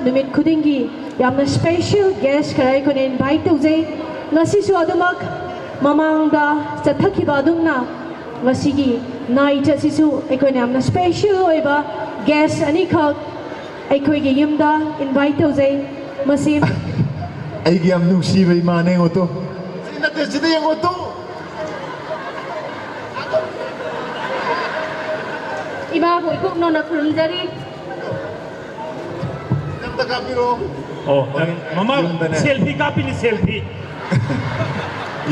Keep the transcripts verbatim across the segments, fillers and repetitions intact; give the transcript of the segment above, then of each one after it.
ꯅꯨꯃꯤꯠ ꯈꯨꯗꯤꯡꯒꯤ ꯌꯥꯝꯅ special guest ꯈꯔ ꯑꯩꯈꯣꯏꯅ invite ꯇꯧꯖꯩ꯫ ꯉꯁꯤꯁꯨ ꯑꯗꯨꯃꯛ ꯃꯃꯥꯡꯗ ꯆꯠꯊꯈꯤꯕ ꯑꯗꯨꯝꯅ ꯉꯁꯤꯒꯤ night ꯑꯁꯤꯁꯨ ꯑꯩꯈꯣꯏꯅ ꯌꯥꯝꯅ special ꯑꯣꯏꯕ guest ꯑꯅꯤꯈꯛ ꯑꯩꯈꯣꯏꯒꯤ ꯌꯨꯝꯗ invite ꯇꯧꯖꯩ꯫ ꯃꯁꯤ ꯑꯩꯒꯤ ꯌꯥꯝ ꯅꯨꯡꯁꯤꯕ ꯏꯃꯥꯅꯦ ꯌꯦꯡꯉꯣ ꯇꯨ꯫ ꯁꯤ ꯅꯠꯇꯦ, ꯁꯤꯗ ꯌꯦꯡꯉꯣ ꯇꯨ꯫ ꯏꯃꯥꯕꯨ ꯏꯀꯨꯞꯅꯣꯅ ꯈꯨꯔꯨꯝꯖꯔꯤ꯫ ꯑꯝꯇ ꯀꯥꯞꯄꯤꯔꯣ꯫ ꯑꯣ, ꯃꯃꯥ ꯌꯨꯝꯗꯅꯦ꯫ Selfie ꯀꯥꯞꯄꯤꯅꯤ, selfie꯫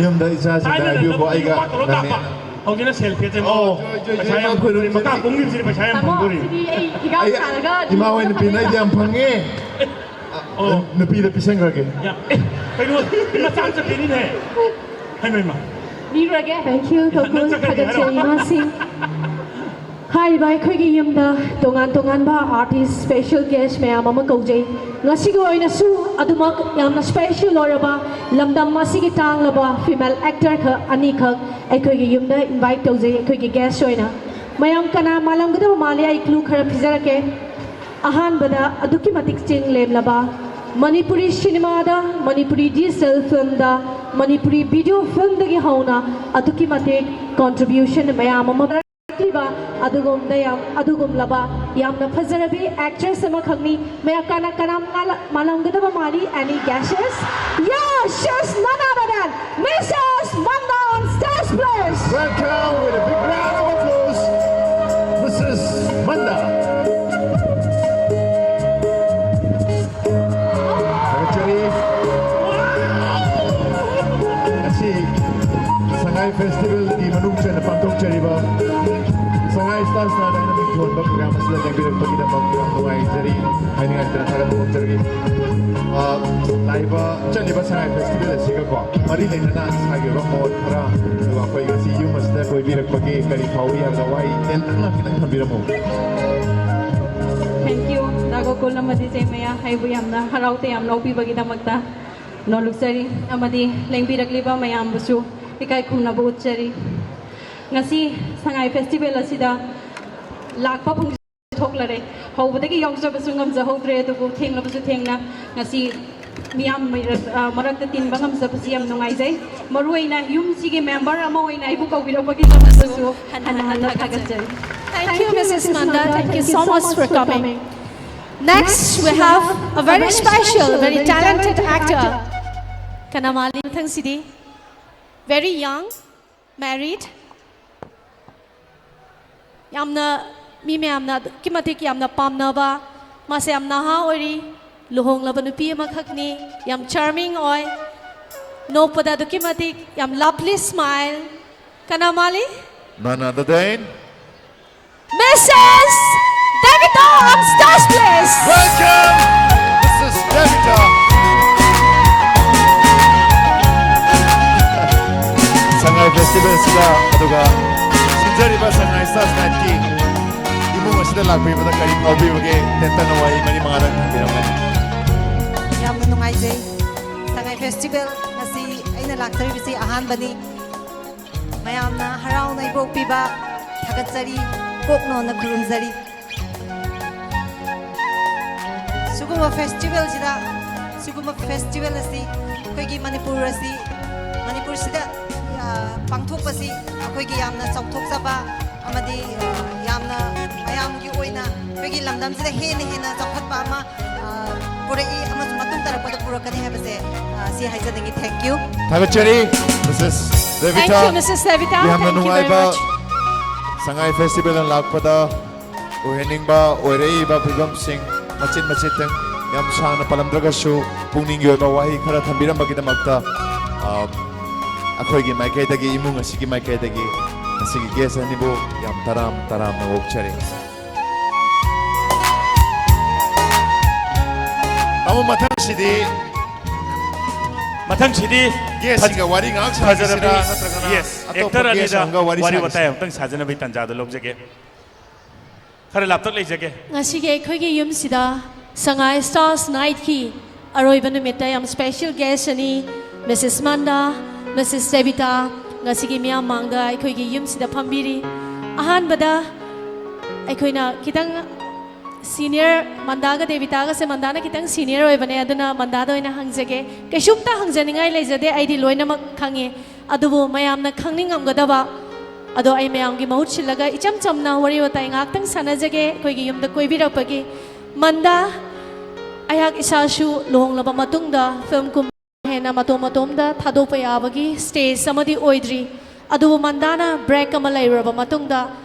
ꯌꯨꯝꯗ ꯏꯆꯥꯁꯤꯡꯗ ꯊꯥꯏꯅꯅ ꯍꯥꯏꯕꯤꯌꯨꯀꯣ, ꯅꯝꯐꯨ ꯑꯩꯒ ꯅꯨꯄꯥ ꯇꯧꯔ ꯅꯪꯅꯦ꯫ ꯀꯥꯞꯄ꯫ ꯍꯧꯖꯤꯛꯅ selfie ꯁꯦ ꯑꯣ, ꯄꯩꯁꯥ ꯌꯥꯝ ꯐꯪꯗꯣꯔꯤ, ꯃꯈꯥ ꯀꯨꯝꯈꯤꯕꯁꯤꯗꯤ ꯄꯩꯁꯥ ꯌꯥꯝ ꯇꯥꯃꯣ, ꯐꯪꯗꯣꯔꯤ꯫ ꯁꯤꯗꯤ ꯑꯩ ꯍꯤꯗꯥꯛ ꯑꯩ ꯊꯥꯔꯒ ꯏꯃꯥ ꯍꯣꯏ ꯅꯨꯄꯤ ꯅ ꯑꯩꯗꯤ ꯌꯥꯝ ꯐꯪꯉꯦ꯫ ꯑꯣ꯫ ꯅꯨꯄꯤꯗ ꯄꯤꯁꯟꯈ꯭ꯔꯒꯦ꯫ ꯌꯥ, ꯑꯦ, ꯀꯩꯅꯣ, ꯃꯆꯥ ꯆꯠꯈꯤꯅꯤꯅꯦ꯫ ꯍꯩꯃ, ꯍꯩꯃ꯫ ꯄꯤꯔꯨꯔꯒꯦ꯫ Thank you, ꯅꯪ ꯀꯣꯀꯨꯜ꯫ ꯆꯠꯈ꯭ꯔꯒꯦ ꯍꯥꯏꯔꯣ? ꯊꯥꯒꯠꯆꯔꯤ, ꯏꯃꯥꯁꯤꯡ꯫ ꯍꯥꯏꯔꯤꯕ ꯑꯩꯈꯣꯏꯒꯤ ꯌꯨꯝꯗ ꯇꯣꯉꯥꯟ ꯇꯣꯉꯥꯟꯕ artist, special guest ꯃꯌꯥꯝ ꯑꯃ ꯀꯧꯖꯩ꯫ ꯉꯁꯤꯒꯤ ꯑꯣꯏꯅꯁꯨ ꯑꯗꯨꯃꯛ ꯌꯥꯝꯅ special ꯑꯣꯏꯔꯕ ꯂꯝꯗꯝ ꯑꯁꯤꯒꯤ ꯇꯥꯡꯂꯕ female actor ꯈꯛ ꯑꯅꯤꯈꯛ ꯑꯩꯈꯣꯏꯒꯤ ꯌꯨꯝꯗ invite ꯇꯧꯖꯩ, ꯑꯩꯈꯣꯏꯒꯤ guest ꯑꯣꯏꯅ꯫ ꯃꯌꯥꯝ ꯀꯅꯥ ꯃꯥꯜꯂꯝꯒꯗꯕ ꯃꯥꯜꯂꯤ? ꯑꯩ clue ꯈꯔ ꯄꯤꯖꯔꯛꯀꯦ꯫ ꯑꯍꯥꯟꯕꯗ ꯑꯗꯨꯛꯀꯤ ꯃꯇꯤꯛ ꯆꯤꯡ ꯂꯦꯝꯂꯕ ꯃꯅꯤꯄꯨꯔꯤ ꯁꯤꯅꯦꯃꯥꯗ, ꯃꯅꯤꯄꯨꯔꯤ digital filmꯗ, ꯃꯅꯤꯄꯨꯔꯤ video filmꯗꯒꯤ ꯍꯧꯅ ꯑꯗꯨꯛꯀꯤ ꯃꯇꯤꯛ contribution ꯃꯌꯥꯝ ꯑꯃ ꯂꯤꯕ ꯑꯗꯨꯒꯨꯝꯗ ꯌꯥꯝ, ꯑꯗꯨꯒꯨꯝꯂꯕ ꯌꯥꯝꯅ ꯐꯖꯔꯕꯤ actress ꯑꯃꯈꯛꯅꯤ꯫ ꯃꯌꯥꯝ ꯀꯅꯥ ꯀꯅꯥ ꯃꯥꯂ-, ꯃꯥꯜꯂꯝꯒꯗꯕ ꯃꯥꯜꯂꯤ? Any guesses? Yes, she's none other than Missus Manda on stage, please. Welcome with a big round of applause, Missus Manda. ꯊꯥꯒꯠꯆꯔꯤ꯫ ꯉꯁꯤ ꯁꯉꯥꯏ ꯐꯦꯁꯇꯤꯚꯦꯜꯒꯤ ꯃꯅꯨꯡ ꯆꯟꯅ ꯄꯥꯡꯊꯣꯛꯆꯔꯤꯕ ꯁꯉꯥꯏ Star Star ꯍꯥꯏꯅ ꯃꯤꯡꯊꯣꯟꯕ program ꯑꯁꯤꯗ ꯂꯦꯡꯕꯤꯔꯛꯄꯒꯤꯗꯃꯛ ꯌꯥꯝ ꯅꯨꯡꯉꯥꯏꯖꯔꯤ꯫ ꯍꯥꯏꯅꯤꯡꯉꯥꯏꯇꯅ ꯊꯥꯒꯠꯄ ꯐꯣꯡꯗꯣꯛꯆꯔꯤ꯫ ꯑ, ꯂꯥꯛꯏꯕ, ꯆꯠꯂꯤꯕ ꯁꯉꯥꯏ ꯐꯦꯁꯇꯤꯚꯦꯜ ꯑꯁꯤꯒꯀꯣ ꯃꯔꯤ ꯂꯩꯅꯅ ꯏꯁꯥꯒꯤ ꯑꯣꯏꯕ ꯃꯣꯠ ꯈꯔ, ꯑꯗꯨꯒ ꯑꯩꯈꯣꯏ ꯉꯁꯤ ꯌꯨꯝ ꯑꯁꯤꯗ ꯀꯣꯏꯕꯤꯔꯛꯄꯒꯤ ꯀꯔꯤ ꯐꯥꯎꯏ ꯍꯥꯏꯕꯗ ꯋꯥꯍꯩ ꯇꯦꯟꯇꯛꯅ ꯈꯤꯇꯪ ꯊꯝꯕꯤꯔꯝꯃꯨ꯫ Thank you, ꯗꯥ ꯒꯣꯀꯨꯜ ꯑꯃꯗꯤ ꯆꯦ ꯃꯌꯥ, ꯑꯩꯕꯨ ꯌꯥꯝꯅ ꯍꯔꯥꯎ ꯇꯌꯥꯝꯅ ꯑꯣꯛꯄꯤꯕꯒꯤꯗꯃꯛꯇ ꯅꯣꯜꯂꯨꯛꯆꯔꯤ꯫ ꯑꯃꯗꯤ ꯂꯦꯡꯕꯤꯔꯛꯂꯤꯕ ꯃꯌꯥꯝꯕꯨꯁꯨ ꯏꯀꯥꯏ ꯈꯨꯝꯅꯕ ꯎꯠꯆꯔꯤ꯫ ꯉꯁꯤ ꯁꯉꯥꯏ ꯐꯦꯁꯇꯤꯚꯦꯜ ꯑꯁꯤꯗ ꯂꯥꯛꯄ ꯐꯪꯖ-, ꯊꯣꯛꯂꯔꯦ꯫ ꯍꯧꯕꯗꯒꯤ ꯌꯥꯎꯖꯕꯁꯨ ꯉꯝꯖꯍꯧꯗ꯭ꯔꯦ, ꯑꯗꯨꯕꯨ ꯊꯦꯡꯂꯕꯁꯨ ꯊꯦꯡꯅ ꯉꯁꯤ ꯃꯤꯌꯥꯝ ꯃꯔꯛ-, ꯑ, ꯃꯔꯛꯇ ꯇꯤꯟꯕ ꯉꯝꯖꯕꯁꯤ ꯌꯥꯝ ꯅꯨꯡꯉꯥꯏꯖꯩ꯫ ꯃꯔꯨꯑꯣꯏꯅ ꯌꯨꯝꯁꯤꯒꯤ ꯃꯦꯝꯕꯔ ꯑꯃ ꯑꯣꯏꯅ ꯑꯩꯕꯨ ꯀꯧꯕꯤꯔꯛꯄꯒꯤꯗꯃꯛꯇꯁꯨ ꯍꯟꯅ ꯍꯟꯅ ꯊꯥꯒꯠꯆꯔꯤ꯫ Thank you, Missus Manda. Thank you so much for coming. Next, we have a very special, very talented actor. ꯀꯅꯥ ꯃꯥꯜꯂꯤ ꯃꯊꯪꯁꯤꯗꯤ? Very young, married. ꯌꯥꯝꯅ, ꯃꯤ ꯃꯌꯥꯝꯅ ꯑꯗꯨꯛꯀꯤ ꯃꯇꯤꯛ ꯌꯥꯝꯅ ꯄꯥꯝꯅꯕ, ꯃꯥꯁꯦ ꯌꯥꯝ ꯅꯍꯥ ꯑꯣꯏꯔꯤ, ꯂꯨꯍꯣꯡꯂꯕ ꯅꯨꯄꯤ ꯑꯃꯈꯛꯅꯤ, ꯌꯥꯝ charming ꯑꯣꯏ, ꯅꯣꯛꯄꯗ ꯑꯗꯨꯛꯀꯤ ꯃꯇꯤꯛ ꯌꯥꯝ lovely smile. ꯀꯅꯥ ꯃꯥꯜꯂꯤ? None other than Missus Devita on stage, please. Welcome, Missus Devita. ꯁꯉꯥꯏ ꯐꯦꯁꯇꯤꯚꯦꯜꯁꯤꯗ, ꯑꯗꯨꯒ ꯁꯤꯟꯖꯔꯤꯕ ꯁꯉꯥꯏ ꯁ꯭ꯇꯥꯔꯁ ꯅꯥꯏꯠꯀꯤ ꯏꯃꯨꯡ ꯑꯁꯤꯗ ꯂꯥꯛꯄꯤꯕꯗ ꯀꯔꯤ ꯐꯥꯎꯕꯤꯕꯒꯦ? ꯇꯦꯟꯇꯛꯅ ꯋꯥꯍꯩ ꯃꯔꯤ ꯃꯉꯥꯗꯪ ꯊꯝꯕꯤꯔꯝꯒꯅꯤ꯫ ꯌꯥꯝꯅ ꯅꯨꯡꯉꯥꯏꯖꯩ꯫ ꯁꯉꯥꯏ ꯐꯦꯁꯇꯤꯚꯦꯜ ꯉꯁꯤ ꯑꯩꯅ ꯂꯥꯛꯆꯔꯤꯕꯁꯤ ꯑꯍꯥꯟꯕꯅꯤ꯫ ꯃꯌꯥꯝꯅ ꯍꯔꯥꯎꯅ ꯏꯕꯣꯛꯄꯤꯕ ꯊꯥꯒꯠꯆꯔꯤ, ꯀꯣꯛꯅꯣꯟꯅ ꯈꯨꯔꯨꯝꯖꯔꯤ꯫ ꯁꯤꯒꯨꯝꯕ ꯐꯦꯁꯇꯤꯚꯦꯜꯁꯤꯗ, ꯁꯤꯒꯨꯝꯕ ꯐꯦꯁꯇꯤꯚꯦꯜ ꯑꯁꯤ ꯑꯩꯈꯣꯏꯒꯤ ꯃꯅꯤꯄꯨꯔ ꯑꯁꯤ, ꯃꯅꯤꯄꯨꯔꯁꯤꯗ, ꯑ, ꯄꯥꯡꯊꯣꯛꯄꯁꯤ ꯑꯩꯈꯣꯏꯒꯤ ꯌꯥꯝꯅ ꯆꯥꯎꯊꯣꯛꯆꯕ ꯑꯃꯗꯤ, ꯑ, ꯌꯥꯝꯅ ꯃꯌꯥꯝꯒꯤ ꯑꯣꯏꯅ ꯑꯩꯈꯣꯏꯒꯤ ꯂꯝꯗꯝꯁꯤꯗ ꯍꯦꯟꯅ ꯍꯦꯟꯅ ꯆꯥꯎꯈꯠꯄ ꯑꯃ, ꯑ, ꯄꯨꯔꯛꯏ ꯑꯃꯁꯨꯡ ꯃꯇꯨꯡ ꯇꯥꯔꯛꯄꯗ ꯄꯨꯔꯛꯀꯅꯤ ꯍꯥꯏꯕꯁꯦ, ꯑ, ꯁꯤ ꯍꯥꯏꯖꯅꯤꯡꯉꯤ꯫ Thank you. ꯊꯥꯒꯠꯆꯔꯤ, Missus Devita꯫ Thank you, Missus Devita. ꯌꯥꯝꯅ ꯅꯨꯡꯉꯥꯏꯕ ꯁꯉꯥꯏ ꯐꯦꯁꯇꯤꯚꯦꯜꯗ ꯂꯥꯛꯄꯗ ꯑꯣꯏꯍꯟꯅꯤꯡꯕ ꯑꯣꯏꯔꯛꯏꯕ ꯐꯤꯕꯝꯁꯤꯡ ꯃꯆꯤꯠ ꯃꯆꯤꯠꯇꯪ ꯌꯥꯝ ꯁꯥꯡꯅ ꯄꯜꯂꯝꯗ꯭ꯔꯒꯁꯨ ꯄꯨꯛꯅꯤꯡꯒꯤ ꯑꯣꯏꯕ ꯋꯥꯍꯩ ꯈꯔ ꯊꯝꯕꯤꯔꯝꯕꯒꯤꯗꯃꯛꯇ, ꯑ, ꯑꯩꯈꯣꯏꯒꯤ ꯃꯥꯏꯀꯩꯗꯒꯤ, ꯏꯃꯨꯡ ꯑꯁꯤꯒꯤ ꯃꯥꯏꯀꯩꯗꯒꯤ ꯉꯁꯤꯒꯤ ꯒꯦꯁ ꯑꯅꯤꯕꯨ ꯌꯥꯝ ꯇꯔꯥꯝ ꯇꯔꯥꯝꯅ ꯑꯣꯛꯆꯔꯤ꯫ ꯇꯥꯃꯣ, ꯃꯊꯪꯁꯤꯗꯤ ꯃꯊꯪꯁꯤꯗꯤ ꯒꯦꯁꯁꯤꯡꯒ ꯋꯥꯔꯤ ꯉꯥꯏꯍꯥꯛ ꯁꯥꯈꯤꯁꯤꯔꯥ, ꯐꯖꯔꯕꯤ, ꯅꯠꯇ꯭ꯔꯒꯅ yes, ꯑꯇꯣꯞꯄ ꯑꯦꯛꯇꯔ ꯒꯦꯁ ꯑꯅꯤꯗ ꯑꯃꯒ ꯋꯥꯔꯤ ꯋꯥꯔꯤ ꯁꯥꯈꯤꯁꯤ꯫ ꯋꯥꯇꯥꯏ ꯑꯃꯨꯛꯇꯪ ꯁꯥꯖꯅꯕꯒꯤ ꯇꯥꯟꯖꯥꯗꯣ ꯂꯧꯖꯒꯦ꯫ ꯈꯔ ꯂꯥꯞꯇꯛ ꯂꯩꯖꯒꯦ꯫ ꯉꯁꯤꯒꯤ ꯑꯩꯈꯣꯏꯒꯤ ꯌꯨꯝꯁꯤꯗ ꯁꯉꯥꯏ ꯁ꯭ꯇꯥꯔꯁ ꯅꯥꯏꯠꯀꯤ ꯑꯔꯣꯏꯕ ꯅꯨꯃꯤꯠꯇ ꯌꯥꯝ ꯁ꯭ꯄꯦꯁꯦꯜ ꯒꯦꯁ ꯑꯅꯤ, ꯃꯤꯁꯦꯁ ꯃꯟꯗꯥ, ꯃꯤꯁꯦꯁ ꯗꯦꯕꯤꯇꯥ, ꯉꯁꯤꯒꯤ ꯃꯤꯌꯥꯝ ꯃꯥꯡꯗ ꯑꯩꯈꯣꯏꯒꯤ ꯌꯨꯝꯁꯤꯗ ꯐꯝꯕꯤꯔꯤ꯫ ꯑꯍꯥꯟꯕꯗ ꯑꯩꯈꯣꯏꯅ ꯈꯤꯇꯪ ꯁꯤꯅꯤꯌꯔ ꯃꯟꯗꯥꯒ ꯗꯦꯕꯤꯇꯥꯒꯁꯦ, ꯃꯟꯗꯥꯅ ꯈꯤꯇꯪ ꯁꯤꯅꯤꯌꯔ ꯑꯣꯏꯕꯅꯦ, ꯑꯗꯨꯅ ꯃꯟꯗꯥꯗ ꯑꯣꯏꯅ ꯍꯪꯖꯒꯦ꯫ ꯀꯩꯁꯨꯝꯇ ꯍꯪꯖꯅꯤꯡꯉꯥꯏ ꯂꯩꯖꯗꯦ, ꯑꯩꯗꯤ ꯂꯣꯏꯅꯃꯛ ꯈꯪꯉꯤ꯫ ꯑꯗꯨꯕꯨ ꯃꯌꯥꯝꯅ ꯈꯪꯅꯤꯡꯉꯝꯒꯗꯕ ꯑꯗꯣ ꯑꯩ ꯃꯌꯥꯝꯒꯤ ꯃꯍꯨꯠ ꯁꯤꯜꯂꯒ ꯏꯆꯝ ꯆꯝꯅ ꯋꯥꯔꯤ ꯋꯥꯇꯥꯏ ꯉꯥꯏꯍꯥꯛꯇꯪ ꯁꯥꯟꯅꯖꯒꯦ꯫ ꯑꯩꯈꯣꯏꯒꯤ ꯌꯨꯝꯗ ꯀꯣꯏꯕꯤꯔꯛꯄꯒꯤ ꯃꯟꯗꯥ, ꯑꯩꯍꯥꯛ ꯏꯁꯥꯁꯨ ꯂꯨꯍꯣꯡꯂꯕ ꯃꯇꯨꯡꯗ ꯐꯤꯂꯝ ꯀꯨꯝꯕ ꯍꯦꯟꯅ ꯃꯇꯣꯝ ꯃꯇꯣꯝꯗ ꯊꯥꯗꯣꯛꯄ ꯌꯥꯕꯒꯤ ꯁ꯭ꯇꯦꯖ ꯑꯃꯗꯤ ꯑꯣꯏꯗ꯭ꯔꯤ꯫ ꯑꯗꯨꯕꯨ ꯃꯟꯗꯥꯅ ꯕ꯭ꯔꯦꯛ ꯑꯃ ꯂꯩꯔꯨꯔꯕ ꯃꯇꯨꯡꯗ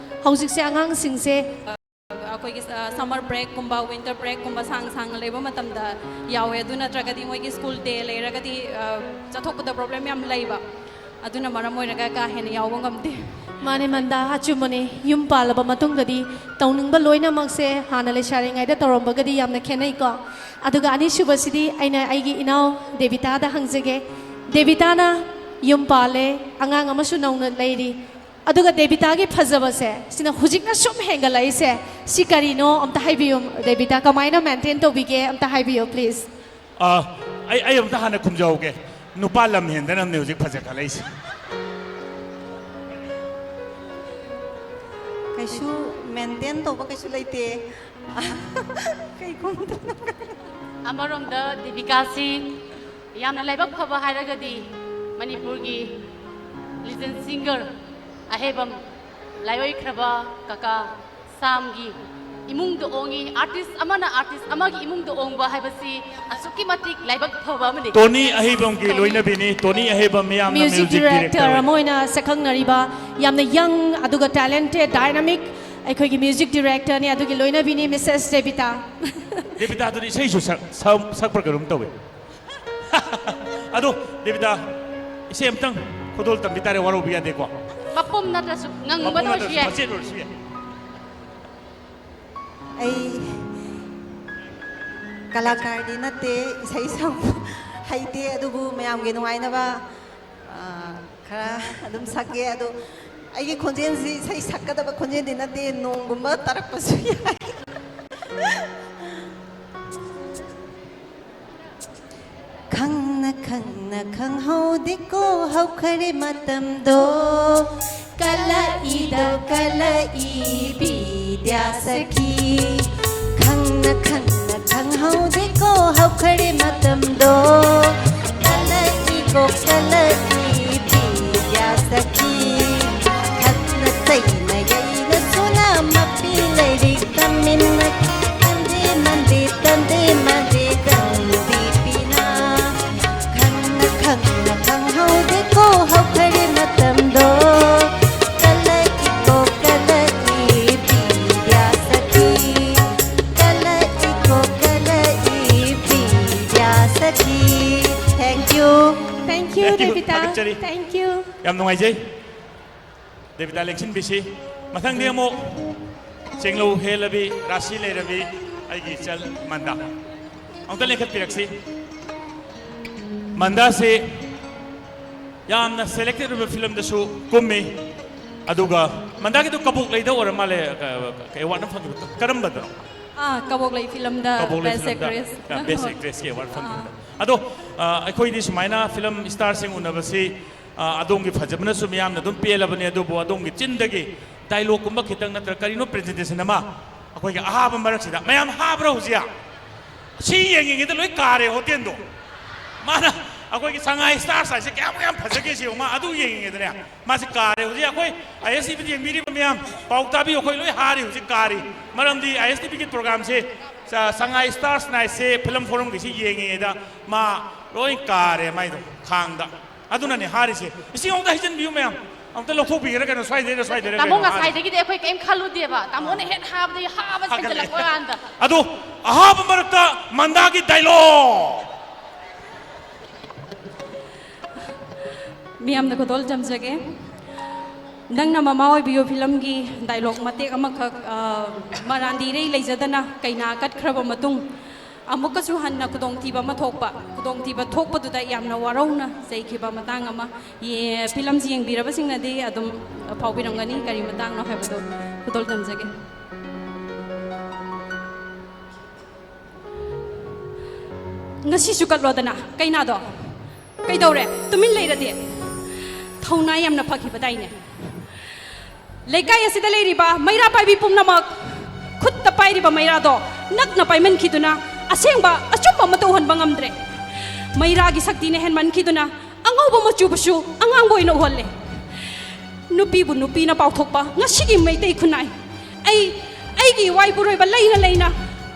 ꯍꯧꯖꯤꯛꯁꯦ ꯑꯉꯥꯡꯁꯤꯡꯁꯦ ꯑꯩꯈꯣꯏꯒꯤ ꯁꯝꯃꯔ ꯕ꯭ꯔꯦꯛꯀꯨꯝꯕ, ꯋꯤꯟꯇꯔ ꯕ꯭ꯔꯦꯛꯀꯨꯝꯕ ꯁꯥꯡ ꯁꯥꯡꯅ ꯂꯩꯕ ꯃꯇꯝꯗ ꯌꯥꯎꯋꯦ꯫ ꯑꯗꯨ ꯅꯠꯇ꯭ꯔꯒꯗꯤ ꯃꯣꯏꯒꯤ ꯁ꯭ꯀꯨꯜ ꯗꯦ ꯂꯩꯔꯒꯗꯤ, ꯑ, ꯆꯠꯊꯣꯛꯄꯗ ꯄ꯭ꯔꯣꯕ꯭ꯂꯦꯝ ꯌꯥꯝ ꯂꯩꯕ꯫ ꯑꯗꯨꯅ ꯃꯔꯝ ꯑꯣꯏꯔꯒ ꯀꯥ ꯍꯦꯟꯅ ꯌꯥꯎꯕ ꯉꯝꯗꯦ꯫ ꯃꯥꯅꯦ ꯃꯟꯗꯥ, ꯑꯆꯨꯝꯕꯅꯦ꯫ ꯌꯨꯝ ꯄꯥꯜꯂꯕ ꯃꯇꯨꯡꯗꯗꯤ ꯇꯧꯅꯤꯡꯕ ꯂꯣꯏꯅꯃꯛꯁꯦ ꯍꯥꯟꯅ ꯂꯩꯁꯥꯔꯤꯉꯩꯗ ꯇꯧꯔꯝꯕꯒꯗꯤ ꯌꯥꯝꯅ ꯈꯦꯠꯅꯩꯀꯣ꯫ ꯑꯗꯨꯒ ꯑꯅꯤꯁꯨꯕꯁꯤꯗꯤ ꯑꯩꯅ ꯑꯩꯒꯤ ꯏꯅꯥꯎ ꯗꯦꯕꯤꯇꯥꯗ ꯍꯪꯖꯒꯦ꯫ ꯗꯦꯕꯤꯇꯥꯅ ꯌꯨꯝ ꯄꯥꯜꯂꯦ, ꯑꯉꯥꯡ ꯑꯃꯁꯨ ꯅꯧꯅ ꯂꯩꯔꯤ꯫ ꯑꯗꯨꯒ ꯗꯦꯕꯤꯇꯥꯒꯤ ꯐꯖꯕꯁꯦ ꯁꯤꯅ ꯍꯧꯖꯤꯛꯅ ꯁꯨꯝ ꯍꯦꯟꯒꯠꯂꯛꯏꯁꯦ, ꯁꯤ ꯀꯔꯤꯅꯣ ꯑꯝꯇ ꯍꯥꯏꯕꯤꯌꯨ꯫ ꯗꯦꯕꯤꯇꯥ ꯀꯃꯥꯏꯅ ꯃꯦꯟꯇꯦꯟ ꯇꯧꯕꯤꯒꯦ ꯑꯝꯇ ꯍꯥꯏꯕꯤꯌꯨ please꯫ ꯑ, ꯑꯩ, ꯑꯩ ꯑꯝꯇ ꯍꯥꯟꯅ ꯈꯨꯝꯖꯍꯧꯒꯦ꯫ ꯅꯨꯄꯥ ꯂꯝ ꯍꯦꯟꯗꯅꯕꯅꯦ ꯍꯧꯖꯤꯛ ꯐꯖꯈꯠꯂꯛꯏꯁꯦ꯫ ꯀꯩꯁꯨ ꯃꯦꯟꯇꯦꯟ ꯇꯧꯕ ꯀꯩꯁꯨ ꯂꯩꯇꯦ꯫ ꯀꯩ ꯈꯨꯝꯗꯣꯏꯅꯣ? ꯑꯃꯔꯣꯝꯗ ꯗꯤꯕꯤꯀꯥꯁꯤ ꯌꯥꯝꯅ ꯂꯥꯏꯕꯛ ꯐꯕ ꯍꯥꯏꯔꯒꯗꯤ ꯃꯅꯤꯄꯨꯔꯒꯤ ꯂꯤꯖꯦꯟ ꯁꯤꯡꯒꯔ ꯑꯍꯩꯕꯝ ꯂꯥꯏꯑꯣꯏꯈ꯭ꯔꯕ ꯀꯀꯥ ꯁꯥꯝꯒꯤ ꯏꯃꯨꯡꯗ ꯑꯣꯡꯉꯤ꯫ ꯑꯥꯔꯇꯤꯁ ꯑꯃꯅ ꯑꯥꯔꯇꯤꯁ ꯑꯃꯒꯤ ꯏꯃꯨꯡꯗ ꯑꯣꯡꯕ ꯍꯥꯏꯕꯁꯤ ꯑꯁꯨꯛꯀꯤ ꯃꯇꯤꯛ ꯂꯥꯏꯕꯛ ꯐꯕ ꯑꯃꯅꯤ꯫ ꯇꯣꯅꯤ ꯑꯍꯩꯕꯝꯒꯤ ꯂꯣꯏꯅꯕꯤꯅꯤ, ꯇꯣꯅꯤ ꯑꯍꯩꯕꯝ ꯃꯤꯌꯥꯝꯅ ꯃ꯭ꯌꯨꯖꯤꯛ ꯃ꯭ꯌꯨꯖꯤꯛ ꯗꯤꯔꯦꯛꯇꯔ ꯗꯤꯔꯦꯛꯇꯔ ꯑꯃ ꯑꯣꯏꯅ ꯁꯛꯈꯪꯅꯔꯤꯕ ꯌꯥꯝꯅ ꯌꯪ ꯑꯗꯨꯒ ꯇꯦꯂꯦꯟꯇꯦꯗ, ꯗꯥꯏꯅꯥꯃꯤꯛ ꯑꯩꯈꯣꯏꯒꯤ ꯃ꯭ꯌꯨꯖꯤꯛ ꯗꯤꯔꯦꯛꯇꯔꯅꯤ, ꯑꯗꯨꯒꯤ ꯂꯣꯏꯅꯕꯤꯅꯤ ꯃꯤꯁꯦꯁ ꯗꯦꯕꯤꯇꯥ꯫ ꯗꯦꯕꯤꯇꯥꯗꯨꯗꯤ ꯏꯁꯩꯁꯨ ꯁꯛ-, ꯁꯛ-, ꯁꯛꯄ꯭ꯔꯥ ꯀꯩꯅꯣꯝ ꯇꯧꯋꯤ꯫ ꯑꯗꯣ ꯗꯦꯕꯤꯇꯥ, ꯏꯁꯩ ꯑꯝꯇꯪ ꯈꯨꯗꯣꯜ ꯇꯝꯕꯤ ꯇꯥꯔꯦ, ꯋꯥꯔꯧꯕ ꯌꯥꯗꯦꯀꯣ꯫ ꯃꯄꯨꯝ ꯅꯠꯇ꯭ꯔꯁꯨ, ꯉꯪꯕꯗ ꯃꯄꯨꯝ ꯑꯣꯏꯔꯁꯨ ꯅꯠꯇ꯭ꯔꯁꯨ, ꯌꯥꯏ꯫ ꯃꯆꯦꯠ ꯑꯣꯏꯔꯁꯨ ꯌꯥꯏ꯫ ꯑꯩ ꯀꯂꯥꯀꯥꯔꯗꯤ ꯅꯠꯇꯦ, ꯏꯁꯩ ꯁꯛꯄ ꯍꯩꯇꯦ, ꯑꯗꯨꯕꯨ ꯃꯌꯥꯝꯒꯤ ꯅꯨꯡꯉꯥꯏꯅꯕ, ꯑ, ꯈꯔ ꯑꯗꯨꯝ ꯁꯛꯀꯦ꯫ ꯑꯗꯣ ꯑꯩꯒꯤ ꯈꯣꯟꯖꯦꯜꯁꯤ ꯏꯁꯩ ꯁꯛꯀꯗꯕ ꯈꯣꯟꯖꯦꯜꯗꯤ ꯅꯠꯇꯦ, ꯅꯣꯡꯒꯨꯝꯕ ꯇꯥꯔꯛꯄꯁꯨ ꯌꯥꯏ꯫ ꯈꯪꯅ ꯈꯪꯅ ꯈꯪꯍꯧꯗꯦꯀꯣ ꯍꯧꯈꯔꯦ ꯃꯇꯝꯗꯣ꯫ ꯀꯂꯛꯏꯗꯣ ꯀꯂꯛꯏ ꯕꯤꯗ꯭ꯌꯥ ꯁꯈꯤ꯫ ꯈꯪꯅ ꯈꯪꯅ ꯈꯪꯍꯧꯗꯦꯀꯣ ꯍꯧꯈ꯭ꯔꯦ ꯃꯇꯝꯗꯣ꯫ ꯀꯜꯂꯛꯏꯀꯣ ꯀꯜꯂꯛꯏ ꯄꯤꯌꯥ ꯁꯈꯤ꯫ ꯈꯠꯅ ꯆꯩꯅ ꯌꯩꯅ ꯁꯣꯅ ꯃꯄꯤ ꯂꯥꯏꯔꯤꯛ ꯇꯝꯃꯤꯟꯅ꯫ ꯇꯟꯗꯦ ꯃꯟꯗꯦ ꯇꯟꯗꯦ ꯃꯟꯗꯦ ꯀꯟꯕꯤ ꯄꯤꯅ꯫ ꯈꯪꯅ ꯈꯪꯅ ꯈꯪꯍꯧꯗꯦꯀꯣ ꯍꯧꯈ꯭ꯔꯦ ꯃꯇꯝꯗꯣ꯫ ꯀꯜꯂꯛꯏꯀꯣ ꯀꯜꯂꯛꯏ ꯄꯤꯌꯥ ꯁꯈꯤ꯫ ꯀꯜꯂꯛꯏꯀꯣ ꯀꯜꯂꯛꯏ ꯄꯤꯌꯥ ꯁꯈꯤ꯫ Thank you. Thank you, Thank you. ꯗꯦꯕꯤꯇꯥ꯫ ꯊꯥꯒꯠꯆꯔꯤ꯫ Thank you. ꯌꯥꯝ ꯅꯨꯡꯉꯥꯏꯖꯩ꯫ ꯗꯦꯕꯤꯇꯥ ꯂꯦꯡꯁꯤꯟꯕꯤꯁꯤ꯫ ꯃꯊꯪꯗꯤ ꯑꯃꯨꯛ ꯆꯦꯡꯂꯧ ꯍꯦꯜꯂꯕꯤ, ꯔꯥꯁꯤ ꯂꯩꯔꯕꯤ ꯑꯩꯒꯤ ꯏꯆꯜ ꯃꯟꯗꯥ꯫ ꯑꯃꯨꯛꯇ ꯂꯦꯡꯈꯠꯄꯤꯔꯛꯁꯤ꯫ ꯃꯟꯗꯥꯁꯤ ꯌꯥꯝꯅ selected ꯑꯣꯏꯕ ꯐꯤꯂꯝꯗꯁꯨ ꯀꯨꯝꯃꯤ꯫ ꯑꯗꯨꯒ ꯃꯟꯗꯥꯒꯤꯗꯨ ꯀꯕꯣꯛ ꯂꯩꯗ ꯑꯣꯏꯔ ꯃꯥꯜꯂꯦ, ꯑꯦꯋꯥꯔꯗ ꯑꯃ ꯐꯪꯈꯤꯕ꯫ ꯀꯔꯝꯕꯗꯅꯣ? ꯑꯥ, ꯀꯕꯣꯛꯂꯩ ꯐꯤꯂꯝꯗ ꯀꯕꯣꯛꯂꯩ Best ꯐꯤꯂꯝꯗ, Actress꯫ ꯑ, Best Actressꯀꯤ ꯑꯦꯋꯥꯔꯗ ꯐꯪꯈꯤꯕꯗꯣ꯫ ꯑꯥ꯫ ꯑꯗꯣ, ꯑ, ꯑꯩꯈꯣꯏꯗꯤ ꯁꯨꯃꯥꯏꯅ ꯐꯤꯂꯝ ꯁ꯭ꯇꯥꯔꯁꯤꯡ ꯎꯅꯕꯁꯤ, ꯑ, ꯑꯗꯣꯝꯒꯤ ꯐꯖꯕꯅꯁꯨ ꯃꯤꯌꯥꯝꯅ ꯑꯗꯨꯝ ꯄꯦꯜꯂꯕꯅꯤ, ꯑꯗꯨꯕꯨ ꯑꯗꯣꯝꯒꯤ ꯆꯤꯟꯗꯒꯤ ꯗꯥꯏꯂꯣꯒꯀꯨꯝꯕ ꯈꯤꯇꯪ ꯅꯠꯇ꯭ꯔꯒ ꯀꯔꯤꯅꯣ presentation ꯑꯃ ꯑꯩꯈꯣꯏꯒꯤ ꯑꯍꯥꯕ ꯃꯔꯛꯁꯤꯗ꯫ ꯃꯌꯥꯝ ꯍꯥꯕ꯭ꯔꯥ ꯍꯧꯖꯤꯛ? ꯁꯤ ꯌꯦꯡꯉꯤꯉꯩꯗ ꯂꯣꯏ ꯀꯥꯔꯦ ꯍꯣꯇꯦꯜꯗꯣ꯫ ꯃꯥꯅ ꯑꯩꯈꯣꯏꯒꯤ ꯁꯉꯥꯏ ꯁ꯭ꯇꯥꯔꯁ ꯍꯥꯏꯁꯦ ꯀꯌꯥꯃꯨꯛ ꯌꯥꯝ ꯐꯖꯒꯦ ꯁꯤ ꯌꯦꯡꯉꯨ꯫ ꯃꯥ ꯑꯗꯨ ꯌꯦꯡꯉꯤꯉꯩꯗꯅꯦ ꯃꯥꯁꯤ ꯀꯥꯔꯦ꯫ ꯍꯧꯖꯤꯛ ꯑꯩꯈꯣꯏ ISTVꯗ ꯌꯦꯡꯕꯤꯔꯤꯕ ꯃꯌꯥꯝ ꯄꯥꯎ ꯇꯥꯕꯤꯌꯨ, ꯑꯩꯈꯣꯏ ꯂꯣꯏ ꯍꯥꯔꯤ ꯍꯧꯖꯤꯛ ꯀꯥꯔꯤ꯫ ꯃꯔꯝꯗꯤ ISTVꯒꯤ programꯁꯦ, ꯁ-, ꯁꯉꯥꯏ ꯁ꯭ꯇꯥꯔꯁ ꯅꯥꯏꯠꯁꯦ ꯐꯤꯂꯝ ꯐꯣꯔꯝꯒꯤꯁꯤ ꯌꯦꯡꯉꯤꯉꯩꯗ ꯃꯥ ꯂꯣꯏ ꯀꯥꯔꯦ ꯃꯥꯏꯗꯣ ꯈꯥꯡꯗ꯫ ꯑꯗꯨꯅꯅꯦ ꯍꯥꯔꯤꯁꯦ꯫ ꯏꯁꯤꯡ ꯑꯃꯨꯛꯇ ꯍꯩꯖꯤꯟꯕꯤꯌꯨ ꯃꯌꯥꯝ꯫ ꯑꯃꯨꯛꯇ ꯂꯧꯊꯣꯛꯄꯤꯒꯦꯔꯥ ꯀꯩꯅꯣ, ꯁ꯭ꯋꯥꯏꯗꯩꯔ ꯁ꯭ꯋꯥꯏꯗꯩꯔ ꯇꯥꯃꯣ, ꯀꯩꯅꯣ ꯍꯥꯔꯤ꯫ ꯉꯁꯥꯏꯗꯒꯤꯗꯤ ꯑꯩꯈꯣꯏ ꯀꯩꯝ ꯈꯜꯂꯨꯗꯦꯕ꯫ ꯇꯥꯃꯣꯅ ꯍꯦꯛ ꯍꯥꯕꯗꯒꯤ ꯍꯥꯕ ꯍꯥꯒꯠꯂꯛꯑꯦ꯫ ꯍꯦꯟꯖꯜꯂꯛꯄ ꯀꯥꯟꯗ꯫ ꯑꯗꯣ ꯑꯍꯥꯕ ꯃꯔꯛꯇ ꯃꯟꯗꯥꯒꯤ ꯗꯥꯏꯂꯣꯒ꯫ ꯃꯤꯌꯥꯝꯗ ꯈꯨꯗꯣꯜ ꯆꯝꯖꯒꯦ꯫ ꯅꯪꯅ ꯃꯃꯥ ꯑꯣꯏꯕꯤꯌꯨ ꯐꯤꯂꯝꯒꯤ ꯗꯥꯏꯂꯣꯒ ꯃꯇꯦꯛ ꯑꯃꯈꯛ, ꯑ, ꯃꯔꯥꯟꯗꯤ ꯏꯔꯩ ꯂꯩꯖꯗꯅ ꯀꯩꯅꯥ ꯀꯠꯈ꯭ꯔꯕ ꯃꯇꯨꯡ ꯑꯃꯨꯛꯀꯁꯨ ꯍꯟꯅ ꯈꯨꯗꯣꯡꯊꯤꯕ ꯑꯃ ꯊꯣꯛꯄ, ꯈꯨꯗꯣꯡꯊꯤꯕ ꯊꯣꯛꯄꯗꯨꯗ ꯌꯥꯝꯅ ꯋꯥꯔꯧꯅ ꯆꯩꯈꯤꯕ ꯃꯇꯥꯡ ꯑꯃ, ꯌꯦ-, ꯐꯤꯂꯝꯁꯤ ꯌꯦꯡꯕꯤꯔꯕꯁꯤꯡꯅꯗꯤ ꯑꯗꯨꯝ ꯐꯥꯎꯕꯤꯔꯝꯒꯅꯤ, ꯀꯔꯤ ꯃꯇꯥꯡꯅꯣ ꯍꯥꯏꯕꯗꯣ꯫ ꯈꯨꯗꯣꯜ ꯇꯝꯖꯒꯦ꯫ ꯉꯁꯤꯁꯨ ꯀꯠꯂꯣꯗꯅ ꯀꯩꯅꯥꯗꯣ꯫ ꯀꯩꯗꯧꯔꯦ? ꯇꯨꯃꯤꯟ ꯂꯩꯔꯗꯤ? ꯊꯧꯅꯥ ꯌꯥꯝꯅ ꯐꯈꯤꯕꯗꯥꯏꯅꯦ꯫ ꯂꯩꯀꯥꯏ ꯑꯁꯤꯗ ꯂꯩꯔꯤꯕ ꯃꯩꯔꯥ ꯄꯥꯏꯕꯤ ꯄꯨꯝꯅꯃꯛ, ꯈꯨꯠꯇ ꯄꯥꯏꯔꯤꯕ ꯃꯩꯔꯥꯗꯣ ꯅꯛꯅ ꯄꯥꯏꯃꯟꯈꯤꯗꯨꯅ ꯑꯁꯦꯡꯕ ꯑꯆꯨꯝꯕ ꯑꯃꯠꯇ ꯎꯍꯟꯕ ꯉꯝꯗ꯭ꯔꯦ꯫ ꯃꯩꯔꯥꯒꯤ ꯁꯛꯇꯤꯅ ꯍꯦꯟꯃꯟꯈꯤꯗꯨꯅ ꯑꯉꯧꯕ ꯃꯆꯨꯕꯨꯁꯨ ꯑꯉꯥꯡꯕ ꯑꯣꯏꯅ ꯎꯍꯜꯂꯦ꯫ ꯅꯨꯄꯤꯕꯨ ꯅꯨꯄꯤꯅ ꯄꯥꯎꯊꯣꯛꯄ ꯉꯁꯤꯒꯤ ꯃꯩꯇꯩ ꯈꯨꯟꯅꯥꯏ꯫ ꯑꯩ ꯑꯩꯒꯤ ꯏꯋꯥ ꯏꯄꯨꯔꯣꯏꯕ ꯂꯩꯅ ꯂꯩꯅ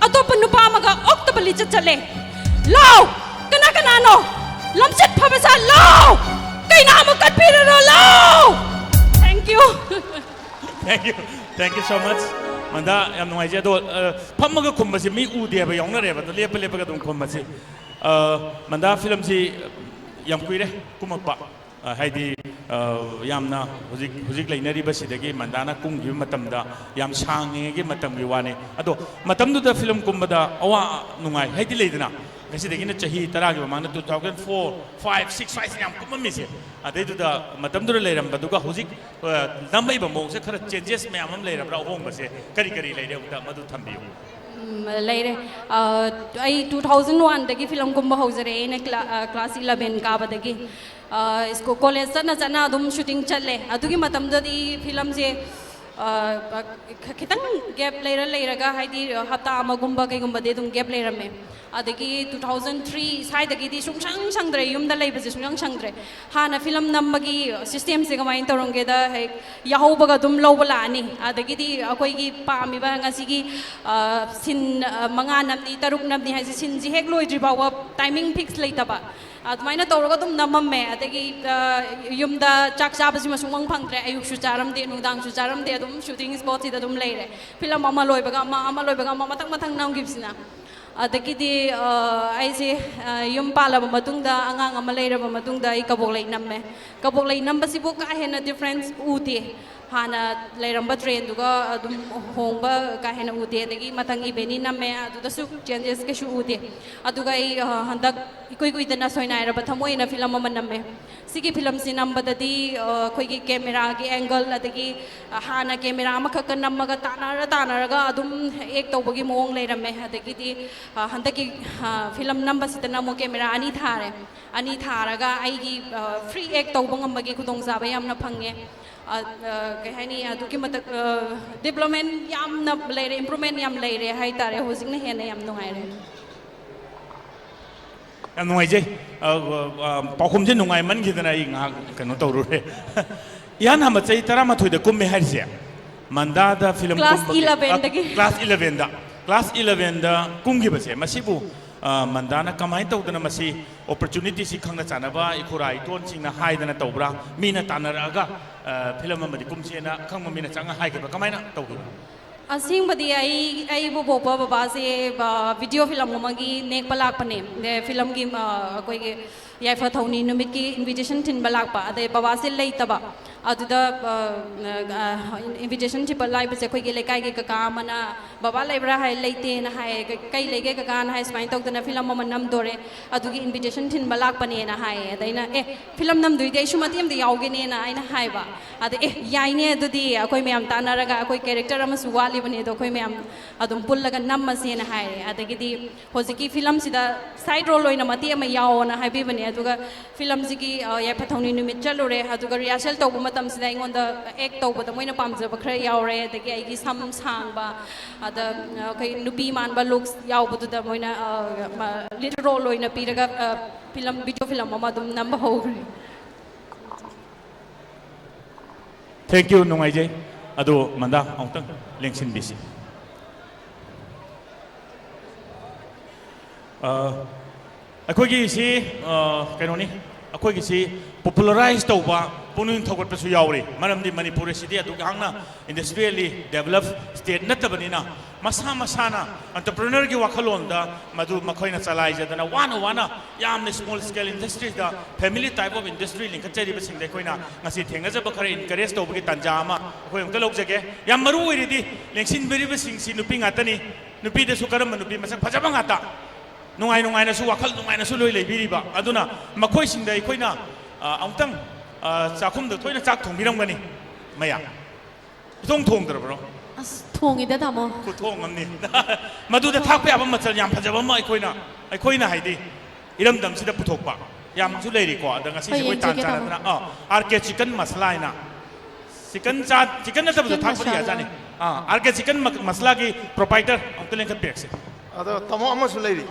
ꯑꯇꯣꯞꯄ ꯅꯨꯄꯥ ꯑꯃꯒ ꯑꯣꯛꯇꯕ ꯂꯤꯆꯠ ꯆꯠꯂꯦ꯫ ꯂꯥꯎ! ꯀꯅꯥ ꯀꯅꯥꯅꯣ? ꯂꯝꯆꯠ ꯐꯕ ꯁꯥ ꯂꯥꯎ! ꯀꯩꯅꯥ ꯑꯃ ꯀꯠꯄꯤꯔꯔꯣ ꯂꯥꯎ! Thank you꯫ Thank you, thank you so much꯫ ꯃꯟꯗꯥ, ꯌꯥꯝ ꯅꯨꯡꯉꯥꯏꯖꯩ꯫ ꯑꯗꯣ ꯑ, ꯐꯝꯃꯒ ꯈꯨꯝꯕꯁꯤ ꯃꯤ ꯎꯗꯦ ꯍꯥꯏꯕ ꯌꯥꯎꯅꯔꯦꯕ, ꯑꯗꯣ ꯂꯦꯞꯄ ꯂꯦꯞꯄꯒ ꯑꯗꯨꯝ ꯈꯨꯝꯕꯁꯤ꯫ ꯑ, ꯃꯟꯗꯥ, ꯐꯤꯂꯝꯁꯤ ꯌꯥꯝ ꯀꯨꯏꯔꯦ ꯀꯨꯝꯃꯛꯄ꯫ ꯑ, ꯍꯥꯏꯗꯤ ꯑ, ꯌꯥꯝꯅ ꯍꯧꯖꯤꯛ ꯍꯧꯖꯤꯛ ꯂꯩꯅꯔꯤꯕꯁꯤꯗꯒꯤ ꯃꯟꯗꯥꯅ ꯀꯨꯝꯈꯤꯕ ꯃꯇꯝꯗ ꯌꯥꯝ ꯁꯥꯡꯉꯤꯉꯩꯒꯤ ꯃꯇꯝꯒꯤ ꯋꯥꯅꯤ꯫ ꯑꯗꯣ ꯃꯇꯝꯗꯨꯗ ꯐꯤꯂꯝ ꯀꯨꯝꯕꯗ ꯑꯋꯥ ꯅꯨꯡꯉꯥꯏ ꯍꯥꯏꯗꯤ ꯂꯩꯗꯅ, ꯉꯁꯤꯗꯒꯤꯅ ꯆꯍꯤ ꯇꯔꯥꯒꯤ ꯃꯃꯥꯡꯗ, two thousand four, five, six ꯁ꯭ꯋꯥꯏꯁꯤꯅ ꯌꯥꯝ ꯀꯨꯝꯃꯝꯃꯤꯁꯦ꯫ ꯑꯗꯩꯗꯨꯗ ꯃꯇꯝꯗꯨꯗ ꯂꯩꯔꯝꯕꯗꯨꯒ ꯍꯧꯖꯤꯛ ꯑ, ꯅꯝꯃꯛꯏꯕ ꯃꯑꯣꯡꯁꯦ ꯈꯔ changes ꯃꯌꯥꯝ ꯑꯃ ꯂꯩꯔꯕ꯭ꯔꯥ? ꯑꯍꯣꯡꯕꯁꯦ ꯀꯔꯤ ꯀꯔꯤ ꯂꯩꯔꯦ? ꯑꯃꯨꯛꯇ ꯃꯗꯨ ꯊꯝꯕꯤꯌꯨ꯫ ꯎꯝ, ꯂꯩꯔꯦ꯫ ꯑ, ꯑꯩ two thousand one ꯗꯒꯤ ꯐꯤꯂꯝ ꯀꯨꯝꯕ ꯍꯧꯖꯔꯛꯑꯦ꯫ ꯑꯩꯅ ꯀ꯭ꯂꯥ-, ꯑ, class eleven ꯀꯥꯕꯗꯒꯤ꯫ ꯑ, ꯁ꯭ꯀꯨ-, college ꯆꯠꯅ ꯆꯠꯅ ꯑꯗꯨꯝ shooting ꯆꯠꯂꯦ꯫ ꯑꯗꯨꯒꯤ ꯃꯇꯝꯗꯗꯤ ꯐꯤꯂꯝꯁꯦ, ꯑ, ꯑ, ꯈ-, ꯈꯤꯇꯪ gap ꯂꯩꯔ ꯂꯩꯔꯒ, ꯍꯥꯏꯗꯤ, ꯍꯞꯇꯥ ꯑꯃꯒꯨꯝꯕ ꯀꯩꯒꯨꯝꯕꯗꯤ ꯑꯗꯨꯝ gap ꯂꯩꯔꯝꯃꯦ꯫ ꯑꯗꯒꯤ two thousand three ꯁ꯭ꯋꯥꯏꯗꯒꯤꯗꯤ ꯁꯨꯡꯁꯪ ꯁꯪꯗ꯭ꯔꯦ, ꯌꯨꯝꯗ ꯂꯩꯕꯁꯦ ꯁꯨꯡꯁꯪ ꯁꯪꯗ꯭ꯔꯦ꯫ ꯍꯥꯟꯅ ꯐꯤꯂꯝ ꯅꯝꯕꯒꯤ system ꯁꯦ ꯀꯃꯥꯏꯅ ꯇꯧꯔꯝꯒꯦꯗ, ꯍꯦꯛ ꯌꯥꯍꯧꯕꯒ ꯑꯗꯨꯝ ꯂꯧꯕ ꯂꯥꯛꯑꯅꯤ꯫ ꯑꯗꯒꯤꯗꯤ ꯑꯩꯈꯣꯏꯒꯤ ꯄꯥꯝꯃꯤꯕ ꯉꯁꯤꯒꯤ, ꯑ, scene, ꯑ, ꯃꯉꯥ ꯅꯝꯅꯤ, ꯇꯔꯨꯛ ꯅꯝꯅꯤ ꯍꯥꯏꯁꯦ, scene ꯁꯦ ꯍꯦꯛ ꯂꯣꯏꯗ꯭ꯔꯤ ꯐꯥꯎꯕ timing fix ꯂꯩꯇꯕ꯫ ꯑꯗꯨꯃꯥꯏꯅ ꯇꯧꯔꯒ ꯑꯗꯨꯝ ꯅꯝꯃꯝꯃꯦ꯫ ꯑꯗꯒꯤ, ꯑ, ꯌꯨꯝꯗ ꯆꯥꯛ ꯆꯥꯕꯁꯤꯃ ꯁꯨꯡꯐꯪ ꯐꯪꯗ꯭ꯔꯦ꯫ ꯑꯌꯨꯛꯁꯨ ꯆꯥꯔꯝꯗꯦ, ꯅꯨꯡꯗꯥꯡꯁꯨ ꯆꯥꯔꯝꯗꯦ, ꯑꯗꯨꯝ shooting spot ꯁꯤꯗ ꯑꯗꯨꯝ ꯂꯩꯔꯦ꯫ ꯐꯤꯂꯝ ꯑꯃ ꯂꯣꯏꯕꯒ ꯑꯃ, ꯑꯃ ꯂꯣꯏꯕꯒ ꯑꯃ, ꯃꯊꯪ ꯃꯊꯪ ꯅꯝꯈꯤꯕꯁꯤꯅ꯫ ꯑꯗꯒꯤꯗꯤ, ꯑ, ꯑꯩꯁꯦ, ꯑ, ꯌꯨꯝ ꯄꯥꯜꯂꯕ ꯃꯇꯨꯡꯗ ꯑꯉꯥꯡ ꯑꯃ ꯂꯩꯔꯕ ꯃꯇꯨꯡꯗ ꯑꯩ ꯀꯕꯣꯛꯂꯩ ꯅꯝꯃꯦ꯫ ꯀꯕꯣꯛꯂꯩ ꯅꯝꯕꯁꯤꯕꯨ ꯀꯥ ꯍꯦꯟꯅ difference ꯎꯗꯦ꯫ ꯍꯥꯟꯅ ꯂꯩꯔꯝꯕ trend ꯗꯨꯒ ꯑꯗꯨꯝ ꯍꯣꯡꯕ ꯀꯥ ꯍꯦꯟꯅ ꯎꯗꯦ꯫ ꯑꯗꯒꯤ ꯃꯊꯪ ꯏꯕꯦꯅꯤ ꯅꯝꯃꯦ, ꯑꯗꯨꯗꯁꯨ changes ꯀꯩꯁꯨ ꯎꯗꯦ꯫ ꯑꯗꯨꯒ ꯑꯩ, ꯑ, ꯍꯟꯗꯛ ꯏꯀꯨꯏ ꯀꯨꯏꯗꯅ ꯁꯣꯏꯅꯥꯏꯔꯕ ꯊꯃꯣꯏꯅ ꯐꯤꯂꯝ ꯑꯃ ꯅꯝꯃꯦ꯫ ꯁꯤꯒꯤ ꯐꯤꯂꯝꯁꯤ ꯅꯝꯕꯗꯗꯤ, ꯑ, ꯑꯩꯈꯣꯏꯒꯤ camera ꯒꯤ angle, ꯑꯗꯒꯤ, ꯑ, ꯍꯥꯟꯅ camera ꯑꯃꯈꯛꯀ ꯅꯝꯃꯒ ꯇꯥꯟꯅꯔ ꯇꯥꯟꯅꯔꯒ ꯑꯗꯨꯝ act ꯇꯧꯕꯒꯤ ꯃꯑꯣꯡ ꯂꯩꯔꯝꯃꯦ꯫ ꯑꯗꯒꯤꯗꯤ, ꯑ, ꯍꯟꯗꯛꯀꯤ, ꯑ, ꯐꯤꯂꯝ ꯅꯝꯕꯁꯤꯗꯅ ꯑꯃꯨꯛ camera ꯑꯅꯤ ꯊꯥꯔꯦ꯫ ꯑꯅꯤ ꯊꯥꯔꯒ ꯑꯩꯒꯤ, ꯑ, free act ꯇꯧꯕ ꯉꯝꯕꯒꯤ ꯈꯨꯗꯣꯡꯆꯥꯕ ꯌꯥꯝꯅ ꯐꯪꯉꯦ꯫ ꯑ, ꯑ, ꯀꯩ ꯍꯥꯏꯅꯤ, ꯑꯗꯨꯛꯀꯤ ꯃꯊꯛ, ꯑ, development ꯌꯥꯝꯅ ꯂꯩꯔꯦ, improvement ꯌꯥꯝ ꯂꯩꯔꯦ ꯍꯥꯏꯇꯥꯔꯦ꯫ ꯍꯧꯖꯤꯛꯅ ꯍꯦꯟꯅ ꯌꯥꯝ ꯅꯨꯡꯉꯥꯏꯔꯦ꯫ ꯌꯥꯝ ꯅꯨꯡꯉꯥꯏꯖꯩ꯫ ꯑ, ꯑ, ꯄꯥꯎꯈꯨꯝꯁꯦ ꯅꯨꯡꯉꯥꯏꯃꯟꯈꯤꯗꯅ ꯑꯩ ꯉꯥꯏꯍꯥꯛ ꯀꯩꯅꯣ ꯇꯧꯔꯨꯔꯦ꯫ ꯏꯍꯥꯟ ꯍꯥꯟꯕ ꯆꯍꯤ ꯇꯔꯥꯃꯥꯊꯣꯏꯗ ꯀꯨꯝꯃꯦ ꯍꯥꯏꯔꯤꯁꯦ, ꯃꯟꯗꯥꯗ ꯐꯤꯂꯝ Class ꯀꯨꯝꯕꯒꯤ, elevenꯗꯒꯤ꯫ ꯑ, class elevenꯗ, class elevenꯗ ꯀꯨꯝꯈꯤꯕꯁꯦ, ꯃꯁꯤꯕꯨ, ꯑ, ꯃꯟꯗꯥꯅ ꯀꯃꯥꯏꯅ ꯇꯧꯗꯅ ꯃꯁꯤ opportunityꯁꯤ ꯈꯪꯅ ꯆꯥꯟꯅꯕ ꯏꯈꯨꯔꯥ ꯏꯇꯣꯟꯁꯤꯡꯅ ꯍꯥꯏꯗꯅ ꯇꯧꯕ꯭ꯔꯥ? ꯃꯤꯅ ꯇꯥꯟꯅꯔꯛꯑꯒ, ꯑ, ꯐꯤꯂꯝ ꯑꯃꯗꯤ ꯀꯨꯝꯁꯦꯅ ꯑꯈꯪꯕ ꯃꯤꯅ ꯆꯪꯉ ꯍꯥꯏꯈꯤꯕ꯭ꯔꯥ? ꯀꯃꯥꯏꯅ ꯇꯧꯈꯤꯕ? ꯑꯁꯦꯡꯕꯗꯤ ꯑꯩ, ꯑꯩꯕꯨ ꯄꯣꯛꯄ ꯕꯕꯥꯁꯦ, ꯑ, video film ꯑꯃꯒꯤ ꯅꯦꯛꯄ ꯂꯥꯛꯄꯅꯦ꯫ ꯑ, filmꯒꯤ, ꯑ, ꯑꯩꯈꯣꯏꯒꯤ ꯌꯥꯏꯐ ꯊꯧꯅꯤ ꯅꯨꯃꯤꯠꯀꯤ invitation ꯊꯤꯟꯕ ꯂꯥꯛꯄ꯫ ꯑꯗꯩ ꯕꯕꯥꯁꯦ ꯂꯩꯇꯕ꯫ ꯑꯗꯨꯗ, ꯑ, ꯑ, invitation ꯊꯤꯟꯕ ꯂꯥꯛꯄꯁꯦ ꯑꯩꯈꯣꯏꯒꯤ ꯂꯩꯀꯥꯏꯒꯤ ꯀꯀꯥ ꯑꯃꯅ, "ꯕꯕꯥ ꯂꯩꯕ꯭ꯔꯥ?" ꯍꯥꯏ, "ꯂꯩꯇꯦꯅ" ꯍꯥꯏꯌꯦ꯫ "ꯀ-, ꯀꯩ ꯂꯩꯒꯦ ꯀꯀꯥꯅ?" ꯍꯥꯏ, "ꯁꯨꯃꯥꯏꯅ ꯇꯧꯗꯅ film ꯑꯃ ꯅꯝꯗꯣꯔꯦ, ꯑꯗꯨꯒꯤ invitation ꯊꯤꯟꯕ ꯂꯥꯛꯄꯅꯦꯅ" ꯍꯥꯏꯌꯦ꯫ ꯑꯗ ꯑꯩꯅ, "ꯑꯦ, film ꯅꯝꯗꯣꯏꯗꯤ ꯑꯩꯁꯨ ꯃꯇꯦꯛ ꯑꯃꯗꯤ ꯌꯥꯎꯒꯦꯅꯦꯅ" ꯑꯩꯅ ꯍꯥꯏꯕ꯫ ꯑꯗ, "ꯑꯦ, ꯌꯥꯏꯅꯦ, ꯑꯗꯨꯗꯤ ꯑꯩꯈꯣꯏ ꯃꯌꯥꯝ ꯇꯥꯟꯅꯔꯒ, ꯑꯩꯈꯣꯏ character ꯑꯃꯁꯨ ꯋꯥꯠꯂꯤꯕꯅꯦ, ꯑꯗꯣ ꯑꯩꯈꯣꯏ ꯃꯌꯥꯝ ꯑꯗꯨꯝ ꯄꯨꯜꯂꯒ ꯅꯝꯃꯁꯦꯅ" ꯍꯥꯏꯔꯦ꯫ ꯑꯗꯒꯤꯗꯤ ꯍꯧꯖꯤꯛꯀꯤ filmꯁꯤꯗ side role ꯑꯣꯏꯅ ꯃꯇꯦꯛ ꯑꯃ ꯌꯥꯎꯑꯣꯅ ꯍꯥꯏꯕꯤꯕꯅꯦ꯫ ꯑꯗꯨꯒ filmꯁꯤꯒꯤ, ꯑ, ꯌꯥꯏꯐ ꯊꯧꯅꯤ ꯅꯨꯃꯤꯠ ꯆꯠꯂꯨꯔꯦ꯫ ꯑꯗꯨꯒ rehearsal ꯇꯧꯕ ꯃꯇꯝꯁꯤꯗ ꯑꯩꯉꯣꯟꯗ act ꯇꯧꯕꯗ ꯃꯣꯏꯅ ꯄꯥꯝꯖꯕ ꯈꯔ ꯌꯥꯎꯔꯦ꯫ ꯑꯗꯒꯤ ꯑꯩꯒꯤ ꯁꯝ ꯁꯥꯡꯕ, ꯑꯗ, ꯑ, ꯑꯩꯈꯣꯏ ꯅꯨꯄꯤ ꯃꯥꯟꯕ looks ꯌꯥꯎꯕꯗꯨꯗ ꯃꯣꯏꯅ, ꯑ, ꯃ-, lead role ꯑꯣꯏꯅ ꯄꯤꯔꯒ, ꯑ, film, video film ꯑꯃ ꯑꯗꯨꯝ ꯅꯝꯕ ꯍꯧꯈ꯭ꯔꯦ꯫ Thank you, ꯅꯨꯡꯉꯥꯏꯖꯩ꯫ ꯑꯗꯨ ꯃꯟꯗꯥ, ꯑꯃꯨꯛꯇꯪ ꯂꯦꯡꯁꯤꯟꯕꯤꯁꯤ꯫ ꯑ, ꯑꯩꯈꯣꯏꯒꯤ ꯁꯤ, ꯑ, ꯀꯩꯅꯣꯅꯤ, ꯑꯩꯈꯣꯏꯒꯤ ꯁꯤ popularize ꯇꯧꯕ, ꯄꯨꯛꯅꯤꯡ ꯊꯧꯒꯠꯄꯁꯨ ꯌꯥꯎꯔꯤ꯫ ꯃꯔꯝꯗꯤ ꯃꯅꯤꯄꯨꯔ ꯑꯁꯤꯗꯤ ꯑꯗꯨꯛ ꯌꯥꯝꯅ industrially develop state ꯅꯠꯇꯕꯅꯤꯅ, ꯃꯁꯥ ꯃꯁꯥꯅ entrepreneurꯒꯤ ꯋꯥꯈꯜꯂꯣꯟꯗ ꯃꯗꯨ ꯃꯈꯣꯏꯅ ꯆꯂꯥꯏꯖꯗꯅ, ꯋꯥꯅ ꯋꯥꯅ ꯌꯥꯝꯅ small scale industryꯗ, family type of industry ꯂꯤꯡꯈꯠꯆꯔꯤꯕꯁꯤꯡꯗ ꯑꯩꯈꯣꯏꯅ ꯉꯁꯤ ꯊꯦꯡꯅꯖꯕ ꯈꯔ encourage ꯇꯧꯕꯒꯤ ꯇꯥꯟꯖꯥ ꯑꯃ ꯑꯩꯈꯣꯏ ꯑꯃꯨꯛꯇ ꯂꯧꯖꯒꯦ꯫ ꯌꯥꯝ ꯃꯔꯨ ꯑꯣꯏꯔꯤꯗꯤ ꯂꯦꯡꯁꯤꯟꯕꯤꯔꯤꯕꯁꯤꯡꯁꯤ ꯅꯨꯄꯤ ꯉꯥꯛꯇꯅꯤ꯫ ꯅꯨꯄꯤꯗꯁꯨ ꯀꯔꯝꯕ ꯅꯨꯄꯤ ꯃꯁꯛ ꯐꯖꯕ ꯉꯥꯛꯇ, ꯅꯨꯡꯉꯥꯏ ꯅꯨꯡꯉꯥꯏꯅꯁꯨ, ꯋꯥꯈꯜ ꯅꯨꯡꯉꯥꯏꯅꯁꯨ ꯂꯣꯏ ꯂꯩꯕꯤꯔꯤꯕ꯫ ꯑꯗꯨꯅ ꯃꯈꯣꯏꯁꯤꯡꯗ ꯑꯩꯈꯣꯏꯅ, ꯑ, ꯑꯃꯨꯛꯇꯪ, ꯑ, ꯆꯥꯛꯈꯨꯝꯗ ꯊꯣꯏꯅ ꯆꯥꯛ ꯊꯣꯡꯕꯤꯔꯝꯒꯅꯤ꯫ ꯃꯌꯥ ꯏꯊꯣꯡ ꯊꯣꯡꯗ꯭ꯔꯕ꯭ꯔꯣ? ꯑꯁ, ꯊꯣꯡꯉꯤꯗ, ꯇꯥꯃꯣ꯫ ꯈꯨꯊꯣꯡ ꯑꯃꯅꯤ꯫ ꯃꯗꯨꯗ ꯊꯥꯛꯄ ꯌꯥꯕ ꯃꯆꯜ ꯌꯥꯝ ꯐꯖꯕ ꯑꯃ ꯑꯩꯈꯣꯏꯅ, ꯑꯩꯈꯣꯏꯅ ꯍꯥꯏꯗꯤ ꯏꯔꯝꯗꯝꯁꯤꯗ ꯄꯨꯊꯣꯛꯄ ꯌꯥꯝꯁꯨ ꯂꯩꯔꯤꯀꯣ꯫ ꯑꯗ ꯉꯁꯤꯁꯦ ꯍꯣꯏ, ꯑꯩꯈꯣꯏ ꯇꯥꯟ ꯌꯦꯡꯖꯒꯦ, ꯇꯥꯃꯣ꯫ ꯆꯥꯟꯅꯗꯅ, ꯑꯥ, R K chicken masala ꯍꯥꯏꯅ ꯆꯤꯀꯟ ꯆꯥ ꯆꯤꯀꯟ ꯅꯠꯇꯕꯁꯨ ꯆꯤꯀꯟ ꯊꯥꯛꯄꯗꯤ ꯃꯁꯥꯂꯥ꯫ ꯌꯥꯖꯥꯠꯅꯤ꯫ ꯑꯥ, ꯑꯥꯔ ꯀꯦ ꯆꯤꯀꯟ ꯃꯁꯂꯥꯒꯤ ꯄ꯭ꯔꯣꯄꯥꯏꯇꯔ ꯑꯝꯇ ꯂꯦꯡꯈꯠꯄꯤꯔꯛꯁꯦ꯫ ꯑꯗꯣ ꯇꯥꯃꯣ ꯑꯃꯁꯨ ꯂꯩꯔꯤ꯫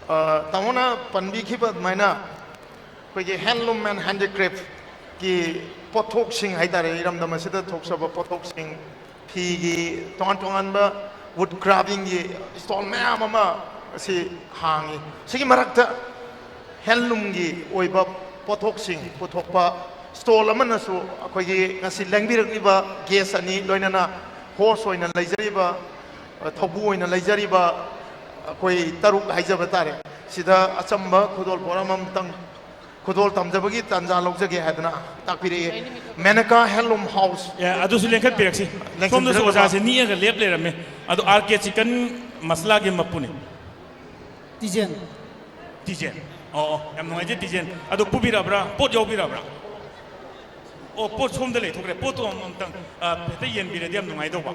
ꯑ, ꯇꯥꯃꯣꯅ ꯄꯟꯕꯤꯈꯤꯕ ꯑꯗꯨꯃꯥꯏꯅ ꯑꯩꯈꯣꯏꯒꯤ handloom and handicraftꯀꯤ ꯄꯣꯠꯊꯣꯛꯁꯤꯡ ꯍꯥꯏꯇꯥꯔꯦ, ꯏꯔꯝꯗꯝ ꯑꯁꯤꯗ ꯊꯣꯛꯆꯕ ꯄꯣꯠꯊꯣꯛꯁꯤꯡ, ꯐꯤꯒꯤ ꯇꯣꯉꯥꯟ ꯇꯣꯉꯥꯟꯕ wood carvingꯒꯤ stall ꯃꯌꯥꯝ ꯑꯃ ꯑꯁꯤ ꯍꯥꯡꯉꯤ꯫ ꯁꯤꯒꯤ ꯃꯔꯛꯇ handloomꯒꯤ ꯑꯣꯏꯕ ꯄꯣꯠꯊꯣꯛꯁꯤꯡ ꯄꯨꯊꯣꯛꯄ stall ꯑꯃꯅꯁꯨ ꯑꯩꯈꯣꯏꯒꯤ ꯉꯁꯤ ꯂꯦꯡꯕꯤꯔꯛꯂꯤꯕ guest ꯑꯅꯤ, ꯂꯣꯏꯅꯅ host ꯑꯣꯏꯅ ꯂꯩꯖꯔꯤꯕ, ꯊꯧꯕꯨ ꯑꯣꯏꯅ ꯂꯩꯖꯔꯤꯕ ꯑꯩꯈꯣꯏ ꯇꯔꯨꯛ ꯍꯥꯏꯖꯕ ꯇꯥꯔꯦ꯫ ꯁꯤꯗ ꯑꯆꯝꯕ ꯈꯨꯗꯣꯜ ꯄꯣꯠ ꯑꯃꯃꯝꯇꯪ ꯈꯨꯗꯣꯜ ꯇꯝꯖꯕꯒꯤ ꯇꯥꯟꯖꯥ ꯂꯧꯖꯒꯦ ꯍꯥꯏꯗꯅ ꯇꯥꯛꯄꯤꯔꯛꯏ꯫ Menaka Handloom House꯫ ꯑꯦ, ꯑꯗꯨꯁꯨ ꯂꯦꯡꯈꯠꯄꯤꯔꯛꯁꯤ꯫ ꯂꯦꯡꯈꯠꯄꯤꯔꯛꯅꯕ꯫ ꯁꯣꯝꯗꯁꯨ ꯑꯣꯖꯥꯁꯦ ꯅꯤꯛꯑꯒ ꯂꯦꯞ ꯂꯩꯔꯝꯃꯦ꯫ ꯑꯗꯣ ꯑꯥꯔ ꯀꯦ ꯆꯤꯀꯟ ꯃꯁꯂꯥꯒꯤ ꯃꯄꯨꯅꯤ꯫ ꯇꯤꯖꯦꯟ꯫ ꯇꯤꯖꯦꯟ꯫ ꯑꯣ, ꯑꯣ, ꯌꯥꯝ ꯅꯨꯡꯉꯥꯏꯖꯩ ꯇꯤꯖꯦꯟ꯫ ꯑꯗꯣ ꯄꯨꯕꯤꯔꯛꯑꯕ꯭ꯔꯥ? ꯄꯣꯠ ꯌꯥꯎꯕꯤꯔꯛꯑꯕ꯭ꯔꯥ? ꯑꯣ, ꯄꯣꯠ ꯁꯣꯝꯗ ꯂꯩꯊꯣꯛꯈ꯭ꯔꯦ꯫ ꯄꯣꯠꯇꯣ ꯑꯃ-, ꯑꯃꯨꯛꯇꯪ, ꯑ, ꯍꯦꯛꯇ ꯌꯦꯟꯕꯤꯔꯗꯤ ꯌꯥꯝ ꯅꯨꯡꯉꯥꯏꯗꯧꯕ꯫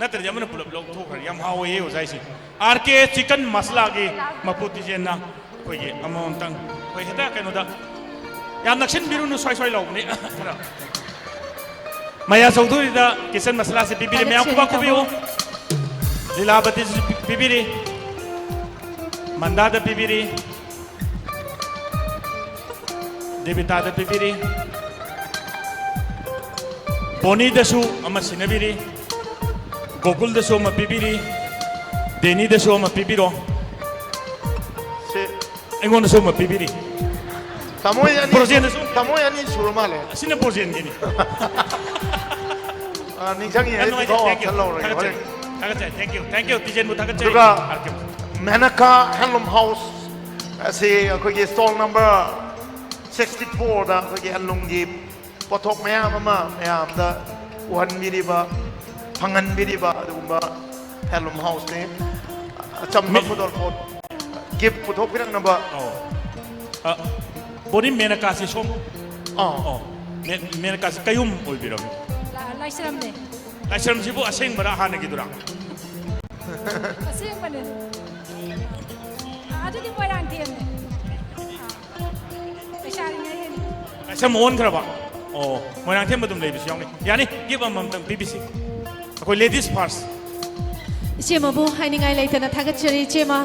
ꯅꯠꯇ꯭ꯔꯗꯤ ꯑꯃꯅ ꯄꯨꯂꯞ ꯂꯧꯊꯣꯛꯈ꯭ꯔꯦ꯫ ꯌꯥꯝ ꯍꯥꯎꯋꯦ ꯑꯣꯖꯥ ꯑꯩꯁꯦ꯫ ꯑꯥꯔ ꯀꯦ ꯆꯤꯀꯟ ꯃꯁꯂꯥꯒꯤ ꯃꯄꯨ ꯇꯤꯖꯦꯟꯅ ꯑꯩꯈꯣꯏꯒꯤ ꯑꯃꯃꯝꯇꯪ, ꯑꯩꯈꯣꯏ ꯍꯦꯛꯇ ꯀꯩꯅꯣꯗ, ꯌꯥꯝ ꯅꯛꯁꯤꯟꯕꯤꯔꯨꯅꯨ, ꯁ꯭ꯋꯥꯏ ꯁ꯭ꯋꯥꯏ ꯂꯥꯎꯕꯅꯦ ꯈꯔ꯫ ꯃꯌꯥ ꯆꯧꯙꯨꯔꯤꯗ ꯀꯤꯆꯟ ꯃꯁꯂꯥꯁꯦ ꯄꯤꯕꯤꯔꯦ꯫ ꯃꯌꯥꯝ ꯊꯥꯒꯠꯆꯔꯤ, ꯈꯨꯕꯥꯛ ꯈꯨꯕꯤꯌꯨ꯫ ꯇꯥꯃꯣ꯫ ꯂꯤꯂꯥꯕꯇꯤꯁꯨ ꯄꯤꯕꯤꯔꯤ꯫ ꯃꯟꯗꯥꯗ ꯄꯤꯕꯤꯔꯤ꯫ ꯗꯦꯕꯤꯇꯥꯗ ꯄꯤꯕꯤꯔꯤ꯫ ꯕꯣꯅꯤꯗꯁꯨ ꯑꯃ ꯁꯤꯟꯅꯕꯤꯔꯤ꯫ ꯒꯣꯀꯨꯜꯗꯁꯨ ꯑꯃ ꯄꯤꯕꯤꯔꯤ꯫ ꯗꯦꯅꯤꯗꯁꯨ ꯑꯃ ꯄꯤꯕꯤꯔꯣ꯫ ꯁꯤ ꯑꯩꯉꯣꯟꯗꯁꯨ ꯑꯃ ꯄꯤꯕꯤꯔꯤ꯫ ꯇꯥꯃꯣ ꯑꯅꯤ, ꯕ꯭ꯔꯣꯖꯦꯟꯗꯁꯨ꯫ ꯇꯥꯃꯣ ꯑꯅꯤ ꯁꯨꯔ ꯃꯥꯜꯂꯦ꯫ ꯑꯁꯤꯅ ꯕ꯭ꯔꯣꯖꯦꯟꯒꯤꯅꯤ꯫ ꯑ, ꯅꯤꯡꯁꯤꯡꯉꯤ, ꯌꯥꯝ ꯑꯩ ꯅꯨꯡꯉꯥꯏꯖꯩ, ꯄꯤꯊꯣꯛꯑꯣ, thank you, ꯈꯜꯍꯧꯔꯒꯦ ꯊꯥꯒꯠꯆꯔꯤ, ꯍꯣꯔꯦꯟ꯫ ꯊꯥꯒꯠꯆꯔꯤ, thank you, thank you, ꯇꯤꯖꯦꯟꯕꯨ ꯊꯥꯒꯠꯆꯔꯤ꯫ ꯑꯗꯨꯒ ꯑꯥꯔ ꯀꯦ꯫ Menaka Handloom House ꯑꯁꯤ ꯑꯩꯈꯣꯏꯒꯤ stall number sixty fourꯗ ꯑꯩꯈꯣꯏꯒꯤ handloomꯒꯤ ꯄꯣꯠꯊꯣꯛ ꯃꯌꯥꯝ ꯑꯃ ꯃꯌꯥꯝꯗ ꯎꯍꯟꯕꯤꯔꯤꯕ, ꯐꯪꯍꯟꯕꯤꯔꯤꯕ ꯑꯗꯨꯒꯨꯝꯕ handloom houseꯅꯤ꯫ ꯑꯆꯝꯕ ꯃꯤ- ꯈꯨꯗꯣꯜꯄꯣꯠ gift ꯄꯨꯊꯣꯛꯄꯤꯔꯛꯅꯕ꯫ ꯑꯣ꯫ ꯑ, ꯕꯣꯅꯤ ꯃꯦꯅꯀꯥꯁꯤ ꯁꯣꯝ? ꯑꯥ꯫ ꯑꯣ꯫ ꯃꯦ-, ꯃꯦꯅꯀꯥꯁꯤ ꯀꯌꯨꯝ ꯑꯣꯏꯕꯤꯔꯕ? ꯂꯥ-, ꯂꯥꯏꯁ꯭ꯔꯝꯅꯦ꯫ ꯂꯥꯏꯁ꯭ꯔꯝꯁꯤꯕꯨ ꯑꯁꯦꯡꯕꯔꯥ ꯍꯥꯟꯅꯒꯤꯗꯨꯔꯥ? ꯑꯁꯦꯡꯕꯅꯦ꯫ ꯑꯥ, ꯑꯗꯨꯗꯤ ꯃꯣꯏꯔꯥꯡꯊꯦꯝꯅꯦ꯫ ꯑꯥ꯫ ꯂꯩꯁꯥꯔꯤꯉꯩꯗꯅꯤ꯫ ꯂꯥꯏꯁ꯭ꯔꯝ ꯑꯣꯟꯈ꯭ꯔꯕ? ꯑꯣ, ꯃꯣꯏꯔꯥꯡꯊꯦꯝ ꯑꯗꯨꯝ ꯂꯩꯕꯁꯨ ꯌꯥꯎꯅꯤ꯫ ꯌꯥꯅꯤ, ꯒꯤꯐ ꯑꯃꯃꯝꯇꯪ ꯄꯤꯕꯤꯁꯤ꯫ ꯑꯩꯈꯣꯏ ꯂꯦꯗꯤꯁ ꯐꯥꯔꯁ꯫ ꯏꯆꯦꯃꯕꯨ ꯍꯥꯏꯅꯤꯡꯉꯥꯏ ꯂꯩꯇꯅ ꯊꯥꯒꯠꯆꯔꯤ꯫ ꯏꯆꯦꯃ,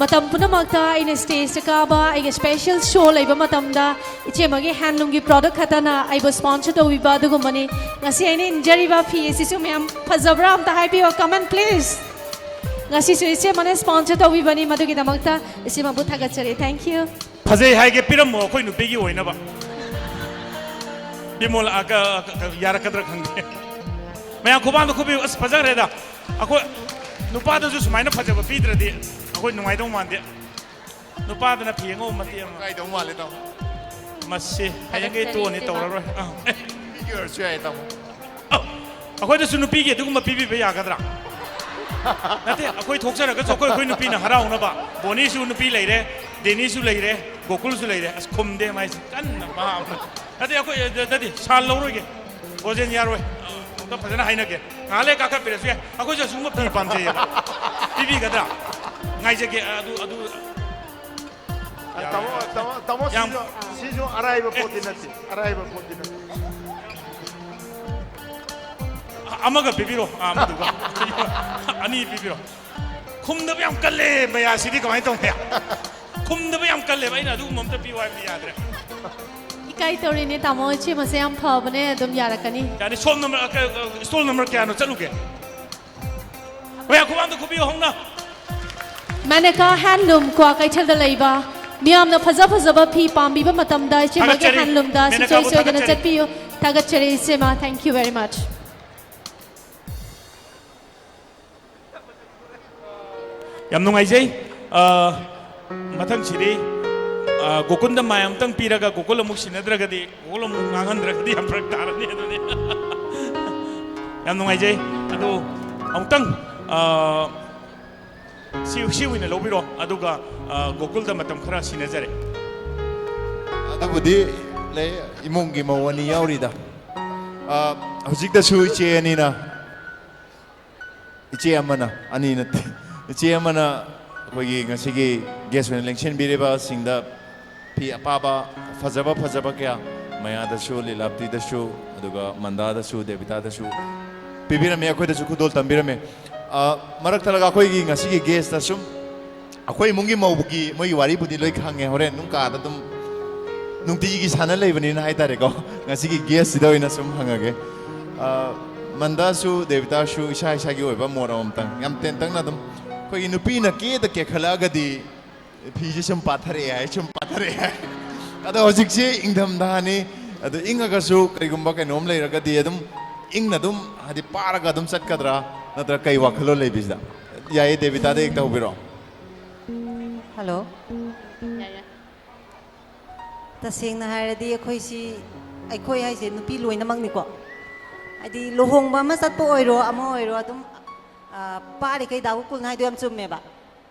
ꯃꯇꯝ ꯄꯨꯝꯅꯃꯛꯇ ꯑꯩꯅ ꯁ꯭ꯇꯦꯖꯇ ꯀꯥꯕ, ꯑꯩꯒꯤ ꯁ꯭ꯄꯦꯁꯦꯜ ꯁꯣ ꯂꯩꯕ ꯃꯇꯝꯗ ꯏꯆꯦꯃꯒꯤ ꯍꯦꯟꯂꯨꯝꯒꯤ ꯄ꯭ꯔꯣꯗꯛ ꯈꯛꯇꯅ ꯑꯩꯕꯨ ꯁ꯭ꯄꯣꯟꯁꯔ ꯇꯧꯕꯤꯕ ꯑꯗꯨꯒꯨꯝꯕꯅꯤ꯫ ꯉꯁꯤ ꯑꯩꯅ ꯏꯟꯖꯔꯤꯕ ꯐꯤ ꯑꯁꯤꯁꯨ ꯃꯌꯥꯝ ꯐꯖꯕ꯭ꯔꯥ ꯑꯝꯇ ꯍꯥꯏꯕꯤꯌꯣ, ꯀꯃꯦꯟ ꯄ꯭ꯂꯤꯖ꯫ ꯉꯁꯤꯁꯨ ꯏꯆꯦꯃꯅ ꯁ꯭ꯄꯣꯟꯁꯔ ꯇꯧꯕꯤꯕꯅꯤ, ꯃꯗꯨꯒꯤꯗꯃꯛꯇ ꯏꯆꯦꯃꯕꯨ ꯊꯥꯒꯠꯆꯔꯤ꯫ Thank you꯫ ꯐꯖꯩ ꯍꯥꯏꯒꯦ ꯄꯤꯔꯝꯃꯣ ꯑꯩꯈꯣꯏ ꯅꯨꯄꯤꯒꯤ ꯑꯣꯏꯅꯕ꯫ ꯕꯤꯃꯣꯜ, ꯑ, ꯀ-, ꯀ-, ꯀ-, ꯌꯥꯔꯛꯀꯗ꯭ꯔꯥ ꯈꯪꯗꯦ꯫ ꯃꯌꯥꯝ ꯈꯨꯕꯥꯡꯗ ꯈꯨꯕꯤꯌꯨ꯫ ꯑꯁ, ꯐꯖꯈ꯭ꯔꯦꯗ꯫ ꯑꯩꯈꯣꯏ ꯅꯨꯄꯥꯗꯁꯨ ꯁꯨꯃꯥꯏꯅ ꯐꯖꯕ ꯄꯤꯗ꯭ꯔꯗꯤ ꯑꯩꯈꯣꯏ ꯅꯨꯡꯉꯥꯏꯗꯧ ꯃꯥꯟꯗꯦ꯫ ꯅꯨꯄꯥꯗꯅ ꯐꯤ ꯑꯉꯧꯕ ꯃꯇꯦꯛ ꯑꯃ꯫ ꯀꯥꯏꯗꯧ ꯃꯥꯜꯂꯦ, ꯇꯥꯃꯣ꯫ ꯃꯁꯤ ꯍꯌꯦꯡꯒꯩ ꯇꯣꯛꯑꯅꯤ, ꯇꯧꯔꯔꯣꯏ꯫ ꯑꯥ꯫ ꯅꯨꯄꯤꯒꯤ ꯑꯣꯏꯔꯁꯨ ꯌꯥꯏ, ꯇꯥꯃꯣ꯫ ꯑꯧ, ꯑꯩꯈꯣꯏꯗꯁꯨ ꯅꯨꯄꯤꯒꯤ ꯑꯗꯨꯒꯨꯝꯕ ꯄꯤꯕꯤꯕ ꯌꯥꯒꯗ꯭ꯔꯥ? ꯅꯠꯇꯦ, ꯑꯩꯈꯣꯏ ꯊꯣꯛꯆꯔꯒꯁꯨ ꯑꯩꯈꯣꯏ, ꯑꯩꯈꯣꯏ ꯅꯨꯄꯤꯅ ꯍꯔꯥꯎꯅꯕ꯫ ꯕꯣꯅꯤꯁꯨ ꯅꯨꯄꯤ ꯂꯩꯔꯦ, ꯗꯦꯅꯤꯁꯨ ꯂꯩꯔꯦ, ꯒꯣꯀꯨꯜꯁꯨ ꯂꯩꯔꯦ꯫ ꯑꯁ, ꯈꯨꯝꯗꯦ ꯃꯥꯏꯁꯦ ꯀꯟꯅ ꯃꯍꯥ-꯫ ꯅꯠꯇꯦ, ꯑꯩꯈꯣꯏ, ꯑ, ꯅꯠꯇꯦ, ꯁꯥꯜ ꯂꯧꯔꯣꯏꯒꯦ꯫ ꯔꯣꯖꯦꯟ ꯌꯥꯔꯣꯏ꯫ ꯑꯝꯇ ꯐꯖꯅ ꯍꯥꯏꯅꯒꯦ꯫ ꯉꯥꯏꯍꯥꯛ ꯂꯩ ꯀꯥꯈꯠꯄꯤꯔꯁꯨ ꯌꯥꯏ꯫ ꯑꯩꯈꯣꯏꯁꯨ ꯑꯁꯤꯒꯨꯝꯕ ꯐꯤ ꯄꯥꯝꯖꯩꯌꯦꯕ꯫ ꯄꯤꯕꯤꯒꯗ꯭ꯔꯥ? ꯉꯥꯏꯖꯒꯦ꯫ ꯑꯗꯨ, ꯑꯗꯨ ꯇꯥꯃꯣ, ꯇꯥꯃꯣ, ꯇꯥꯃꯣ, ꯌꯥꯝ- ꯁꯤꯁꯨ, ꯁꯤꯁꯨ ꯑꯔꯥꯏꯕ ꯄꯣꯠꯇꯤ ꯅꯠꯇꯦ꯫ ꯑꯔꯥꯏꯕ ꯄꯣꯠꯇꯤ ꯅꯠꯇꯦ꯫ ꯑꯃꯒ ꯄꯤꯕꯤꯔꯣ꯫ ꯑꯥ, ꯑꯃꯗꯨꯒ꯫ ꯑꯅꯤ ꯄꯤꯕꯤꯔꯣ꯫ ꯈꯨꯝꯗꯕ ꯌꯥꯝ ꯀꯜꯂꯦ ꯃꯌꯥꯁꯤꯗꯤ, ꯀꯃꯥꯏꯅ ꯇꯧꯅꯤ? ꯈꯨꯝꯗꯕ ꯌꯥꯝ ꯀꯜꯂꯦꯕ, ꯑꯩꯅ ꯑꯗꯨꯒꯨꯝꯕ ꯑꯝꯇ ꯄꯤꯌꯨ ꯍꯥꯏꯕꯗꯤ ꯌꯥꯗ꯭ꯔꯦ꯫ ꯏꯀꯥꯏ ꯇꯧꯔꯤꯅꯦ ꯇꯥꯃꯣ, ꯏꯆꯦ ꯃꯁꯦ ꯌꯥꯝ ꯐꯕꯅꯦ, ꯑꯗꯨꯝ ꯌꯥꯔꯛꯀꯅꯤ꯫ ꯌꯥꯅꯤ, ꯁꯣꯝ ꯅꯝꯕꯔ, ꯑ, ꯀ-, ꯀ-, ꯁ꯭ꯇꯣꯜ ꯅꯝꯕꯔ ꯀꯌꯥꯅꯣ? ꯆꯠꯂꯨꯒꯦ꯫ ꯃꯌꯥꯝ ꯈꯨꯃꯥꯡꯗ ꯈꯨꯕꯤꯌꯨ ꯍꯧꯅ꯫ ꯃꯦꯅꯦꯀꯥ ꯍꯦꯟꯂꯨꯝ ꯀ꯭ꯋꯥꯀꯩꯊꯦꯜꯗ ꯂꯩꯕ ꯃꯤꯌꯥꯝꯅ ꯐꯖ ꯐꯖꯕ ꯐꯤ ꯄꯥꯝꯕꯤꯕ ꯃꯇꯝꯗ ꯏꯆꯦꯃꯒꯤ ꯊꯥꯒꯠꯆꯔꯤ꯫ ꯍꯦꯟꯂꯨꯝꯗ ꯃꯦꯅꯦꯀꯥꯕꯨ ꯁꯨꯡꯁꯣꯏ ꯁꯣꯏꯗꯅ ꯊꯥꯒꯠꯆꯔꯤ꯫ ꯆꯠꯄꯤꯌꯨ꯫ ꯊꯥꯒꯠꯆꯔꯤ ꯏꯆꯦꯃ, thank you very much꯫ ꯌꯥꯝ ꯅꯨꯡꯉꯥꯏꯖꯩ꯫ ꯑ, ꯃꯊꯪꯁꯤꯗꯤ, ꯑ, ꯒꯣꯀꯨꯟꯗ ꯃꯥꯏ ꯑꯃꯨꯛꯇꯪ ꯄꯤꯔꯒ ꯒꯣꯀꯨꯜ ꯑꯃꯨꯛ ꯁꯤꯟꯅꯗ꯭ꯔꯒꯗꯤ, ꯒꯣꯀꯨꯜ ꯑꯃꯨꯛ ꯉꯥꯡꯍꯟꯗ꯭ꯔꯒꯗꯤ ꯌꯥꯝ ꯐꯔꯛ ꯇꯥꯔꯅꯤ꯫ ꯑꯗꯨꯅꯤ꯫ ꯌꯥꯝ ꯅꯨꯡꯉꯥꯏꯖꯩ꯫ ꯑꯗꯨ ꯑꯃꯨꯛꯇꯪ, ꯑ, ꯁꯤ, ꯁꯤ ꯑꯣꯏꯅ ꯂꯧꯕꯤꯔꯣ꯫ ꯑꯗꯨꯒ, ꯑ, ꯒꯣꯀꯨꯜꯗ ꯃꯇꯝ ꯈꯔ ꯁꯤꯟꯅꯖꯔꯦ꯫ ꯑꯗꯨꯕꯨꯗꯤ ꯂꯩ, ꯏꯃꯨꯡꯒꯤ ꯃꯧ ꯑꯅꯤ ꯌꯥꯎꯔꯤꯗ꯫ ꯑ, ꯍꯧꯖꯤꯛꯇꯁꯨ ꯏꯆꯦ ꯑꯅꯤꯅ, ꯏꯆꯦ ꯑꯃꯅ, ꯑꯅꯤ ꯅꯠꯇꯦ, ꯏꯆꯦ ꯑꯃꯅ ꯑꯩꯈꯣꯏꯒꯤ ꯉꯁꯤꯒꯤ ꯒꯦꯁ ꯑꯣꯏꯅ ꯂꯦꯡꯁꯤꯟꯕꯤꯔꯤꯕꯁꯤꯡꯗ ꯐꯤ ꯑꯄꯥꯕ ꯐꯖꯕ ꯐꯖꯕ ꯀꯌꯥ ꯃꯌꯥꯗꯁꯨ, ꯂꯤꯂꯥꯞꯇꯤꯗꯁꯨ, ꯑꯗꯨꯒ ꯃꯟꯗꯥꯗꯁꯨ, ꯗꯦꯕꯤꯇꯥꯗꯁꯨ ꯄꯤꯕꯤꯔꯝꯃꯦ, ꯑꯩꯈꯣꯏꯗꯁꯨ ꯈꯨꯗꯣꯜ ꯇꯝꯕꯤꯔꯝꯃꯦ꯫ ꯑ, ꯃꯔꯛ ꯊꯠꯂꯒ ꯑꯩꯈꯣꯏꯒꯤ ꯉꯁꯤꯒꯤ ꯒꯦꯁꯇ ꯁꯨꯝ ꯑꯩꯈꯣꯏ ꯏꯃꯨꯡꯒꯤ ꯃꯧꯒꯤ ꯃꯣꯏꯒꯤ ꯋꯥꯔꯤꯕꯨꯗꯤ ꯂꯣꯏ ꯈꯪꯉꯦ, ꯍꯣꯔꯦꯟ ꯅꯨꯡ ꯀꯥꯗ ꯑꯗꯨꯝ ꯅꯨꯡꯇꯤꯒꯤ ꯁꯥꯟꯅ ꯂꯩꯕꯅꯤꯅ ꯍꯥꯏꯇꯥꯔꯦꯀꯣ꯫ ꯉꯁꯤꯒꯤ ꯒꯦꯁꯁꯤꯗ ꯑꯣꯏꯅ ꯁꯨꯝ ꯍꯪꯉꯒꯦ꯫ ꯑ, ꯃꯟꯗꯥꯁꯨ ꯗꯦꯕꯤꯇꯥꯁꯨ ꯏꯁꯥ ꯏꯁꯥꯒꯤ ꯑꯣꯏꯕ ꯃꯣꯠ ꯑꯃꯃꯝꯇꯪ, ꯌꯥꯝ ꯇꯦꯟꯇꯛꯅ ꯑꯗꯨꯝ, ꯑꯩꯈꯣꯏꯒꯤ ꯅꯨꯄꯤꯅ ꯀꯦꯗ ꯀꯦꯈꯠꯂꯛꯑꯒꯗꯤ ꯐꯤꯁꯦ ꯁꯨꯝ ꯄꯥꯊꯔꯛꯑꯦ ꯍꯥꯏ, ꯁꯨꯝ ꯄꯥꯊꯔꯛꯑꯦ ꯍꯥꯏ꯫ ꯑꯗꯣ ꯍꯧꯖꯤꯛꯁꯤ ꯏꯪꯊꯝꯊꯥꯅꯤ, ꯑꯗꯣ ꯏꯪꯉꯒꯁꯨ ꯀꯔꯤꯒꯨꯝꯕ ꯀꯩꯅꯣꯝ ꯂꯩꯔꯒꯗꯤ ꯑꯗꯨꯝ ꯏꯪꯅ ꯑꯗꯨꯝ, ꯍꯥꯏꯗꯤ, ꯄꯥꯔꯒ ꯑꯗꯨꯝ ꯆꯠꯀꯗ꯭ꯔꯥ, ꯅꯠꯇ꯭ꯔꯒ ꯀꯩ ꯋꯥꯈꯜꯂꯣꯟ ꯂꯩꯕꯤꯁꯤꯗ? ꯌꯥꯏꯌꯦ, ꯗꯦꯕꯤꯇꯥꯗ ꯍꯦꯛꯇ ꯍꯧꯕꯤꯔꯛꯑꯣ꯫ ꯍꯜꯂꯣ꯫ ꯇꯁꯦꯡꯅ ꯍꯥꯏꯔꯗꯤ ꯑꯩꯈꯣꯏꯁꯤ, ꯑꯩꯈꯣꯏ ꯍꯥꯏꯁꯦ ꯅꯨꯄꯤ ꯂꯣꯏꯅꯃꯛꯅꯤꯀꯣ꯫ ꯍꯥꯏꯗꯤ ꯂꯨꯍꯣꯡꯕ ꯑꯃ ꯆꯠꯄ ꯑꯣꯏꯔꯣ, ꯑꯃ ꯑꯣꯏꯔꯣ, ꯑꯗꯨꯝ, ꯑ, ꯄꯥꯔꯤꯈꯩ, ꯗꯥ ꯒꯣꯀꯨꯜꯅ ꯍꯥꯏꯗꯣ ꯌꯥꯝ ꯆꯨꯝꯃꯦꯕ꯫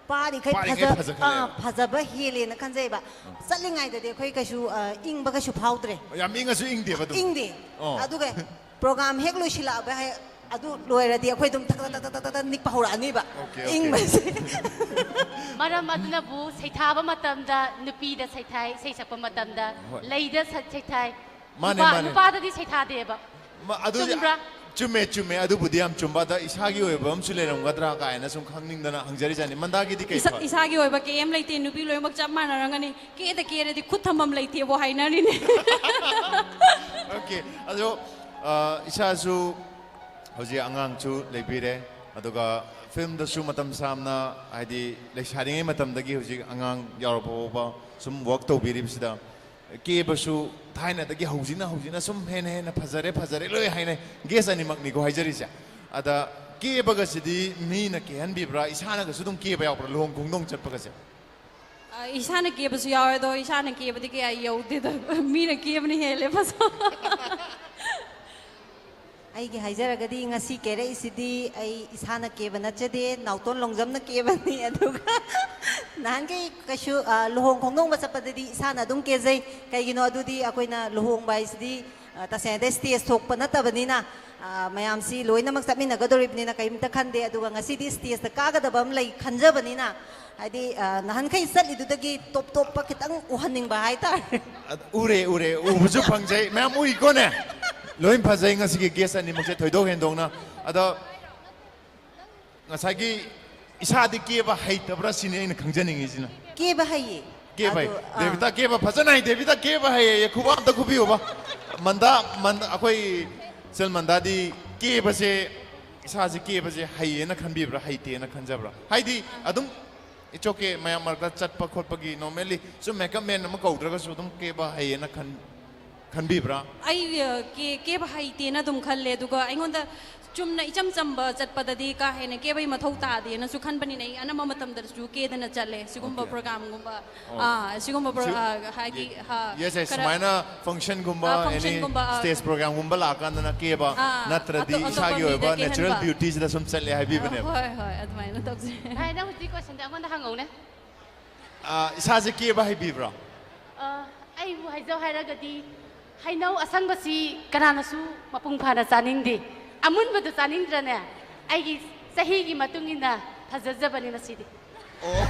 ꯄꯥꯔꯤꯈꯩ ꯄꯥꯔꯤꯈꯩ ꯐꯖ-, ꯐꯖꯈꯠꯂꯦꯕ꯫ ꯑꯥ, ꯐꯖꯕ ꯍꯦꯜꯂꯦꯅ ꯈꯟꯖꯩꯕ꯫ ꯆꯠꯂꯤꯉꯩꯗꯗꯤ ꯑꯩꯈꯣꯏ ꯀꯩꯁꯨ, ꯑ, ꯏꯪꯕ ꯀꯩꯁꯨ ꯐꯥꯎꯗ꯭ꯔꯦ꯫ ꯌꯥꯝ ꯏꯪꯉꯁꯨ ꯏꯪꯗꯦꯕ ꯑꯗꯨꯝ꯫ ꯏꯪꯗꯦ꯫ ꯑꯣ꯫ ꯑꯗꯨꯒ ꯄ꯭ꯔꯣꯒ꯭ꯔꯥꯝ ꯍꯦꯛ ꯂꯣꯏꯁꯤꯜꯂꯛꯑꯕ ꯍꯦꯛ ꯑꯗꯨ ꯂꯣꯏꯔꯗꯤ ꯑꯩꯈꯣꯏ ꯑꯗꯨꯝ ꯊꯛ ꯊꯛ ꯊꯛ ꯊꯛ ꯊꯛ ꯊꯛ ꯅꯤꯛꯄ ꯍꯧꯔꯛꯑꯅꯤꯕ꯫ Okay, okay. ꯏꯪꯕꯁꯦ꯫ ꯃꯔꯝ ꯑꯗꯨꯅꯕꯨ ꯁꯩꯊꯥꯕ ꯃꯇꯝꯗ ꯅꯨꯄꯤꯗ ꯁꯩꯊꯥꯏ, ꯏꯁꯩ ꯁꯛꯄ ꯃꯇꯝꯗ ꯍꯣꯏ꯫ ꯂꯩꯗ ꯁ-, ꯁꯩꯊꯥꯏ꯫ ꯃꯥꯅꯦ, ꯅꯨꯄꯥ-, ꯃꯥꯅꯦ꯫ ꯅꯨꯄꯥꯗꯗꯤ ꯁꯩꯊꯥꯗꯦꯕ꯫ ꯃ-, ꯑꯗꯨꯗꯤ ꯆꯨꯝꯕ꯭ꯔꯥ? ꯆꯨꯝꯃꯦ, ꯆꯨꯝꯃꯦ, ꯑꯗꯨꯕꯨꯗꯤ ꯌꯥꯝ ꯆꯨꯝꯕ꯫ ꯑꯗ ꯏꯁꯥꯒꯤ ꯑꯣꯏꯕ ꯑꯃꯁꯨ ꯂꯩꯔꯝꯒꯗ꯭ꯔꯥ ꯀꯥꯏꯅ ꯁꯨꯝ ꯈꯪꯅꯤꯡꯗꯅ ꯍꯪꯖꯔꯤꯖꯥꯠꯅꯤ꯫ ꯃꯟꯗꯥꯒꯤꯗꯤ ꯀꯩ ꯏꯁꯥ- ꯊꯣꯛꯑꯦ? ꯏꯁꯥꯒꯤ ꯑꯣꯏꯕ ꯀꯩꯝ ꯂꯩꯇꯦ, ꯅꯨꯄꯤ ꯂꯣꯏꯅꯃꯛ ꯆꯞ ꯃꯥꯟꯅꯔꯝꯒꯅꯤ꯫ ꯀꯦꯗ ꯀꯦꯔꯗꯤ ꯈꯨꯠ ꯊꯝꯐꯝ ꯂꯩꯇꯦꯕꯣ ꯍꯥꯏꯅꯔꯤꯅꯦ꯫ Okay, ꯑꯗꯣ, ꯑ, ꯏꯁꯥꯁꯨ ꯍꯧꯖꯤꯛ ꯑꯉꯥꯡꯁꯨ ꯂꯩꯕꯤꯔꯦ, ꯑꯗꯨꯒ ꯐꯤꯂꯝꯗꯁꯨ ꯃꯇꯝ ꯁꯥꯡꯅ, ꯍꯥꯏꯗꯤ ꯂꯩꯁꯥꯔꯤꯉꯩ ꯃꯇꯝꯗꯒꯤ ꯍꯧꯖꯤꯛ ꯑꯉꯥꯡ ꯌꯥꯎꯔꯛꯄ ꯐꯥꯎꯕ ꯁꯨꯝ ꯋꯥꯛ ꯇꯧꯕꯤꯔꯤꯕꯁꯤꯗ, ꯀꯦꯕꯁꯨ ꯊꯥꯏꯅꯗꯒꯤ ꯍꯧꯖꯤꯛꯅ, ꯍꯧꯖꯤꯛꯅ ꯁꯨꯝ ꯍꯦꯟꯅ ꯍꯦꯟꯅ ꯐꯖꯔꯦ, ꯐꯖꯔꯦ ꯂꯣꯏ ꯍꯥꯏꯅꯩ꯫ ꯒꯦꯁ ꯑꯅꯤꯃꯛꯅꯤꯀꯣ ꯍꯥꯏꯖꯔꯤꯁꯦ꯫ ꯑꯗ ꯀꯦꯕꯒꯁꯤꯗꯤ ꯃꯤꯅ ꯀꯦꯍꯟꯕꯤꯕ꯭ꯔꯥ, ꯏꯁꯥꯅꯒꯁꯨ ꯑꯗꯨꯝ ꯀꯦꯕ ꯌꯥꯎꯕ꯭ꯔꯥ ꯂꯨꯍꯣꯡ ꯈꯣꯡꯗꯣꯡ ꯆꯠꯄꯒꯁꯦ? ꯑ, ꯏꯁꯥꯅ ꯀꯦꯕꯁꯨ ꯌꯥꯎꯋꯦ, ꯑꯗꯣ ꯏꯁꯥꯅ ꯀꯦꯕꯗꯤ ꯀꯌꯥ ꯌꯧꯗꯦꯗ꯫ ꯃꯤꯅ ꯀꯦꯕꯅ ꯍꯦꯜꯂꯦ ꯐꯖꯕ꯫ ꯑꯩꯒꯤ ꯍꯥꯏꯖꯔꯒꯗꯤ ꯉꯁꯤ ꯀꯦꯔꯛꯏꯁꯤꯗꯤ ꯑꯩ ꯏꯁꯥꯅ ꯀꯦꯕ ꯅꯠꯆꯗꯦ, ꯅꯥꯎꯇꯣꯟ ꯂꯣꯡꯖꯝꯅ ꯀꯦꯕꯅꯤ꯫ ꯑꯗꯨꯒ ꯅꯍꯥꯟꯈꯩ ꯀꯩꯁꯨ, ꯑ, ꯂꯨꯍꯣꯡ ꯈꯣꯡꯗꯣꯡꯕ ꯆꯠꯄꯗꯗꯤ ꯏꯁꯥꯅ ꯑꯗꯨꯝ ꯀꯦꯖꯩ꯫ ꯀꯩꯒꯤꯅꯣ ꯑꯗꯨꯗꯤ ꯑꯩꯈꯣꯏꯅ ꯂꯨꯍꯣꯡꯕ ꯍꯥꯏꯁꯤꯗꯤ ꯑ, ꯇꯁꯦꯡꯅꯗꯤ ꯁ꯭ꯇꯦꯖ ꯊꯣꯛꯄ ꯅꯠꯇꯕꯅꯤꯅ, ꯑ, ꯃꯌꯥꯝꯁꯤ ꯂꯣꯏꯅꯃꯛ ꯆꯠꯃꯤꯟꯅꯒꯗꯧꯔꯤꯕꯅꯤꯅ ꯀꯔꯤꯝꯇ ꯈꯟꯗꯦ꯫ ꯑꯗꯨꯒ ꯉꯁꯤꯗꯤ ꯁ꯭ꯇꯦꯖꯇ ꯀꯥꯒꯗꯕ ꯑꯃ ꯂꯩ ꯈꯟꯖꯕꯅꯤꯅ, ꯍꯥꯏꯗꯤ, ꯑ, ꯅꯍꯥꯟꯈꯩ ꯆꯠꯂꯤꯗꯨꯗꯒꯤ ꯇꯣꯞ ꯇꯣꯞꯄ ꯈꯤꯇꯪ ꯎꯍꯟꯅꯤꯡꯕ ꯍꯥꯏꯇꯥꯔꯦ꯫ ꯑꯗ ꯎꯔꯦ, ꯎꯔꯦ, ꯎꯕꯁꯨ ꯐꯪꯖꯩ꯫ ꯃꯌꯥꯝ ꯎꯏꯀꯣꯅꯦ? ꯂꯣꯏ ꯐꯖꯩ ꯉꯁꯤꯒꯤ ꯒꯦꯁ ꯑꯅꯤꯃꯛꯁꯦ ꯊꯣꯏꯗꯣꯛ ꯍꯦꯟꯗꯣꯛꯅ꯫ ꯑꯗꯣ ꯉꯁꯥꯏꯒꯤ ꯏꯁꯥꯗꯤ ꯀꯦꯕ ꯍꯩꯇꯕ꯭ꯔꯥ ꯁꯤꯅꯤ ꯑꯩꯅ ꯈꯪꯖꯅꯤꯡꯉꯤꯁꯤꯅ꯫ ꯀꯦꯕ ꯍꯩꯌꯦ꯫ ꯀꯦꯕ ꯍꯩ꯫ ꯑꯗꯣ, ꯑꯥ꯫ ꯗꯦꯕꯤꯇꯥ ꯀꯦꯕ ꯐꯖꯅ ꯍꯩ꯫ ꯗꯦꯕꯤꯇꯥ ꯀꯦꯕ ꯍꯩꯌꯦ꯫ ꯈꯨꯕꯥꯛ ꯑꯝꯇ ꯈꯨꯕꯤꯌꯨꯕ꯫ ꯃꯟꯗꯥ, ꯃꯟꯗꯥ, ꯑꯩꯈꯣꯏ ꯆꯦꯜ ꯃꯟꯗꯥꯗꯤ ꯀꯦꯕꯁꯦ, ꯏꯁꯥꯁꯦ ꯀꯦꯕꯁꯦ ꯍꯩꯌꯦꯅ ꯈꯟꯕꯤꯕ꯭ꯔꯥ, ꯍꯩꯇꯦꯅ ꯈꯟꯖꯕ꯭ꯔꯥ? ꯍꯥꯏꯗꯤ ꯑꯗꯨꯝ it's okay, ꯃꯌꯥꯝ ꯃꯔꯛꯇ ꯆꯠꯄ ꯈꯣꯠꯄꯒꯤ normally ꯁꯨꯝ makeup man ꯑꯃ ꯀꯧꯗ꯭ꯔꯒꯁꯨ ꯑꯗꯨꯝ ꯀꯦꯕ ꯍꯩꯌꯦꯅ ꯈꯟ-, ꯈꯟꯕꯤꯕ꯭ꯔꯥ? ꯑꯩ, ꯑ, ꯀꯦ-, ꯀꯦꯕ ꯍꯩꯇꯦꯅ ꯑꯗꯨꯝ ꯈꯜꯂꯦ꯫ ꯑꯗꯨꯒ ꯑꯩꯉꯣꯟꯗ ꯆꯨꯝꯅ ꯏꯆꯝ ꯆꯝꯕ ꯆꯠꯄꯗꯗꯤ ꯀꯥ ꯍꯦꯟꯅ ꯀꯦꯕꯒꯤ ꯃꯊꯧ ꯇꯥꯗꯦꯅꯁꯨ ꯈꯟꯕꯅꯤꯅ ꯑꯩ ꯑꯅꯝꯕ ꯃꯇꯝꯗꯁꯨ ꯀꯦꯗꯅ ꯆꯠꯂꯦ꯫ ꯁꯤꯒꯨꯝꯕ Okay. ꯄ꯭ꯔꯣꯒ꯭ꯔꯥꯝꯒꯨꯝꯕ, ꯑꯣ꯫ ꯑꯥ, ꯁꯤꯒꯨꯝꯕ ꯄ꯭ꯔꯣ-, ꯁꯤ-, ꯑꯥ, ꯍꯥꯏꯗꯤ, yes, yes, ꯈꯔ ꯁꯨꯃꯥꯏꯅ functionꯒꯨꯝꯕ, ꯑꯥ, any functionꯒꯨꯝꯕ, ꯑꯥ, stage programꯒꯨꯝꯕ ꯂꯥꯛꯑꯀꯥꯟꯗꯅ ꯀꯦꯕ, ꯑꯥ, ꯅꯠꯇ꯭ꯔꯗꯤ ꯑꯇꯣꯞ-, ꯑꯇꯣꯞꯄ ꯏꯁꯥꯒꯤ ꯃꯤꯗ ꯑꯣꯏꯕ natural ꯀꯦꯍꯟꯕ꯫ Beautyꯁꯤꯗ ꯁꯨꯝ ꯆꯠꯂꯦ ꯍꯥꯏꯕꯤꯕꯅꯦꯕ꯫ ꯑꯥ, ꯍꯣꯏ, ꯍꯣꯏ, ꯑꯗꯨꯃꯥꯏꯅ ꯇꯧꯖꯩ꯫ ꯚꯥꯏ, ꯅꯪ ꯍꯧꯖꯤꯛ questionꯗꯤ ꯑꯩꯉꯣꯟꯗ ꯍꯪꯉꯧꯅꯦ꯫ ꯑꯥ, ꯏꯁꯥꯁꯦ ꯀꯦꯕ ꯍꯩꯕꯤꯕ꯭ꯔꯣ? ꯑꯥ, ꯑꯩꯕꯨ ꯍꯥꯏꯖꯧ ꯍꯥꯏꯔꯒꯗꯤ ꯍꯩꯅꯧ ꯑꯁꯪꯕꯁꯤ ꯀꯅꯥꯅꯁꯨ ꯃꯄꯨꯡ ꯐꯥꯅ ꯆꯥꯅꯤꯡꯗꯦ꯫ ꯑꯃꯨꯟꯕꯗꯨ ꯆꯥꯅꯤꯡꯗ꯭ꯔꯅꯦ? ꯑꯩꯒꯤ ꯆꯍꯤꯒꯤ ꯃꯇꯨꯡ ꯏꯟꯅ ꯐꯖꯖꯕꯅꯤ ꯃꯁꯤꯗꯤ꯫ ꯑꯣ꯫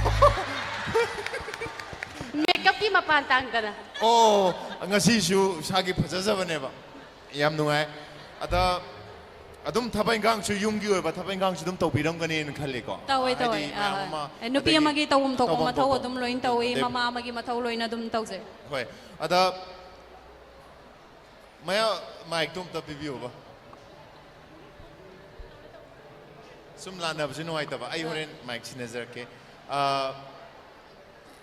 Makeupꯀꯤ ꯃꯄꯥꯟ ꯇꯥꯡꯗꯅ꯫ ꯑꯣ, ꯉꯁꯤꯁꯨ ꯏꯁꯥꯒꯤ ꯐꯖꯖꯕꯅꯦꯕ꯫ ꯌꯥꯝ ꯅꯨꯡꯉꯥꯏ꯫ ꯑꯗ ꯑꯗꯨꯝ ꯊꯕꯛ ꯏꯪꯈꯥꯡꯁꯨ, ꯌꯨꯝꯒꯤ ꯑꯣꯏꯕ ꯊꯕꯛ ꯏꯪꯈꯥꯡꯁꯨ ꯑꯗꯨꯝ ꯇꯧꯕꯤꯔꯝꯒꯅꯤ ꯈꯜꯂꯤꯀꯣ? ꯇꯧꯋꯦ, ꯇꯧꯋꯦ꯫ ꯍꯥꯏꯗꯤ ꯑꯥ, ꯃꯌꯥꯝ ꯍꯣꯏ꯫ ꯑꯃ ꯑꯦ, ꯅꯨꯄꯤ ꯑꯗꯒꯤ ꯑꯃꯒꯤ ꯇꯧꯐꯝ ꯊꯣꯛꯄ ꯇꯧꯐꯝ ꯃꯊꯧ ꯊꯣꯛꯄ꯫ ꯑꯗꯨꯝ ꯂꯣꯏꯅ ꯇꯧꯋꯤ, ꯑꯗꯩ ꯃꯃꯥ ꯑꯃꯒꯤ ꯃꯊꯧ ꯂꯣꯏꯅ ꯑꯗꯨꯝ ꯇꯧꯖꯩ꯫ ꯍꯣꯏ꯫ ꯑꯗ ꯃꯌꯥ-, micꯇꯣ ꯑꯝꯇ ꯄꯤꯕꯤꯌꯣꯕ꯫ ꯁꯨꯝ ꯂꯥꯟꯅꯕꯁꯨ ꯅꯨꯡꯉꯥꯏꯇꯕ꯫ ꯑꯩ ꯍꯣꯏ꯫ ꯍꯣꯔꯦꯟ mic ꯁꯤꯟꯅꯖꯔꯛꯀꯦ꯫ ꯑꯥ,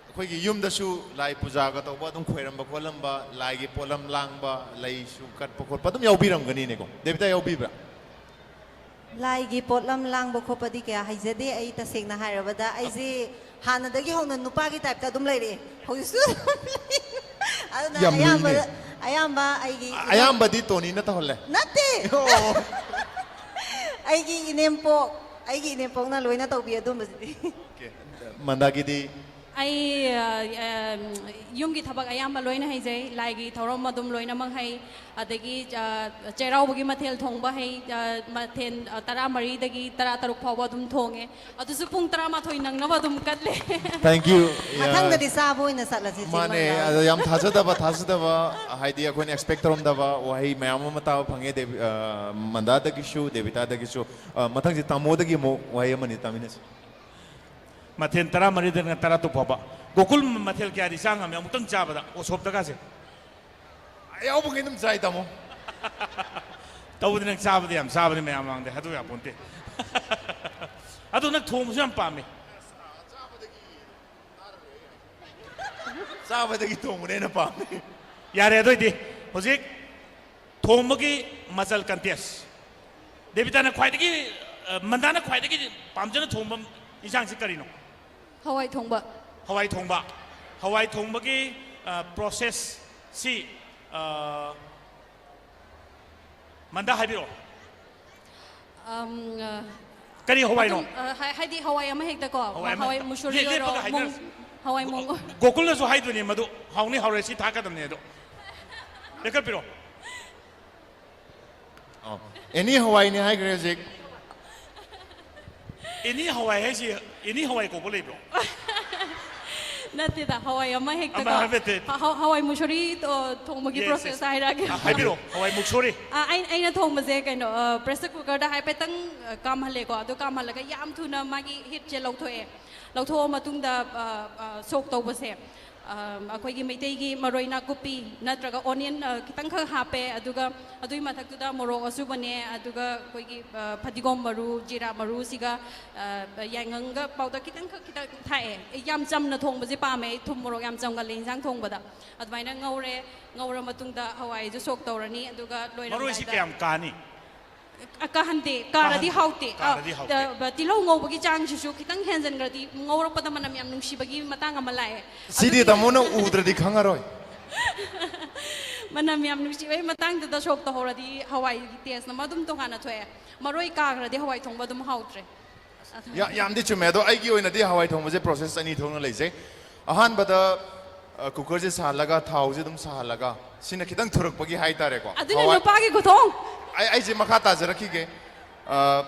ꯑꯩꯈꯣꯏꯒꯤ ꯌꯨꯝꯗꯁꯨ ꯂꯥꯏ ꯄꯨꯖꯥꯒ ꯇꯧꯕ, ꯑꯗꯨꯝ ꯈꯣꯏꯔꯝꯕ ꯈꯣꯠꯂꯝꯕ, ꯂꯥꯏꯒꯤ ꯄꯣꯠꯂꯝ ꯂꯥꯡꯕ, ꯂꯩꯁꯨ ꯀꯠꯄ ꯈꯣꯠꯄ ꯑꯗꯨꯝ ꯌꯥꯎꯕꯤꯔꯝꯒꯅꯤꯅꯦꯀꯣ? ꯗꯦꯕꯤꯇꯥ, ꯌꯥꯎꯕꯤꯕ꯭ꯔꯥ? ꯂꯥꯏꯒꯤ ꯄꯣꯠꯂꯝ ꯂꯥꯡꯕ ꯈꯣꯠꯄꯗꯤ ꯀꯌꯥ ꯍꯩꯖꯗꯦ꯫ ꯑꯩ ꯇꯁꯦꯡꯅ ꯍꯥꯏꯔꯕꯗ ꯑꯩꯁꯦ ꯍꯥꯟꯅꯗꯒꯤ ꯍꯧꯅ ꯅꯨꯄꯥꯒꯤ typeꯇ ꯑꯗꯨꯝ ꯂꯩꯔꯛꯑꯦ꯫ ꯍꯧꯖꯤꯛꯁꯨ ꯑꯗꯨꯝ ꯂꯩ꯫ ꯑꯗꯨꯅ ꯌꯥꯝ ꯑꯌꯥꯝꯕ, ꯂꯨꯏꯅꯦ꯫ ꯑꯌꯥꯝꯕ ꯑꯩꯒꯤ ꯏꯅꯦꯝ-, ꯑꯌꯥꯝꯕꯗꯤ ꯇꯣꯅꯤꯅ ꯇꯧꯍꯜꯂꯦ꯫ ꯅꯠꯇꯦ꯫ ꯑꯣ꯫ ꯑꯩꯒꯤ ꯏꯅꯦꯝꯄꯣꯛ, ꯑꯩꯒꯤ ꯏꯅꯦꯝꯄꯣꯛꯅ ꯂꯣꯏꯅ ꯇꯧꯕꯤ ꯑꯗꯨꯝꯕꯁꯤꯗꯤ꯫ Okay꯫ ꯃꯟꯗꯥꯒꯤꯗꯤ? ꯑꯩ ꯑ, ꯑ, ꯌꯨꯝꯒꯤ ꯊꯕꯛ ꯑꯌꯥꯝꯕ ꯂꯣꯏꯅ ꯍꯩꯖꯩ꯫ ꯂꯥꯏꯒꯤ ꯊꯧꯔꯝ ꯑꯗꯨꯝ ꯂꯣꯏꯅꯃꯛ ꯍꯩ꯫ ꯑꯗꯒꯤ ꯑ, ꯆꯩꯔꯥꯎꯕꯒꯤ ꯃꯊꯦꯜ ꯊꯣꯡꯕ ꯍꯩ꯫ ꯑ, ꯃꯊꯦꯜ ꯑ, ꯇꯔꯥꯃꯔꯤꯗꯒꯤ ꯇꯔꯥꯇꯔꯨꯛ ꯐꯥꯎꯕ ꯑꯗꯨꯝ ꯊꯣꯡꯉꯦ꯫ ꯑꯗꯨꯁꯨ ꯄꯨꯡ ꯇꯔꯥꯃꯥꯊꯣꯏ ꯅꯪꯅꯕ ꯑꯗꯨꯝ ꯀꯠꯂꯦ꯫ Thank you. ꯃꯊꯪꯗꯗꯤ ꯆꯥꯕ ꯑꯣꯏꯅ ꯆꯠꯂꯁꯤ, ꯆꯤꯡ ꯃꯥꯅꯦ꯫ ꯃꯥꯟꯗꯥ꯫ ꯑꯗ ꯌꯥꯝ ꯊꯥꯖꯗꯕ ꯊꯥꯖꯗꯕ, ꯍꯥꯏꯗꯤ ꯑꯩꯈꯣꯏꯅ ꯑꯦꯛꯁꯄꯦꯛ ꯇꯧꯔꯝꯗꯕ ꯋꯥꯍꯩ ꯃꯌꯥꯝ ꯑꯃ ꯇꯥꯕ ꯐꯪꯉꯦ꯫ ꯗꯦꯕꯤ- ꯑ, ꯃꯟꯗꯥꯗꯒꯤꯁꯨ, ꯗꯦꯕꯤꯇꯥꯗꯒꯤꯁꯨ꯫ ꯑ, ꯃꯊꯪꯁꯦ ꯇꯥꯃꯣꯗꯒꯤ ꯑꯃꯨꯛ ꯋꯥꯍꯩ ꯑꯃꯅꯤ ꯇꯥꯃꯤꯟꯅꯁꯤ꯫ ꯃꯊꯦꯜ ꯇꯔꯥꯃꯔꯤꯗꯩꯅ ꯇꯔꯥꯇꯔꯨꯛ ꯐꯥꯎꯕ꯫ ꯒꯣꯀꯨꯜ ꯃꯊꯦꯜ ꯀꯌꯥꯗꯤ ꯆꯥ ꯉꯝꯃꯦ ꯑꯃꯨꯛꯇꯪ ꯆꯥꯕꯗ, ꯎꯁꯣꯞꯇꯒꯁꯦ? ꯌꯥꯎꯕꯉꯩ ꯑꯗꯨꯝ ꯆꯥꯏ ꯇꯥꯃꯣ꯫ ꯇꯧꯕꯗꯤ ꯅꯪ ꯆꯥꯕꯗꯤ ꯌꯥꯝ ꯆꯥꯕꯅꯤ, ꯃꯌꯥꯝ ꯃꯥꯡꯗꯦ ꯍꯥꯏꯗꯣꯛ ꯌꯥꯄꯣꯟꯇꯦ꯫ ꯑꯗꯣ ꯅꯪ ꯊꯣꯡꯕꯁꯨ ꯌꯥꯝ ꯄꯥꯝꯃꯤ꯫ ꯆꯥꯕꯗꯒꯤ ꯊꯣꯡꯕꯅ ꯍꯦꯟꯅ ꯄꯥꯝꯃꯤ꯫ ꯌꯥꯔꯦ, ꯑꯗꯨꯑꯣꯏꯗꯤ ꯍꯧꯖꯤꯛ ꯊꯣꯡꯕꯒꯤ ꯃꯆꯜ ꯀꯟꯇꯦꯁ꯫ ꯗꯦꯕꯤꯇꯥꯅ ꯈ꯭ꯋꯥꯏꯗꯒꯤ, ꯑ, ꯃꯟꯗꯥꯅ ꯈ꯭ꯋꯥꯏꯗꯒꯤ ꯄꯥꯝꯖꯅ ꯊꯣꯡꯕ ꯏꯟꯁꯥꯡꯁꯤ ꯀꯔꯤꯅꯣ? ꯍꯋꯥꯏ ꯊꯣꯡꯕ꯫ ꯍꯋꯥꯏ ꯊꯣꯡꯕ꯫ ꯍꯋꯥꯏ ꯊꯣꯡꯕꯒꯤ, ꯑ, ꯄ꯭ꯔꯣꯁꯦꯁꯁꯤ, ꯑ, ꯃꯟꯗꯥ ꯍꯥꯏꯕꯤꯔꯛꯑꯣ꯫ ꯑꯝ, ꯑ, ꯀꯔꯤ ꯍꯋꯥꯏꯅꯣ? ꯑꯗꯨꯝ, ꯑ, ꯍꯥꯏ- ꯍꯥꯏꯗꯤ ꯍꯋꯥꯏ ꯑꯃ ꯍꯦꯛꯇꯀꯣ꯫ ꯍꯋꯥꯏ ꯑꯃ- ꯍꯋꯥꯏ ꯃꯨꯁꯨꯔꯤ ꯂꯦꯞ- ꯑꯣꯏꯔꯣ, ꯂꯦꯞꯄꯒ ꯃꯨꯡ- ꯍꯥꯏꯅꯔꯁꯤ꯫ ꯍꯋꯥꯏ ꯃꯨꯡ꯫ ꯒꯣꯀꯨꯜꯅꯁꯨ ꯍꯥꯏꯗꯣꯏꯅꯦ ꯃꯗꯨ ꯍꯥꯎꯅꯤ ꯍꯥꯎꯔꯣꯏ ꯁꯤ ꯊꯥꯛꯀꯗꯕꯅꯦ ꯑꯗꯣ꯫ ꯂꯦꯞꯈꯠꯄꯤꯔꯣ꯫ ꯑꯦꯅꯤ ꯍꯋꯥꯏꯅꯤ ꯍꯥꯏꯈ꯭ꯔꯦ ꯍꯧꯖꯤꯛ꯫ ꯑꯦꯅꯤ ꯍꯋꯥꯏ ꯍꯥꯏꯁꯤ ꯑꯦꯅꯤ ꯍꯋꯥꯏ ꯀꯧꯕ ꯂꯩꯕ꯭ꯔꯣ? ꯅꯠꯇꯦꯗ, ꯍꯋꯥꯏ ꯑꯃ ꯍꯦꯛꯇꯀꯣ꯫ ꯑꯃ ꯍꯥꯏꯕ ꯅꯠꯇꯦ꯫ ꯍ- ꯍ- ꯍꯋꯥꯏ ꯃꯨꯁꯨꯔꯤ, ꯑ, ꯊꯣꯡꯕꯒꯤ Yes, ꯄ꯭ꯔꯣꯁꯦꯁ yes. ꯍꯥꯏꯔꯛꯑꯒꯦ꯫ ꯑ, ꯍꯥꯏꯕꯤꯔꯛꯑꯣ, ꯍꯋꯥꯏ ꯃꯨꯛꯁꯣꯔꯤ꯫ ꯑ, ꯑꯩ- ꯑꯩꯅ ꯊꯣꯡꯕꯁꯦ ꯀꯩꯅꯣ, ꯑ, ꯄ꯭ꯔꯦꯁꯔ ꯀꯨꯀꯔꯗ ꯍꯥꯏꯐꯦꯠꯇꯪ, ꯑ, ꯀꯥꯝꯍꯜꯂꯦꯀꯣ꯫ ꯑꯗꯨ ꯀꯥꯝꯍꯜꯂꯒ ꯌꯥꯝ ꯊꯨꯅ ꯃꯥꯒꯤ ꯍꯤꯠꯁꯦ ꯂꯧꯊꯣꯛꯑꯦ꯫ ꯂꯧꯊꯣꯛꯑ ꯃꯇꯨꯡꯗ, ꯑ, ꯑ, ꯁꯣꯛ ꯇꯧꯕꯁꯦ, ꯑ, ꯑꯩꯈꯣꯏꯒꯤ ꯃꯩꯇꯩꯒꯤ ꯃꯔꯣꯏ ꯅꯥꯀꯨꯞꯄꯤ ꯅꯠꯇ꯭ꯔꯒ ꯑꯣꯅꯤꯌꯟ, ꯑ, ꯈꯤꯇꯪꯈꯛ ꯍꯥꯞꯄꯦ꯫ ꯑꯗꯨꯒ ꯑꯗꯨꯒꯤ ꯃꯊꯛꯇꯨꯗ ꯃꯣꯔꯣꯛ ꯑꯁꯨꯕꯅꯦ, ꯑꯗꯨꯒ ꯑꯩꯈꯣꯏꯒꯤ, ꯑ, ꯐꯗꯤꯒꯣꯝ ꯃꯔꯨ, ꯖꯤꯔꯥ ꯃꯔꯨꯁꯤꯒ, ꯑ, ꯌꯥꯏꯉꯪꯒ ꯄꯥꯎꯗꯔ ꯈꯤꯇꯪꯈꯛ ꯈꯤꯇꯪ ꯊꯥꯛꯑꯦ꯫ ꯌꯥꯝ ꯆꯝꯅ ꯊꯣꯡꯕꯁꯦ ꯄꯥꯝꯃꯦ ꯑꯩ, ꯊꯨꯝ ꯃꯣꯔꯣꯛ ꯌꯥꯝ ꯆꯝꯒꯜꯂꯦ ꯏꯟꯁꯥꯡ ꯊꯣꯡꯕꯗ꯫ ꯑꯗꯨꯃꯥꯏꯅ ꯉꯧꯔꯦ꯫ ꯉꯧꯔ ꯃꯇꯨꯡꯗ ꯍꯋꯥꯏꯁꯨ ꯁꯣꯛ ꯇꯧꯔꯅꯤ꯫ ꯑꯗꯨꯒ ꯃꯔꯣꯏꯁꯤ ꯂꯣꯏꯔꯝꯗꯥꯏꯗ ꯀꯌꯥꯝ ꯀꯥꯅꯤ? ꯑ, ꯀꯥꯍꯟꯗꯦ꯫ ꯀꯥꯔꯗꯤ ꯍꯥꯎꯇꯦ꯫ ꯀꯥꯔꯗꯤ ꯍꯥꯎꯇꯦ꯫ ꯑ, ꯇꯤꯜꯍꯧ ꯉꯧꯕꯒꯤ ꯆꯥꯡꯁꯤꯁꯨ ꯈꯤꯇꯪ ꯍꯦꯟꯖꯟꯈ꯭ꯔꯗꯤ, ꯉꯧꯔꯛꯄꯗ ꯃꯅꯝ ꯌꯥꯝ ꯅꯨꯡꯁꯤꯕꯒꯤ ꯃꯇꯥꯡ ꯑꯃ ꯂꯥꯛꯑꯦ꯫ ꯁꯤꯗꯤ ꯑꯗꯨꯒꯤ ꯇꯥꯃꯣꯅ ꯎꯗ꯭ꯔꯗꯤ ꯈꯪꯉꯔꯣꯏ꯫ ꯃꯅꯝ ꯌꯥꯝ ꯅꯨꯡꯁꯤꯕꯒꯤ ꯃꯇꯥꯡꯗꯨꯗ ꯁꯣꯛ ꯇꯧꯍꯧꯔꯗꯤ ꯍꯋꯥꯏꯒꯤ ꯇꯦꯁ ꯑꯃ ꯑꯗꯨꯝ ꯇꯣꯉꯥꯟꯅ ꯊꯣꯛꯑꯦ꯫ ꯃꯔꯣꯏ ꯀꯥꯈ꯭ꯔꯗꯤ ꯍꯋꯥꯏ ꯊꯣꯡꯕ ꯑꯗꯨꯝ ꯍꯥꯎꯇ꯭ꯔꯦ꯫ ꯌꯥꯝꯗꯤ ꯆꯨꯝꯃꯦ꯫ ꯑꯗꯣ ꯑꯩꯒꯤ ꯑꯣꯏꯅꯗꯤ ꯍꯋꯥꯏ ꯊꯣꯡꯕꯁꯦ process ꯑꯅꯤ ꯊꯣꯛꯅ ꯂꯩꯖꯩ꯫ ꯑꯍꯥꯟꯕꯗ ꯀꯨꯀꯔꯁꯦ ꯁꯥꯍꯜꯂꯒ, ꯊꯥꯎꯁꯦ ꯑꯗꯨꯝ ꯁꯥꯍꯜꯂꯒ, ꯁꯤꯅ ꯈꯤꯇꯪ ꯊꯨꯔꯛꯄꯒꯤ ꯍꯥꯏꯇꯥꯔꯦꯀꯣ꯫ ꯑꯗꯨꯅ ꯍꯋꯥꯏ- ꯅꯨꯄꯥꯒꯤ ꯈꯨꯊꯣꯡ꯫ ꯑꯩ ꯑꯩꯁꯦ ꯃꯈꯥ ꯇꯥꯖꯔꯛꯈꯤꯒꯦ꯫ ꯑ,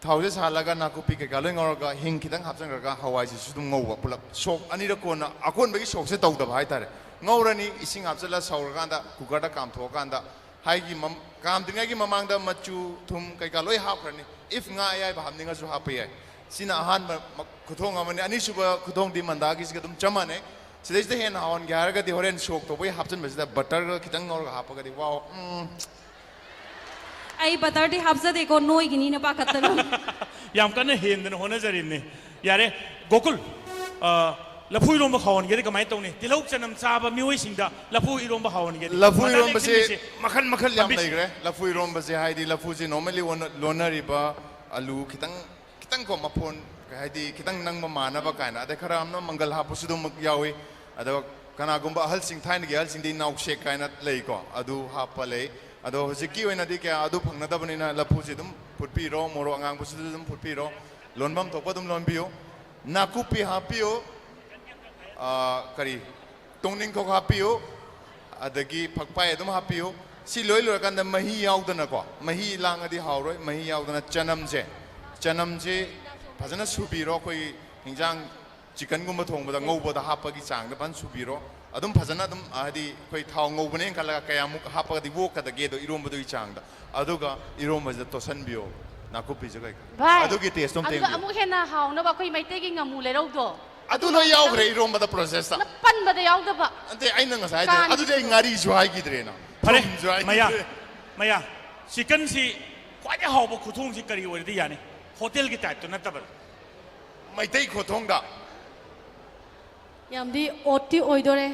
ꯊꯥꯎꯁꯦ ꯁꯥꯍꯜꯂꯒ, ꯅꯥꯀꯨꯞꯄꯤ ꯀꯩꯀꯥ ꯂꯣꯏ ꯉꯧꯔꯒ, ꯍꯤꯡ ꯈꯤꯇꯪ ꯍꯥꯞꯆꯤꯟꯈ꯭ꯔꯒ, ꯍꯋꯥꯏꯁꯤꯁꯨ ꯑꯗꯨꯝ ꯉꯧꯕ ꯄꯨꯂꯞ꯫ ꯁꯣꯛ ꯑꯅꯤꯔꯛ ꯀꯣꯟꯅ, ꯑꯀꯣꯟꯕꯒꯤ ꯁꯣꯛꯁꯦ ꯇꯧꯗꯕ ꯍꯥꯏꯇꯥꯔꯦ꯫ ꯉꯧꯔꯅꯤ, ꯏꯁꯤꯡ ꯍꯥꯞꯆꯤꯜꯂ ꯁꯧꯔꯀꯥꯟꯗ, ꯀꯨꯀꯔꯗ ꯀꯥꯝꯊꯣꯛꯑꯀꯥꯟꯗ, ꯍꯥꯏꯒꯤ ꯃꯝ-, ꯀꯥꯝꯗ꯭ꯔꯤꯉꯩꯒꯤ ꯃꯃꯥꯡꯗ ꯃꯆꯨ, ꯊꯨꯝ ꯀꯩꯀꯥ ꯂꯣꯏ ꯍꯥꯞꯈ꯭ꯔꯅꯤ꯫ If ꯉꯥ ꯑꯌꯥꯏꯕ ꯍꯥꯞꯅꯤꯡꯉꯁꯨ ꯍꯥꯞꯄ ꯌꯥꯏ꯫ ꯁꯤꯅ ꯑꯍꯥꯟꯕ ꯃ-, ꯈꯨꯊꯣꯡ ꯑꯃꯅꯤ꯫ ꯑꯅꯤꯁꯨꯕ ꯈꯨꯊꯣꯡꯗꯤ ꯃꯟꯗꯥꯒꯤꯁꯤꯒ ꯑꯗꯨꯝ ꯆꯞ ꯃꯥꯟꯅꯩ꯫ ꯁꯤꯗꯩꯁꯤꯗ ꯍꯦꯟꯅ ꯍꯥꯎꯍꯟꯒꯦ ꯍꯥꯏꯔꯒꯗꯤ, ꯍꯣꯔꯦꯟ ꯁꯣꯛ ꯇꯧꯕꯒꯤ ꯍꯥꯞꯆꯤꯟꯕꯁꯤꯗ ꯕꯇꯔꯒ ꯈꯤꯇꯪ ꯉꯧꯔꯒ ꯍꯥꯞꯄꯒꯗꯤ, ꯋꯥꯎ, ꯎꯝ꯫ ꯑꯩ ꯕꯇꯔꯗꯤ ꯍꯥꯞꯆꯗꯦꯀꯣ, ꯅꯣꯏꯒꯤꯅꯤꯅ ꯄꯥꯈꯠꯇꯅ꯫ ꯌꯥꯝ ꯀꯟꯅ ꯍꯦꯟꯗꯅ ꯍꯣꯠꯅꯖꯔꯤꯕꯅꯤ꯫ ꯌꯥꯔꯦ, ꯒꯣꯀꯨꯜ, ꯑ, ꯂꯐꯨ ꯏꯔꯣꯝꯕ ꯍꯥꯎꯍꯟꯒꯦꯗꯤ ꯀꯃꯥꯏꯅ ꯇꯧꯅꯤ? ꯇꯤꯜꯍꯧ ꯆꯅꯝ ꯆꯥꯕ ꯃꯤꯑꯣꯏꯁꯤꯡꯗ ꯂꯐꯨ ꯏꯔꯣꯝꯕ ꯍꯥꯎꯍꯟꯒꯦꯗꯤ? ꯂꯐꯨ ꯃꯗꯥ ꯏꯔꯣꯝꯕꯁꯦ ꯂꯦꯡꯁꯤꯟꯕꯤꯁꯦ꯫ ꯃꯈꯜ ꯃꯈꯜ ꯌꯥꯝ ꯄꯥꯝꯕꯤꯁꯦ꯫ ꯂꯩꯈ꯭ꯔꯦ꯫ ꯂꯐꯨ ꯏꯔꯣꯝꯕꯁꯦ ꯍꯥꯏꯗꯤ ꯂꯐꯨꯁꯦ normally ꯑꯣꯟꯅ-, ꯂꯣꯟꯅꯔꯤꯕ ꯑꯂꯨ ꯈꯤꯇꯪ, ꯈꯤꯇꯪ ꯀꯣ ꯃꯐꯣꯟ, ꯀꯩ ꯍꯥꯏꯗꯤ ꯈꯤꯇꯪ ꯅꯪꯕ ꯃꯥꯟꯅꯕ ꯀꯥꯏꯅ, ꯑꯗꯩ ꯈꯔ ꯑꯃꯅ ꯃꯪꯒꯜ ꯍꯥꯞꯄꯁꯨ ꯑꯗꯨꯃꯛ ꯌꯥꯎꯏ꯫ ꯑꯗꯣ ꯀꯅꯥꯒꯨꯝꯕ ꯑꯍꯜꯁꯤꯡ, ꯊꯥꯏꯅꯒꯤ ꯑꯍꯜꯁꯤꯡꯗꯤ ꯅꯥꯎꯁꯦꯛ ꯀꯥꯏꯅ ꯂꯩꯀꯣ, ꯑꯗꯨ ꯍꯥꯞꯄ ꯂꯩ꯫ ꯑꯗꯣ ꯍꯧꯖꯤꯛꯀꯤ ꯑꯣꯏꯅꯗꯤ ꯀꯌꯥ ꯑꯗꯨ ꯐꯪꯅꯗꯕꯅꯤꯅ ꯂꯐꯨꯁꯤ ꯑꯗꯨꯝ ꯐꯨꯠꯄꯤꯔꯣ, ꯃꯣꯔꯣꯛ ꯑꯉꯥꯡꯕꯁꯤꯁꯨ ꯑꯗꯨꯝ ꯐꯨꯠꯄꯤꯔꯣ, ꯂꯣꯟꯐꯝ ꯊꯣꯛꯄ ꯑꯗꯨꯝ ꯂꯣꯟꯕꯤꯌꯨ꯫ ꯅꯥꯀꯨꯞꯄꯤ ꯍꯥꯞꯄꯤꯌꯨ, ꯑꯥ, ꯀꯔꯤ, ꯇꯣꯡꯅꯤꯡꯈꯣꯛ ꯍꯥꯞꯄꯤꯌꯨ, ꯑꯗꯒꯤ ꯐꯛꯄꯥꯏ ꯑꯗꯨꯝ ꯍꯥꯞꯄꯤꯌꯨ꯫ ꯁꯤ ꯂꯣꯏ ꯂꯣꯏꯔꯀꯥꯟꯗ ꯃꯍꯤ ꯌꯥꯎꯗꯅꯀꯣ, ꯃꯍꯤ ꯂꯥꯡꯉꯗꯤ ꯍꯥꯎꯔꯣꯏ, ꯃꯍꯤ ꯌꯥꯎꯗꯅ ꯆꯅꯝꯁꯦ, ꯆꯅꯝꯁꯦ ꯐꯖꯅ ꯁꯨꯕꯤꯔꯣ꯫ ꯑꯩꯈꯣꯏꯒꯤ ꯍꯤꯟꯖꯥꯡ ꯆꯤꯀꯟꯒꯨꯝꯕ ꯊꯣꯡꯕꯗ ꯉꯧꯕꯗ ꯍꯥꯞꯄꯒꯤ ꯆꯥꯡꯗ ꯐꯖꯅ ꯁꯨꯕꯤꯔꯣ꯫ ꯑꯗꯨꯝ ꯐꯖꯅ ꯑꯗꯨꯝ, ꯍꯥꯏꯗꯤ ꯑꯩꯈꯣꯏ ꯊꯥꯎ ꯉꯧꯕꯅꯦꯅ ꯈꯜꯂꯒ ꯀꯌꯥꯃꯨꯛ ꯍꯥꯞꯄꯒꯗꯤ ꯑꯣꯛꯀꯗꯒꯦꯗꯣ ꯏꯔꯣꯝꯕꯗꯨꯒꯤ ꯆꯥꯡꯗ, ꯑꯗꯨꯒ ꯏꯔꯣꯝꯕꯁꯤꯗ ꯇꯣꯠꯁꯟꯕꯤꯌꯣ ꯅꯥꯀꯨꯞꯄꯤꯁꯦ ꯀꯩꯀꯥ꯫ ꯚꯥꯏ, ꯑꯗꯨꯒꯤ taste ꯑꯝꯇ ꯑꯗꯨꯒ ꯌꯦꯡꯕꯤꯌꯨ꯫ ꯑꯃꯨꯛ ꯍꯦꯟꯅ ꯍꯥꯎꯅꯕ ꯑꯩꯈꯣꯏ ꯃꯩꯇꯩꯒꯤ ꯉꯥꯃꯨ ꯂꯩꯔꯧꯗꯣ꯫ ꯑꯗꯨ ꯂꯣꯏ ꯌꯥꯎꯈ꯭ꯔꯦ ꯏꯔꯣꯝꯕꯗ process ꯇ꯫ ꯅ ꯄꯟꯕꯗ ꯌꯥꯎꯗꯕ꯫ ꯅꯠꯇꯦ, ꯑꯩꯅ ꯉꯁꯥꯏ ꯍꯥꯏꯗꯣ꯫ ꯀꯥꯟ- ꯑꯗꯨꯗꯤ ꯑꯩ ꯉꯥꯔꯤꯁꯨ ꯍꯥꯏꯈꯤꯗ꯭ꯔꯦꯅ꯫ ꯐꯔꯦ, ꯊꯨꯝꯁꯨ ꯍꯥꯏꯈꯤꯗ꯭ꯔꯦ꯫ ꯃꯌꯥ, ꯃꯌꯥ, ꯆꯤꯀꯟꯁꯤ ꯈ꯭ꯋꯥꯏꯗꯒꯤ ꯍꯥꯎꯕ ꯈꯨꯊꯣꯡꯁꯤ ꯀꯔꯤ ꯑꯣꯏꯔꯗꯤ ꯌꯥꯅꯤ? ꯍꯣꯇꯦꯜꯒꯤ type ꯇ ꯅꯠꯇꯕꯗ꯫ ꯃꯩꯇꯩ ꯈꯨꯊꯣꯡꯗ꯫ ꯌꯥꯝꯗꯤ odd ꯇꯤ ꯑꯣꯏꯗꯣꯔꯦ꯫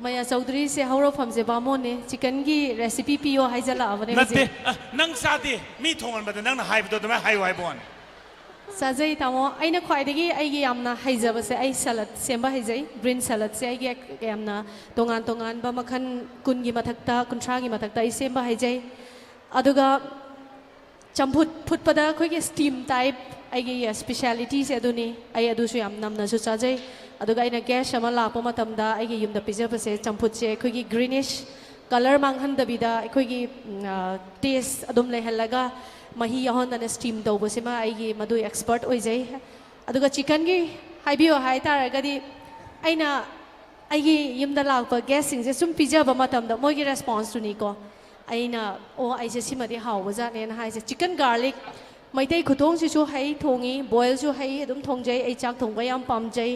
ꯃꯌꯥ ꯆꯧꯗ꯭ꯔꯤꯁꯦ ꯍꯧꯔꯛꯐꯝꯁꯦ ꯕꯥꯃꯣꯟꯅꯦ꯫ ꯆꯤꯀꯟꯒꯤ recipe ꯄꯤꯌꯣ ꯍꯥꯏꯖꯜꯂꯛꯑꯕꯅꯦ ꯅꯠꯇꯦ, ꯍꯧꯖꯤꯛ꯫ ꯑ, ꯅꯪ ꯆꯥꯗꯦ꯫ ꯃꯤ ꯊꯣꯡꯍꯟꯕꯗ ꯅꯪꯅ ꯍꯥꯏꯕꯗꯣ ꯑꯗꯨꯃꯥꯏꯅ ꯍꯥꯏꯌꯨ ꯍꯥꯏꯕ ꯋꯥꯅꯤ꯫ ꯆꯥꯖꯩ, ꯇꯥꯃꯣ꯫ ꯑꯩꯅ ꯈ꯭ꯋꯥꯏꯗꯒꯤ ꯑꯩꯒꯤ ꯌꯥꯝꯅ ꯍꯩꯖꯕꯁꯦ, ꯑꯩ salad ꯁꯦꯝꯕ ꯍꯩꯖꯩ꯫ Green salad ꯁꯦ ꯑꯩꯒꯤ ꯌꯥꯝꯅ ꯇꯣꯉꯥꯟ ꯇꯣꯉꯥꯟꯕ ꯃꯈꯜ ꯀꯨꯟꯒꯤ ꯃꯊꯛꯇ, ꯀꯨꯟꯊ꯭ꯔꯥꯒꯤ ꯃꯊꯛꯇ ꯑꯩ ꯁꯦꯝꯕ ꯍꯩꯖꯩ꯫ ꯑꯗꯨꯒ ꯆꯝꯐꯨꯠ ꯐꯨꯠꯄꯗ ꯑꯩꯈꯣꯏꯒꯤ ꯁ꯭ꯇꯤꯝ ꯇꯥꯏꯞ, ꯑꯩꯒꯤ ꯁ꯭ꯄꯦꯁꯤꯌꯦꯂꯤꯇꯤꯁꯦ ꯑꯗꯨꯅꯤ꯫ ꯑꯩ ꯑꯗꯨꯁꯨ ꯌꯥꯝ ꯅꯝꯅꯁꯨ ꯆꯥꯖꯩ꯫ ꯑꯗꯨꯒ ꯑꯩꯅ ꯒꯦꯁ ꯑꯃ ꯂꯥꯛꯄ ꯃꯇꯝꯗ ꯑꯩꯒꯤ ꯌꯨꯝꯗ ꯄꯤꯖꯕꯁꯦ, ꯆꯝꯐꯨꯠꯁꯦ ꯑꯩꯈꯣꯏꯒꯤ ꯒ꯭ꯔꯤꯅꯤꯁ ꯀꯂꯔ ꯃꯥꯡꯍꯟꯗꯕꯤꯗ ꯑꯩꯈꯣꯏꯒꯤ ꯇꯦꯁ ꯑꯗꯨꯝ ꯂꯩꯍꯜꯂꯒ ꯃꯍꯤ ꯌꯥꯎꯍꯟꯗꯅ ꯁ꯭ꯇꯤꯝ ꯇꯧꯕꯁꯤꯃ ꯑꯩꯒꯤ ꯃꯗꯨ ꯑꯦꯛꯁꯄꯔꯠ ꯑꯣꯏꯖꯩ꯫ ꯑꯗꯨꯒ ꯆꯤꯀꯟꯒꯤ ꯍꯥꯏꯕꯤꯌꯣ ꯍꯥꯏ ꯇꯥꯔꯒꯗꯤ, ꯑꯩꯅ ꯑꯩꯒꯤ ꯌꯨꯝꯗ ꯂꯥꯛꯄ ꯒꯦꯁꯁꯤꯡꯁꯦ ꯁꯨꯝ ꯄꯤꯖꯕ ꯃꯇꯝꯗ ꯃꯣꯏꯒꯤ ꯔꯦꯁꯄꯣꯟꯁꯇꯨꯅꯤꯀꯣ꯫ ꯑꯩꯅ, "ꯑꯣ, ꯑꯩꯁꯦ ꯁꯤꯃꯗꯤ ꯍꯥꯎꯕꯖꯥꯠꯅꯦꯅ" ꯍꯥꯏꯁꯦ꯫ ꯆꯤꯀꯟ ꯒꯥꯔꯂꯤꯛ, ꯃꯩꯇꯩ ꯈꯨꯊꯣꯡꯁꯤꯁꯨ ꯍꯩ ꯊꯣꯡꯉꯤ, ꯕꯣꯏꯜꯁꯨ ꯍꯩ ꯑꯗꯨꯝ ꯊꯣꯡꯖꯩ꯫ ꯑꯩ ꯆꯥꯛ ꯊꯣꯡꯕ ꯌꯥꯝ ꯄꯥꯝꯖꯩ꯫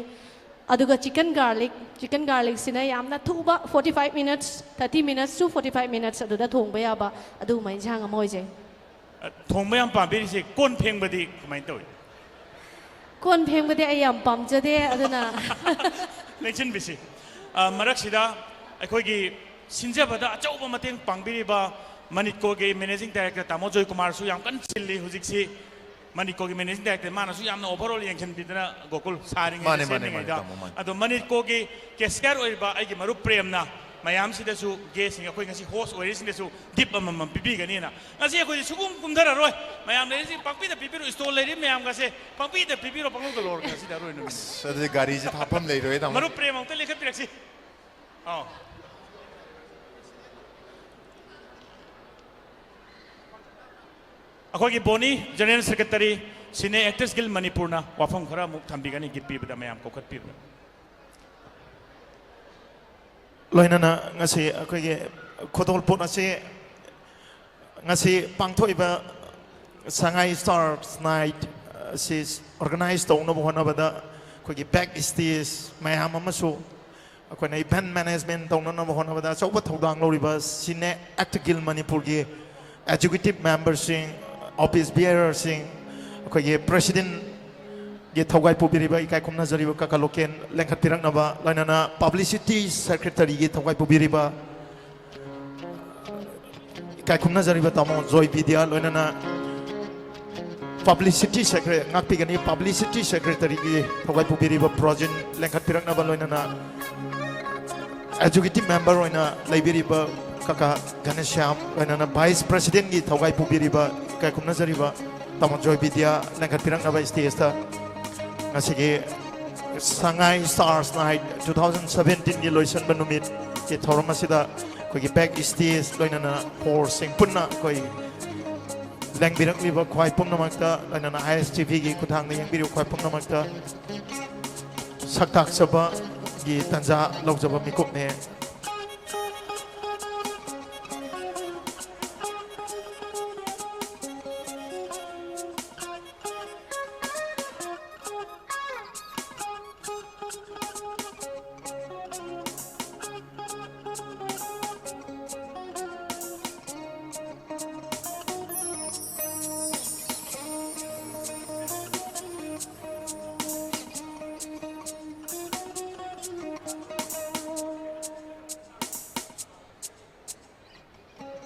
ꯑꯗꯨꯒ ꯆꯤꯀꯟ ꯒꯥꯔꯂꯤꯛ, ꯆꯤꯀꯟ ꯒꯥꯔꯂꯤꯛꯁꯤꯅ ꯌꯥꯝꯅ ꯊꯨꯕ, forty five minutes, thirty minutes to forty five minutes ꯑꯗꯨꯗ ꯊꯣꯡꯕ ꯌꯥꯕ ꯑꯗꯨꯒꯨꯝꯕ ꯏꯟꯁꯥꯡ ꯑꯃ ꯑꯣꯏꯖꯩ꯫ ꯑ, ꯊꯣꯡꯕ ꯌꯥꯝ ꯄꯥꯝꯕꯤꯔꯤꯁꯦ ꯀꯣꯟ ꯐꯦꯡꯕꯗꯤ ꯀꯃꯥꯏꯅ ꯇꯧꯏ? ꯀꯣꯟ ꯐꯦꯡꯕꯗꯤ ꯑꯩ ꯌꯥꯝ ꯄꯥꯝꯖꯗꯦ, ꯑꯗꯨꯅ ꯂꯦꯡꯁꯤꯟꯕꯤꯁꯤ꯫ ꯑ, ꯃꯔꯛꯁꯤꯗ ꯑꯩꯈꯣꯏꯒꯤ ꯁꯤꯟꯖꯕꯗ ꯑꯆꯧꯕ ꯃꯇꯦꯡ ꯄꯥꯡꯕꯤꯔꯤꯕ ꯃꯅꯤꯠꯀꯣꯒꯤ ꯃꯦꯅꯦꯖꯤꯡ ꯗꯥꯏꯔꯦꯛꯇꯔ ꯇꯥꯃꯣ ꯖꯣꯏꯀꯨꯃꯥꯔꯁꯨ ꯌꯥꯝ ꯀꯟꯅ ꯆꯤꯜꯂꯤ ꯍꯧꯖꯤꯛꯁꯤ꯫ ꯃꯅꯤꯠꯀꯣꯒꯤ ꯃꯦꯅꯦꯖꯤꯡ ꯗꯥꯏꯔꯦꯛꯇꯔ, ꯃꯥꯅꯁꯨ ꯌꯥꯝꯅ ꯑꯣꯚꯔꯑꯣꯜ ꯌꯦꯡꯁꯤꯟꯕꯤꯗꯅ, ꯒꯣꯀꯨꯜ, ꯁꯥꯔꯤꯉꯩꯗ, ꯃꯥꯅꯦ, ꯃꯥꯅꯦ, ꯃꯥꯅꯦ, ꯁꯦꯝꯃꯤꯉꯩꯗ꯫ ꯇꯥꯃꯣ, ꯃꯥꯅꯦ꯫ ꯑꯗꯣ ꯃꯅꯤꯠꯀꯣꯒꯤ ꯀꯦꯁꯤꯌꯔ ꯑꯣꯏꯔꯤꯕ ꯑꯩꯒꯤ ꯃꯔꯨꯞ ꯄ꯭ꯔꯦꯝꯅ ꯃꯌꯥꯝꯁꯤꯗꯁꯨ, ꯒꯦꯁꯁꯤꯡ, ꯑꯩꯈꯣꯏ ꯉꯁꯤ ꯍꯣꯁ ꯑꯣꯏꯔꯤꯁꯤꯡꯗꯁꯨ ꯒꯤꯐ ꯑꯃꯃꯝ ꯄꯤꯕꯤꯒꯅꯤꯅ꯫ ꯉꯁꯤ ꯑꯩꯈꯣꯏꯗꯤ ꯁꯨꯒꯨꯝ ꯀꯨꯝꯊꯔꯔꯣꯏ꯫ ꯃꯌꯥꯝ ꯂꯩꯔꯤꯁꯤ ꯄꯥꯡꯄꯤꯗ ꯄꯤꯕꯤꯔꯣ, ꯁ꯭ꯇꯣꯜ ꯂꯩꯔꯤ ꯃꯌꯥꯝꯒꯁꯦ ꯄꯥꯡꯄꯤꯗ ꯄꯤꯕꯤꯔꯣ, ꯄꯪꯂꯧꯗ ꯂꯧꯔꯒ ꯉꯁꯤꯗꯤ ꯑꯔꯣꯏ ꯅꯨꯃꯤꯠ꯫ ꯑꯁ, ꯑꯗꯨꯗꯤ ꯒꯥꯔꯤꯁꯦ ꯊꯥꯐꯝ ꯂꯩꯔꯣꯏ, ꯇꯥꯃꯣ꯫ ꯃꯔꯨꯞ ꯄ꯭ꯔꯦꯝ ꯑꯃꯨꯛꯇ ꯂꯦꯡꯈꯠꯄꯤꯔꯛꯁꯤ꯫ ꯑꯥꯎ꯫ ꯑꯩꯈꯣꯏꯒꯤ ꯕꯣꯅꯤ, ꯖꯦꯅꯔꯦꯜ ꯁꯦꯀ꯭ꯔꯦꯇꯔꯤ, ꯁꯤꯅꯦ ꯑꯦꯛꯇꯔꯁ ꯒꯤꯜ ꯃꯅꯤꯄꯨꯔꯅ ꯋꯥꯐꯝ ꯈꯔ ꯑꯃꯨꯛ ꯊꯝꯕꯤꯒꯅꯤ, ꯒꯤꯐ ꯄꯤꯕꯗ ꯃꯌꯥꯝ ꯀꯧꯈꯠꯄꯤꯕꯗ꯫ ꯂꯣꯏꯅꯅ ꯉꯁꯤ ꯑꯩꯈꯣꯏꯒꯤ ꯈꯨꯗꯣꯜꯄꯣꯠ ꯑꯁꯤ ꯉꯁꯤ ꯄꯥꯡꯊꯣꯛꯏꯕ ꯁꯉꯥꯏ ꯁ꯭ꯇꯥꯔꯁ ꯅꯥꯏꯠ ꯑꯁꯤ ꯑꯣꯔꯒꯅꯥꯏꯖ ꯇꯧꯅꯕ ꯍꯣꯠꯅꯕꯗ ꯑꯩꯈꯣꯏꯒꯤ ꯕꯦꯛ ꯁ꯭ꯇꯦꯖ ꯃꯌꯥꯝ ꯑꯃꯁꯨ ꯑꯩꯈꯣꯏꯅ ꯏꯚꯦꯟꯠ ꯃꯦꯅꯦꯖꯃꯦꯟꯠ ꯇꯧꯅꯅꯕ ꯍꯣꯠꯅꯕꯗ ꯑꯆꯧꯕ ꯊꯧꯗꯥꯡ ꯂꯧꯔꯤꯕ ꯁꯤꯅꯦ ꯑꯦꯛꯇꯔꯁ ꯒꯤꯜ ꯃꯅꯤꯄꯨꯔꯒꯤ ꯑꯦꯛꯖꯤꯀ꯭ꯌꯨꯇꯤꯚ ꯃꯦꯝꯕꯔꯁꯤꯡ, ꯑꯣꯐꯤꯁ ꯕꯤꯌꯔꯔꯁꯤꯡ, ꯑꯩꯈꯣꯏꯒꯤ ꯄ꯭ꯔꯦꯁꯤꯗꯦꯟꯠꯀꯤ ꯊꯧꯒꯥꯏ ꯄꯨꯕꯤꯔꯤꯕ ꯏꯀꯥꯏ ꯈꯨꯝꯅꯖꯔꯤꯕ ꯀꯀꯥ ꯂꯣꯀꯦꯟ ꯂꯦꯡꯈꯠꯄꯤꯔꯛꯅꯕ, ꯂꯣꯏꯅꯅ ꯄꯕ꯭ꯂꯤꯁꯤꯇꯤ ꯁꯦꯀ꯭ꯔꯦꯇꯔꯤꯒꯤ ꯊꯧꯒꯥꯏ ꯄꯨꯕꯤꯔꯤꯕ ꯏꯀꯥꯏ ꯈꯨꯝꯅꯖꯔꯤꯕ ꯇꯥꯃꯣ ꯖꯣꯏ ꯕꯤꯗ꯭ꯌꯥ, ꯂꯣꯏꯅꯅ ꯄꯕ꯭ꯂꯤꯁꯤꯇꯤ ꯁꯦꯀ꯭ꯔꯦ-, ꯉꯥꯛꯄꯤꯒꯅꯤ, ꯄꯕ꯭ꯂꯤꯁꯤꯇꯤ ꯁꯦꯀ꯭ꯔꯦꯇꯔꯤꯒꯤ ꯊꯧꯒꯥꯏ ꯄꯨꯕꯤꯔꯤꯕ ꯄ꯭ꯔꯣꯖꯤꯟ ꯂꯦꯡꯈꯠꯄꯤꯔꯛꯅꯕ, ꯂꯣꯏꯅꯅ ꯑꯦꯛꯖꯤꯀ꯭ꯌꯨꯇꯤꯚ ꯃꯦꯝꯕꯔ ꯑꯣꯏꯅ ꯂꯩꯕꯤꯔꯤꯕ ꯀꯀꯥ ꯘꯅꯁ꯭ꯌꯥꯝ, ꯂꯣꯏꯅꯅ ꯚꯥꯏꯁ ꯄ꯭ꯔꯦꯁꯤꯗꯦꯟꯠꯀꯤ ꯊꯧꯒꯥꯏ ꯄꯨꯕꯤꯔꯤꯕ ꯏꯀꯥꯏ ꯈꯨꯝꯅꯖꯔꯤꯕ ꯇꯥꯃꯣ ꯖꯣꯏ ꯕꯤꯗ꯭ꯌꯥ ꯂꯦꯡꯈꯠꯄꯤꯔꯛꯅꯕ ꯁ꯭ꯇꯦꯖꯇ ꯉꯁꯤꯒꯤ ꯁꯉꯥꯏ Stars Night two thousand seventeen ꯒꯤ ꯂꯣꯏꯁꯤꯟꯕ ꯅꯨꯃꯤꯠꯀꯤ ꯊꯧꯔꯝ ꯑꯁꯤꯗ ꯑꯩꯈꯣꯏꯒꯤ back stage ꯂꯣꯏꯅꯅ ꯍꯣꯔꯁꯤꯡ ꯄꯨꯟꯅ ꯑꯩꯈꯣꯏ ꯂꯦꯡꯕꯤꯔꯛꯂꯤꯕ ꯈ꯭ꯋꯥꯏ ꯄꯨꯝꯅꯃꯛꯇ, ꯂꯣꯏꯅꯅ ꯑꯥꯏ ꯑꯦꯁ ꯇꯤ ꯚꯤꯒꯤ ꯈꯨꯠꯊꯥꯡꯗ ꯌꯦꯡꯕꯤꯔꯤꯕ ꯈ꯭ꯋꯥꯏ ꯄꯨꯝꯅꯃꯛꯇ ꯁꯛ ꯇꯥꯛꯆꯕꯒꯤ ꯇꯥꯟꯖꯥ ꯂꯧꯖꯕ ꯃꯤꯀꯨꯞꯅꯦ꯫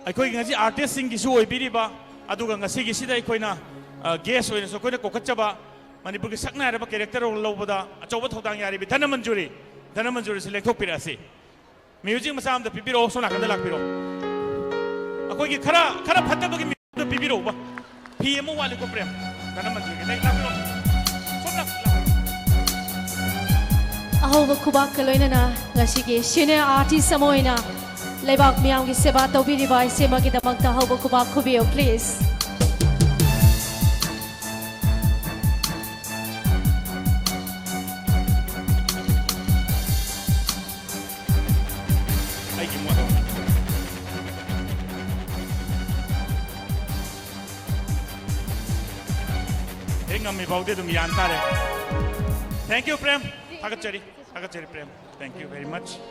ꯑꯩꯈꯣꯏꯒꯤ ꯉꯁꯤ ꯑꯥꯔꯇꯤꯁꯁꯤꯡꯒꯤꯁꯨ ꯑꯣꯏꯕꯤꯔꯤꯕ, ꯑꯗꯨꯒ ꯉꯁꯤꯒꯤꯁꯤꯗ ꯑꯩꯈꯣꯏꯅ, ꯑ, ꯒꯦꯁ ꯑꯣꯏꯅꯁꯨ ꯑꯩꯈꯣꯏꯅ ꯀꯧꯈꯠꯆꯕ ꯃꯅꯤꯄꯨꯔꯒꯤ ꯁꯛꯅꯥꯏꯔꯕ ꯀꯦꯔꯦꯛꯇꯔ ꯔꯣꯜ ꯂꯧꯕꯗ ꯑꯆꯧꯕ ꯊꯧꯗꯥꯡ ꯌꯥꯔꯤꯕꯤ ꯙꯅꯃꯟꯖꯨꯔꯤ, ꯙꯅꯃꯟꯖꯨꯔꯤꯁꯤ ꯂꯦꯡꯊꯣꯛꯄꯤꯔꯛꯑꯁꯤ꯫ ꯃ꯭ꯌꯨꯖꯤꯛ ꯃꯆꯥ ꯑꯃꯗ ꯄꯤꯕꯤꯔꯛꯑꯣ, ꯁꯣꯝ ꯅꯥꯀꯟꯗ ꯂꯥꯛꯄꯤꯔꯣ꯫ ꯑꯩꯈꯣꯏꯒꯤ ꯈꯔ, ꯈꯔ ꯐꯠꯇꯕꯒꯤ ꯃ꯭ꯌꯨꯖꯤꯛꯇꯣ ꯄꯤꯕꯤꯔꯛꯎꯕ꯫ ꯐꯤ ꯑꯃ ꯋꯥꯠꯂꯤꯀꯣ ꯄ꯭ꯔꯦꯝ? ꯙꯅꯃꯟꯖꯨꯔꯤꯒꯤ ꯂꯩ, ꯂꯥꯛꯄꯤꯔꯣ꯫ ꯁꯣꯝ ꯂꯥꯛ-, ꯂꯥꯛꯄꯤꯔꯣ꯫ ꯑꯍꯧꯕ ꯈꯨꯕꯥꯛꯀ ꯂꯣꯏꯅꯅ ꯉꯁꯤꯒꯤ senior artist ꯑꯃ ꯑꯣꯏꯅ ꯂꯩꯕꯥꯛ ꯃꯤꯌꯥꯝꯒꯤ ꯁꯦꯕꯥ ꯇꯧꯕꯤꯔꯤꯕ ꯏꯆꯦꯃꯒꯤꯗꯃꯛꯇ ꯑꯍꯧꯕ ꯈꯨꯕꯥꯛ ꯈꯨꯕꯤꯌꯨ, please꯫ ꯑꯩꯒꯤ ꯃꯣꯠ ꯑꯃ꯫ ꯍꯦꯛ ꯉꯝꯃꯤ ꯐꯥꯎꯗꯤ ꯑꯗꯨꯝ ꯌꯥꯟ ꯇꯥꯔꯦ꯫ Thank you, Prem. ꯊꯥꯒꯠꯆꯔꯤ, ꯊꯥꯒꯠꯆꯔꯤ, Prem. Thank you very much꯫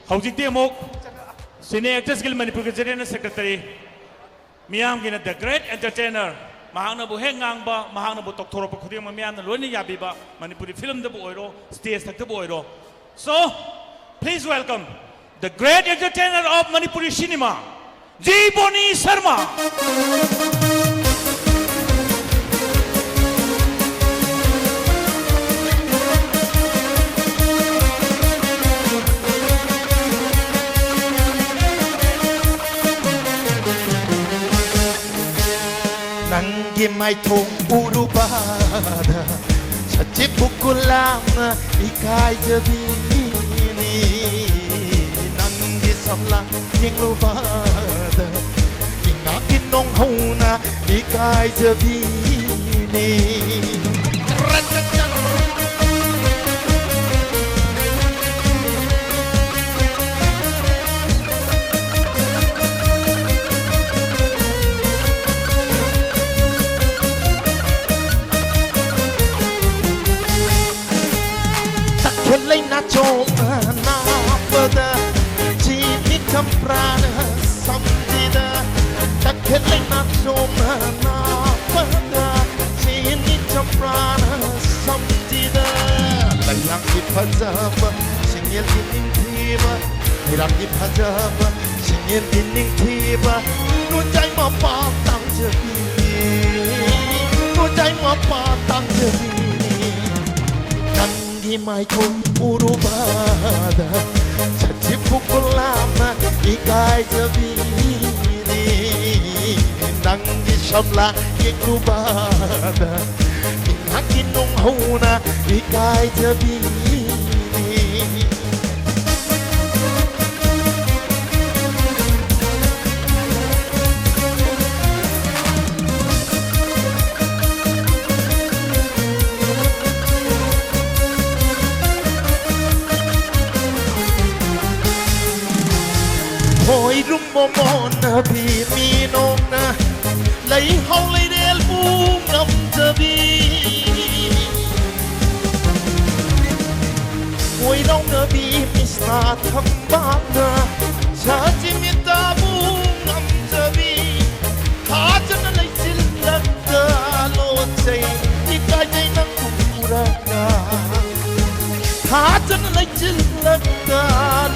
ꯍꯧꯖꯤꯛꯇꯤ ꯑꯃꯨꯛ Cine Actors Guild ꯃꯅꯤꯄꯨꯔꯒꯤ General Secretary, ꯃꯤꯌꯥꯝꯒꯤꯅ The Great Entertainer, ꯃꯍꯥꯛꯅꯕꯨ ꯍꯦꯛ ꯉꯥꯡꯕ, ꯃꯍꯥꯛꯅꯕꯨ ꯇꯧꯊꯣꯔꯛꯄ ꯈꯨꯗꯤꯡꯃꯛ ꯃꯤꯌꯥꯝꯅ ꯂꯣꯏꯅ ꯌꯥꯕꯤꯕ, ꯃꯅꯤꯄꯨꯔꯤ ꯐꯤꯂꯝꯗꯕꯨ ꯑꯣꯏꯔꯣ, ꯁ꯭ꯇꯦꯖ ꯊꯛꯇꯕꯨ ꯑꯣꯏꯔꯣ꯫ So, please welcome the great entertainer of Manipuri cinema, G Boni Sharma. ꯅꯪꯒꯤ ꯃꯥꯏꯊꯣꯡ ꯎꯔꯨꯕꯗ ꯁꯖꯤꯕꯨ ꯒꯨꯂꯥꯞꯅ ꯏꯀꯥꯏꯖꯕꯤꯅꯤ꯫ ꯅꯪꯒꯤ ꯁꯝꯂꯥꯡ ꯌꯦꯡꯂꯨꯕꯗ ꯏꯉꯥꯒꯤ ꯅꯣꯡꯍꯧꯅ ꯏꯀꯥꯏꯖꯕꯤꯅꯤ꯫ ꯇꯈꯦꯜ ꯂꯩꯅꯥ ꯆꯣꯝꯅ ꯅꯥꯕꯗ ꯆꯤꯅꯤ ꯆꯝꯄ꯭ꯔꯥꯅ ꯁꯝꯖꯤꯗ꯫ ꯇꯈꯦꯜ ꯂꯩꯅꯥ ꯆꯣꯝꯅ ꯅꯥꯕꯗ ꯆꯤꯅꯤ ꯆꯝꯄ꯭ꯔꯥꯅ ꯁꯝꯖꯤꯗ꯫ ꯂꯩꯔꯥꯡꯒꯤ ꯐꯖꯕ ꯁꯤꯡꯉꯦꯜꯒꯤ ꯅꯤꯡꯊꯤꯕ, ꯂꯩꯔꯥꯡꯒꯤ ꯐꯖꯕ ꯁꯤꯡꯉꯦꯜꯒꯤ ꯅꯤꯡꯊꯤꯕ, ꯅꯨꯡꯖꯥꯏ ꯃꯄꯥ ꯇꯥꯡꯖꯕꯤ, ꯅꯨꯡꯖꯥꯏ ꯃꯄꯥ ꯇꯥꯡꯖꯕꯤ꯫ ꯅꯪꯒꯤ ꯃꯥꯏꯊꯣꯡ ꯎꯔꯨꯕꯗ ꯁꯖꯤꯕꯨ ꯒꯨꯂꯥꯞꯅ ꯏꯀꯥꯏꯖꯕꯤꯅꯤ꯫ ꯅꯪꯒꯤ ꯁꯝꯂꯥꯡ ꯌꯦꯡꯂꯨꯕꯗ ꯏꯉꯥꯒꯤ ꯅꯣꯡꯍꯧꯅ ꯏꯀꯥꯏꯖꯕꯤꯅꯤ꯫ ꯈꯣꯏꯗ꯭ꯔꯨꯝ ꯃꯣꯃꯣꯟꯅꯕꯤ ꯃꯤꯅꯣꯛꯅ ꯂꯩꯍꯥꯎ ꯂꯩꯔꯦꯜꯕꯨ ꯉꯝꯖꯕꯤ꯫ ꯀꯣꯏꯔꯥꯎꯅꯕꯤ ꯃꯤꯁꯅꯥ ꯊꯝꯕꯥꯜꯅ ꯁꯖꯤꯃꯤꯇꯥꯕꯨ ꯉꯝꯖꯕꯤ꯫ ꯊꯥꯖꯅ ꯂꯩꯆꯤꯜꯂꯛꯇ ꯂꯣꯠꯆꯩ, ꯏꯀꯥꯏꯖꯩ ꯅꯪꯕꯨ ꯎꯔꯒ꯫ ꯊꯥꯖꯅ ꯂꯩꯆꯤꯜꯂꯛꯇ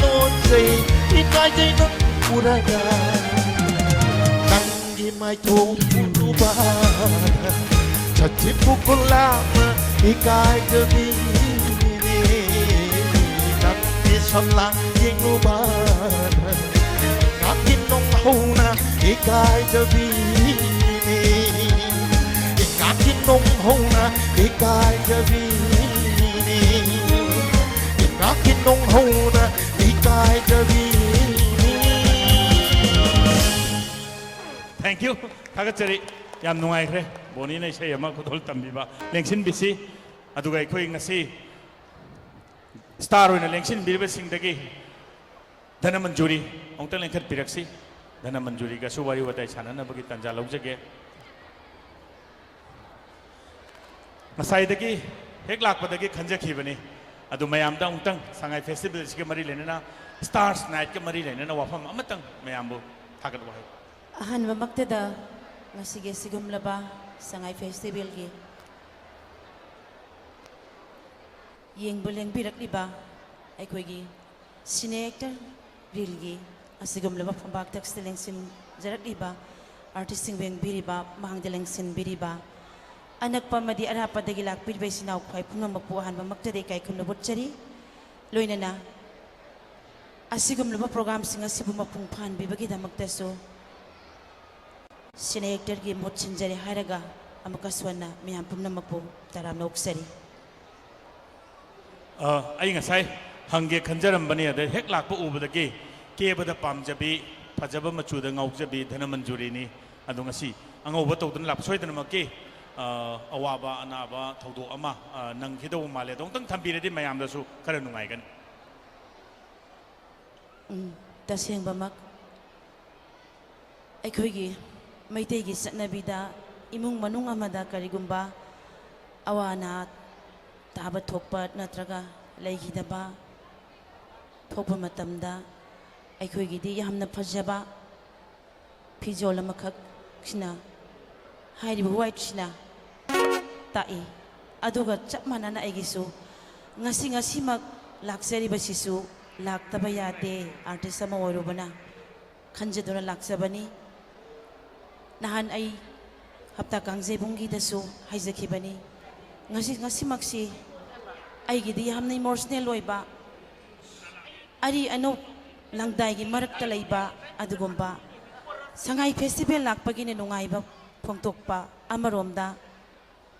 ꯂꯣꯠꯆꯩ, ꯏꯀꯥꯏꯖꯩ ꯅꯪꯕꯨ ꯎꯔꯒ꯫ ꯅꯪꯒꯤ ꯃꯥꯏꯊꯣꯡ ꯎꯔꯨꯕꯗ ꯁꯖꯤꯕꯨ ꯒꯨꯂꯥꯞꯅ ꯏꯀꯥꯏꯖꯕꯤꯅꯤ꯫ ꯅꯪꯒꯤ ꯁꯝꯂꯥꯡ ꯌꯦꯡꯂꯨꯕꯗ ꯏꯉꯥꯒꯤ ꯅꯣꯡꯍꯧꯅ ꯏꯀꯥꯏꯖꯕꯤꯅꯤ꯫ ꯍꯧꯅ ꯏꯀꯥꯏꯗꯕꯤ꯫ Thank you. ꯊꯥꯒꯠꯆꯔꯤ꯫ ꯌꯥꯝ ꯅꯨꯡꯉꯥꯏꯈ꯭ꯔꯦ ꯕꯣꯅꯤꯅ ꯏꯁꯩ ꯑꯃ ꯈꯨꯗꯣꯜ ꯇꯝꯕꯤꯕ ꯂꯦꯡꯁꯤꯟꯕꯤꯁꯤ꯫ ꯑꯗꯨꯒ ꯑꯩꯈꯣꯏ ꯉꯁꯤ ꯁ꯭ꯇꯥꯔ ꯑꯣꯏꯅ ꯂꯦꯡꯁꯤꯟꯕꯤꯔꯤꯕꯁꯤꯡꯗꯒꯤ ꯙꯅꯃꯟꯖꯨꯔꯤ ꯑꯃꯨꯛꯇꯪ ꯂꯦꯡꯈꯠꯄꯤꯔꯛꯁꯤ꯫ ꯙꯅꯃꯟꯖꯨꯔꯤꯒꯁꯨ ꯋꯥꯔꯤ ꯋꯥꯇꯥꯏ ꯁꯥꯟꯅꯅꯕꯒꯤ ꯇꯥꯟꯖꯥ ꯂꯧꯖꯒꯦ꯫ ꯉꯁꯥꯏꯗꯒꯤ ꯍꯦꯛ ꯂꯥꯛꯄꯗꯒꯤ ꯈꯟꯖꯈꯤꯕꯅꯤ꯫ ꯑꯗꯨ ꯃꯌꯥꯝꯗ ꯑꯃꯨꯛꯇꯪ ꯁꯉꯥꯏ ꯐꯦꯁꯇꯤꯚꯦꯜꯁꯤꯒ ꯃꯔꯤ ꯂꯩꯅꯅ, ꯁ꯭ꯇꯥꯔꯁ ꯅꯥꯏꯠꯀ ꯃꯔꯤ ꯂꯩꯅꯅ ꯋꯥꯐꯝ ꯑꯃꯇꯪ ꯃꯌꯥꯝꯕꯨ ꯊꯥꯒꯠ ꯋꯥꯍꯩ꯫ ꯑꯍꯥꯟꯕꯃꯛꯇꯗ ꯉꯁꯤꯒꯤ ꯑꯁꯤꯒꯨꯝꯂꯕ ꯁꯉꯥꯏ ꯐꯦꯁꯇꯤꯚꯦꯜꯒꯤ ꯌꯦꯡꯕ ꯂꯦꯡꯕꯤꯔꯛꯂꯤꯕ ꯑꯩꯈꯣꯏꯒꯤ ꯁꯤꯅꯦ ꯑꯦꯛꯇꯔ ꯔꯤꯜꯒꯤ ꯑꯁꯤꯒꯨꯝꯂꯕ ꯐꯝꯄꯥꯛꯇꯛꯁꯤꯗ ꯂꯦꯡꯁꯤꯟꯖꯔꯛꯂꯤꯕ ꯑꯥꯔꯇꯤꯁꯁꯤꯡꯕꯨ ꯌꯦꯡꯕꯤꯔꯤꯕ, ꯃꯥꯡꯗ ꯂꯦꯡꯁꯤꯟꯕꯤꯔꯤꯕ, ꯑꯅꯛꯄ ꯑꯃꯗꯤ ꯑꯔꯥꯞꯄꯗꯒꯤ ꯂꯥꯛꯄꯤꯔꯤꯕ ꯏꯆꯤꯟ ꯏꯅꯥꯎ ꯈ꯭ꯋꯥꯏ ꯄꯨꯝꯅꯃꯛꯄꯨ ꯑꯍꯥꯟꯕꯃꯛꯇꯗ ꯏꯀꯥꯏ ꯈꯨꯝꯅꯕ ꯎꯠꯆꯔꯤ꯫ ꯂꯣꯏꯅꯅ ꯑꯁꯤꯒꯨꯝꯂꯕ ꯄ꯭ꯔꯣꯒ꯭ꯔꯥꯝꯁꯤꯡ ꯑꯁꯤꯕꯨ ꯃꯄꯨꯡ ꯐꯥꯍꯟꯕꯤꯕꯒꯤꯗꯃꯛꯇꯁꯨ ꯁꯤꯅꯦ ꯑꯦꯛꯇꯔꯒꯤ ꯃꯍꯨꯠ ꯁꯤꯟꯖꯔꯦ ꯍꯥꯏꯔꯒ ꯑꯃꯨꯛꯀꯁꯨ ꯍꯟꯅ ꯃꯌꯥꯝ ꯄꯨꯝꯅꯃꯛꯄꯨ ꯇꯔꯥꯝꯅ ꯑꯣꯛꯆꯔꯤ꯫ ꯑ, ꯑꯩ ꯉꯁꯥꯏ ꯍꯪꯒꯦ ꯈꯟꯖꯔꯝꯕꯅꯤ, ꯑꯗ ꯍꯦꯛ ꯂꯥꯛꯄ ꯎꯕꯗꯒꯤ ꯀꯦꯕꯗ ꯄꯥꯝꯖꯕꯤ, ꯐꯖꯕ ꯃꯆꯨꯗ ꯉꯥꯎꯖꯕꯤ ꯙꯅꯃꯟꯖꯨꯔꯤꯅꯤ꯫ ꯑꯗꯣ ꯉꯁꯤ ꯑꯉꯧꯕ ꯇꯧꯗꯨꯅ ꯂꯥꯛꯄ ꯁꯣꯏꯗꯅꯃꯛꯀꯤ, ꯑ, ꯑꯋꯥꯕ ꯑꯅꯥꯕ ꯊꯧꯗꯣꯛ ꯑꯃ, ꯑ, ꯅꯪꯈꯤꯗꯧꯕ ꯃꯥꯜꯂꯦ꯫ ꯑꯗꯣ ꯑꯃꯨꯛꯇꯪ ꯊꯝꯕꯤꯔꯗꯤ ꯃꯌꯥꯝꯗꯁꯨ ꯈꯔ ꯅꯨꯡꯉꯥꯏꯒꯅꯤ꯫ ꯎꯝ, ꯇꯁꯦꯡꯕꯃꯛ ꯑꯩꯈꯣꯏꯒꯤ ꯃꯩꯇꯩꯒꯤ ꯆꯠꯅꯕꯤꯗ ꯏꯃꯨꯡ ꯃꯅꯨꯡ ꯑꯃꯗ ꯀꯔꯤꯒꯨꯝꯕ ꯑꯋꯥ ꯑꯅꯥ ꯇꯥꯕ ꯊꯣꯛꯄ ꯅꯠꯇ꯭ꯔꯒ ꯂꯩꯈꯤꯗꯕ ꯊꯣꯛꯄ ꯃꯇꯝꯗ ꯑꯩꯈꯣꯏꯒꯤꯗꯤ ꯌꯥꯝꯅ ꯐꯖꯕ ꯐꯤꯖꯣꯜ ꯑꯃꯈꯛꯁꯤꯅ, ꯍꯥꯏꯔꯤꯕ ꯋꯥꯏꯠꯁꯤꯅ ꯇꯥꯛꯏ꯫ ꯑꯗꯨꯒ ꯆꯞ ꯃꯥꯟꯅꯅ ꯑꯩꯒꯤꯁꯨ ꯉꯁꯤ, ꯉꯁꯤꯃꯛ ꯂꯥꯛꯆꯔꯤꯕꯁꯤꯁꯨ ꯂꯥꯛꯇꯕ ꯌꯥꯗꯦ, ꯑꯥꯔꯇꯤꯁ ꯑꯃ ꯑꯣꯏꯔꯨꯕꯅ ꯈꯟꯖꯗꯨꯅ ꯂꯥꯛꯆꯕꯅꯤ꯫ ꯅꯍꯥꯟ ꯑꯩ ꯍꯞꯇꯥ ꯀꯥꯡꯖꯩꯕꯨꯡꯒꯤꯗꯁꯨ ꯍꯥꯏꯖꯈꯤꯕꯅꯤ꯫ ꯉꯁꯤ, ꯉꯁꯤꯃꯛꯁꯤ ꯑꯩꯒꯤꯗꯤ ꯌꯥꯝꯅ ꯏꯃꯣꯁꯅꯦꯜ ꯑꯣꯏꯕ, ꯑꯔꯤ ꯑꯅꯧ ꯂꯪꯗꯥꯏꯒꯤ ꯃꯔꯛꯇ ꯂꯩꯕ ꯑꯗꯨꯒꯨꯝꯕ ꯁꯉꯥꯏ ꯐꯦꯁꯇꯤꯚꯦꯜ ꯂꯥꯛꯄꯒꯤꯅ ꯅꯨꯡꯉꯥꯏꯕ ꯐꯣꯡꯗꯣꯛꯄ ꯑꯃꯔꯣꯝꯗ,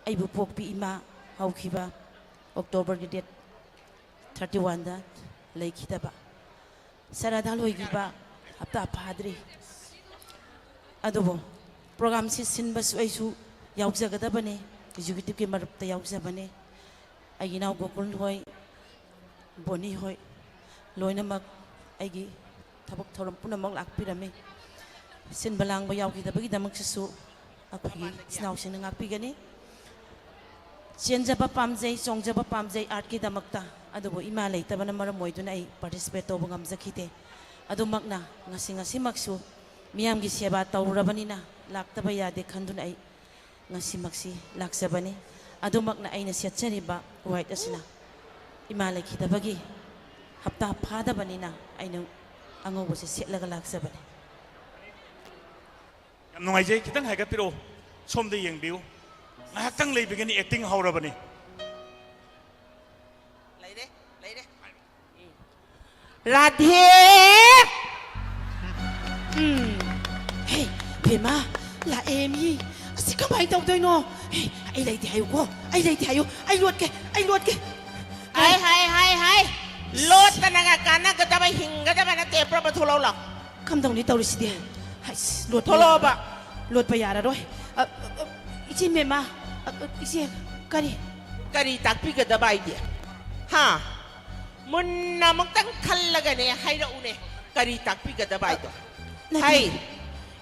ꯑꯩꯕꯨ ꯄꯣꯛꯄꯤ ꯏꯃꯥ ꯍꯧꯈꯤꯕ ꯑꯣꯛꯇꯣꯕꯔꯒꯤ ꯗꯦꯠ ꯊꯥꯔꯇꯤ ꯋꯥꯟꯗ ꯂꯩꯈꯤꯗꯕ꯫ ꯁꯔꯥꯗꯥ ꯂꯣꯏꯈꯤꯕ ꯍꯞꯇꯥ ꯐꯥꯗ꯭ꯔꯤ꯫ ꯑꯗꯨꯕꯨ ꯄ꯭ꯔꯣꯒ꯭ꯔꯥꯝꯁꯤ ꯁꯤꯟꯕꯁꯨ ꯑꯩꯁꯨ ꯌꯥꯎꯖꯒꯗꯕꯅꯤ, ꯑꯦꯛꯖꯤꯀ꯭ꯌꯨꯇꯤꯚꯀꯤ ꯃꯔꯨꯞꯇ ꯌꯥꯎꯖꯕꯅꯤ꯫ ꯑꯩꯒꯤ ꯏꯅꯥꯎ ꯒꯣꯀꯨꯜ ꯍꯣꯏ, ꯕꯣꯅꯤ ꯍꯣꯏ, ꯂꯣꯏꯅꯃꯛ ꯑꯩꯒꯤ ꯊꯕꯛ ꯊꯧꯔꯝ ꯄꯨꯝꯅꯃꯛ ꯂꯥꯛꯄꯤꯔꯝꯃꯤ꯫ ꯁꯤꯟꯕ ꯂꯥꯡꯕ ꯌꯥꯎꯈꯤꯗꯕꯒꯤꯗꯃꯛꯁꯤꯁꯨ ꯑꯩꯈꯣꯏꯒꯤ ꯏꯆꯤꯟ ꯏꯅꯥꯎꯁꯤꯡꯅ ꯉꯥꯛꯄꯤꯒꯅꯤ꯫ ꯆꯦꯟꯖꯕ ꯄꯥꯝꯖꯩ, ꯆꯣꯡꯖꯕ ꯄꯥꯝꯖꯩ ꯑꯥꯔꯠꯀꯤꯗꯃꯛꯇ, ꯑꯗꯨꯕꯨ ꯏꯃꯥ ꯂꯩꯇꯕꯅ ꯃꯔꯝ ꯑꯣꯏꯗꯨꯅ ꯑꯩ ꯄꯥꯔꯇꯤꯁꯤꯄꯦꯠ ꯇꯧꯕ ꯉꯝꯖꯈꯤꯗꯦ꯫ ꯑꯗꯨꯃꯛꯅ ꯉꯁꯤ, ꯉꯁꯤꯃꯛꯁꯨ ꯃꯤꯌꯥꯝꯒꯤ ꯁꯦꯕꯥ ꯇꯧꯔꯨꯔꯕꯅꯤꯅ ꯂꯥꯛꯇꯕ ꯌꯥꯗꯦ ꯈꯟꯗꯨꯅ ꯑꯩ ꯉꯁꯤꯃꯛꯁꯤ ꯂꯥꯛꯆꯕꯅꯤ꯫ ꯑꯗꯨꯃꯛꯅ ꯑꯩꯅ ꯁꯦꯠꯆꯔꯤꯕ ꯋꯥꯏꯠ ꯑꯁꯤꯅ ꯏꯃꯥ ꯂꯩꯈꯤꯗꯕꯒꯤ ꯍꯞꯇꯥ ꯐꯥꯗꯕꯅꯤꯅ ꯑꯩꯅ ꯑꯉꯧꯕꯁꯦ ꯁꯦꯠꯂꯒ ꯂꯥꯛꯆꯕꯅꯤ꯫ ꯌꯥꯝ ꯅꯨꯡꯉꯥꯏꯖꯩ꯫ ꯈꯤꯇꯪ ꯍꯥꯏꯒꯠꯄꯤꯔꯛꯑꯣ, ꯁꯣꯝꯗ ꯌꯦꯡꯕꯤꯌꯨ꯫ ꯉꯥꯏꯍꯥꯛꯇꯪ ꯂꯩꯕꯤꯒꯅꯤ, ꯑꯦꯛꯇꯤꯡ ꯍꯧꯔꯕꯅꯤ꯫ ꯂꯩꯔꯦ, ꯂꯩꯔꯦ꯫ ꯔꯥꯙꯦ! ꯎꯝ꯫ ꯍꯦ, ꯕꯦꯝꯃ, ꯂꯥꯛꯑꯦ ꯃꯤ꯫ ꯑꯁꯤ ꯀꯃꯥꯏ ꯇꯧꯗꯣꯏꯅꯣ? ꯍꯦ, ꯑꯩ ꯂꯩꯇꯦ ꯍꯥꯏꯌꯨꯀꯣ꯫ ꯑꯩ ꯂꯩꯇꯦ ꯍꯥꯏꯌꯨ꯫ ꯑꯩ ꯂꯣꯠꯀꯦ, ꯑꯩ ꯂꯣꯠꯀꯦ꯫ ꯍꯥꯏ, ꯍꯥꯏ, ꯍꯥꯏ, ꯍꯥꯏ꯫ ꯂꯣꯠꯇꯅꯒ ꯀꯥꯟꯅꯒꯗꯕ ꯍꯤꯡꯒꯗꯕ ꯅꯠꯇꯦ꯫ ꯄ꯭ꯔꯣꯕ ꯊꯣꯛꯂꯛꯑꯣ ꯂꯥꯎ꯫ ꯀꯝꯗꯧꯅꯤ ꯇꯧꯔꯤꯁꯤꯗꯤ? ꯍꯩꯁ, ꯂꯣꯠꯄ ꯊꯣꯛꯂꯛꯑꯣꯕ꯫ ꯌꯥꯔꯔꯣꯏ꯫ ꯂꯣꯠꯄ ꯌꯥꯔꯔꯣꯏ꯫ ꯑ, ꯑ, ꯑ, ꯏꯆꯦ ꯃꯦꯝꯃ, ꯑ, ꯑ, ꯏꯆꯦ, ꯀꯔꯤ? ꯀꯔꯤ ꯇꯥꯛꯄꯤꯒꯗꯕ ꯑꯩꯗꯤ? ꯍꯥ? ꯃꯨꯟꯅ ꯑꯃꯨꯛꯇꯪ ꯈꯜꯂꯒꯅꯦ ꯍꯥꯏꯔꯛꯎꯅꯦ, ꯀꯔꯤ ꯇꯥꯛꯄꯤꯒꯗꯕ ꯍꯥꯏꯗꯣ? ꯅꯠꯇꯦ꯫ ꯍꯩ,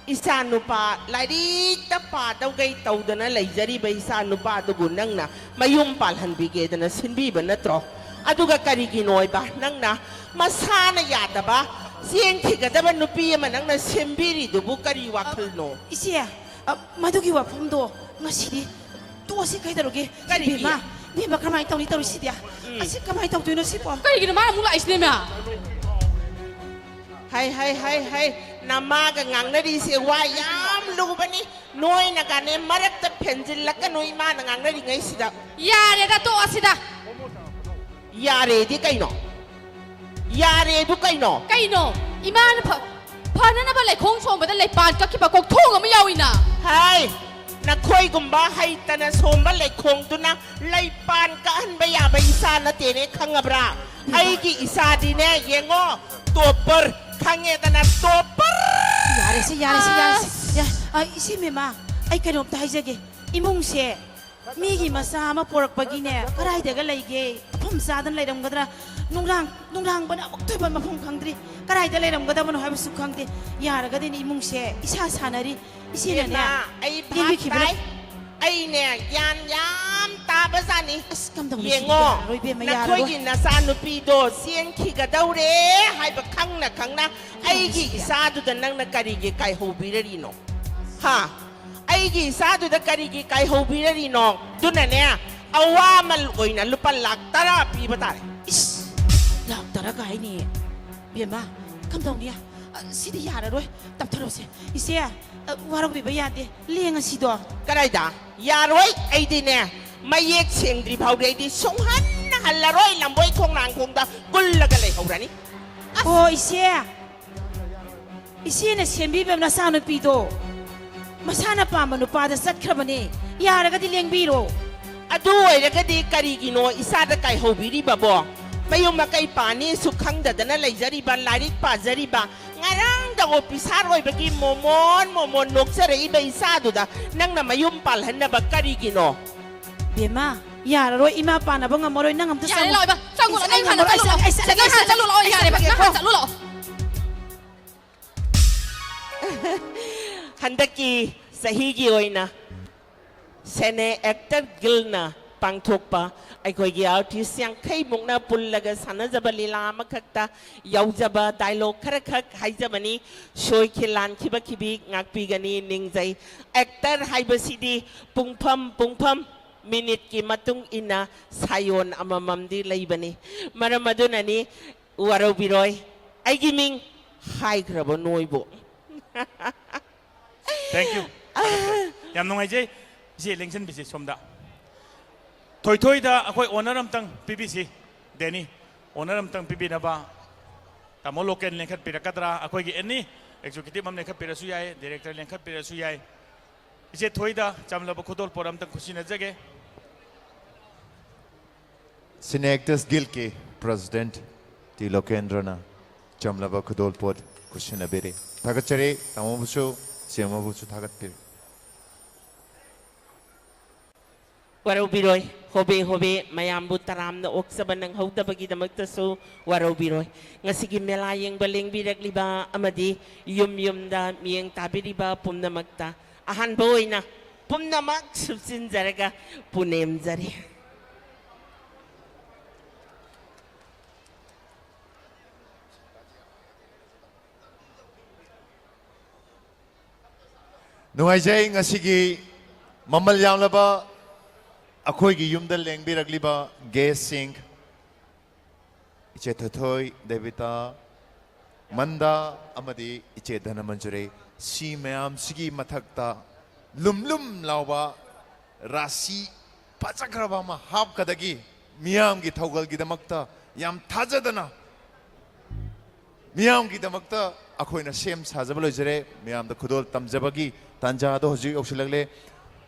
ꯏꯆꯥ ꯅꯨꯄꯥ ꯂꯥꯏꯔꯤꯛꯇ ꯄꯥꯗꯧꯒꯩ ꯇꯧꯗꯅ ꯂꯩꯖꯔꯤꯕ ꯏꯆꯥ ꯅꯨꯄꯥꯗꯨꯕꯨ ꯅꯪꯅ ꯃꯌꯨꯝ ꯄꯥꯜꯍꯟꯕꯤꯒꯦꯗꯅ ꯁꯤꯟꯕꯤꯕ ꯅꯠꯇ꯭ꯔꯣ? ꯑꯗꯨꯒ ꯀꯔꯤꯒꯤꯅꯣ ꯍꯥꯏꯕ ꯅꯪꯅ ꯃꯁꯥꯅ ꯌꯥꯗꯕ ꯆꯦꯟꯈꯤꯒꯗꯕ ꯅꯨꯄꯤ ꯑꯃ ꯅꯪꯅ ꯁꯦꯝꯕꯤꯔꯤꯗꯨꯕꯨ ꯀꯔꯤ ꯋꯥꯈꯜꯅꯣ? ꯏꯆꯦ, ꯑ, ꯃꯗꯨꯒꯤ ꯋꯥꯐꯝꯗꯣ ꯉꯁꯤꯗꯤ ꯇꯣꯛꯑꯁꯤ ꯀꯩꯗꯧꯔꯒꯦ? ꯀꯔꯤꯒꯤ? ꯏꯕꯦꯝꯃ, ꯏꯕꯦꯝꯃ, ꯀꯃꯥꯏꯅ ꯇꯧꯅꯤ ꯇꯧꯔꯤꯁꯤꯗꯤ? ꯎꯝ꯫ ꯑꯁꯤ ꯀꯃꯥꯏꯅ ꯇꯧꯗꯣꯏꯅꯣ ꯁꯤꯕꯣ? ꯀꯔꯤꯒꯤꯅꯣ ꯃꯥꯅ ꯑꯃꯨꯛ ꯂꯥꯛꯏꯁꯤꯅꯦ, ꯏꯃꯥ? ꯍꯥꯏ, ꯍꯥꯏ, ꯍꯥꯏ, ꯍꯥꯏ, ꯅꯃꯥꯒ ꯉꯥꯡꯅꯔꯤꯁꯦ ꯋꯥ ꯌꯥꯝ ꯂꯨꯕꯅꯤ꯫ ꯅꯣꯏꯅꯒꯅꯦ ꯃꯔꯛꯇ ꯐꯦꯟꯖꯤꯜꯂꯛꯀꯅꯨ ꯏꯃꯥꯅ ꯉꯥꯡꯅꯔꯤꯉꯩꯁꯤꯗ꯫ ꯌꯥꯔꯦꯗ, ꯇꯣꯛꯑꯁꯤꯗ꯫ ꯌꯥꯔꯦꯗꯤ ꯀꯩꯅꯣ? ꯌꯥꯔꯦꯗꯨ ꯀꯩꯅꯣ? ꯀꯩꯅꯣ? ꯏꯃꯥꯅ ꯐ-, ꯐꯅꯅꯕ ꯂꯩꯈꯣꯡ ꯁꯣꯝꯕꯗ ꯂꯩꯄꯥꯟ ꯀꯛꯈꯤꯕ ꯀꯣꯛꯊꯣꯡ ꯑꯃ ꯌꯥꯎꯏꯅ꯫ ꯍꯥꯏ, ꯅꯈꯣꯏꯒꯨꯝꯕ ꯍꯩꯇꯅ ꯁꯣꯝꯕ ꯂꯩꯈꯣꯡꯗꯨꯅ ꯂꯩꯄꯥꯟ ꯀꯛꯍꯟꯕ ꯌꯥꯕ ꯏꯆꯥ ꯅꯠꯇꯦꯅꯦ, ꯈꯪꯉꯕ꯭ꯔꯥ? ꯑꯩꯒꯤ ꯏꯆꯥꯗꯤꯅꯦ, ꯌꯦꯡꯉꯣ, ꯇꯣꯞꯄꯔ, ꯈꯪꯉꯦꯗꯅ, ꯇꯣꯞꯄꯔ! ꯌꯥꯔꯦꯁꯦ, ꯌꯥꯔꯦꯁꯦ, ꯌꯥꯔꯦꯁꯦ꯫ ꯑꯁ! ꯌꯥ-, ꯑ, ꯏꯆꯦ ꯃꯦꯃꯥ, ꯑꯩ ꯀꯩꯅꯣꯝꯇ ꯍꯥꯏꯖꯒꯦ꯫ ꯏꯃꯨꯡꯁꯦ ꯃꯤꯒꯤ ꯃꯆꯥ ꯑꯃ ꯄꯣꯔꯛꯄꯒꯤꯅꯦ, ꯀꯗꯥꯏꯗꯒ ꯂꯩꯒꯦ? ꯃꯐꯝ ꯆꯥꯗꯅ ꯂꯩꯔꯝꯒꯗ꯭ꯔꯥ? ꯅꯨꯡꯗꯥꯡ, ꯅꯨꯡꯗꯥꯡꯕꯅ ꯑꯃꯨꯛ ꯊꯣꯏꯕ ꯃꯐꯝ ꯈꯪꯗ꯭ꯔꯤ꯫ ꯀꯗꯥꯏꯗ ꯂꯩꯔꯝꯒꯗꯕꯅꯣ ꯍꯥꯏꯕꯁꯨ ꯈꯪꯗꯦ꯫ ꯌꯥꯔꯒꯗꯤꯅꯦ, ꯏꯃꯨꯡꯁꯦ ꯏꯁꯥ ꯁꯥꯟꯅꯔꯤ꯫ ꯏꯆꯦꯅꯅꯦ, ꯏꯕꯦꯝꯃ, ꯑꯩ ꯚꯥꯞ ꯂꯦꯡꯕꯤꯈꯤꯕꯅ ꯇꯥꯏ꯫ ꯑꯩꯅꯦ, ꯒ꯭ꯌꯥꯟ ꯌꯥꯝ ꯇꯥꯕꯖꯥꯠꯅꯤ꯫ ꯑꯁ, ꯀꯝꯗꯧꯅꯤ ꯁꯤꯗꯤ? ꯌꯦꯡꯉꯣ, ꯌꯥꯔꯔꯣꯏ, ꯏꯕꯦꯝꯃ, ꯌꯥꯔꯔꯣꯏ꯫ ꯅꯈꯣꯏꯒꯤ ꯅꯆꯥꯅꯨꯄꯤꯗꯣ ꯆꯦꯟꯈꯤꯒꯗꯧꯔꯦ ꯍꯥꯏꯕ ꯈꯪꯅ ꯈꯪꯅ ꯑꯩꯒꯤ ꯏꯆꯥꯗꯨꯗ ꯅꯪꯅ ꯀꯔꯤꯒꯤ ꯀꯥꯏꯍꯧꯕꯤꯔꯔꯤꯅꯣ? ꯍꯥ? ꯑꯩꯒꯤ ꯏꯆꯥꯗꯨꯗ ꯀꯔꯤꯒꯤ ꯀꯥꯏꯍꯧꯕꯤꯔꯔꯤꯅꯣ? ꯑꯗꯨꯅꯅꯦ, ꯑꯋꯥꯃꯜ ꯑꯣꯏꯅ ꯂꯨꯄꯥ ꯂꯥꯈ ꯇꯔꯥ ꯄꯤꯕ ꯇꯥꯔꯦ꯫ ꯏꯁ! ꯂꯥꯈ ꯇꯔꯥ ꯀꯥꯏꯅꯤ? ꯕꯦꯝꯃ, ꯀꯝꯗꯧꯅꯤ? ꯑ, ꯁꯤꯗꯤ ꯌꯥꯔꯔꯣꯏ꯫ ꯇꯞꯊꯔꯣꯁꯦ꯫ ꯏꯆꯦ, ꯑ, ꯋꯥꯔꯧꯕꯤꯕ ꯌꯥꯗꯦ꯫ ꯂꯦꯡꯉꯁꯤꯗꯣ꯫ ꯀꯗꯥꯏꯗ? ꯌꯥꯔꯣꯏ꯫ ꯑꯩꯗꯤꯅꯦ, ꯃꯌꯦꯛ ꯁꯦꯡꯗ꯭ꯔꯤ ꯐꯥꯎꯗꯤ ꯑꯩꯗꯤ ꯁꯨꯡꯍꯟ ꯍꯜꯂꯔꯣꯏ ꯂꯝꯕꯣꯏ ꯈꯣꯡꯅꯥꯡꯈꯣꯡꯗ ꯀꯨꯜꯂꯒ ꯂꯩꯍꯧꯔꯅꯤ꯫ ꯑꯣ, ꯏꯆꯦ꯫ ꯏꯆꯦꯅ ꯁꯦꯝꯕꯤꯕ ꯅꯆꯥꯅꯨꯄꯤꯗꯣ ꯃꯁꯥꯅ ꯄꯥꯝꯕ ꯅꯨꯄꯥꯗ ꯆꯠꯈ꯭ꯔꯕꯅꯦ꯫ ꯌꯥꯔꯒꯗꯤ ꯂꯦꯡꯕꯤꯔꯣ꯫ ꯑꯗꯨ ꯑꯣꯏꯔꯒꯗꯤ ꯀꯔꯤꯒꯤꯅꯣ ꯏꯆꯥꯗ ꯀꯥꯏꯍꯧꯕꯤꯔꯤꯕꯕꯣ? ꯃꯌꯨꯝ ꯃꯀꯩ ꯄꯥꯅꯤꯁꯨ ꯈꯪꯗꯗꯅ ꯂꯩꯖꯔꯤꯕ, ꯂꯥꯏꯔꯤꯛ ꯄꯥꯖꯔꯤꯕ, ꯉꯔꯥꯡꯗ ꯑꯣꯐꯤꯁꯥꯔ ꯑꯣꯏꯕꯒꯤ ꯃꯣꯃꯣꯟ ꯃꯣꯃꯣꯟ ꯅꯣꯛꯆꯔꯛꯏꯕ ꯏꯆꯥꯗꯨꯗ ꯅꯪꯅ ꯃꯌꯨꯝ ꯄꯥꯜꯍꯟꯅꯕ ꯀꯔꯤꯒꯤꯅꯣ? ꯕꯦꯝꯃ, ꯌꯥꯔꯔꯣꯏ, ꯏꯃꯥ ꯄꯥꯟꯅꯕ ꯉꯝꯃꯔꯣꯏ, ꯅꯪ ꯑꯝꯇ ꯌꯥꯔꯦ, ꯆꯪꯉꯣ꯫ ꯂꯥꯛꯑꯣ, ꯏꯃꯥ, ꯆꯪꯉꯨ, ꯏꯁ, ꯅꯪ ꯑꯩ ꯍꯥꯟꯅ ꯉꯝꯃꯔꯣꯏ, ꯑꯩ ꯆꯠꯂꯨ ꯂꯥꯛꯑꯣ, ꯂꯥꯛꯑꯣ, ꯑꯩ ꯆꯠꯂꯒꯦ, ꯅꯪ ꯍꯥꯟꯅ ꯆꯠꯂꯨ ꯂꯥꯛꯑꯣ, ꯑꯩ ꯌꯥꯔꯦꯕ, ꯆꯠꯂꯒꯦꯀꯣ꯫ ꯅꯪ ꯍꯥꯟꯅ ꯆꯠꯂꯨ ꯂꯥꯛꯑꯣ꯫ ꯍꯟꯗꯛꯀꯤ ꯆꯍꯤꯒꯤ ꯑꯣꯏꯅ ꯁꯦꯅꯦ ꯑꯦꯛꯇꯔ ꯒꯤꯜꯅ ꯄꯥꯡꯊꯣꯛꯄ ꯑꯩꯈꯣꯏꯒꯤ ꯑꯥꯔꯇꯤꯁ ꯌꯥꯡꯈꯩ ꯃꯨꯛꯅ ꯄꯨꯜꯂꯒ ꯁꯥꯟꯅꯖꯕ ꯂꯤꯂꯥ ꯑꯃꯈꯛꯇ ꯌꯥꯎꯖꯕ ꯗꯥꯏꯂꯣꯛ ꯈꯔꯈꯛ ꯍꯥꯏꯖꯕꯅꯤ꯫ ꯁꯣꯏꯈꯤ ꯂꯥꯟꯈꯤꯕ ꯈꯤꯕꯤ ꯉꯥꯛꯄꯤꯒꯅꯤ ꯅꯤꯡꯖꯩ꯫ ꯑꯦꯛꯇꯔ ꯍꯥꯏꯕꯁꯤꯗꯤ ꯄꯨꯡꯐꯝ ꯄꯨꯡꯐꯝ, ꯃꯤꯅꯤꯠꯀꯤ ꯃꯇꯨꯡ ꯏꯟꯅ ꯁꯥꯌꯣꯟ ꯑꯃꯃꯝꯗꯤ ꯂꯩꯕꯅꯤ꯫ ꯃꯔꯝ ꯑꯗꯨꯅꯅꯤ, ꯋꯥꯔꯧꯕꯤꯔꯣꯏ, ꯑꯩꯒꯤ ꯃꯤꯡ ꯍꯥꯏꯈ꯭ꯔꯕ ꯅꯣꯏꯕꯨ꯫ Thank you꯫ ꯌꯥꯝ ꯅꯨꯡꯉꯥꯏꯖꯩ꯫ ꯏꯆꯦ, ꯂꯦꯡꯁꯤꯟꯕꯤꯁꯤ ꯁꯣꯝꯗ꯫ ꯊꯣꯏꯊꯣꯏꯗ ꯑꯩꯈꯣꯏ ꯑꯣꯅꯔ ꯑꯝꯇꯪ ꯄꯤꯕꯤꯁꯤ꯫ ꯗꯦꯅꯤ, ꯑꯣꯅꯔ ꯑꯝꯇꯪ ꯄꯤꯕꯤꯅꯕ꯫ ꯇꯥꯃꯣ ꯂꯣꯀꯦꯜ ꯂꯦꯡꯈꯠꯄꯤꯔꯛꯀꯗ꯭ꯔꯥ? ꯑꯩꯈꯣꯏꯒꯤ ꯑꯦꯅꯤ ꯑꯦꯛꯖꯤꯀ꯭ꯌꯨꯇꯤꯚ ꯑꯃ ꯂꯦꯡꯈꯠꯄꯤꯔꯁꯨ ꯌꯥꯏ, ꯗꯤꯔꯦꯛꯇꯔ ꯂꯦꯡꯈꯠꯄꯤꯔꯁꯨ ꯌꯥꯏ꯫ ꯏꯆꯦ ꯊꯣꯏꯗ ꯆꯝꯂꯕ ꯈꯨꯗꯣꯜꯄꯣꯠ ꯑꯝꯇꯪ ꯈꯨꯠꯁꯤꯟꯅꯖꯒꯦ꯫ Cine Actors Guild ꯀꯤ President ꯇꯤ ꯂꯣꯀꯦꯟꯗ꯭ꯔꯅ ꯆꯝꯂꯕ ꯈꯨꯗꯣꯜꯄꯣꯠ ꯈꯨꯠꯁꯤꯟꯅꯕꯤꯔꯤ꯫ ꯊꯥꯒꯠꯆꯔꯤ꯫ ꯇꯥꯃꯣꯕꯨꯁꯨ, ꯁꯤ ꯑꯦꯝ ꯑꯣꯕꯨꯁꯨ ꯊꯥꯒꯠꯄꯤꯔꯤ꯫ ꯋꯥꯔꯧꯕꯤꯔꯣꯏ, ꯍꯣꯕꯦ ꯍꯣꯕꯦ ꯃꯌꯥꯝꯕꯨ ꯇꯔꯥꯝꯅ ꯑꯣꯛꯆꯕ ꯅꯪꯍꯧꯗꯕꯒꯤꯗꯃꯛꯇꯁꯨ ꯋꯥꯔꯧꯕꯤꯔꯣꯏ꯫ ꯉꯁꯤꯒꯤ ꯃꯦꯂꯥ ꯌꯦꯡꯕ ꯂꯦꯡꯕꯤꯔꯛꯂꯤꯕ ꯑꯃꯗꯤ ꯌꯨꯝ ꯌꯨꯝꯗ ꯃꯤꯠꯌꯦꯡ ꯇꯥꯕꯤꯔꯤꯕ ꯄꯨꯝꯅꯃꯛꯇ ꯑꯍꯥꯟꯕ ꯑꯣꯏꯅ ꯄꯨꯝꯅꯃꯛ ꯁꯨꯞꯆꯤꯟꯖꯔꯒ ꯄꯨꯅꯦꯝꯖꯔꯤ꯫ ꯅꯨꯡꯉꯥꯏꯖꯩ, ꯉꯁꯤꯒꯤ ꯃꯃꯜ ꯌꯥꯝꯂꯕ ꯑꯩꯈꯣꯏꯒꯤ ꯌꯨꯝꯗ ꯂꯦꯡꯕꯤꯔꯛꯂꯤꯕ guest ꯁꯤꯡ, ꯏꯆꯦ ꯊꯣꯏꯊꯣꯏ, ꯗꯦꯕꯤꯇꯥ, ꯃꯟꯗꯥ ꯑꯃꯗꯤ ꯏꯆꯦ ꯙꯅꯃꯟꯖꯨꯔꯤ, ꯁꯤ ꯃꯌꯥꯝꯁꯤꯒꯤ ꯃꯊꯛꯇ ꯂꯨꯝ ꯂꯨꯝ ꯂꯥꯎꯕ ꯔꯥꯁꯤ ꯐꯖꯈ꯭ꯔꯕ ꯑꯃ ꯍꯥꯞꯀꯗꯒꯤ ꯃꯤꯌꯥꯝꯒꯤ ꯊꯧꯒꯜꯒꯤꯗꯃꯛꯇ ꯌꯥꯝ ꯊꯥꯖꯗꯅ ꯃꯤꯌꯥꯝꯒꯤꯗꯃꯛꯇ ꯑꯩꯈꯣꯏꯅ ꯁꯦꯝ ꯁꯥꯖꯕ ꯂꯣꯏꯖꯔꯦ꯫ ꯃꯤꯌꯥꯝꯗ ꯈꯨꯗꯣꯜ ꯇꯝꯖꯕꯒꯤ ꯇꯥꯟꯖꯥ ꯑꯗꯣ ꯍꯧꯖꯤꯛ ꯌꯧꯁꯤꯜꯂꯛꯂꯦ꯫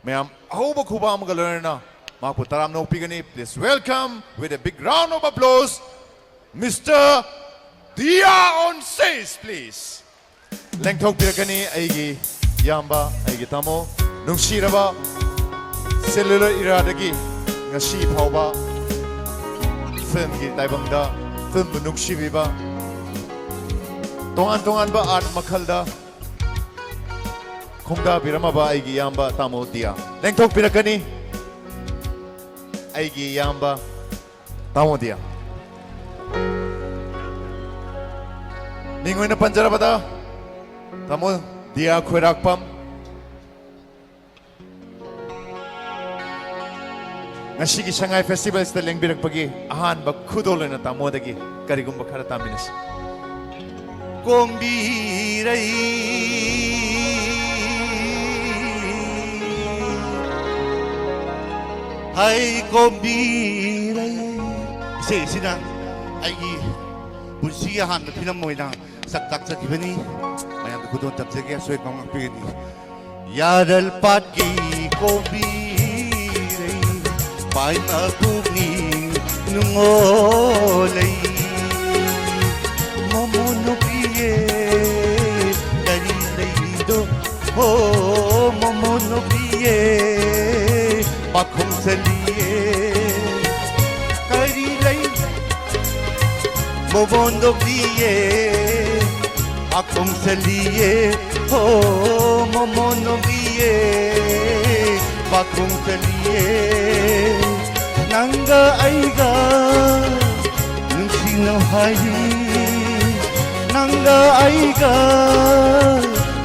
ꯃꯌꯥꯝ ꯑꯍꯧꯕ ꯈꯨꯕꯥꯛ ꯑꯃꯒ ꯂꯣꯏꯅꯅ ꯃꯍꯥꯛꯄꯨ ꯇꯔꯥꯝꯅ ꯑꯣꯛꯄꯤꯒꯅꯤ꯫ Please welcome with a big round of applause, Mister Dia on stage, please. ꯂꯦꯡꯊꯣꯛꯄꯤꯔꯛꯀꯅꯤ ꯑꯩꯒꯤ ꯏꯌꯥꯝꯕ, ꯑꯩꯒꯤ ꯇꯥꯃꯣ, ꯅꯨꯡꯁꯤꯔꯕ cellular eraꯗꯒꯤ ꯉꯁꯤ ꯐꯥꯎꯕ filmꯒꯤ ꯇꯥꯏꯕꯪꯗ filmꯕꯨ ꯅꯨꯡꯁꯤꯕꯤꯕ, ꯇꯣꯉꯥꯟ ꯇꯣꯉꯥꯟꯕ art ꯃꯈꯜꯗ ꯈꯣꯡꯗꯥꯕꯤꯔꯝꯃꯕ ꯑꯩꯒꯤ ꯏꯌꯥꯝꯕ ꯇꯥꯃꯣ ꯗꯤꯌꯥ꯫ ꯂꯦꯡꯊꯣꯛꯄꯤꯔꯛꯀꯅꯤ ꯑꯩꯒꯤ ꯏꯌꯥꯝꯕ ꯇꯥꯃꯣ ꯗꯤꯌꯥ꯫ ꯃꯤꯡ ꯑꯣꯏꯅ ꯄꯟꯖꯔꯕꯗ, ꯇꯥꯃꯣ ꯗꯤꯌꯥ ꯈꯣꯏꯔꯥꯛꯄꯝ꯫ ꯉꯁꯤꯒꯤ ꯁꯉꯥꯏ ꯐꯦꯁꯇꯤꯚꯦꯜꯁꯤꯗ ꯂꯦꯡꯕꯤꯔꯛꯄꯒꯤ ꯑꯍꯥꯟꯕ ꯈꯨꯗꯣꯜ ꯑꯣꯏꯅ ꯇꯥꯃꯣꯗꯒꯤ ꯀꯔꯤꯒꯨꯝꯕ ꯈꯔ ꯇꯥꯃꯤꯟꯅꯁꯤ꯫ ꯀꯣꯝꯕꯤꯔꯩ, ꯍꯩ ꯀꯣꯝꯕꯤꯔꯩ꯫ ꯏꯁꯩ ꯑꯁꯤꯅ ꯑꯩꯒꯤ ꯄꯨꯟꯁꯤꯒꯤ ꯑꯍꯥꯟꯕ ꯐꯤꯂꯝ ꯑꯣꯏꯅ ꯁꯛ ꯇꯥꯛꯆꯈꯤꯕꯅꯤ꯫ ꯃꯌꯥꯝꯗ ꯈꯨꯗꯣꯜ ꯇꯝꯖꯒꯦ, ꯑꯁꯣꯏ ꯑꯄꯥ ꯉꯥꯛꯄꯤꯒꯅꯤ꯫ ꯌꯥꯔꯜ ꯄꯥꯠꯀꯤ ꯀꯣꯝꯕꯤꯔꯩ, ꯄꯥꯏꯅ ꯄꯨꯛꯅꯤꯡ ꯅꯨꯡꯉꯣ ꯂꯩ ꯃꯣꯃꯣ ꯅꯨꯄꯤꯌꯦ ꯀꯔꯤ ꯂꯩꯗꯣ ꯍꯣ ꯃꯣꯃꯣ ꯅꯨꯄꯤꯌꯦ ꯄꯥꯈꯣꯡ ꯆꯜꯂꯤꯌꯦ ꯀꯔꯤ ꯂꯩ ꯃꯣꯃꯣ ꯅꯨꯄꯤꯌꯦ ꯄꯥꯈꯣꯡ ꯆꯜꯂꯤꯌꯦ ꯍꯣ ꯃꯣꯃꯣ ꯅꯨꯄꯤꯌꯦ ꯄꯥꯈꯣꯡ ꯆꯜꯂꯤꯌꯦ ꯅꯪꯒ ꯑꯩꯒ ꯅꯨꯡꯁꯤꯅꯧ ꯍꯥꯏꯔꯤ ꯅꯪꯒ ꯑꯩꯒ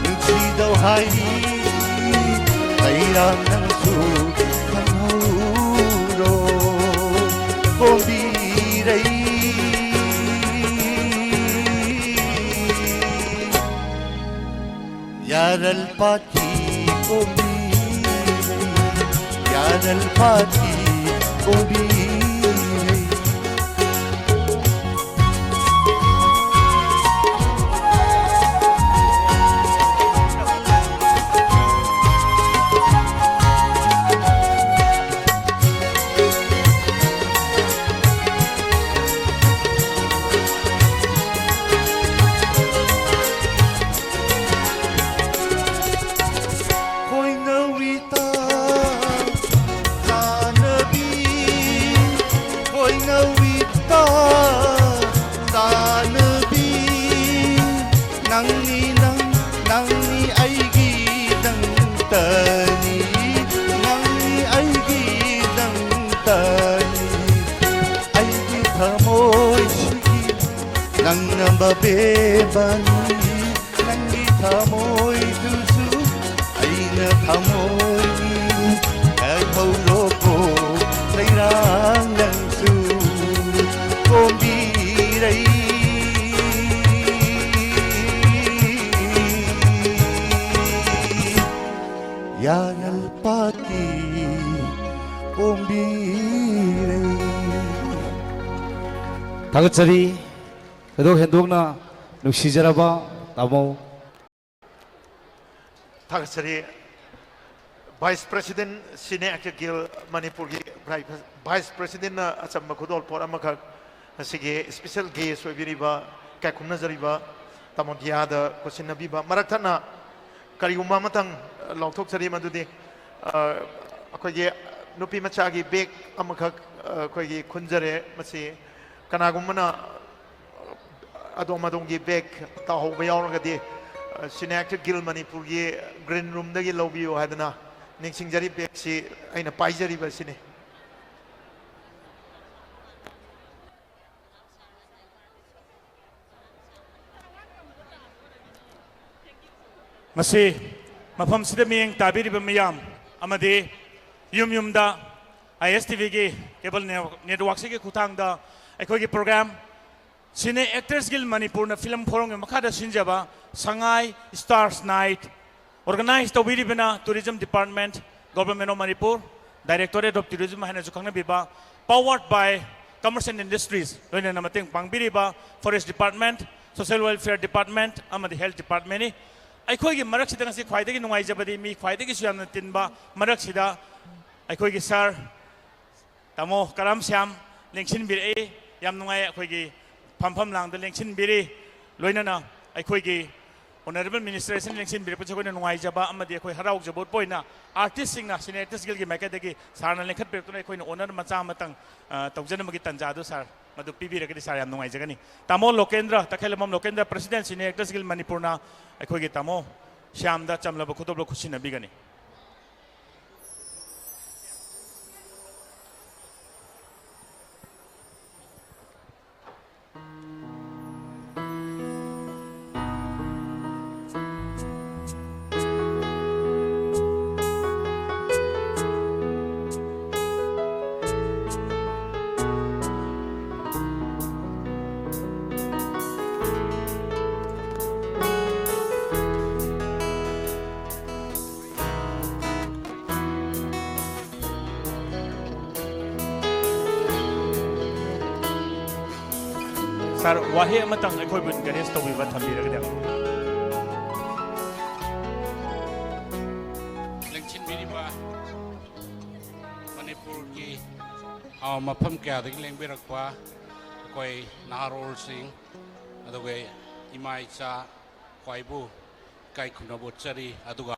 ꯅꯨꯡꯁꯤꯅꯧ ꯍꯥꯏꯔꯤ ꯀꯩꯔꯥꯛ ꯅꯪꯁꯨ ꯈꯪꯍꯧꯔꯣ ꯀꯣꯝꯕꯤꯔꯩ ꯌꯥꯔꯜ ꯄꯥꯠꯀꯤ ꯀꯣꯝꯕꯤꯔꯩ ꯌꯥꯔꯜ ꯄꯥꯠꯀꯤ ꯀꯣꯝꯕꯤꯔꯩ ꯈꯣꯏꯅꯧ ꯏꯇꯥ ꯆꯥꯅꯕꯤ ꯈꯣꯏꯅꯧ ꯏꯇꯥ ꯆꯥꯅꯕꯤ ꯅꯪꯅꯤ ꯅꯪ ꯅꯪꯅꯤ ꯑꯩꯒꯤ ꯅꯪꯇꯅꯤ ꯅꯪꯅꯤ ꯑꯩꯒꯤ ꯅꯪꯇꯅꯤ ꯑꯩꯒꯤ ꯊꯃꯣꯏꯁꯤꯒꯤ ꯅꯪꯅ ꯃꯕꯦꯕꯅꯤ ꯅꯪꯒꯤ ꯊꯃꯣꯏꯗꯨꯁꯨ ꯑꯩꯅ ꯊꯃꯣꯏꯅꯤ ꯀꯥꯏꯍꯧꯔꯣꯀꯣ ꯂꯩꯔꯥꯡ ꯅꯪꯁꯨ ꯀꯣꯝꯕꯤꯔꯩ ꯌꯥꯔꯜ ꯄꯥꯠꯀꯤ ꯀꯣꯝꯕꯤꯔꯩ ꯊꯥꯒꯠꯆꯔꯤ꯫ ꯊꯣꯏꯗꯣꯛ ꯍꯦꯟꯗꯣꯛꯅ ꯅꯨꯡꯁꯤꯖꯔꯕ ꯇꯥꯃꯣ꯫ ꯊꯥꯒꯠꯆꯔꯤ꯫ Vice President Cine Actor Guild ꯃꯅꯤꯄꯨꯔꯒꯤ ꯚꯥꯏ-, ꯚꯥꯏꯁ ꯄ꯭ꯔꯦꯁꯤꯗꯦꯟꯅ ꯑꯆꯝꯕ ꯈꯨꯗꯣꯜꯄꯣꯠ ꯑꯃꯈꯛ ꯉꯁꯤꯒꯤ ꯏꯁꯄꯤꯁꯦꯜ ꯒꯦꯁ ꯑꯣꯏꯕꯤꯔꯤꯕ, ꯏꯀꯥꯏ ꯈꯨꯝꯅꯖꯔꯤꯕ ꯇꯥꯃꯣ ꯗꯤꯌꯥꯗ ꯈꯨꯠꯁꯤꯟꯅꯕꯤꯕ꯫ ꯃꯔꯛ ꯊꯠꯅ ꯀꯔꯤꯒꯨꯝꯕ ꯑꯃꯇꯪ ꯂꯥꯎꯊꯣꯛꯆꯔꯤ, ꯃꯗꯨꯗꯤ, ꯑ, ꯑꯩꯈꯣꯏꯒꯤ ꯅꯨꯄꯤ ꯃꯆꯥꯒꯤ ꯕꯦꯒ ꯑꯃꯈꯛ, ꯑ, ꯑꯩꯈꯣꯏꯒꯤ ꯈꯨꯟꯖꯔꯦ꯫ ꯃꯁꯤ ꯀꯅꯥꯒꯨꯝꯕꯅ ꯑꯗꯣꯝ ꯑꯗꯣꯝꯒꯤ ꯕꯦꯒ ꯇꯥꯍꯧꯕ ꯌꯥꯎꯔꯒꯗꯤ, ꯑ, ꯁꯤꯅꯦ ꯑꯦꯛꯇꯔ ꯒꯤꯜ ꯃꯅꯤꯄꯨꯔꯒꯤ ꯒ꯭ꯔꯤꯟ ꯔꯨꯝꯗꯒꯤ ꯂꯧꯕꯤꯌꯨ ꯍꯥꯏꯗꯅ ꯅꯤꯡꯁꯤꯡꯖꯔꯤ꯫ ꯕꯦꯒꯁꯤ ꯑꯩꯅ ꯄꯥꯏꯖꯔꯤꯕ ꯑꯁꯤꯅꯤ꯫ ꯃꯁꯤ ꯃꯐꯝꯁꯤꯗ ꯃꯤꯠꯌꯦꯡ ꯇꯥꯕꯤꯔꯤꯕ ꯃꯤꯌꯥꯝ ꯑꯃꯗꯤ ꯌꯨꯝ ꯌꯨꯝꯗ ꯑꯥꯏ ꯑꯦꯁ ꯇꯤ ꯚꯤꯒꯤ ꯀꯦꯕꯜ ꯅꯦꯠꯋꯥꯛ-, ꯅꯦꯠꯋꯥꯛꯁꯤꯒꯤ ꯈꯨꯠꯊꯥꯡꯗ ꯑꯩꯈꯣꯏꯒꯤ ꯄ꯭ꯔꯣꯒ꯭ꯔꯥꯝ ꯁꯤꯅꯦ ꯑꯦꯛꯇꯔꯁ ꯒꯤꯜ ꯃꯅꯤꯄꯨꯔꯅ ꯐꯤꯂꯝ ꯐꯣꯔꯝꯒꯤ ꯃꯈꯥꯗ ꯁꯤꯟꯖꯕ ꯁꯉꯥꯏ ꯁ꯭ꯇꯥꯔꯁ ꯅꯥꯏꯠ ꯑꯣꯔꯒꯅꯥꯏꯖ ꯇꯧꯕꯤꯔꯤꯕꯅ Tourism Department, Government of Manipur, Directorate of Tourism ꯍꯥꯏꯅꯁꯨ ꯈꯪꯅꯕꯤꯕ, powered by Commerce and Industries, ꯂꯣꯏꯅꯅ ꯃꯇꯦꯡ ꯄꯥꯡꯕꯤꯔꯤꯕ Forest Department, Social Welfare Department ꯑꯃꯗꯤ Health Departmentꯅꯤ꯫ ꯑꯩꯈꯣꯏꯒꯤ ꯃꯔꯛꯁꯤꯗ ꯉꯁꯤ ꯈ꯭ꯋꯥꯏꯗꯒꯤ ꯅꯨꯡꯉꯥꯏꯖꯕꯗꯤ ꯃꯤ ꯈ꯭ꯋꯥꯏꯗꯒꯤꯁꯨ ꯌꯥꯝꯅ ꯇꯤꯟꯕ ꯃꯔꯛꯁꯤꯗ ꯑꯩꯈꯣꯏꯒꯤ ꯁꯥꯔ ꯇꯥꯃꯣ ꯀꯔꯥꯝ ꯁ꯭ꯌꯥꯝ ꯂꯦꯡꯁꯤꯟꯕꯤꯔꯛꯏ꯫ ꯌꯥꯝ ꯅꯨꯡꯉꯥꯏ, ꯑꯩꯈꯣꯏꯒꯤ ꯐꯝꯐꯝ ꯂꯥꯡꯗ ꯂꯦꯡꯁꯤꯟꯕꯤꯔꯤ꯫ ꯂꯣꯏꯅꯅ ꯑꯩꯈꯣꯏꯒꯤ ꯑꯣꯅꯔꯦꯕꯜ ꯃꯤꯅꯤꯁꯇꯔꯁꯤꯅ ꯂꯦꯡꯁꯤꯟꯕꯤꯔꯛꯄꯁꯦ ꯑꯩꯈꯣꯏꯅ ꯅꯨꯡꯉꯥꯏꯖꯕ ꯑꯃꯗꯤ ꯑꯩꯈꯣꯏ ꯍꯔꯥꯎꯖꯕ ꯎꯠꯄ ꯑꯣꯏꯅ ꯑꯥꯔꯇꯤꯁꯁꯤꯡꯅ ꯁꯤꯅꯦ ꯑꯦꯛꯇꯔꯁ ꯒꯤꯜꯒꯤ ꯃꯥꯏꯀꯩꯗꯒꯤ ꯁꯥꯔꯅ ꯂꯦꯡꯈꯠꯄꯤꯔꯛꯇꯨꯅ ꯑꯩꯈꯣꯏꯅ ꯑꯣꯅꯔ ꯃꯆꯥ ꯑꯃꯇꯪ, ꯑ, ꯇꯧꯖꯅꯕꯒꯤ ꯇꯥꯟꯖꯥꯗꯨ ꯁꯥꯔ ꯃꯗꯨ ꯄꯤꯕꯤꯔꯒꯗꯤ ꯁꯥꯔ ꯌꯥꯝ ꯅꯨꯡꯉꯥꯏꯖꯒꯅꯤ꯫ ꯇꯥꯃꯣ ꯂꯣꯀꯦꯟꯗ꯭ꯔ, ꯇꯈꯦꯜꯂꯝꯕꯝ ꯂꯣꯀꯦꯟꯗ꯭ꯔ, ꯄ꯭ꯔꯦꯁꯤꯗꯦꯟ ꯁꯤꯅꯦ ꯑꯦꯛꯇꯔꯁ ꯒꯤꯜ ꯃꯅꯤꯄꯨꯔꯅ ꯑꯩꯈꯣꯏꯒꯤ ꯇꯥꯃꯣ ꯁ꯭ꯌꯥꯝꯗ ꯆꯝꯂꯕ ꯈꯨꯗꯣꯞꯂ ꯈꯨꯠꯁꯤꯟꯅꯕꯤꯒꯅꯤ꯫ ꯁꯥꯔ, ꯋꯥꯍꯩ ꯑꯃꯇꯪ ꯑꯩꯈꯣꯏꯕꯨ encourage ꯇꯧꯕꯤꯕ ꯊꯝꯕꯤꯔꯒꯗꯤ꯫ ꯂꯦꯡꯁꯤꯟꯕꯤꯔꯤꯕ ꯃꯅꯤꯄꯨꯔꯒꯤ ꯑ, ꯃꯐꯝ ꯀꯌꯥꯗꯒꯤ ꯂꯦꯡꯕꯤꯔꯛꯄ ꯑꯩꯈꯣꯏ ꯅꯍꯥꯔꯣꯜꯁꯤꯡ, ꯑꯗꯨꯒ ꯏꯃꯥ ꯏꯆꯥ ꯈ꯭ꯋꯥꯏꯕꯨ ꯏꯀꯥꯏ ꯈꯨꯝꯅꯕ ꯎꯠꯆꯔꯤ꯫ ꯑꯗꯨꯒ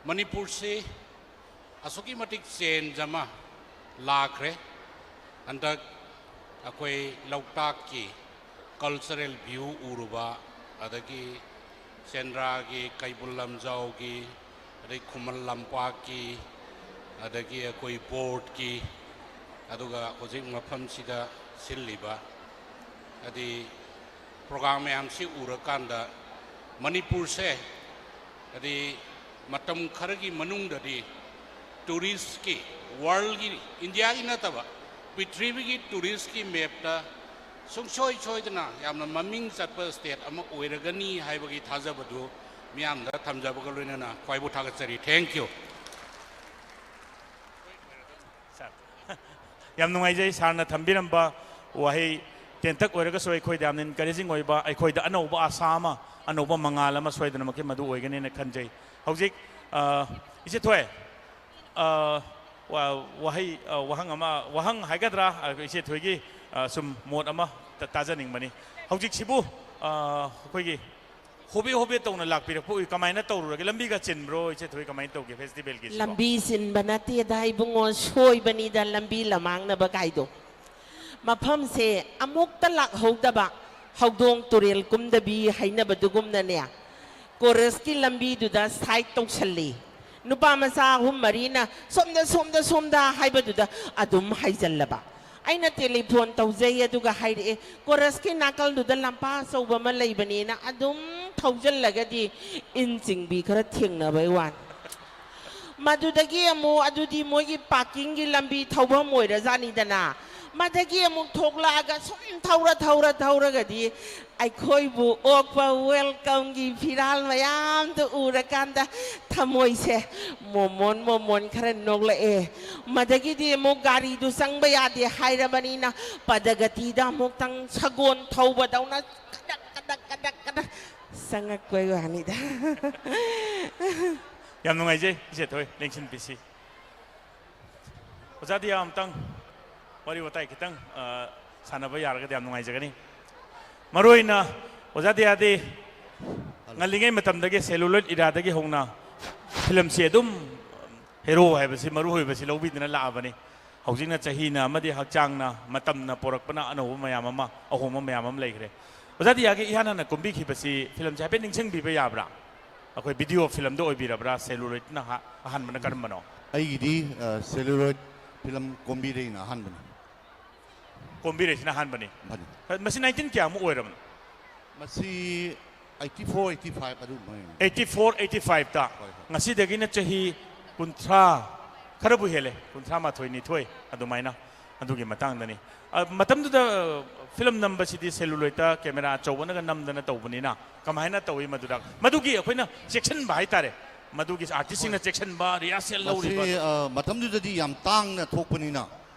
ꯃꯅꯤꯄꯨꯔꯁꯤ ꯑꯁꯨꯛꯀꯤ ꯃꯇꯤꯛ ꯆꯦꯟꯖ ꯑꯃ ꯂꯥꯛꯈ꯭ꯔꯦ꯫ ꯍꯟꯗꯛ ꯑꯩꯈꯣꯏ ꯂꯣꯛꯇꯥꯛꯀꯤ ꯀꯜꯆꯔꯦꯜ ꯚ꯭ꯌꯨ ꯎꯔꯨꯕ, ꯑꯗꯒꯤ ꯁꯦꯟꯗ꯭ꯔꯥꯒꯤ, ꯀꯩꯕꯨꯜ ꯂꯝꯖꯥꯎꯒꯤ, ꯑꯗꯩ ꯈꯨꯃꯟ ꯂꯝꯄꯥꯛꯀꯤ, ꯑꯗꯒꯤ ꯑꯩꯈꯣꯏ ꯕꯣꯔꯗꯀꯤ, ꯑꯗꯨꯒ ꯍꯧꯖꯤꯛ ꯃꯐꯝꯁꯤꯗ ꯁꯤꯜꯂꯤꯕ, ꯍꯥꯏꯗꯤ ꯄ꯭ꯔꯣꯒ꯭ꯔꯥꯝ ꯃꯌꯥꯝꯁꯤ ꯎꯔꯀꯥꯟꯗ ꯃꯅꯤꯄꯨꯔꯁꯦ, ꯍꯥꯏꯗꯤ ꯃꯇꯝ ꯈꯔꯒꯤ ꯃꯅꯨꯡꯗꯗꯤ ꯇꯨꯔꯤꯁꯀꯤ, ꯋꯥꯔꯜꯒꯤ, ꯏꯟꯗꯤꯌꯥꯒꯤ ꯅꯠꯇꯕ, ꯄ꯭ꯔꯤꯊꯤꯕꯤꯒꯤ ꯇꯨꯔꯤꯁꯀꯤ ꯃꯦꯞꯇ ꯁꯨꯡꯁꯣꯏ ꯁꯣꯏꯗꯅ ꯌꯥꯝꯅ ꯃꯃꯤꯡ ꯆꯠꯄ ꯁ꯭ꯇꯦꯠ ꯑꯃ ꯑꯣꯏꯔꯒꯅꯤ ꯍꯥꯏꯕꯒꯤ ꯊꯥꯖꯕꯗꯨ ꯃꯤꯌꯥꯝꯗ ꯊꯝꯖꯕꯒ ꯂꯣꯏꯅꯅ ꯈ꯭ꯋꯥꯏꯕꯨ ꯊꯥꯒꯠꯆꯔꯤ꯫ Thank you꯫ ꯁꯥꯔ, ꯌꯥꯝ ꯅꯨꯡꯉꯥꯏꯖꯩ ꯁꯥꯔꯅ ꯊꯝꯕꯤꯔꯝꯕ ꯋꯥꯍꯩ ꯇꯦꯟꯇꯛ ꯑꯣꯏꯔꯒꯁꯨ ꯑꯩꯈꯣꯏꯗ ꯌꯥꯝꯅ encouraging ꯑꯣꯏꯕ, ꯑꯩꯈꯣꯏꯗ ꯑꯅꯧꯕ ꯑꯥꯁꯥ ꯑꯃ, ꯑꯅꯧꯕ ꯃꯉꯥꯜ ꯑꯃ ꯁꯣꯏꯗꯅꯃꯛꯀꯤ ꯃꯗꯨ ꯑꯣꯏꯒꯅꯦꯅ ꯈꯟꯖꯩ꯫ ꯍꯧꯖꯤꯛ, ꯑ, ꯏꯆꯦ ꯊꯣꯏ, ꯑ, ꯋꯥ-, ꯋꯥꯍꯩ, ꯑ, ꯋꯥꯍꯪ ꯑꯃ, ꯋꯥꯍꯪ ꯍꯥꯏꯒꯗ꯭ꯔꯥ, ꯑ, ꯏꯆꯦ ꯊꯣꯏꯒꯤ, ꯑ, ꯁꯨꯝ ꯃꯣꯠ ꯑꯃ ꯇ-, ꯇꯥꯖꯅꯤꯡꯕꯅꯤ꯫ ꯍꯧꯖꯤꯛꯁꯤꯕꯨ, ꯑ, ꯑꯩꯈꯣꯏꯒꯤ ꯍꯣꯕꯦ ꯍꯣꯕꯦ ꯇꯧꯅ ꯂꯥꯛꯄꯤꯔꯛꯄ ꯑꯣꯏ-, ꯀꯃꯥꯏꯅ ꯇꯧꯔꯨꯔꯒꯦ? ꯂꯝꯕꯤꯒ ꯆꯤꯟꯕ꯭ꯔꯣ, ꯏꯆꯦ ꯊꯣꯏ, ꯀꯃꯥꯏꯅ ꯇꯧꯒꯦ ꯐꯦꯁꯇꯤꯚꯦꯜꯒꯤꯁꯤꯕꯣ? ꯂꯝꯕꯤ ꯆꯤꯟꯕ ꯅꯠꯇꯦꯗ ꯏꯕꯨꯡꯉꯣ, ꯁꯣꯏꯕꯅꯤꯗ ꯂꯝꯕꯤ ꯂꯃꯥꯡꯅꯕ ꯀꯥꯏꯗꯣ꯫ ꯃꯐꯝꯁꯦ ꯑꯃꯨꯛꯇ ꯂꯥꯛꯍꯧꯗꯕ, ꯍꯧꯗꯣꯡ ꯇꯨꯔꯦꯜ ꯀꯨꯝꯗꯕꯤ ꯍꯥꯏꯅꯕꯗꯨꯒꯨꯝꯅꯅꯦ, ꯀꯣꯔꯁꯀꯤ ꯂꯝꯕꯤꯗꯨꯗ ꯁꯥꯏꯠ ꯇꯧꯁꯜꯂꯤ꯫ ꯅꯨꯄꯥ ꯃꯆꯥ ꯑꯍꯨꯝ ꯃꯔꯤꯅ "ꯁꯣꯝꯗ, ꯁꯣꯝꯗ, ꯁꯣꯝꯗ" ꯍꯥꯏꯕꯗꯨꯗ ꯑꯗꯨꯝ ꯍꯥꯏꯖꯜꯂꯕ꯫ ꯑꯩꯅ ꯇꯦꯂꯤꯐꯣꯟ ꯇꯧꯖꯩ, ꯑꯗꯨꯒ ꯍꯥꯏꯔꯛꯑꯦ, "ꯀꯣꯔꯁꯀꯤ ꯅꯥꯀꯜꯗꯨꯗ ꯂꯝꯄꯥꯛ ꯑꯆꯧꯕ ꯑꯃ ꯂꯩꯕꯅꯦꯅ" ꯑꯗꯨꯝ ꯊꯧꯖꯜꯂꯒꯗꯤ ꯏꯟ ꯆꯤꯡꯕꯤ ꯈꯔ ꯊꯦꯡꯅꯕꯩ ꯋꯥꯅꯤ꯫ ꯃꯗꯨꯗꯒꯤ ꯑꯃꯨꯛ ꯑꯗꯨꯗꯤ ꯃꯣꯏꯒꯤ ꯄꯥꯔꯀꯤꯡꯒꯤ ꯂꯝꯕꯤ ꯊꯧꯐꯝ ꯑꯣꯏꯔꯖꯥꯠꯅꯤꯗꯅ꯫ ꯃꯗꯒꯤ ꯑꯃꯨꯛ ꯊꯣꯛꯂꯛꯑꯒ ꯁꯨꯝ ꯊꯧꯔ ꯊꯧꯔ ꯊꯧꯔꯒꯗꯤ ꯑꯩꯈꯣꯏꯕꯨ ꯑꯣꯛꯄ ꯋꯦꯜꯀꯝꯒꯤ ꯐꯤꯔꯥꯜ ꯃꯌꯥꯝꯗꯨ ꯎꯔꯀꯥꯟꯗ ꯊꯃꯣꯏꯁꯦ ꯃꯣꯃꯣꯟ ꯃꯣꯃꯣꯟ ꯈꯔ ꯅꯣꯛꯂꯛꯑꯦ꯫ ꯃꯗꯒꯤꯗꯤ ꯑꯃꯨꯛ ꯒꯥꯔꯤꯗꯨ ꯆꯪꯕ ꯌꯥꯗꯦ ꯍꯥꯏꯔꯕꯅꯤꯅ ꯄꯗꯒꯇꯤꯗ ꯑꯃꯨꯛꯇꯪ ꯁꯒꯣꯜ ꯊꯧꯕꯗꯧꯅ ꯀꯗꯛ ꯀꯗꯛ ꯀꯗꯛ ꯀꯗꯛ ꯆꯪꯉꯛꯄꯩ ꯋꯥꯅꯤꯗ꯫ ꯌꯥꯝ ꯅꯨꯡꯉꯥꯏꯖꯩ ꯏꯆꯦ ꯊꯣꯏ, ꯂꯦꯡꯁꯤꯟꯕꯤꯁꯤ꯫ ꯑꯣꯖꯥ ꯗꯤꯌꯥ ꯑꯝꯇꯪ ꯋꯥꯔꯤ ꯋꯥꯇꯥꯏ ꯈꯤꯇꯪ, ꯑ, ꯁꯥꯟꯅꯕ ꯌꯥꯔꯒꯗꯤ ꯌꯥꯝ ꯅꯨꯡꯉꯥꯏꯖꯒꯅꯤ꯫ ꯃꯔꯨꯑꯣꯏꯅ ꯑꯣꯖꯥ ꯗꯤꯌꯥꯗꯤ ꯉꯜꯂꯤꯉꯩ ꯃꯇꯝꯗꯒꯤ, celluloid ꯏꯔꯥꯗꯒꯤ ꯍꯧꯅ ꯐꯤꯂꯝꯁꯤ ꯑꯗꯨꯝ ꯍꯦꯔꯣ ꯍꯥꯏꯕꯁꯤ, ꯃꯔꯨ ꯑꯣꯏꯕꯁꯤ ꯂꯧꯕꯤꯗꯨꯅ ꯂꯥꯛꯑꯕꯅꯤ꯫ ꯍꯧꯖꯤꯛꯅ ꯆꯍꯤꯅ ꯑꯃꯗꯤ ꯍꯛꯆꯥꯡꯅ, ꯃꯇꯝꯅ ꯄꯣꯔꯛꯄꯅ ꯑꯅꯧꯕ ꯃꯌꯥꯝ ꯑꯃ, ꯑꯍꯣꯡꯕ ꯃꯌꯥꯝ ꯑꯃ ꯂꯩꯈ꯭ꯔꯦ꯫ ꯑꯣꯖꯥ ꯗꯤꯌꯥꯒꯤ ꯏꯍꯥꯟ ꯍꯥꯟꯅ ꯀꯨꯝꯕꯤꯈꯤꯕꯁꯤ, ꯐꯤꯂꯝꯁꯤ ꯍꯥꯏꯐꯦꯠ ꯅꯤꯡꯁꯤꯡꯕꯤꯕ ꯌꯥꯕ꯭ꯔꯥ? ꯑꯩꯈꯣꯏ video filmꯗ ꯑꯣꯏꯕꯤꯔꯕ꯭ꯔꯥ? Celluloidꯅ ꯑꯍꯥ-, ꯑꯍꯥꯟꯕꯅ ꯀꯔꯝꯕꯅꯣ? ꯑꯩꯒꯤꯗꯤ, ꯑ, celluloid film ꯀꯣꯝꯕꯤꯔꯩꯅ ꯑꯍꯥꯟꯕꯅꯤ꯫ ꯀꯣꯝꯕꯤꯔꯩꯁꯤꯅ ꯑꯍꯥꯟꯕꯅꯤ꯫ ꯃꯥꯅꯤ꯫ ꯃꯁꯤ nineteen ꯀꯌꯥꯃꯨꯛ ꯑꯣꯏꯔꯕꯅꯣ? ꯃꯁꯤ eighty four, eighty five ꯑꯗꯨꯒꯨꯝꯕ ꯑꯣꯏꯔꯝꯒꯅꯤ꯫ Eighty four, eighty fiveꯇ꯫ ꯍꯣꯏ, ꯍꯣꯏ꯫ ꯉꯁꯤꯗꯒꯤꯅ ꯆꯍꯤ ꯀꯨꯟꯊ꯭ꯔꯥ, ꯈꯔꯕꯨ ꯍꯦꯜꯂꯦ, ꯀꯨꯟꯊ꯭ꯔꯥ ꯃꯥꯊꯣꯏ, ꯅꯤꯊꯣꯏ ꯑꯗꯨꯃꯥꯏꯅ, ꯑꯗꯨꯒꯤ ꯃꯇꯥꯡꯗꯅꯤ꯫ ꯑ, ꯃꯇꯝꯗꯨꯗ, ꯑ, ꯐꯤꯂꯝ ꯅꯝꯕꯁꯤꯗꯤ celluloidꯇ camera ꯑꯆꯧꯕꯅꯒ ꯅꯝꯗꯅ ꯇꯧꯕꯅꯤꯅ, ꯀꯃꯥꯏꯅ ꯇꯧꯏ ꯃꯗꯨꯗ? ꯃꯗꯨꯒꯤ ꯑꯩꯈꯣꯏꯅ ꯆꯦꯛꯁꯤꯟꯕ ꯍꯥꯏꯇꯥꯔꯦ, ꯃꯗꯨꯒꯤ artistꯁꯤꯡꯅ ꯍꯣꯏ꯫ ꯆꯦꯛꯁꯤꯟꯕ, rehearsal ꯃꯁꯤ, ꯂꯧꯔꯤꯕ꯫ ꯑ, ꯃꯇꯝꯗꯨꯗꯗꯤ ꯌꯥꯝ ꯇꯥꯡꯅ ꯊꯣꯛꯄꯅꯤꯅ,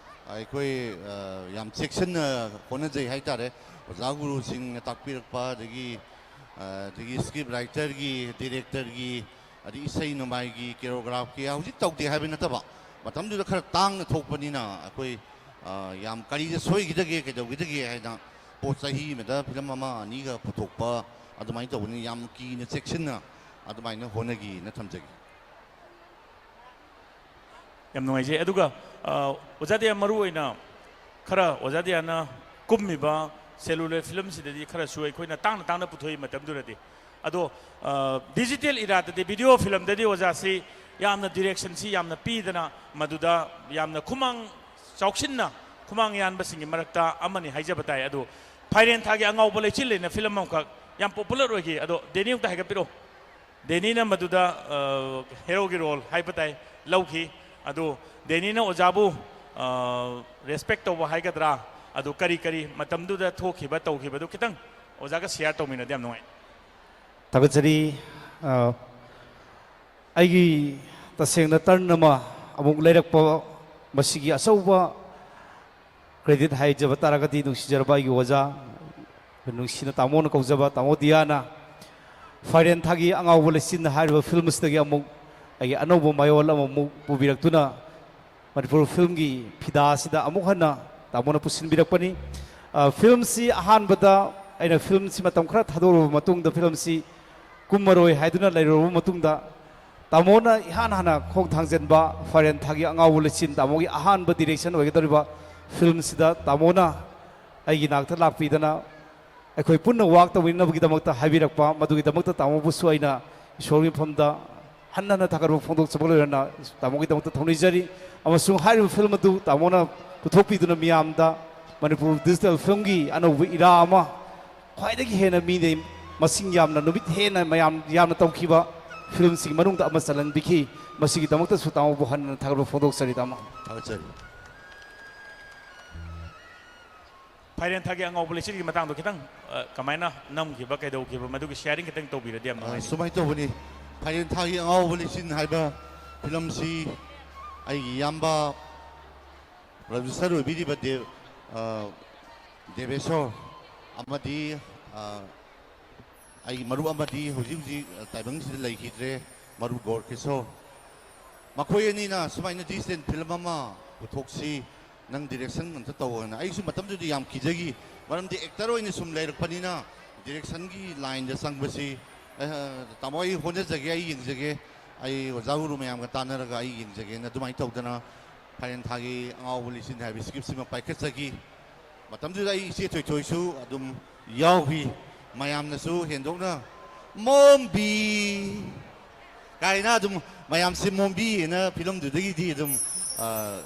ꯑꯩꯈꯣꯏ, ꯑ, ꯌꯥꯝ ꯆꯦꯛꯁꯤꯟꯅ ꯍꯣꯠꯅꯖꯩ ꯍꯥꯏꯇꯥꯔꯦ꯫ ꯑꯣꯖꯥ ꯒꯨꯔꯨꯁꯤꯡꯅ ꯇꯥꯛꯄꯤꯔꯛꯄ, ꯑꯗꯒꯤ, ꯑ, ꯑꯗꯒꯤ script writerꯒꯤ, directorꯒꯤ, ꯑꯗꯒꯤ ꯏꯁꯩ ꯅꯣꯡꯃꯥꯏꯒꯤ, choreographꯀꯤ, ꯍꯧꯖꯤꯛ ꯇꯧꯗꯦ ꯍꯥꯏꯕ ꯅꯠꯇꯕ, ꯃꯇꯝꯗꯨꯗ ꯈꯔ ꯇꯥꯡꯅ ꯊꯣꯛꯄꯅꯤꯅ ꯑꯩꯈꯣꯏ, ꯑ, ꯌꯥꯝ ꯀꯔꯤꯗ ꯁꯣꯏꯈꯤꯗꯒꯦ, ꯀꯩꯗꯧꯈꯤꯗꯒꯦ ꯍꯥꯏꯅ ꯄꯣꯠ ꯆꯍꯤ ꯑꯃꯗ ꯐꯤꯂꯝ ꯑꯃ ꯑꯅꯤꯒ ꯄꯨꯊꯣꯛꯄ, ꯑꯗꯨꯃꯥꯏꯅ ꯇꯧꯕꯅꯤꯅ ꯌꯥꯝ ꯀꯤꯅ ꯆꯦꯛꯁꯤꯟꯅ ꯑꯗꯨꯃꯥꯏꯅ ꯍꯣꯠꯅꯒꯤꯅ ꯊꯝꯖꯒꯦ꯫ ꯌꯥꯝ ꯅꯨꯡꯉꯥꯏꯖꯩ꯫ ꯑꯗꯨꯒ, ꯑ, ꯑꯣꯖꯥ ꯗꯤꯌꯥ, ꯃꯔꯨ ꯑꯣꯏꯅ ꯈꯔ ꯑꯣꯖꯥ ꯗꯤꯌꯥꯅ ꯀꯨꯝꯃꯤꯕ celluloid ꯐꯤꯂꯝꯁꯤꯗꯗꯤ ꯈꯔꯁꯨ ꯑꯩꯈꯣꯏꯅ ꯇꯥꯡꯅ ꯇꯥꯡꯅ ꯄꯨꯊꯣꯛꯏ ꯃꯇꯝꯗꯨꯗꯗꯤ꯫ ꯑꯗꯣ, ꯑ, digital eraꯗꯗꯤ, video filmꯗꯗꯤ ꯑꯣꯖꯥꯁꯤ ꯌꯥꯝꯅ directionꯁꯤ ꯌꯥꯝꯅ ꯄꯤꯗꯅ, ꯃꯗꯨꯗ ꯌꯥꯝꯅ ꯈꯨꯃꯥꯡ ꯆꯥꯎꯁꯤꯟꯅ, ꯈꯨꯃꯥꯡ ꯌꯥꯟꯕꯁꯤꯡꯒꯤ ꯃꯔꯛꯇ ꯑꯃꯅꯤ ꯍꯥꯏꯖꯕ ꯇꯥꯏ꯫ ꯑꯗꯨ ꯐꯥꯏꯔꯦꯟ ꯊꯥꯒꯤ ꯑꯉꯥꯎꯕ ꯂꯩꯆꯤꯜ ꯍꯥꯏꯅ ꯐꯤꯂꯝ ꯑꯃꯈꯛ ꯌꯥꯝ popular ꯑꯣꯏꯈꯤ꯫ ꯑꯗꯣ ꯗꯦꯅꯤ ꯑꯃꯨꯛꯇ ꯍꯥꯏꯒꯠꯄꯤꯔꯛꯑꯣ꯫ ꯗꯦꯅꯤꯅ ꯃꯗꯨꯗ, ꯑ, heroꯒꯤ role ꯍꯥꯏꯕ ꯇꯥꯏ, ꯂꯧꯈꯤ꯫ ꯑꯗꯨ ꯗꯦꯅꯤꯅ ꯑꯣꯖꯥꯕꯨ, ꯑ, respect ꯇꯧꯕ ꯍꯥꯏꯒꯗ꯭ꯔꯥ, ꯑꯗꯨ ꯀꯔꯤ ꯀꯔꯤ ꯃꯇꯝꯗꯨꯗ ꯊꯣꯛꯈꯤꯕ, ꯇꯧꯈꯤꯕꯗꯨ ꯈꯤꯇꯪ ꯑꯣꯖꯥꯒ share ꯇꯧꯃꯤꯟꯅꯗꯤ ꯌꯥꯝ ꯅꯨꯡꯉꯥꯏ꯫ ꯊꯥꯒꯠꯆꯔꯤ꯫ ꯑ, ꯑꯩꯒꯤ ꯇꯁꯦꯡꯅ turn ꯑꯃ ꯑꯃꯨꯛ ꯂꯩꯔꯛꯄ, ꯃꯁꯤꯒꯤ ꯑꯆꯧꯕ credit ꯍꯥꯏꯖꯕ ꯇꯥꯔꯒꯗꯤ ꯅꯨꯡꯁꯤꯖꯔꯕ ꯑꯩꯒꯤ ꯑꯣꯖꯥ, ꯅꯨꯡꯁꯤꯅ ꯇꯥꯃꯣꯅ ꯀꯧꯖꯕ ꯇꯥꯃꯣ ꯗꯤꯌꯥꯅ ꯐꯥꯏꯔꯦꯟ ꯊꯥꯒꯤ ꯑꯉꯥꯎꯕ ꯂꯩꯆꯤꯟ ꯍꯥꯏꯔꯤꯕ ꯐꯤꯂꯝ ꯑꯁꯤꯗꯒꯤ ꯑꯃꯨꯛ ꯑꯩꯒꯤ ꯑꯅꯧꯕ ꯃꯌꯣꯜ ꯑꯃꯃꯨꯛ ꯄꯨꯕꯤꯔꯛꯇꯨꯅ ꯃꯅꯤꯄꯨꯔ ꯐꯤꯂꯝꯒꯤ ꯐꯤꯗꯥꯁꯤꯗ ꯑꯃꯨꯛ ꯍꯟꯅ ꯇꯥꯃꯣꯅ ꯄꯨꯁꯤꯟꯕꯤꯔꯛꯄꯅꯤ꯫ ꯑ, ꯐꯤꯂꯝꯁꯤ ꯑꯍꯥꯟꯕꯗ ꯑꯩꯅ ꯐꯤꯂꯝꯁꯤ ꯃꯇꯝ ꯈꯔ ꯊꯥꯗꯣꯛꯂꯕ ꯃꯇꯨꯡꯗ ꯐꯤꯂꯝꯁꯤ ꯀꯨꯝꯃꯔꯣꯏ ꯍꯥꯏꯗꯨꯅ ꯂꯩꯔꯨꯔꯕ ꯃꯇꯨꯡꯗ ꯇꯥꯃꯣꯅ ꯏꯍꯥꯟ ꯍꯥꯟꯅ ꯈꯣꯡ ꯊꯥꯡꯖꯟꯕ ꯐꯥꯏꯔꯦꯟ ꯊꯥꯒꯤ ꯑꯉꯥꯎꯕ ꯂꯩꯆꯤꯟ, ꯇꯥꯃꯣꯒꯤ ꯑꯍꯥꯟꯕ ꯗꯤꯔꯦꯛꯁꯟ ꯑꯣꯏꯒꯗꯧꯔꯤꯕ ꯐꯤꯂꯝꯁꯤꯗ ꯇꯥꯃꯣꯅ ꯑꯩꯒꯤ ꯅꯥꯛꯇ ꯂꯥꯛꯄꯤꯗꯅ ꯑꯩꯈꯣꯏ ꯄꯨꯟꯅ ꯋꯥꯛ ꯇꯧꯃꯤꯟꯅꯕꯒꯤꯗꯃꯛꯇ ꯍꯥꯏꯕꯤꯔꯛꯄ, ꯃꯗꯨꯒꯤꯗꯃꯛꯇ ꯇꯥꯃꯣꯕꯨꯁꯨ ꯑꯩꯅ ꯏꯁꯣꯔꯒꯤ ꯃꯐꯝꯗ ꯍꯟꯅ ꯍꯟꯅ ꯊꯥꯒꯠꯄ ꯐꯣꯡꯗꯣꯛꯆꯕ ꯂꯣꯏꯔꯅ ꯇꯥꯃꯣꯒꯤꯗꯃꯛꯇ ꯊꯧꯅꯤꯖꯔꯤ꯫ ꯑꯃꯁꯨꯡ ꯍꯥꯏꯔꯤꯕ ꯐꯤꯂꯝ ꯑꯗꯨ ꯇꯥꯃꯣꯅ ꯄꯨꯊꯣꯛꯄꯤꯗꯨꯅ ꯃꯤꯌꯥꯝꯗ ꯃꯅꯤꯄꯨꯔ ꯗꯤꯖꯤꯇꯦꯜ ꯐꯤꯂꯝꯒꯤ ꯑꯅꯧꯕ ꯏꯔꯥ ꯑꯃ, ꯈ꯭ꯋꯥꯏꯗꯒꯤ ꯍꯦꯟꯅ ꯃꯤꯅ ꯃꯁꯤꯡ ꯌꯥꯝꯅ, ꯅꯨꯃꯤꯠ ꯍꯦꯟꯅ ꯃꯌꯥꯝ ꯌꯥꯝꯅ ꯇꯧꯈꯤꯕ ꯐꯤꯂꯝꯁꯤꯡꯒꯤ ꯃꯅꯨꯡꯗ ꯑꯃ ꯆꯜꯍꯟꯕꯤꯈꯤ꯫ ꯃꯁꯤꯒꯤꯗꯃꯛꯇꯁꯨ ꯇꯥꯃꯣꯕꯨ ꯍꯟꯅ ꯊꯥꯒꯠꯄ ꯐꯣꯡꯗꯣꯛꯆꯔꯤ, ꯇꯥꯃꯣ꯫ ꯊꯥꯒꯠꯆꯔꯤ꯫ ꯐꯥꯏꯔꯦꯟ ꯊꯥꯒꯤ ꯑꯉꯥꯎꯕ ꯂꯩꯆꯤꯟꯒꯤ ꯃꯇꯥꯡꯗꯣ ꯈꯤꯇꯪ, ꯑ, ꯀꯃꯥꯏꯅ ꯅꯝꯈꯤꯕ, ꯀꯩꯗꯧꯈꯤꯕ, ꯃꯗꯨꯒꯤ ꯁꯤꯌꯥꯔꯤꯡ ꯈꯤꯇꯪ ꯇꯧꯕꯤꯔꯗꯤ ꯌꯥꯝ ꯑ, ꯅꯨꯡꯉꯥꯏꯅꯤ꯫ ꯁꯨꯃꯥꯏꯅ ꯇꯧꯕꯅꯤ, ꯐꯥꯏꯔꯦꯟ ꯊꯥꯒꯤ ꯑꯉꯥꯎꯕ ꯂꯩꯆꯤꯟ ꯍꯥꯏꯕ ꯐꯤꯂꯝꯁꯤ ꯑꯩꯒꯤ ꯏꯌꯥꯝꯕ ꯄ꯭ꯔꯗ꯭ꯌꯨꯁꯔ ꯑꯣꯏꯕꯤꯔꯤꯕ ꯗꯦ-, ꯑ, ꯗꯦꯕꯦꯁꯣꯔ ꯑꯃꯗꯤ, ꯑ, ꯑꯩꯒꯤ ꯃꯔꯨꯞ ꯑꯃꯗꯤ ꯍꯧꯖꯤꯛ ꯍꯧꯖꯤꯛ ꯇꯥꯏꯕꯪꯁꯤꯗ ꯂꯩꯈꯤꯗ꯭ꯔꯦ, ꯃꯔꯨꯞ ꯒꯣꯔꯀꯤꯁꯣꯔ, ꯃꯈꯣꯏ ꯑꯅꯤꯅ ꯁꯨꯃꯥꯏꯅ ꯗꯤꯖꯤꯇꯦꯜ ꯐꯤꯂꯝ ꯑꯃ ꯄꯨꯊꯣꯛꯁꯤ, ꯅꯪ ꯗꯤꯔꯦꯛꯁꯟ ꯑꯝꯇ ꯇꯧꯑꯣꯅ꯫ ꯑꯩꯁꯨ ꯃꯇꯝꯗꯨꯗꯤ ꯌꯥꯝ ꯀꯤꯖꯈꯤ, ꯃꯔꯝꯗꯤ ꯑꯦꯛꯇꯔ ꯑꯣꯏꯅ ꯁꯨꯝ ꯂꯩꯔꯛꯄꯅꯤꯅ ꯗꯤꯔꯦꯛꯁꯟꯒꯤ ꯂꯥꯏꯟꯗ ꯆꯪꯕꯁꯤ, "ꯑꯦ, ꯇꯥꯃꯣ, ꯑꯩ ꯍꯣꯠꯅꯖꯒꯦ, ꯑꯩ ꯌꯦꯡꯖꯒꯦ, ꯑꯩ ꯑꯣꯖꯥ ꯒꯨꯔꯨ ꯃꯌꯥꯝꯒ ꯇꯥꯟꯅꯔꯒ ꯑꯩ ꯌꯦꯡꯖꯒꯦꯅ" ꯑꯗꯨꯃꯥꯏꯅ ꯇꯧꯗꯅ ꯐꯥꯏꯔꯦꯟ ꯊꯥꯒꯤ ꯑꯉꯥꯎꯕ ꯂꯩꯆꯤꯟ ꯍꯥꯏꯕ ꯁ꯭ꯀ꯭ꯔꯤꯞꯁꯤꯃ ꯄꯥꯏꯈꯠꯆꯈꯤ꯫ ꯃꯇꯝꯗꯨꯗ ꯑꯩ ꯏꯆꯦ ꯊꯣꯏꯊꯣꯏꯁꯨ ꯑꯗꯨꯝ ꯌꯥꯎꯈꯤ꯫ ꯃꯌꯥꯝꯅꯁꯨ ꯍꯦꯟꯗꯣꯛꯅ "ꯃꯣꯝꯕꯤ, ꯀꯥꯏꯅ ꯑꯗꯨꯝ ꯃꯌꯥꯝꯁꯦ ꯃꯣꯝꯕꯤꯅ ꯐꯤꯂꯝꯗꯨꯗꯒꯤꯗꯤ ꯑꯗꯨꯝ, ꯑ,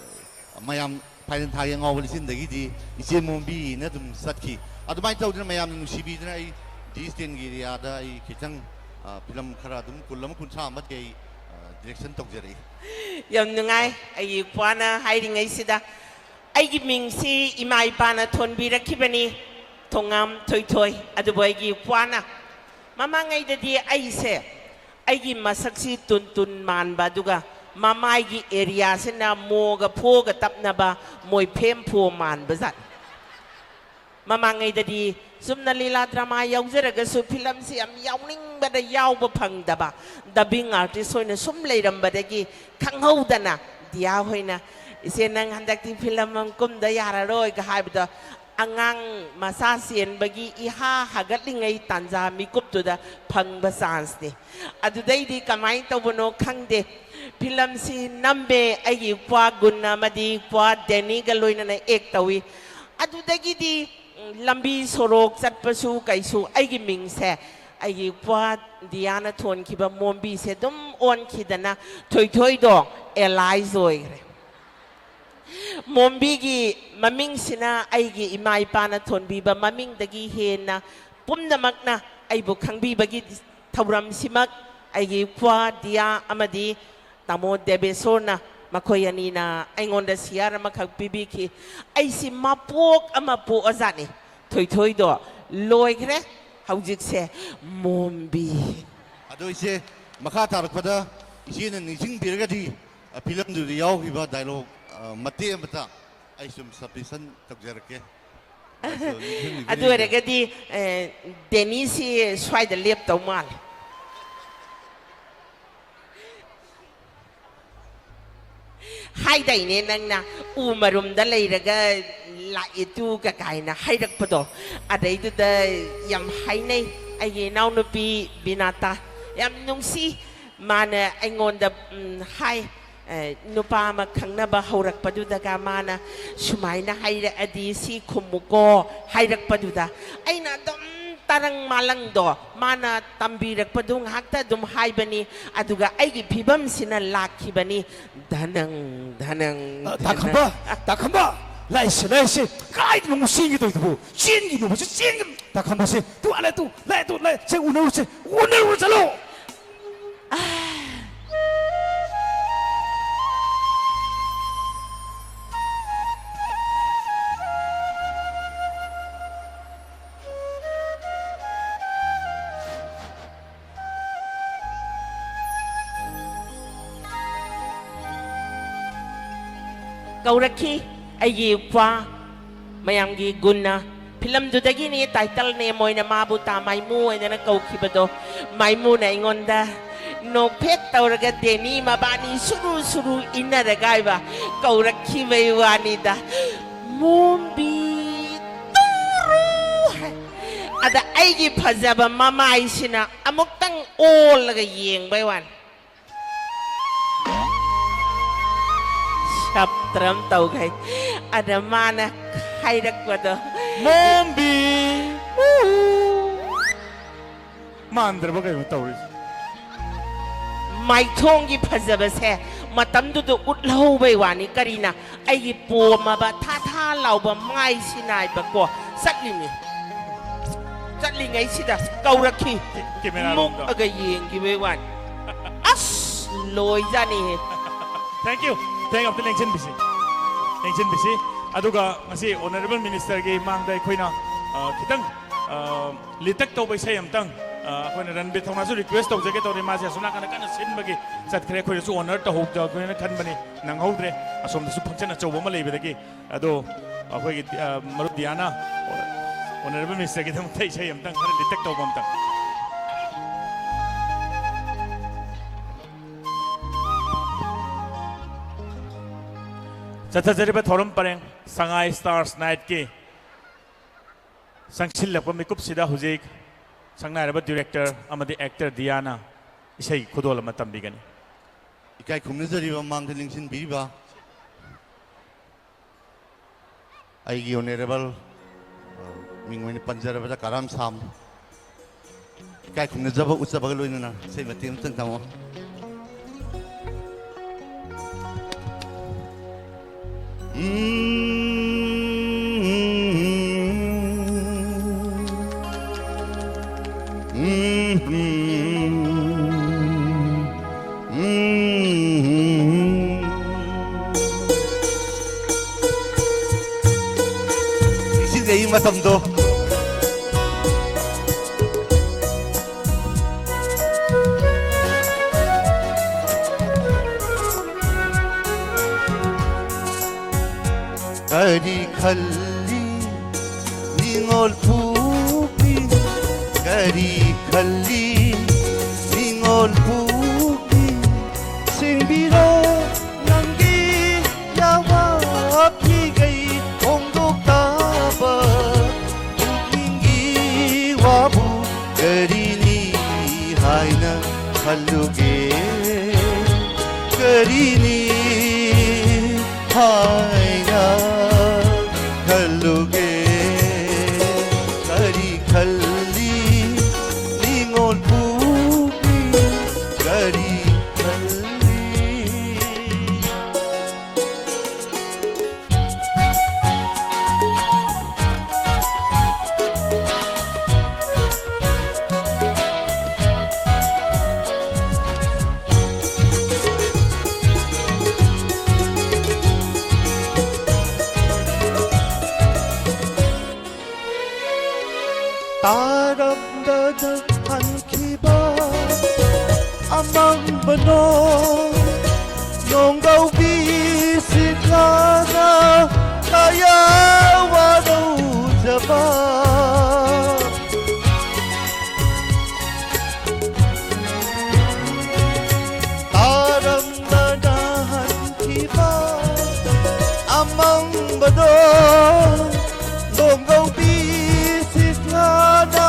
ꯃꯌꯥꯝ ꯐꯥꯏꯔꯦꯟ ꯊꯥꯒꯤ ꯑꯉꯥꯎꯕ ꯂꯩꯆꯤꯟꯗꯒꯤꯗꯤ ꯏꯆꯦ ꯃꯣꯝꯕꯤꯅ ꯑꯗꯨꯝ ꯆꯠꯈꯤ꯫ ꯑꯗꯨꯃꯥꯏꯅ ꯇꯧꯗꯅ ꯃꯌꯥꯝꯅ ꯅꯨꯡꯁꯤꯕꯤꯗꯅ ꯑꯩ ꯗꯤ ꯁ꯭ꯇꯦꯟꯒꯤ ꯑꯦꯔꯤꯌꯥꯗ ꯑꯩ ꯈꯤꯇꯪ, ꯑ, ꯐꯤꯂꯝ ꯈꯔ ꯑꯗꯨꯝ ꯀꯨꯟ ꯑꯃ, ꯀꯨꯟꯊ꯭ꯔꯥ ꯑꯃꯗꯤ ꯑꯩ, ꯑ, ꯗꯤꯔꯦꯛꯁꯟ ꯇꯧꯖꯔꯛꯏ꯫ ꯌꯥꯝ ꯅꯨꯡꯉꯥꯏ꯫ ꯑꯩꯒꯤ ꯏꯄ꯭ꯋꯥꯅ ꯍꯥꯏꯔꯤꯉꯩꯁꯤꯗ ꯑꯩꯒꯤ ꯃꯤꯡꯁꯤ ꯏꯃꯥ ꯏꯄꯥꯅ ꯊꯣꯟꯕꯤꯔꯛꯈꯤꯕꯅꯤ, ꯊꯣꯉꯥꯝ ꯊꯣꯏꯊꯣꯏ꯫ ꯑꯗꯨꯕꯨ ꯑꯩꯒꯤ ꯏꯄ꯭ꯋꯥꯅ ꯃꯃꯥꯡꯉꯩꯗꯗꯤ ꯑꯩꯁꯦ ꯑꯩꯒꯤ ꯃꯁꯛꯁꯤ ꯇꯨꯟ ꯇꯨꯟ ꯃꯥꯟꯕ, ꯑꯗꯨꯒ ꯃꯃꯥꯏꯒꯤ ꯑꯦꯔꯤꯌꯥꯁꯤꯅ ꯃꯣꯒ ꯐꯣꯒ ꯇꯞꯅꯕ ꯃꯣꯏꯐꯦꯝ ꯐꯣ ꯃꯥꯟꯕ ꯖꯥꯠ꯫ ꯃꯃꯥꯡꯉꯩꯗꯗꯤ ꯆꯨꯝꯅ ꯂꯤꯂꯥ ꯗ꯭ꯔꯃꯥ ꯌꯥꯎꯖꯔꯒꯁꯨ ꯐꯤꯂꯝꯁꯤ ꯌꯥꯝ ꯌꯥꯎꯅꯤꯡꯕꯗ ꯌꯥꯎꯕ ꯐꯪꯗꯕ, ꯗꯕꯤꯡ ꯑꯥꯔꯇꯤꯁ ꯑꯣꯏꯅ ꯁꯨꯝ ꯂꯩꯔꯝꯕꯗꯒꯤ ꯈꯪꯍꯧꯗꯅ ꯗꯤꯌꯥ ꯍꯣꯏꯅ "ꯏꯆꯦ, ꯅꯪ ꯍꯟꯗꯛꯇꯤ ꯐꯤꯂꯝ ꯑꯃ ꯀꯨꯝꯗ ꯌꯥꯔꯔꯣꯏꯒ" ꯍꯥꯏꯕꯗꯣ, ꯑꯉꯥꯡ ꯃꯆꯥ ꯆꯦꯟꯕꯒꯤ ꯏꯍꯥ ꯍꯥꯒꯠꯂꯤꯉꯩ ꯇꯥꯟꯖꯥ ꯃꯤꯀꯨꯞꯇꯨꯗ ꯐꯪꯕ ꯆꯥꯟꯁꯅꯤ꯫ ꯑꯗꯨꯗꯩꯗꯤ ꯀꯃꯥꯏꯅ ꯇꯧꯕꯅꯣ ꯈꯪꯗꯦ, ꯐꯤꯂꯝꯁꯤ ꯅꯝꯃꯦ꯫ ꯑꯩꯒꯤ ꯏꯄ꯭ꯋꯥ ꯒꯨꯟ ꯑꯃꯗꯤ ꯏꯄ꯭ꯋꯥ ꯗꯦꯅꯤꯒ ꯂꯣꯏꯅꯅ ꯑꯦꯛ ꯇꯧꯏ꯫ ꯑꯗꯨꯗꯒꯤꯗꯤ, ꯎꯝ, ꯂꯝꯕꯤ ꯁꯣꯔꯣꯛ ꯆꯠꯄꯁꯨ ꯀꯩꯁꯨ ꯑꯩꯒꯤ ꯃꯤꯡꯁꯦ ꯑꯩꯒꯤ ꯏꯄ꯭ꯋꯥ ꯗꯤꯌꯥꯅ ꯊꯣꯟꯈꯤꯕ ꯃꯣꯝꯕꯤꯁꯦ ꯑꯗꯨꯝ ꯑꯣꯟꯈꯤꯗꯅ ꯊꯣꯏꯊꯣꯏꯗꯣ ꯑꯦꯂꯥꯏꯁ ꯑꯣꯏꯈ꯭ꯔꯦ꯫ ꯃꯣꯝꯕꯤꯒꯤ ꯃꯃꯤꯡꯁꯤꯅ ꯑꯩꯒꯤ ꯏꯃꯥ ꯏꯄꯥꯅ ꯊꯣꯟꯕꯤꯕ ꯃꯃꯤꯡꯗꯒꯤ ꯍꯦꯟꯅ ꯄꯨꯝꯅꯃꯛꯅ ꯑꯩꯕꯨ ꯈꯪꯕꯤꯕꯒꯤ ꯊꯧꯔꯝꯁꯤꯃꯛ ꯑꯩꯒꯤ ꯏꯄ꯭ꯋꯥ ꯗꯤꯌꯥ ꯑꯃꯗꯤ ꯇꯥꯃꯣ ꯗꯦꯕꯦꯁꯣꯔꯅ, ꯃꯈꯣꯏ ꯑꯅꯤꯅ ꯑꯩꯉꯣꯟꯗ ꯁꯤꯌꯥꯔ ꯑꯃꯈꯛ ꯄꯤꯕꯤꯈꯤ꯫ ꯑꯩꯁꯤ ꯃꯄꯣꯛ ꯑꯃ ꯄꯣꯛꯑꯖꯥꯠꯅꯤ꯫ ꯊꯣꯏꯊꯣꯏꯗꯣ ꯂꯣꯏꯈ꯭ꯔꯦ꯫ ꯍꯧꯖꯤꯛꯁꯦ ꯃꯣꯝꯕꯤ꯫ ꯑꯗꯣ ꯏꯆꯦ, ꯃꯈꯥ ꯇꯥꯔꯛꯄꯗ ꯏꯆꯦꯅ ꯅꯤꯡꯁꯤꯡꯕꯤꯔꯒꯗꯤ, ꯑ, ꯐꯤꯂꯝꯗꯨꯗ ꯌꯥꯎꯈꯤꯕ ꯗꯥꯏꯂꯣꯛ, ꯑ, ꯃꯇꯦꯛ ꯑꯃꯇ ꯑꯩ ꯁꯨꯝ ꯁꯕꯃꯤꯁꯟ ꯇꯧꯖꯔꯛꯀꯦ꯫ ꯑꯗꯨ ꯅꯤꯡꯁꯤꯡꯕꯤꯕ ꯑꯗꯨ ꯌꯦꯡꯒꯦ꯫ ꯑꯣꯏꯔꯒꯗꯤ, ꯑ, ꯗꯦꯅꯤꯁꯤ ꯁ꯭ꯋꯥꯏꯗ ꯂꯦꯞꯇꯧ ꯃꯥꯜꯂꯦ꯫ ꯍꯥꯏꯗꯥꯏꯅꯦ ꯅꯪꯅ, "ꯎ ꯃꯔꯨꯝꯗ ꯂꯩꯔꯒ ꯂꯥꯛꯑꯦ ꯇꯨꯒ" ꯀꯥꯏꯅ ꯍꯥꯏꯔꯛꯄꯗꯣ? ꯑꯗꯩꯗꯨꯗ ꯌꯥꯝ ꯍꯥꯏꯅꯩ꯫ ꯑꯩꯒꯤ ꯏꯅꯥꯎꯅꯨꯄꯤ ꯕꯤꯅꯥꯇꯥ ꯌꯥꯝ ꯅꯨꯡꯁꯤ꯫ ꯃꯥꯅ ꯑꯩꯉꯣꯟꯗ, ꯎꯝ, ꯍꯥꯏ, ꯑꯦ, ꯅꯨꯄꯥ ꯑꯃ ꯈꯪꯅꯕ ꯍꯧꯔꯛꯄꯗꯨꯗꯒ ꯃꯥꯅ ꯁꯨꯃꯥꯏꯅ ꯍꯥꯏꯔꯛꯑꯗꯤ ꯁꯤ ꯈꯨꯝꯃꯨꯀꯣ ꯍꯥꯏꯔꯛꯄꯗꯨꯗ, ꯑꯩꯅ ꯑꯗꯨꯝ ꯇꯔꯪ ꯃꯥꯂꯪꯗꯣ ꯃꯥꯅ ꯇꯝꯕꯤꯔꯛꯄꯗꯨ ꯉꯥꯏꯍꯥꯛꯇ ꯑꯗꯨꯝ ꯍꯥꯏꯕꯅꯤ꯫ ꯑꯗꯨꯒ ꯑꯩꯒꯤ ꯐꯤꯕꯝꯁꯤꯅ ꯂꯥꯛꯈꯤꯕꯅꯤ꯫ ꯙꯅꯪ, ꯙꯅꯪ, ꯑ, ꯙꯅꯪ꯫ ꯇꯥꯈꯝꯕ, ꯇꯥꯈꯝꯕ, ꯂꯥꯛꯏꯁꯦ, ꯂꯥꯛꯏꯁꯦ, ꯀꯥꯏꯗꯅꯣ ꯑꯃꯨꯛ ꯆꯦꯟꯒꯦ ꯇꯧꯔꯤꯗꯨꯕꯨ? ꯆꯦꯟꯒꯤꯅꯣꯕ, ꯁꯤ ꯆꯦꯟꯒꯤ-, ꯇꯥꯈꯝꯕꯁꯦ, ꯇꯨ, ꯑꯥ, ꯂꯥꯛꯑꯦ, ꯇꯨ, ꯂꯥꯛꯑꯦ, ꯇꯨ, ꯂꯥꯛꯑꯦ, ꯁꯦ ꯎꯅꯔꯨꯔꯣ, ꯆꯠꯂꯣ꯫ ꯀꯧꯔꯛꯈꯤ ꯑꯩꯒꯤ ꯏꯄ꯭ꯋꯥ ꯃꯌꯥꯝꯒꯤ ꯒꯨꯟꯅ꯫ ꯐꯤꯂꯝꯗꯨꯗꯒꯤꯅꯤ ꯇꯥꯏꯇꯜ ꯅꯦꯝ ꯑꯣꯏꯅ ꯃꯥꯕꯨ ꯇꯥ ꯃꯥꯏꯃꯨ ꯍꯥꯏꯗꯅ ꯀꯧꯈꯤꯕꯗꯣ꯫ ꯃꯥꯏꯃꯨꯅ ꯑꯩꯉꯣꯟꯗ ꯅꯣꯛꯐꯦꯠ ꯇꯧꯔꯒ ꯗꯦꯅꯤ ꯃꯕꯥꯅꯤ ꯁꯨꯔꯨ ꯁꯨꯔꯨ ꯏꯟꯅꯔꯒ ꯍꯥꯏꯕ ꯀꯧꯔꯛꯈꯤꯕꯩ ꯋꯥꯅꯤꯗ꯫ "ꯃꯣꯝꯕꯤ, ꯇꯨꯔꯨ!" ꯍꯥꯏ꯫ ꯑꯗ ꯑꯩꯒꯤ ꯐꯖꯕ ꯃꯃꯥꯏꯁꯤꯅ ꯑꯃꯨꯛꯇꯪ ꯑꯣꯜꯂꯒ ꯌꯦꯡꯕꯩ ꯋꯥꯅꯤ꯫ ꯁꯞꯇ꯭ꯔꯝ ꯇꯧꯈꯩ꯫ ꯑꯗ ꯃꯥꯅ ꯍꯥꯏꯔꯛꯄꯗꯣ, "ꯃꯣꯝꯕꯤ!" ꯎ꯫ ꯃꯥꯟꯗ꯭ꯔꯕ ꯀꯩꯅꯣ ꯇꯧꯔꯤꯁꯦ? ꯃꯥꯏꯊꯣꯡꯒꯤ ꯐꯖꯕꯁꯦ ꯃꯇꯝꯗꯨꯗ ꯎꯠꯍꯧꯕꯩ ꯋꯥꯅꯤ꯫ ꯀꯔꯤꯅ? ꯑꯩꯒꯤ ꯄꯣꯝꯃꯕ ꯊꯥ ꯊꯥ ꯂꯥꯎꯕ ꯃꯥꯏꯁꯤ ꯅꯥꯏꯕꯀꯣ꯫ ꯆꯠꯂꯤꯅꯤ꯫ ꯆꯠꯂꯤꯉꯩꯁꯤꯗ ꯀꯧꯔꯛꯈꯤ꯫ ꯀꯦ-, ꯀꯦꯃꯦꯔꯥ ꯔꯣꯝꯗ꯫ ꯃꯨꯛꯑꯒ ꯌꯦꯡꯈꯤꯕꯩ ꯋꯥꯅꯤ꯫ ꯑꯁ, ꯂꯣꯏꯖꯥꯅꯤꯍꯦ꯫ Thank you꯫ Thank you꯫ ꯑꯝꯇ ꯂꯦꯡꯁꯤꯟꯕꯤꯁꯤ꯫ ꯂꯦꯡꯁꯤꯟꯕꯤꯁꯤ꯫ ꯑꯗꯨꯒ ꯉꯁꯤ Honourable Minister ꯒꯤ ꯃꯥꯡꯗ ꯑꯩꯈꯣꯏꯅ, ꯑ, ꯈꯤꯇꯪ, ꯑ, ꯂꯤꯇꯛ ꯇꯧꯕ ꯏꯁꯩ ꯑꯝꯇꯪ, ꯑ, ꯑꯩꯈꯣꯏꯅ ꯔꯟꯕꯤꯔ ꯊꯧꯅꯥꯁꯨ request ꯇꯧꯖꯒꯦ ꯇꯧꯔꯤ꯫ ꯃꯥꯁꯦ ꯑꯁꯣꯝ ꯅꯥꯀꯟꯗ ꯀꯟꯅ ꯁꯤꯟꯕꯒꯤ ꯆꯠꯈ꯭ꯔꯦ꯫ ꯑꯩꯈꯣꯏꯅꯁꯨ honour ꯇꯧꯍꯧꯗꯕꯅ ꯈꯟꯕꯅꯤ, ꯅꯪꯍꯧꯗ꯭ꯔꯦ꯫ ꯑꯁꯣꯝꯗꯁꯨ function ꯑꯆꯧꯕ ꯑꯃ ꯂꯩꯕꯗꯒꯤ꯫ ꯑꯗꯣ ꯑꯩꯈꯣꯏꯒꯤ, ꯑ, ꯃꯔꯨꯞ ꯗꯤꯌꯥꯅ, Honourable Minister ꯒꯤꯗꯃꯛꯇ ꯏꯁꯩ ꯑꯝꯇꯪ ꯈꯔ ꯂꯤꯇꯛ ꯇꯧꯕ ꯑꯝꯇꯪ꯫ ꯆꯠꯊꯖꯔꯤꯕ ꯊꯧꯔꯝ ꯄꯔꯦꯡ ꯁꯉꯥꯏ Stars Night ꯀꯤ ꯆꯪꯁꯤꯜꯂꯛꯄ ꯃꯤꯀꯨꯞꯁꯤꯗ ꯍꯧꯖꯤꯛ ꯁꯛꯅꯥꯏꯔꯕ director ꯑꯃꯗꯤ actor ꯗꯤꯌꯥꯅ ꯏꯁꯩ ꯈꯨꯗꯣꯜ ꯑꯃ ꯇꯝꯕꯤꯒꯅꯤ꯫ ꯏꯀꯥꯏ ꯈꯨꯝꯅꯖꯔꯤꯕ ꯃꯃꯥꯡꯗ ꯅꯤꯡꯁꯤꯡꯕꯤꯔꯤꯕ ꯑꯩꯒꯤ Honourable, ꯑ, ꯃꯤꯡ ꯑꯣꯏꯅ ꯄꯟꯖꯔꯕꯗ ꯀꯔꯥꯝ ꯁꯥꯝ, ꯏꯀꯥꯏ ꯈꯨꯝꯅꯖꯕ ꯎꯠꯆꯕꯒ ꯂꯣꯏꯅꯅ ꯏꯁꯩ ꯃꯇꯦꯛ ꯑꯃꯇꯪ ꯇꯝꯃꯣ꯫ ꯅꯤꯡꯁꯤꯡꯖꯩ ꯃꯇꯝꯗꯣ꯫ ꯀꯔꯤ ꯈꯜꯂꯤ ꯅꯤꯡꯉꯣꯜ ꯄꯨꯄꯤ, ꯀꯔꯤ ꯈꯜꯂꯤ ꯅꯤꯡꯉꯣꯜ ꯄꯨ ꯈꯜꯂꯨꯒꯦ, ꯀꯔꯤꯅꯤ ꯍꯥꯏꯅ ꯈꯜꯂꯨꯒꯦ, ꯀꯔꯤ ꯈꯜꯂꯤ ꯅꯤꯉꯣꯜ ꯄꯨꯛꯅꯤꯡ, ꯀꯔꯤ ꯈꯜꯂꯤ? ꯇꯥꯔꯝꯗꯅ ꯍꯟꯈꯤꯕ ꯑꯃꯝꯕꯅꯣ, ꯅꯣꯡꯒꯧꯕꯤ ꯁꯤꯠꯂꯥꯅ ꯀꯌꯥ ꯋꯥꯔꯧꯖꯕ꯫ ꯇꯥꯔꯝꯗꯅ ꯍꯟꯈꯤꯕ ꯑꯃꯝꯕꯗꯣ, ꯅꯣꯡꯒꯧꯕꯤ ꯁꯤꯠꯂꯥꯅ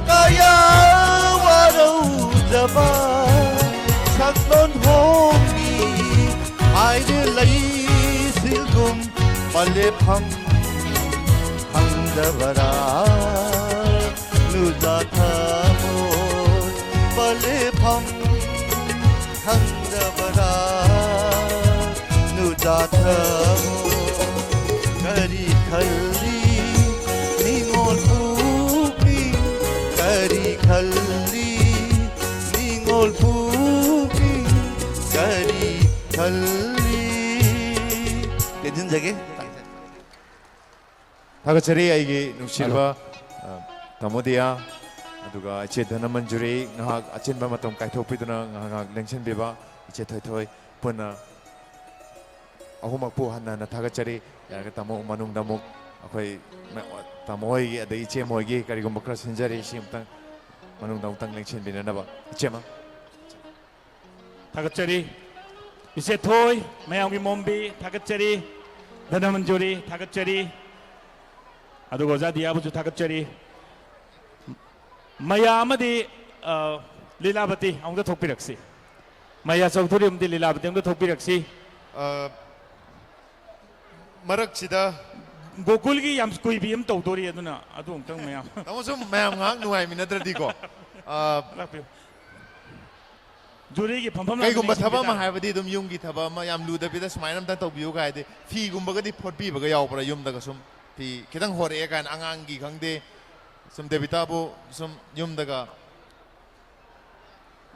ꯀꯌꯥ ꯋꯥꯔꯧꯖꯕ꯫ ꯁꯛꯂꯣꯟ ꯍꯣꯡꯉꯤ ꯍꯥꯏꯅ ꯂꯩꯁꯤꯜꯒꯨꯝ, ꯄꯂꯦꯐꯝ ꯈꯪꯗꯕꯔꯥ? ꯅꯨꯖꯥ ꯊꯃꯣꯏ ꯄꯂꯦꯐꯝ ꯈꯪꯗꯕꯔꯥ? ꯅꯨꯖꯥ ꯊꯃꯣꯏ ꯀꯔꯤ ꯈꯜꯂꯤ ꯅꯤꯉꯣꯜ ꯄꯨꯛꯅꯤꯡ? ꯀꯔꯤ ꯈꯜꯂꯤ ꯅꯤꯉꯣꯜ ꯄꯨꯛꯅꯤꯡ? ꯀꯔꯤ ꯈꯜꯂꯤ? ꯇꯦꯟꯁꯤꯟꯖꯒꯦ꯫ ꯊꯥꯒꯠꯆꯔꯤ ꯑꯩꯒꯤ ꯅꯨꯡꯁꯤꯔꯕ, ꯍꯜꯂꯣ꯫ ꯑ, ꯇꯥꯃꯣ ꯗꯤꯌꯥ, ꯑꯗꯨꯒ ꯏꯆꯦ ꯙꯅꯃꯟꯖꯨꯔꯤ꯫ ꯉꯥꯏꯍꯥꯛ ꯑꯆꯤꯟꯕ ꯃꯇꯝ ꯀꯥꯏꯊꯣꯛꯄꯤꯗꯨꯅ ꯉꯥꯏꯍꯥꯛ ꯉꯥꯏꯍꯥꯛ ꯂꯦꯡꯁꯤꯟꯕꯤꯕ ꯏꯆꯦ ꯊꯣꯏꯊꯣꯏ ꯄꯨꯟꯅ ꯑꯍꯨꯝꯃꯛꯄꯨ ꯍꯟꯅ ꯍꯟꯅ ꯊꯥꯒꯠꯆꯔꯤ꯫ ꯌꯥꯔꯒ ꯇꯥꯃꯣ ꯃꯅꯨꯡꯗ ꯑꯃꯨꯛ ꯑꯩꯈꯣꯏ ꯃ-, ꯇꯥꯃꯣ ꯍꯣꯏꯒꯤ ꯑꯗꯩ ꯏꯆꯦ ꯃꯣꯏꯒꯤ ꯀꯔꯤꯒꯨꯝꯕ ꯈꯔ ꯁꯤꯟꯖꯔꯤ, ꯁꯤ ꯑꯃꯨꯛꯇꯪ ꯃꯅꯨꯡꯗ ꯑꯃꯨꯛꯇꯪ ꯂꯦꯡꯁꯤꯟꯕꯤꯅꯅꯕ꯫ ꯏꯆꯦꯃ꯫ ꯊꯥꯒꯠꯆꯔꯤ꯫ ꯏꯆꯦ ꯊꯣꯏ, ꯃꯌꯥꯝꯒꯤ ꯃꯣꯝꯕꯤ, ꯊꯥꯒꯠꯆꯔꯤ꯫ ꯙꯅꯃꯟꯖꯨꯔꯤ, ꯊꯥꯒꯠꯆꯔꯤ꯫ ꯑꯗꯨꯒ ꯑꯣꯖꯥ ꯗꯤꯌꯥꯕꯨꯁꯨ ꯊꯥꯒꯠꯆꯔꯤ꯫ ꯃꯌꯥꯝ ꯑꯃꯗꯤ, ꯑ, ꯂꯤꯂꯥꯕꯇꯤ ꯑꯃꯨꯛꯇ ꯊꯣꯛꯄꯤꯔꯛꯁꯤ꯫ ꯃꯌꯥ ꯆꯧꯊꯨꯔꯤ ꯑꯃꯗꯤ ꯂꯤꯂꯥꯕꯇꯤ ꯑꯃꯨꯛꯇ ꯊꯣꯛꯄꯤꯔꯛꯁꯤ꯫ ꯑ, ꯃꯔꯛꯁꯤꯗ ꯒꯣꯀꯨꯜꯒꯤ ꯌꯥꯝ ꯀꯨꯏꯕꯤ ꯑꯃ ꯇꯧꯗꯣꯔꯤ, ꯑꯗꯨꯅ ꯑꯗꯨ ꯑꯃꯨꯛꯇꯪ ꯃꯌꯥꯝ ꯇꯥꯃꯣ ꯁꯨꯝ ꯃꯌꯥꯝ ꯉꯥꯏꯍꯥꯛ ꯅꯨꯡꯉꯥꯏꯃꯤꯟꯅꯗ꯭ꯔꯗꯤꯀꯣ, ꯑ, ꯂꯥꯛꯄꯤꯌꯨ꯫ ꯖꯨꯔꯤꯒꯤ ꯐꯝꯐꯝ ꯀꯩꯒꯨꯝꯕ ꯂꯥꯛꯄꯤ ꯊꯕꯛ ꯑꯃ ꯁꯤꯟꯕꯤꯗ꯫ ꯍꯥꯏꯕꯗꯤ ꯑꯗꯨꯝ ꯌꯨꯝꯒꯤ ꯊꯕꯛ ꯑꯃ ꯌꯥꯝ ꯂꯨꯗꯕꯤꯗ ꯁꯨꯃꯥꯏꯅ ꯑꯝꯇ ꯇꯧꯕꯤꯌꯨ ꯀꯥꯏꯗꯤ, ꯐꯤꯒꯨꯝꯕꯒꯗꯤ ꯐꯣꯠꯄꯤꯕꯒ ꯌꯥꯎꯕ꯭ꯔꯥ? ꯌꯨꯝꯗꯒ ꯁꯨꯝ ꯐꯤ ꯈꯤꯇꯪ ꯍꯣꯔꯛꯑꯦ ꯀꯥꯏꯅ ꯑꯉꯥꯡꯒꯤ ꯈꯪꯗꯦ, ꯁꯨꯝ ꯗꯦꯕꯤꯇꯥꯕꯨ ꯁꯨꯝ ꯌꯨꯝꯗꯒ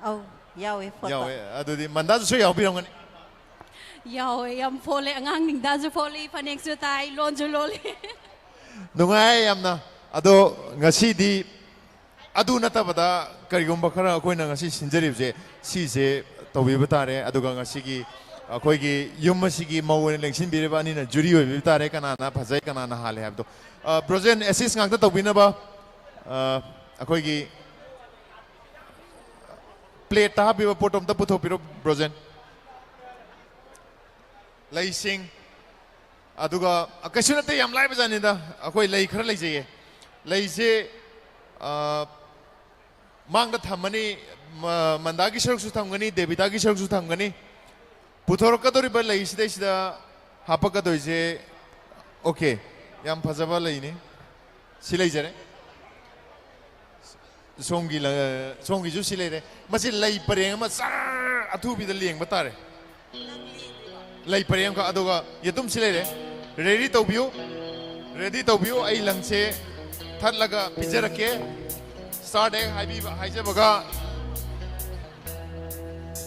ꯑꯧ, ꯌꯥꯎꯋꯦ ꯐꯣꯇꯣ꯫ ꯌꯥꯎꯋꯦ꯫ ꯑꯗꯨꯗꯤ ꯃꯟꯗꯥꯁꯨ ꯁꯣꯏ ꯌꯥꯎꯕꯤꯔꯝꯒꯅꯤ꯫ ꯌꯥꯎꯋꯦ, ꯌꯥꯝ ꯐꯣꯜꯂꯦ꯫ ꯑꯉꯥꯡ ꯅꯤꯡꯗꯥꯁꯨ ꯐꯣꯜꯂꯤ, ꯐꯅꯦꯛꯁꯨ ꯇꯥꯏ, ꯂꯣꯟꯁꯨ ꯂꯣꯜꯂꯤ꯫ ꯅꯨꯡꯉꯥꯏ ꯌꯥꯝꯅ꯫ ꯑꯗꯣ ꯉꯁꯤꯗꯤ ꯑꯗꯨ ꯅꯠꯇꯕꯗ ꯀꯔꯤꯒꯨꯝꯕ ꯈꯔ ꯑꯩꯈꯣꯏꯅ ꯉꯁꯤ ꯁꯤꯟꯖꯔꯤꯕꯁꯦ, ꯁꯤꯁꯦ ꯇꯧꯕꯤꯕ ꯇꯥꯔꯦ꯫ ꯑꯗꯨꯒ ꯉꯁꯤꯒꯤ ꯑꯩꯈꯣꯏꯒꯤ ꯌꯨꯝ ꯑꯁꯤꯒꯤ ꯃꯧ ꯑꯣꯏꯅ ꯂꯦꯡꯁꯤꯟꯕꯤꯔꯤꯕ ꯑꯅꯤꯅ ꯖꯨꯔꯤ ꯑꯣꯏꯕꯤꯕ ꯇꯥꯔꯦ, ꯀꯅꯥꯅ ꯐꯖꯩ ꯀꯅꯥꯅ ꯍꯥꯜꯂꯦ ꯍꯥꯏꯕꯗꯣ꯫ ꯑ, ꯕ꯭ꯔꯣꯖꯦꯟ, ꯑꯦꯁꯤꯁ ꯉꯥꯛꯇ ꯇꯧꯕꯤꯅꯕ, ꯑ, ꯑꯩꯈꯣꯏꯒꯤ ꯄ꯭ꯂꯦꯠꯇ ꯍꯥꯞꯄꯤꯕ ꯄꯣꯠꯇꯣ ꯑꯝꯇ ꯄꯨꯊꯣꯛꯄꯤꯔꯣ, ꯕ꯭ꯔꯣꯖꯦꯟ꯫ ꯂꯩꯁꯤꯡ, ꯑꯗꯨꯒ ꯀꯩꯁꯨ ꯅꯠꯇꯦ, ꯌꯥꯝ ꯂꯥꯏꯕ ꯖꯥꯠꯅꯤꯗ꯫ ꯑꯩꯈꯣꯏ ꯂꯩ ꯈꯔ ꯂꯩꯖꯩꯌꯦ꯫ ꯂꯩꯁꯦ, ꯑ, ꯃꯥꯡꯗ ꯊꯝꯃꯅꯤ, ꯃ-, ꯃꯟꯗꯥꯒꯤ ꯁꯔꯨꯛꯁꯨ ꯊꯝꯒꯅꯤ, ꯗꯦꯕꯤꯇꯥꯒꯤ ꯁꯔꯨꯛꯁꯨ ꯊꯝꯒꯅꯤ꯫ ꯄꯨꯊꯣꯔꯛꯀꯗꯧꯔꯤꯕ ꯂꯩꯁꯤꯗꯩꯁꯤꯗ ꯍꯥꯄꯛꯀꯗꯣꯏꯁꯦ, ꯑꯣꯀꯦ, ꯌꯥꯝ ꯐꯖꯕ ꯂꯩꯅꯤ꯫ ꯁꯤ ꯂꯩꯖꯔꯦ꯫ ꯁꯣꯝꯒꯤ ꯂ-, ꯁꯣꯝꯒꯤꯁꯨ ꯁꯤ ꯂꯩꯔꯦ꯫ ꯃꯁꯤ ꯂꯩ ꯄꯔꯦꯡ ꯑꯃ ꯖꯔ ꯑꯊꯨꯕꯤꯗ ꯂꯦꯡꯕ ꯇꯥꯔꯦ꯫ ꯂꯩ ꯄꯔꯦꯡ ꯑꯃꯈꯛ, ꯑꯗꯨꯒ ꯌꯦꯇꯨꯝ ꯁꯤ ꯂꯩꯔꯦ꯫ ꯔꯦꯗꯤ ꯇꯧꯕꯤꯌꯨ, ꯔꯦꯗꯤ ꯇꯧꯕꯤꯌꯨ꯫ ꯑꯩ ꯂꯪꯁꯦ ꯊꯠꯂꯒ ꯄꯤꯖꯔꯛꯀꯦ꯫ ꯁ꯭ꯇꯥꯔꯠ ꯍꯦꯛ ꯍꯥꯏꯕꯤꯕ, ꯍꯥꯏꯖꯕꯒ,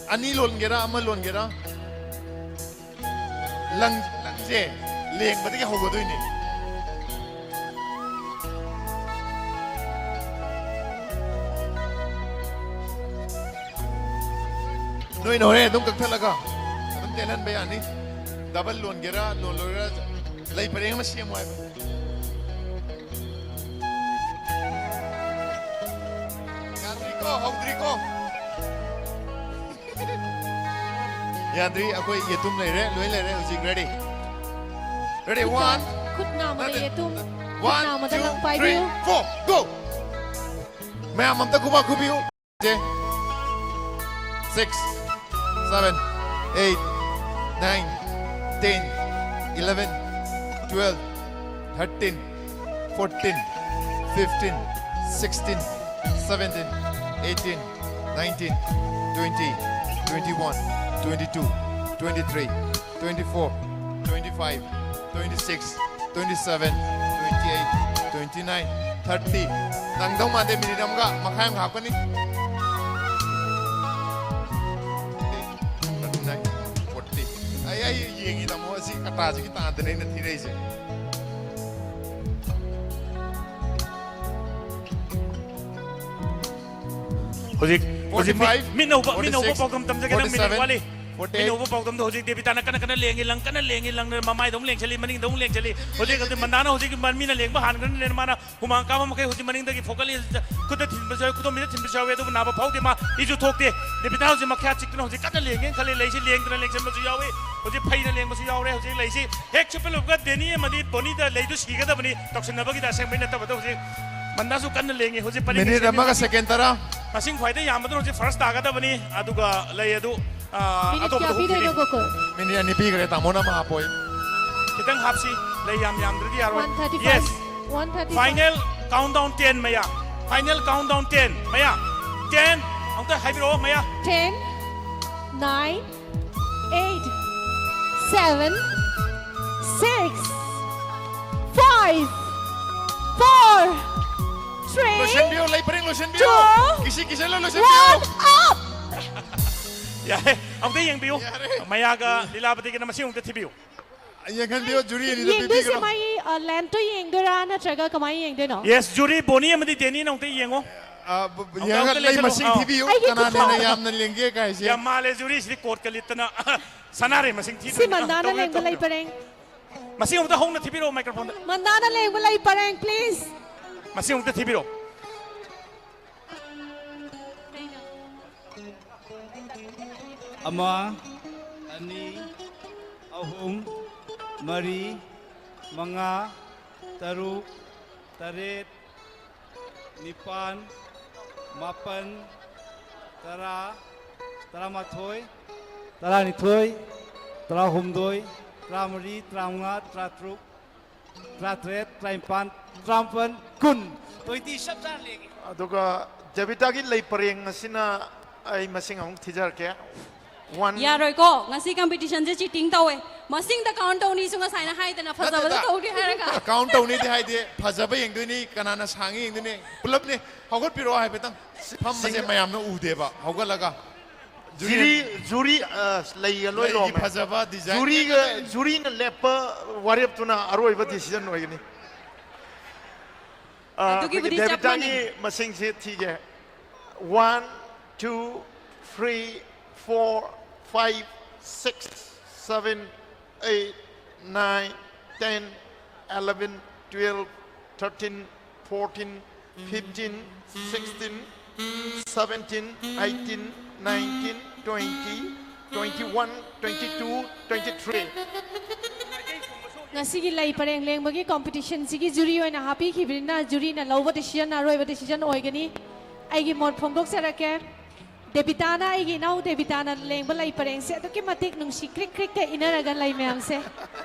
ꯑꯅꯤ ꯂꯣꯟꯒꯦꯔꯥ, ꯑꯃ ꯂꯣꯟꯒꯦꯔꯥ, ꯂꯪ, ꯂꯪꯁꯦ ꯂꯦꯡꯕꯗꯒꯤ ꯍꯧꯒꯗꯣꯏꯅꯦ꯫ ꯅꯣꯏꯅ ꯍꯣꯔꯦꯟ ꯑꯗꯨꯝ ꯀꯛꯊꯠꯂꯒ ꯑꯗꯨꯝ ꯇꯦꯜꯍꯟꯕ ꯌꯥꯅꯤ꯫ ꯗꯕꯜ ꯂꯣꯟꯒꯦꯔꯥ, ꯂꯣꯟꯂꯣꯏꯒꯦꯔꯥ, ꯂꯩ ꯄꯔꯦꯡ ꯑꯃ ꯁꯦꯝꯃꯣ ꯍꯥꯏꯕ꯫ ꯌꯥꯗ꯭ꯔꯤꯀꯣ, ꯍꯧꯗ꯭ꯔꯤꯀꯣ꯫ ꯌꯥꯗ꯭ꯔꯤ, ꯑꯩꯈꯣꯏ ꯌꯦꯇꯨꯝ ꯂꯩꯔꯦ, ꯂꯣꯏ ꯂꯩꯔꯦ ꯍꯧꯖꯤꯛ꯫ ꯔꯦꯗꯤ? ꯔꯦꯗꯤ? ꯋꯥꯟ, ꯈꯨꯠ ꯅꯥꯝꯃꯗ ꯅꯠꯇꯦ, ꯌꯦꯇꯨꯝ, ꯈꯨꯠ ꯋꯥꯟ, ꯅꯥꯝꯃꯗ ꯇꯨ, ꯂꯪ ꯊ꯭ꯔꯤ, ꯄꯥꯏꯕꯤꯌꯨ꯫ Four, go! ꯃꯌꯥꯝ ꯑꯝꯇ ꯈꯨꯕꯥꯛ ꯈꯨꯕꯤꯌꯨ꯫ ꯁꯦ, Six, seven, eight, nine, ten, eleven, twelve, thirteen, fourteen, fifteen, sixteen, seventeen, eighteen, nineteen, twenty, twenty-one, twenty-two, twenty-three, twenty-four, twenty-five, twenty-six, twenty-seven, twenty-eight, twenty-nine, thirty. ꯅꯪꯗꯧ ꯃꯥꯟꯗꯦ, ꯃꯤꯅꯤꯠ ꯑꯃꯒ ꯃꯈꯥꯏ ꯑꯃ ꯍꯥꯞꯀꯅꯤ꯫ Thirty-nine, forty. ꯑꯩ, ꯑꯩ ꯌꯦꯡꯉꯤ, ꯇꯥꯃꯣ, ꯑꯁꯤ ꯀꯇꯥꯁꯤꯒꯤ ꯇꯥꯟꯗꯅꯦ ꯑꯩꯅ ꯊꯤꯔꯛꯏꯁꯦ꯫ ꯍꯧꯖꯤꯛ, ꯍꯧꯖꯤꯛ ꯃꯤ-, forty-five, ꯃꯤꯠꯅ ꯎꯕ, ꯃꯤꯠꯅ ꯎꯕ forty-six, ꯄꯥꯎꯗꯝ ꯇꯝꯖꯒꯦ, ꯅꯪ ꯃꯤꯅꯤꯠ forty-seven, ꯋꯥꯠꯂꯤ꯫ Forty-eight. ꯃꯤꯠꯅ ꯎꯕ ꯄꯥꯎꯗꯝꯗꯣ ꯍꯧꯖꯤꯛ ꯗꯦꯕꯤꯇꯥꯅ ꯀꯟꯅ ꯀꯟꯅ ꯂꯦꯡꯉꯤ, ꯂꯪ ꯀꯟꯅ ꯂꯦꯡꯉꯤ, ꯂꯪꯅ ꯃꯃꯥꯏꯗ ꯑꯃꯨꯛ ꯂꯦꯡꯁꯜꯂꯤ, ꯃꯅꯤꯡꯗ ꯑꯃꯨꯛ ꯂꯦꯡꯁꯜꯂꯤ꯫ ꯍꯧꯖꯤꯛ, ꯍꯧꯖꯤꯛ ꯃꯟꯗꯥꯅ ꯍꯧꯖꯤꯛ ꯃ-, ꯃꯤꯅ ꯂꯦꯡꯕ ꯍꯥꯟꯈ꯭ꯔꯅꯤꯅ ꯃꯥꯅ ꯍꯨꯃꯥꯡ ꯀꯥꯕ ꯃꯈꯩ ꯍꯧꯖꯤꯛ ꯃꯅꯤꯡꯗꯒꯤ ꯐꯣꯀꯜꯂꯤ, ꯈꯨꯠꯇ ꯊꯤꯟꯕꯁꯨ ꯌꯥꯎꯏ, ꯈꯨꯗꯣꯝꯕꯤꯗ ꯊꯤꯟꯕꯁꯨ ꯌꯥꯎꯏ, ꯑꯗꯨꯕꯨ ꯅꯥꯕ ꯐꯥꯎꯗꯦ, ꯃꯥ ꯏꯁꯨ ꯊꯣꯛꯇꯦ꯫ ꯗꯦꯕꯤꯇꯥ ꯍꯧꯖꯤꯛ ꯃꯈ꯭ꯌꯥ ꯆꯤꯛꯇꯨꯅ ꯍꯧꯖꯤꯛ ꯀꯟꯅ ꯂꯦꯡꯒꯦꯅ ꯈꯜꯂꯤ꯫ ꯂꯩꯁꯤ ꯂꯦꯡꯗꯅ ꯂꯦꯡꯁꯤꯟꯕꯁꯨ ꯌꯥꯎꯏ, ꯍꯧꯖꯤꯛ ꯐꯩꯅ ꯂꯦꯡꯕꯁꯨ ꯌꯥꯎꯔꯦ꯫ ꯍꯧꯖꯤꯛ ꯂꯩꯁꯤ ꯍꯦꯛ ꯁꯨꯞꯄ ꯂꯨꯞꯄꯒ ꯗꯦꯅꯤ ꯑꯃꯗꯤ ꯕꯣꯅꯤꯗ ꯂꯩꯗꯨ ꯁꯤꯒꯗꯕꯅꯤ, ꯇꯧꯁꯤꯟꯅꯕꯒꯤꯗ ꯑꯁꯦꯡꯕꯩ ꯅꯠꯇꯕꯗ꯫ ꯍꯧꯖꯤꯛ ꯃꯟꯗꯥꯁꯨ ꯀꯟꯅ ꯂꯦꯡꯉꯤ꯫ ꯍꯧꯖꯤꯛ ꯄꯔꯤꯡ ꯃꯤꯅꯤꯠ ꯂꯦꯡꯁꯤꯟ-, ꯑꯃꯒ ꯁꯦꯀꯦꯟ ꯇꯔꯥ꯫ ꯃꯁꯤꯡ ꯈ꯭ꯋꯥꯏꯗꯒꯤ ꯌꯥꯝꯕꯗꯨꯅ ꯍꯧꯖꯤꯛ ꯐꯥꯔꯁ ꯇꯥꯒꯗꯕꯅꯤ꯫ ꯑꯗꯨꯒ ꯂꯩ ꯑꯗꯨ, ꯑꯥ, ꯃꯤꯅꯤꯠ ꯑꯇꯣꯞꯄꯗ ꯀꯌꯥ ꯄꯤꯗꯣꯏꯅꯣ, ꯍꯨꯝꯈꯤꯅꯤ꯫ ꯒꯣꯀꯨꯜ? ꯃꯤꯅꯤꯠ ꯑꯅꯤ ꯄꯤꯈ꯭ꯔꯦ, ꯇꯥꯃꯣꯅ ꯑꯃ ꯍꯥꯞꯄꯣꯏ꯫ ꯈꯤꯇꯪ ꯍꯥꯞꯁꯤ, ꯂꯩ ꯌꯥꯝ ꯌꯥꯝꯗ꯭ꯔꯗꯤ ꯌꯥꯔꯣꯏ꯫ One thirty-five. Yes. One thirty-five. Final countdown ten, ꯃꯌꯥ꯫ Final countdown ten, ꯃꯌꯥ꯫ Ten, ꯑꯃꯨꯛꯇ ꯍꯥꯏꯕꯤꯔꯛꯑꯣ, ꯃꯌꯥ꯫ Ten, nine, eight, seven, six, five, four, three, ꯂꯣꯏꯁꯤꯟꯕꯤꯌꯨ, ꯂꯩ ꯄꯔꯦꯡ ꯂꯣꯏꯁꯤꯟꯕꯤꯌꯨ꯫ Two, ꯀꯤꯁꯤ ꯀꯤꯁꯜꯂ ꯂꯣꯏꯁꯤꯟꯕꯤꯌꯨ꯫ One, up! ꯌꯥꯔꯦ, ꯑꯃꯨꯛꯇ ꯌꯦꯡꯕꯤꯌꯨ꯫ ꯌꯥꯔꯦ꯫ ꯃꯌꯥꯒ ꯂꯤꯂꯥꯕꯇꯤꯒꯅ ꯃꯁꯤꯡ ꯑꯃꯨꯛꯇ ꯊꯤꯕꯤꯌꯨ꯫ ꯌꯦꯡꯍꯟꯕꯤꯌꯨ, ꯖꯨꯔꯤ ꯑꯅꯤꯗ ꯌꯦꯡꯗꯣꯏꯁꯦ ꯄꯤꯕꯤꯈ꯭ꯔꯣ꯫ ꯃꯥꯒꯤ, ꯑ, ꯂꯦꯟꯠꯇꯣ ꯌꯦꯡꯗꯣꯏꯔꯥ ꯅꯠꯇ꯭ꯔꯒ ꯀꯃꯥꯏꯅ ꯌꯦꯡꯗꯣꯏꯅꯣ? Yes, ꯖꯨꯔꯤ, ꯕꯣꯅꯤ ꯑꯃꯗꯤ ꯗꯦꯅꯤꯅ ꯑꯃꯨꯛꯇ ꯌꯦꯡꯉꯣ꯫ ꯑ, ꯕ-, ꯕ-, ꯑꯃꯨꯛꯇ ꯌꯦꯡꯉꯒ ꯑꯃꯨꯛꯇ ꯂꯩ ꯂꯦꯡꯁꯜꯂꯣ꯫ ꯃꯁꯤꯡ ꯑꯥꯎ꯫ ꯊꯤꯕꯤꯌꯨ, ꯑꯩꯒꯤ ꯀꯅꯥꯅ ꯈꯨꯠꯇꯣ꯫ ꯍꯦꯟꯅ ꯌꯥꯝꯅ ꯂꯦꯡꯒꯦ ꯀꯥꯏꯁꯦ꯫ ꯌꯥꯝ ꯃꯥꯜꯂꯦ, ꯖꯨꯔꯤꯁꯤꯗꯤ ꯀꯣꯔꯠꯀ ꯂꯤꯠꯇꯅ꯫ ꯁꯅꯥꯔꯩ ꯃꯁꯤꯡ ꯊꯤꯗꯣꯏꯅꯤ꯫ ꯁꯤ ꯃꯟꯗꯥꯅ ꯇꯧꯕꯤꯔꯣ, ꯂꯦꯡꯕ ꯂꯩ ꯇꯧꯕꯤꯔꯣ꯫ ꯄꯔꯦꯡ꯫ ꯃꯁꯤꯡ ꯑꯃꯨꯛꯇ ꯍꯧꯅ ꯊꯤꯕꯤꯔꯛꯑꯣ, ꯃꯥꯏꯀ꯭ꯔꯣꯐꯣꯟꯗ꯫ ꯃꯟꯗꯥꯅ ꯂꯦꯡꯕ ꯂꯩ ꯄꯔꯦꯡ, please꯫ ꯃꯁꯤꯡ ꯑꯃꯨꯛꯇ ꯊꯤꯕꯤꯔꯛꯑꯣ꯫ ꯑꯃ, ꯑꯅꯤ, ꯑꯍꯨꯝ, ꯃꯔꯤ, ꯃꯉꯥ, ꯇꯔꯨꯛ, ꯇꯔꯦꯠ, ꯅꯤꯄꯥꯟ, ꯃꯥꯄꯟ, ꯇꯔꯥ, ꯇꯔꯥꯃꯥꯊꯣꯏ, ꯇꯔꯥꯅꯤꯊꯣꯏ, ꯇꯔꯥꯍꯨꯝꯗꯣꯏ, ꯇꯔꯥꯃꯔꯤ, ꯇꯔꯥꯃꯉꯥ, ꯇꯔꯥꯇꯔꯨꯛ, ꯇꯔꯥꯇꯔꯦꯠ, ꯇꯔꯥꯅꯤꯄꯥꯟ, ꯇꯔꯥꯃꯥꯄꯟ, ꯀꯨꯟ꯫ Twenty ꯆꯞ ꯆꯥꯅ ꯂꯦꯡꯉꯤ꯫ ꯑꯗꯨꯒ ꯗꯦꯕꯤꯇꯥꯒꯤ ꯂꯩ ꯄꯔꯦꯡ ꯑꯁꯤꯅ ꯑꯩ ꯃꯁꯤꯡ ꯑꯃꯨꯛ ꯊꯤꯖꯔꯛꯀꯦ꯫ One. ꯌꯥꯔꯣꯏꯀꯣ, ꯉꯁꯤ ꯀꯝꯄꯤꯇꯤꯁꯟꯁꯦ ꯆꯤꯇꯤꯡ ꯇꯧꯋꯦ꯫ ꯃꯁꯤꯡꯗ ꯀꯥꯎꯟ ꯇꯧꯅꯤꯁꯨ ꯉꯁꯥꯏꯅ ꯍꯥꯏꯗꯅ ꯐꯖꯕꯗ ꯅꯠꯇꯦꯗ꯫ ꯇꯧꯅꯤ ꯍꯥꯏꯔꯒ꯫ ꯀꯥꯎꯟ ꯇꯧꯅꯤꯗꯤ ꯍꯥꯏꯗꯦ, ꯐꯖꯕ ꯌꯦꯡꯗꯣꯏꯅꯤ, ꯀꯅꯥꯅ ꯁꯥꯡꯉꯤ ꯌꯦꯡꯗꯣꯏꯅꯤ, ꯄꯨꯂꯞꯅꯤ꯫ ꯍꯧꯒꯠꯄꯤꯔꯛꯑꯣ ꯍꯥꯏꯐꯦꯠꯇꯪ꯫ ꯐꯝꯕꯁꯦ ꯁꯤꯡ- ꯃꯌꯥꯝꯅ ꯎꯗꯦꯕ, ꯍꯧꯒꯠꯂꯒ꯫ ꯖꯨꯔꯤ, ꯖꯨꯔꯤ, ꯑ, ꯂꯩꯒ ꯂꯣꯏ ꯂꯩꯒꯤ ꯂꯣꯝꯃꯦ꯫ ꯐꯖꯕ ꯗꯤꯖꯥꯏꯟ ꯖꯨꯔꯤꯒ, ꯌꯦꯡꯒꯗꯣꯏꯅꯤ꯫ ꯖꯨꯔꯤꯅ ꯂꯦꯞꯄ ꯋꯥꯔꯦꯞꯇꯨꯅ ꯑꯔꯣꯏꯕ ꯗꯤꯁꯤꯖꯟ ꯑꯣꯏꯒꯅꯤ꯫ ꯑ, ꯑꯗꯨꯒꯤꯕꯨꯗꯤ ꯑꯩꯈꯣꯏꯒꯤ ꯆꯞ ꯗꯦꯕꯤꯇꯥꯒꯤ ꯃꯥꯟꯅꯩ꯫ ꯃꯁꯤꯡꯁꯤ ꯊꯤꯒꯦ꯫ One, two, three, four, five, six, seven, eight, nine, ten, eleven, twelve, thirteen, fourteen, fifteen, sixteen, seventeen, eighteen, nineteen, twenty, twenty-one, twenty-two, twenty-three. ꯉꯁꯤꯒꯤ ꯂꯩ ꯄꯔꯦꯡ ꯂꯦꯡꯕꯒꯤ ꯀꯣꯝꯄꯤꯇꯤꯁꯟꯁꯤꯒꯤ ꯖꯨꯔꯤ ꯑꯣꯏꯅ ꯍꯥꯞꯄꯤꯈꯤꯕꯅꯤꯅ, ꯖꯨꯔꯤꯅ ꯂꯧꯕ ꯗꯤꯁꯤꯖꯟ ꯑꯔꯣꯏꯕ ꯗꯤꯁꯤꯖꯟ ꯑꯣꯏꯒꯅꯤ꯫ ꯑꯩꯒꯤ ꯃꯣꯠ ꯐꯣꯡꯗꯣꯛꯆꯔꯛꯀꯦ꯫ ꯗꯦꯕꯤꯇꯥꯅ, ꯑꯩꯒꯤ ꯏꯅꯥꯎ ꯗꯦꯕꯤꯇꯥꯅ ꯂꯦꯡꯕ ꯂꯩ ꯄꯔꯦꯡꯁꯦ ꯑꯗꯨꯛꯀꯤ ꯃꯇꯤꯛ ꯅꯨꯡꯁꯤ, ꯀ꯭ꯔꯤꯛ ꯀ꯭ꯔꯤꯛꯀ ꯏꯟꯅꯔꯒ ꯂꯩ ꯃꯌꯥꯝꯁꯦ꯫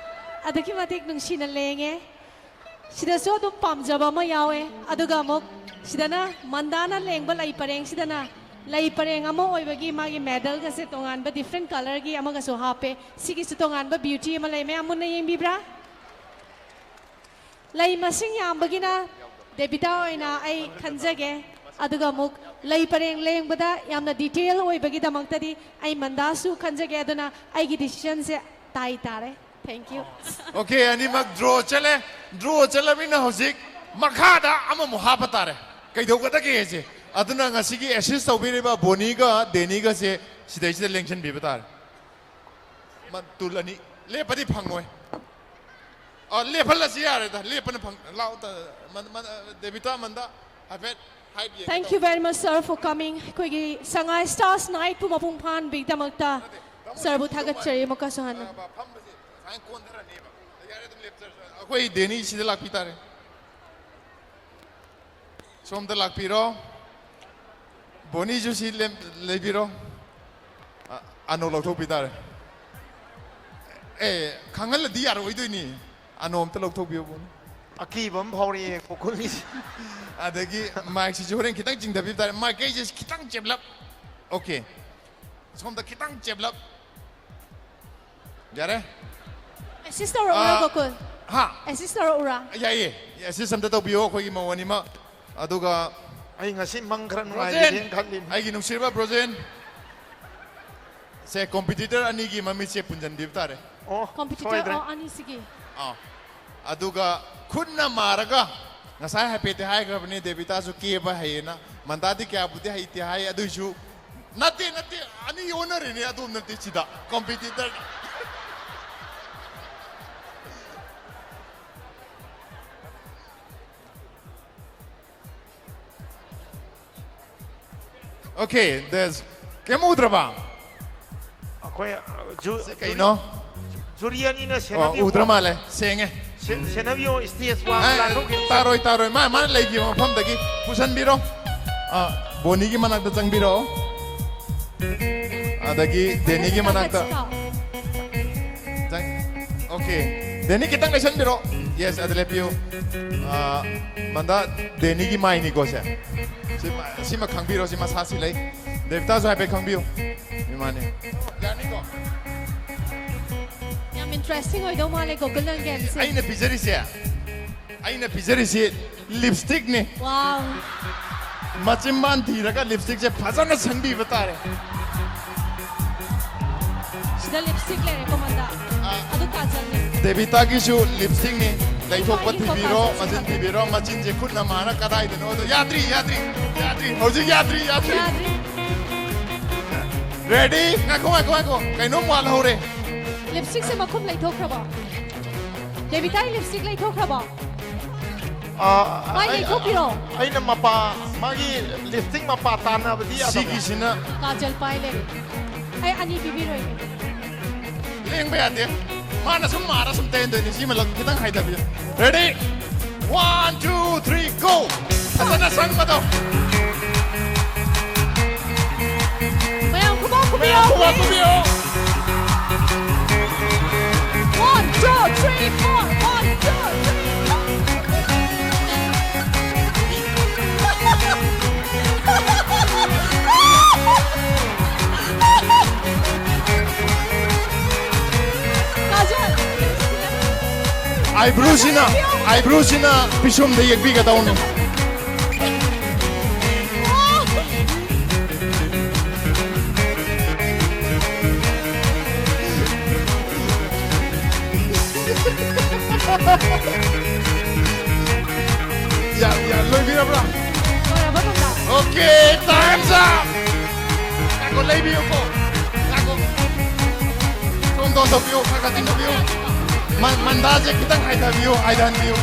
ꯑꯗꯨꯛꯀꯤ ꯃꯇꯤꯛ ꯅꯨꯡꯁꯤꯅ ꯂꯦꯡꯉꯦ꯫ ꯁꯤꯗꯁꯨ ꯑꯗꯨꯝ ꯄꯥꯝꯖꯕ ꯑꯃ ꯌꯥꯎꯋꯦ꯫ ꯑꯗꯨꯒ ꯑꯃꯨꯛ ꯁꯤꯗꯅ ꯃꯟꯗꯥꯅ ꯂꯦꯡꯕ ꯂꯩ ꯄꯔꯦꯡꯁꯤꯗꯅ ꯂꯩ ꯄꯔꯦꯡ ꯑꯃ ꯑꯣꯏꯕꯒꯤ ꯃꯥꯒꯤ ꯃꯦꯗꯜꯒꯁꯦ ꯇꯣꯉꯥꯟꯕ ꯗꯤꯐ꯭ꯔꯦꯟ ꯀꯂꯔꯒꯤ ꯑꯃꯒꯁꯨ ꯍꯥꯞꯄꯦ꯫ ꯁꯤꯒꯤꯁꯨ ꯇꯣꯉꯥꯟꯕ ꯕ꯭ꯌꯨꯇꯤ ꯑꯃ ꯂꯩ꯫ ꯃꯌꯥꯝ ꯃꯨꯟꯅ ꯌꯦꯡꯕꯤꯕ꯭ꯔꯥ? ꯂꯩ ꯃꯁꯤꯡ ꯌꯥꯝꯕꯒꯤꯅ ꯗꯦꯕꯤꯇꯥ ꯑꯣꯏꯅ ꯑꯩ ꯈꯟꯖꯒꯦ꯫ ꯑꯗꯨꯒ ꯑꯃꯨꯛ ꯂꯩ ꯄꯔꯦꯡ ꯂꯦꯡꯕꯗ ꯌꯥꯝꯅ ꯗꯤꯇꯦꯜ ꯑꯣꯏꯕꯒꯤꯗꯃꯛꯇꯗꯤ ꯑꯩ ꯃꯟꯗꯥꯁꯨ ꯈꯟꯖꯒꯦ꯫ ꯑꯗꯨꯅ ꯑꯩꯒꯤ ꯗꯤꯁꯤꯖꯟꯁꯦ ꯇꯥꯏ ꯇꯥꯔꯦ꯫ Thank you. ꯑꯣꯀꯦ, ꯑꯅꯤꯃꯛ ꯗ꯭ꯔꯣ ꯆꯠꯂꯦ꯫ ꯗ꯭ꯔꯣ ꯆꯠꯂꯕꯅꯤꯅ ꯍꯧꯖꯤꯛ ꯃꯈꯥꯗ ꯑꯃꯃꯨꯛ ꯍꯥꯞꯄ ꯇꯥꯔꯦ꯫ ꯀꯩꯗꯧꯒꯗꯒꯦꯁꯦ꯫ ꯑꯗꯨꯅ ꯉꯁꯤꯒꯤ ꯑꯦꯁꯤꯁ ꯇꯧꯕꯤꯔꯤꯕ ꯕꯣꯅꯤꯒ ꯗꯦꯅꯤꯒꯁꯦ ꯁꯤꯗꯩꯁꯤꯗ ꯂꯦꯡꯁꯤꯟꯕꯤꯕ ꯇꯥꯔꯦ꯫ ꯃ-, ꯇꯨꯜ ꯑꯅꯤ꯫ ꯂꯦꯞꯄꯗꯤ ꯐꯪꯉꯣꯏ꯫ ꯑ, ꯂꯦꯞꯍꯜꯂꯁꯤ ꯌꯥꯔꯦꯗ꯫ ꯂꯦꯞꯄꯅ ꯐꯪ-, ꯂꯥꯎ ꯇ-, ꯃꯟ-, ꯃꯟ-, ꯑ, ꯗꯦꯕꯤꯇꯥ, ꯃꯟꯗꯥ, ꯍꯥꯏꯐꯦꯠ ꯍꯥꯏꯠ ꯌꯦꯡꯒꯦ Thank you ꯇꯧꯕꯅꯦ꯫ Very much, sir, for coming. ꯑꯩꯈꯣꯏꯒꯤ ꯁꯉꯥꯏ ꯁ꯭ꯇꯥꯔꯁ ꯅꯥꯏꯠꯄꯨ ꯃꯄꯨꯡ ꯐꯥꯍꯟꯕꯤꯒꯤꯗꯃꯛꯇ ꯅꯠꯇꯦ, ꯇꯥꯃꯣ, ꯁꯔꯕꯨ ꯁꯤꯗꯤ ꯊꯥꯒꯠꯆꯔꯤ ꯑꯃꯨꯛꯀꯁꯨ ꯍꯟꯅ꯫ ꯑ, ꯐꯝꯕꯁꯦ ꯁꯨꯃꯥꯏꯅ ꯀꯣꯟꯊꯔꯅꯦꯕ꯫ ꯌꯥꯔꯦ, ꯑꯗꯨꯝ ꯂꯦꯞꯆꯔꯁꯨ꯫ ꯑꯩꯈꯣꯏ ꯗꯦꯅꯤ ꯁꯤꯗ ꯂꯥꯛꯄꯤ ꯇꯥꯔꯦ꯫ ꯁꯣꯝꯗ ꯂꯥꯛꯄꯤꯔꯣ꯫ ꯕꯣꯅꯤꯁꯨ ꯁꯤ ꯂꯦꯝ-, ꯂꯩꯕꯤꯔꯣ꯫ ꯑꯅꯣ ꯂꯧꯊꯣꯛꯄꯤ ꯇꯥꯔꯦ꯫ ꯑꯦ, ꯈꯪꯍꯜꯂꯗꯤ ꯌꯥꯔꯣꯏꯗꯣꯏꯅꯤ꯫ ꯑꯅꯣ ꯑꯝꯇ ꯂꯧꯊꯣꯛꯄꯤꯌꯨ꯫ ꯑꯀꯤꯕ ꯑꯃ ꯐꯥꯎꯔꯛꯑꯦ ꯒꯣꯀꯨꯜꯒꯤꯁꯦ꯫ ꯑꯗꯒꯤ ꯃꯥꯏꯛꯁꯤꯁꯨ ꯍꯣꯔꯦꯟ ꯈꯤꯇꯪ ꯆꯤꯡꯊꯕꯤꯕ ꯇꯥꯔꯦ꯫ ꯃꯥꯏꯀꯩꯁꯦ ꯈꯤꯇꯪ ꯆꯦꯞꯂꯞ꯫ ꯑꯣꯀꯦ꯫ ꯁꯣꯝꯗ ꯈꯤꯇꯪ ꯆꯦꯞꯂꯞ꯫ ꯌꯥꯔꯦ? ꯑꯦꯁꯤꯁ ꯇꯧꯔꯛꯎꯔꯥ, ꯑꯥ, ꯒꯣꯀꯨꯜ? ꯍꯥ? ꯑꯦꯁꯤꯁ ꯇꯧꯔꯛꯎꯔꯥ? ꯌꯥꯏꯌꯦ꯫ ꯑꯦꯁꯤꯁ ꯑꯝꯇ ꯇꯧꯕꯤꯌꯣ ꯑꯩꯈꯣꯏꯒꯤ ꯃꯧ ꯑꯅꯤꯃꯛ꯫ ꯑꯗꯨꯒ ꯑꯩ ꯉꯁꯤ ꯃꯪ ꯈꯔ ꯕ꯭ꯔꯣꯖꯦꯟ! ꯅꯨꯡꯉꯥꯏꯈꯤꯗꯦꯅ ꯈꯜꯂꯤꯅꯤ꯫ ꯑꯩꯒꯤ ꯅꯨꯡꯁꯤꯔꯕ ꯕ꯭ꯔꯣꯖꯦꯟ꯫ ꯁꯦ, ꯀꯣꯝꯄꯤꯇꯤꯇꯔ ꯑꯅꯤꯒꯤ ꯃꯃꯤꯠꯁꯦ ꯄꯨꯟꯁꯤꯟꯕꯤꯕ ꯇꯥꯔꯦ꯫ ꯑꯣ, ꯀꯣꯝꯄꯤꯇꯤꯇꯔ ꯁꯣꯏꯗ꯭ꯔꯦ꯫ ꯑꯣ, ꯑꯅꯤꯁꯤꯒꯤ꯫ ꯑꯥ꯫ ꯑꯗꯨꯒ ꯈꯨꯠꯅ ꯃꯥꯔꯒ, ꯉꯁꯥꯏ ꯍꯥꯏꯐꯦꯠꯇꯤ ꯍꯥꯏꯈ꯭ꯔꯕꯅꯤ, ꯗꯦꯕꯤꯇꯥꯁꯨ ꯀꯦꯕ ꯍꯩꯌꯦꯅ꯫ ꯃꯟꯗꯥꯗꯤ ꯀꯌꯥꯕꯨꯗꯤ ꯍꯩꯇꯦ ꯍꯥꯏ, ꯑꯗꯨꯏꯁꯨ ꯅꯠꯇꯦ, ꯅꯠꯇꯦ, ꯑꯅꯤ ꯑꯣꯟꯅꯔꯤꯅꯦ, ꯑꯗꯣꯝ ꯅꯠꯇꯦ, ꯁꯤꯗ ꯀꯣꯝꯄꯤꯇꯤꯇꯔ꯫ Okay, there's, ꯀꯩꯝ ꯎꯗ꯭ꯔꯕ? ꯑꯩꯈꯣꯏ ꯖꯨ- ꯁꯤ ꯀꯩꯅꯣ? ꯖꯨꯔꯤ ꯑꯅꯤꯅ ꯑꯣ, ꯁꯦꯟꯅꯕꯤꯌꯨ꯫ ꯎꯗ꯭ꯔ ꯃꯥꯜꯂꯦ, ꯁꯦꯡꯉꯦ꯫ ꯁꯦ- ꯁꯦꯟꯅꯕꯤꯌꯣ, ꯁ꯭ꯇꯦꯖ ꯋꯥꯡ ꯑꯦ, ꯂꯥꯟꯊꯣꯛꯈꯤꯅꯤ꯫ ꯇꯥꯔꯣꯏ, ꯇꯥꯔꯣꯏ꯫ ꯃꯥ, ꯃꯥꯅ ꯂꯩꯈꯤꯕ ꯃꯐꯝꯗꯒꯤ ꯄꯨꯁꯟꯕꯤꯔꯣ꯫ ꯑꯥ, ꯕꯣꯅꯤꯒꯤ ꯃꯅꯥꯛꯇ ꯆꯪꯕꯤꯔꯛꯑꯣ꯫ ꯑꯗꯒꯤ ꯗꯦꯅꯤꯒꯤ ꯃꯅꯥꯛꯇ꯫ ꯆꯪ-, okay꯫ ꯗꯦꯅꯤ ꯈꯤꯇꯪ ꯂꯩꯁꯟꯕꯤꯔꯣ꯫ Yes, ꯑꯗ ꯂꯦꯞꯄꯤꯌꯨ꯫ ꯑꯥ, ꯃꯟꯗꯥ, ꯗꯦꯅꯤꯒꯤ ꯃꯥꯏꯅꯤꯀꯣ ꯁꯦ꯫ ꯁꯤꯃ, ꯁꯤꯃ ꯈꯪꯕꯤꯔꯣ, ꯁꯤ ꯃꯁꯥꯁꯤ ꯂꯩ꯫ ꯗꯦꯕꯤꯇꯥꯁꯨ ꯍꯥꯏꯐꯦꯠ ꯈꯪꯕꯤꯌꯨ꯫ ꯏꯃꯥꯅꯤ꯫ ꯌꯥꯅꯤꯀꯣ? ꯌꯥꯝ ꯏꯟꯇꯔꯦꯁꯇꯤꯡ ꯑꯣꯏꯗꯧ ꯃꯥꯜꯂꯦ ꯒꯣꯀꯨꯜ, ꯅꯪ ꯒꯦꯝꯁꯦ꯫ ꯑꯩꯅ ꯄꯤꯖꯔꯤꯁꯦ, ꯑꯩꯅ ꯄꯤꯖꯔꯤꯁꯦ ꯂꯤꯞꯁꯇꯤꯛꯅꯤ꯫ ꯋꯥꯎ꯫ ꯃꯆꯤꯟꯕꯥꯟ ꯊꯤꯔꯒ ꯂꯤꯞꯁꯇꯤꯛꯁꯦ ꯐꯖꯅ ꯁꯪꯕꯤꯕ ꯇꯥꯔꯦ꯫ ꯁꯤꯗ ꯂꯤꯞꯁꯇꯤꯛ ꯂꯩꯔꯦꯀꯣ, ꯃꯟꯗꯥ꯫ ꯑꯗꯨ ꯀꯥꯖꯜꯅꯦ꯫ ꯗꯦꯕꯤꯇꯥꯒꯤꯁꯨ ꯂꯤꯞꯁꯇꯤꯛꯅꯤ꯫ ꯂꯩꯊꯣꯛꯄ ꯃꯥꯒꯤ ꯊꯤꯕꯤꯔꯣ, ꯀꯣꯀꯥꯁꯦ ꯃꯆꯤꯟ ꯁꯤꯗ꯫ ꯊꯤꯕꯤꯔꯣ, ꯃꯆꯤꯟꯁꯦ ꯈꯨꯠꯅ ꯃꯥꯅ ꯀꯗꯥꯏꯗꯅꯣ ꯑꯗꯣ꯫ ꯌꯥꯗ꯭ꯔꯤ, ꯌꯥꯗ꯭ꯔꯤ, ꯌꯥꯗ꯭ꯔꯤ꯫ ꯍꯧꯖꯤꯛ ꯌꯥꯗ꯭ꯔꯤ, ꯌꯥꯗ꯭ꯔꯤ꯫ ꯌꯥꯗ꯭ꯔꯤ꯫ ꯔꯦꯗꯤ? ꯉꯥꯏꯈꯣ, ꯉꯥꯏꯈꯣ, ꯉꯥꯏꯈꯣ꯫ ꯀꯩꯅꯣꯝ ꯋꯥꯠꯍꯧꯔꯦ꯫ ꯂꯤꯞꯁꯇꯤꯛꯁꯦ ꯃꯈꯨꯝ ꯂꯩꯊꯣꯛꯈ꯭ꯔꯕꯣ? ꯗꯦꯕꯤꯇꯥꯒꯤ ꯂꯤꯞꯁꯇꯤꯛ ꯂꯩꯊꯣꯛꯈ꯭ꯔꯕꯣ? ꯑꯥ, ꯃꯥꯏ ꯑꯩ- ꯂꯩꯊꯣꯛꯄꯤꯔꯣ꯫ ꯑꯩꯅ ꯃꯄꯥ, ꯃꯥꯒꯤ ꯂꯤꯞꯁꯇꯤꯛ ꯃꯄꯥ ꯇꯥꯟꯅꯕꯗꯤ ꯌꯥꯗꯕ꯭ꯔꯥ? ꯁꯤꯒꯤꯁꯤꯅ ꯀꯥꯖꯜ ꯄꯥꯏ ꯂꯩꯔꯦ꯫ ꯑꯩ ꯑꯅꯤ ꯄꯤꯕꯤꯔꯣꯏꯒꯦ꯫ ꯂꯦꯡꯕ ꯌꯥꯗꯦ꯫ ꯃꯥꯅ ꯁꯨꯝ ꯃꯥꯔ ꯁꯨꯝ ꯇꯩꯍꯟꯗꯣꯏꯅꯦ꯫ ꯁꯤ ꯃꯂꯪ ꯈꯤꯇꯪ ꯍꯥꯏꯊꯕꯤꯌꯨ꯫ Ready? One, two, three, go! ꯐꯖꯅ ꯁꯪꯕꯗꯣ꯫ ꯃꯌꯥꯝ ꯈꯨꯕꯥꯛ ꯀꯨꯝꯕꯤꯌꯣ, ꯀꯨꯝꯕꯤꯌꯣ꯫ One, two, three, four. One, two, three, four. Kajal. Eyebrowꯁꯤꯅ, eyebrowꯁꯤꯅ ꯄꯤꯁꯨꯝꯗ ꯌꯦꯛꯄꯤꯒꯗꯧꯅꯤ꯫ ꯌꯥ, ꯌꯥ, ꯂꯣꯏꯕꯤꯔꯕ꯭ꯔꯥ? ꯂꯣꯏꯔꯕ ꯃꯇꯝꯗ꯫ Okay, time's up! ꯉꯥꯏꯈꯣ, ꯂꯩꯕꯤꯌꯨꯀꯣ꯫ ꯉꯥꯏꯈꯣ꯫ ꯁꯣꯝꯗ ꯑꯣꯟꯊꯣꯛꯄꯤꯌꯨ, ꯈꯔ ꯈꯔ ꯇꯤꯡꯊꯣꯛꯄꯤꯌꯨ꯫ ꯃ-, ꯃꯟꯗꯥꯁꯦ ꯈꯤꯇꯪ ꯍꯥꯏꯊꯕꯤꯌꯨ, ꯍꯥꯏꯊꯍꯟꯕꯤꯌꯨ꯫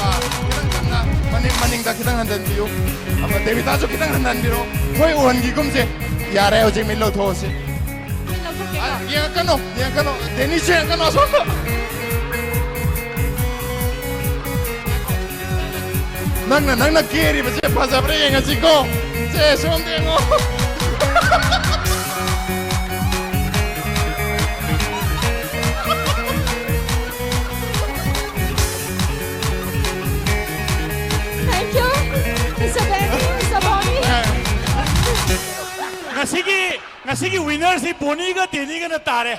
ꯑꯥ, ꯈꯤꯇꯪ ꯆꯝꯅ ꯃꯅꯤꯡ, ꯃꯅꯤꯡꯗ ꯈꯤꯇꯪ ꯍꯟꯊꯍꯟꯕꯤꯌꯨ꯫ ꯑꯃ ꯗꯦꯕꯤꯇꯥꯁꯨ ꯈꯤꯇꯪ ꯍꯟꯊꯍꯟꯕꯤꯔꯣ꯫ ꯃꯣꯏ ꯎꯍꯟꯈꯤꯒꯨꯝꯁꯦ꯫ ꯌꯥꯔꯦ, ꯍꯧꯖꯤꯛ ꯃꯤꯠ ꯂꯧꯊꯣꯛꯑꯁꯤ꯫ ꯃꯤꯠ ꯂꯧꯊꯣꯛꯀꯦꯀꯣ꯫ ꯑꯥ, ꯌꯦꯡꯉꯛꯀꯅꯨ, ꯌꯦꯡꯉꯛꯀꯅꯨ꯫ ꯗꯦꯅꯤꯁꯁꯨ ꯌꯦꯡꯉꯛꯀꯅꯨ, ꯑꯁꯣꯝꯗ꯫ ꯅꯪꯅ, ꯅꯪꯅ ꯀꯦꯔꯤꯕꯁꯦ ꯐꯖꯕ꯭ꯔꯥ ꯌꯦꯡꯉꯁꯤꯀꯣ꯫ ꯁꯦ, ꯁꯣꯝꯗ ꯌꯦꯡꯉꯣ꯫ Thank you, Mister Benny, Mister Bonnie. ꯉꯁꯤꯒꯤ, ꯉꯁꯤꯒꯤ winnerꯁꯤ ꯕꯣꯅꯤꯒ ꯗꯦꯅꯤꯒꯅ ꯇꯥꯔꯦ꯫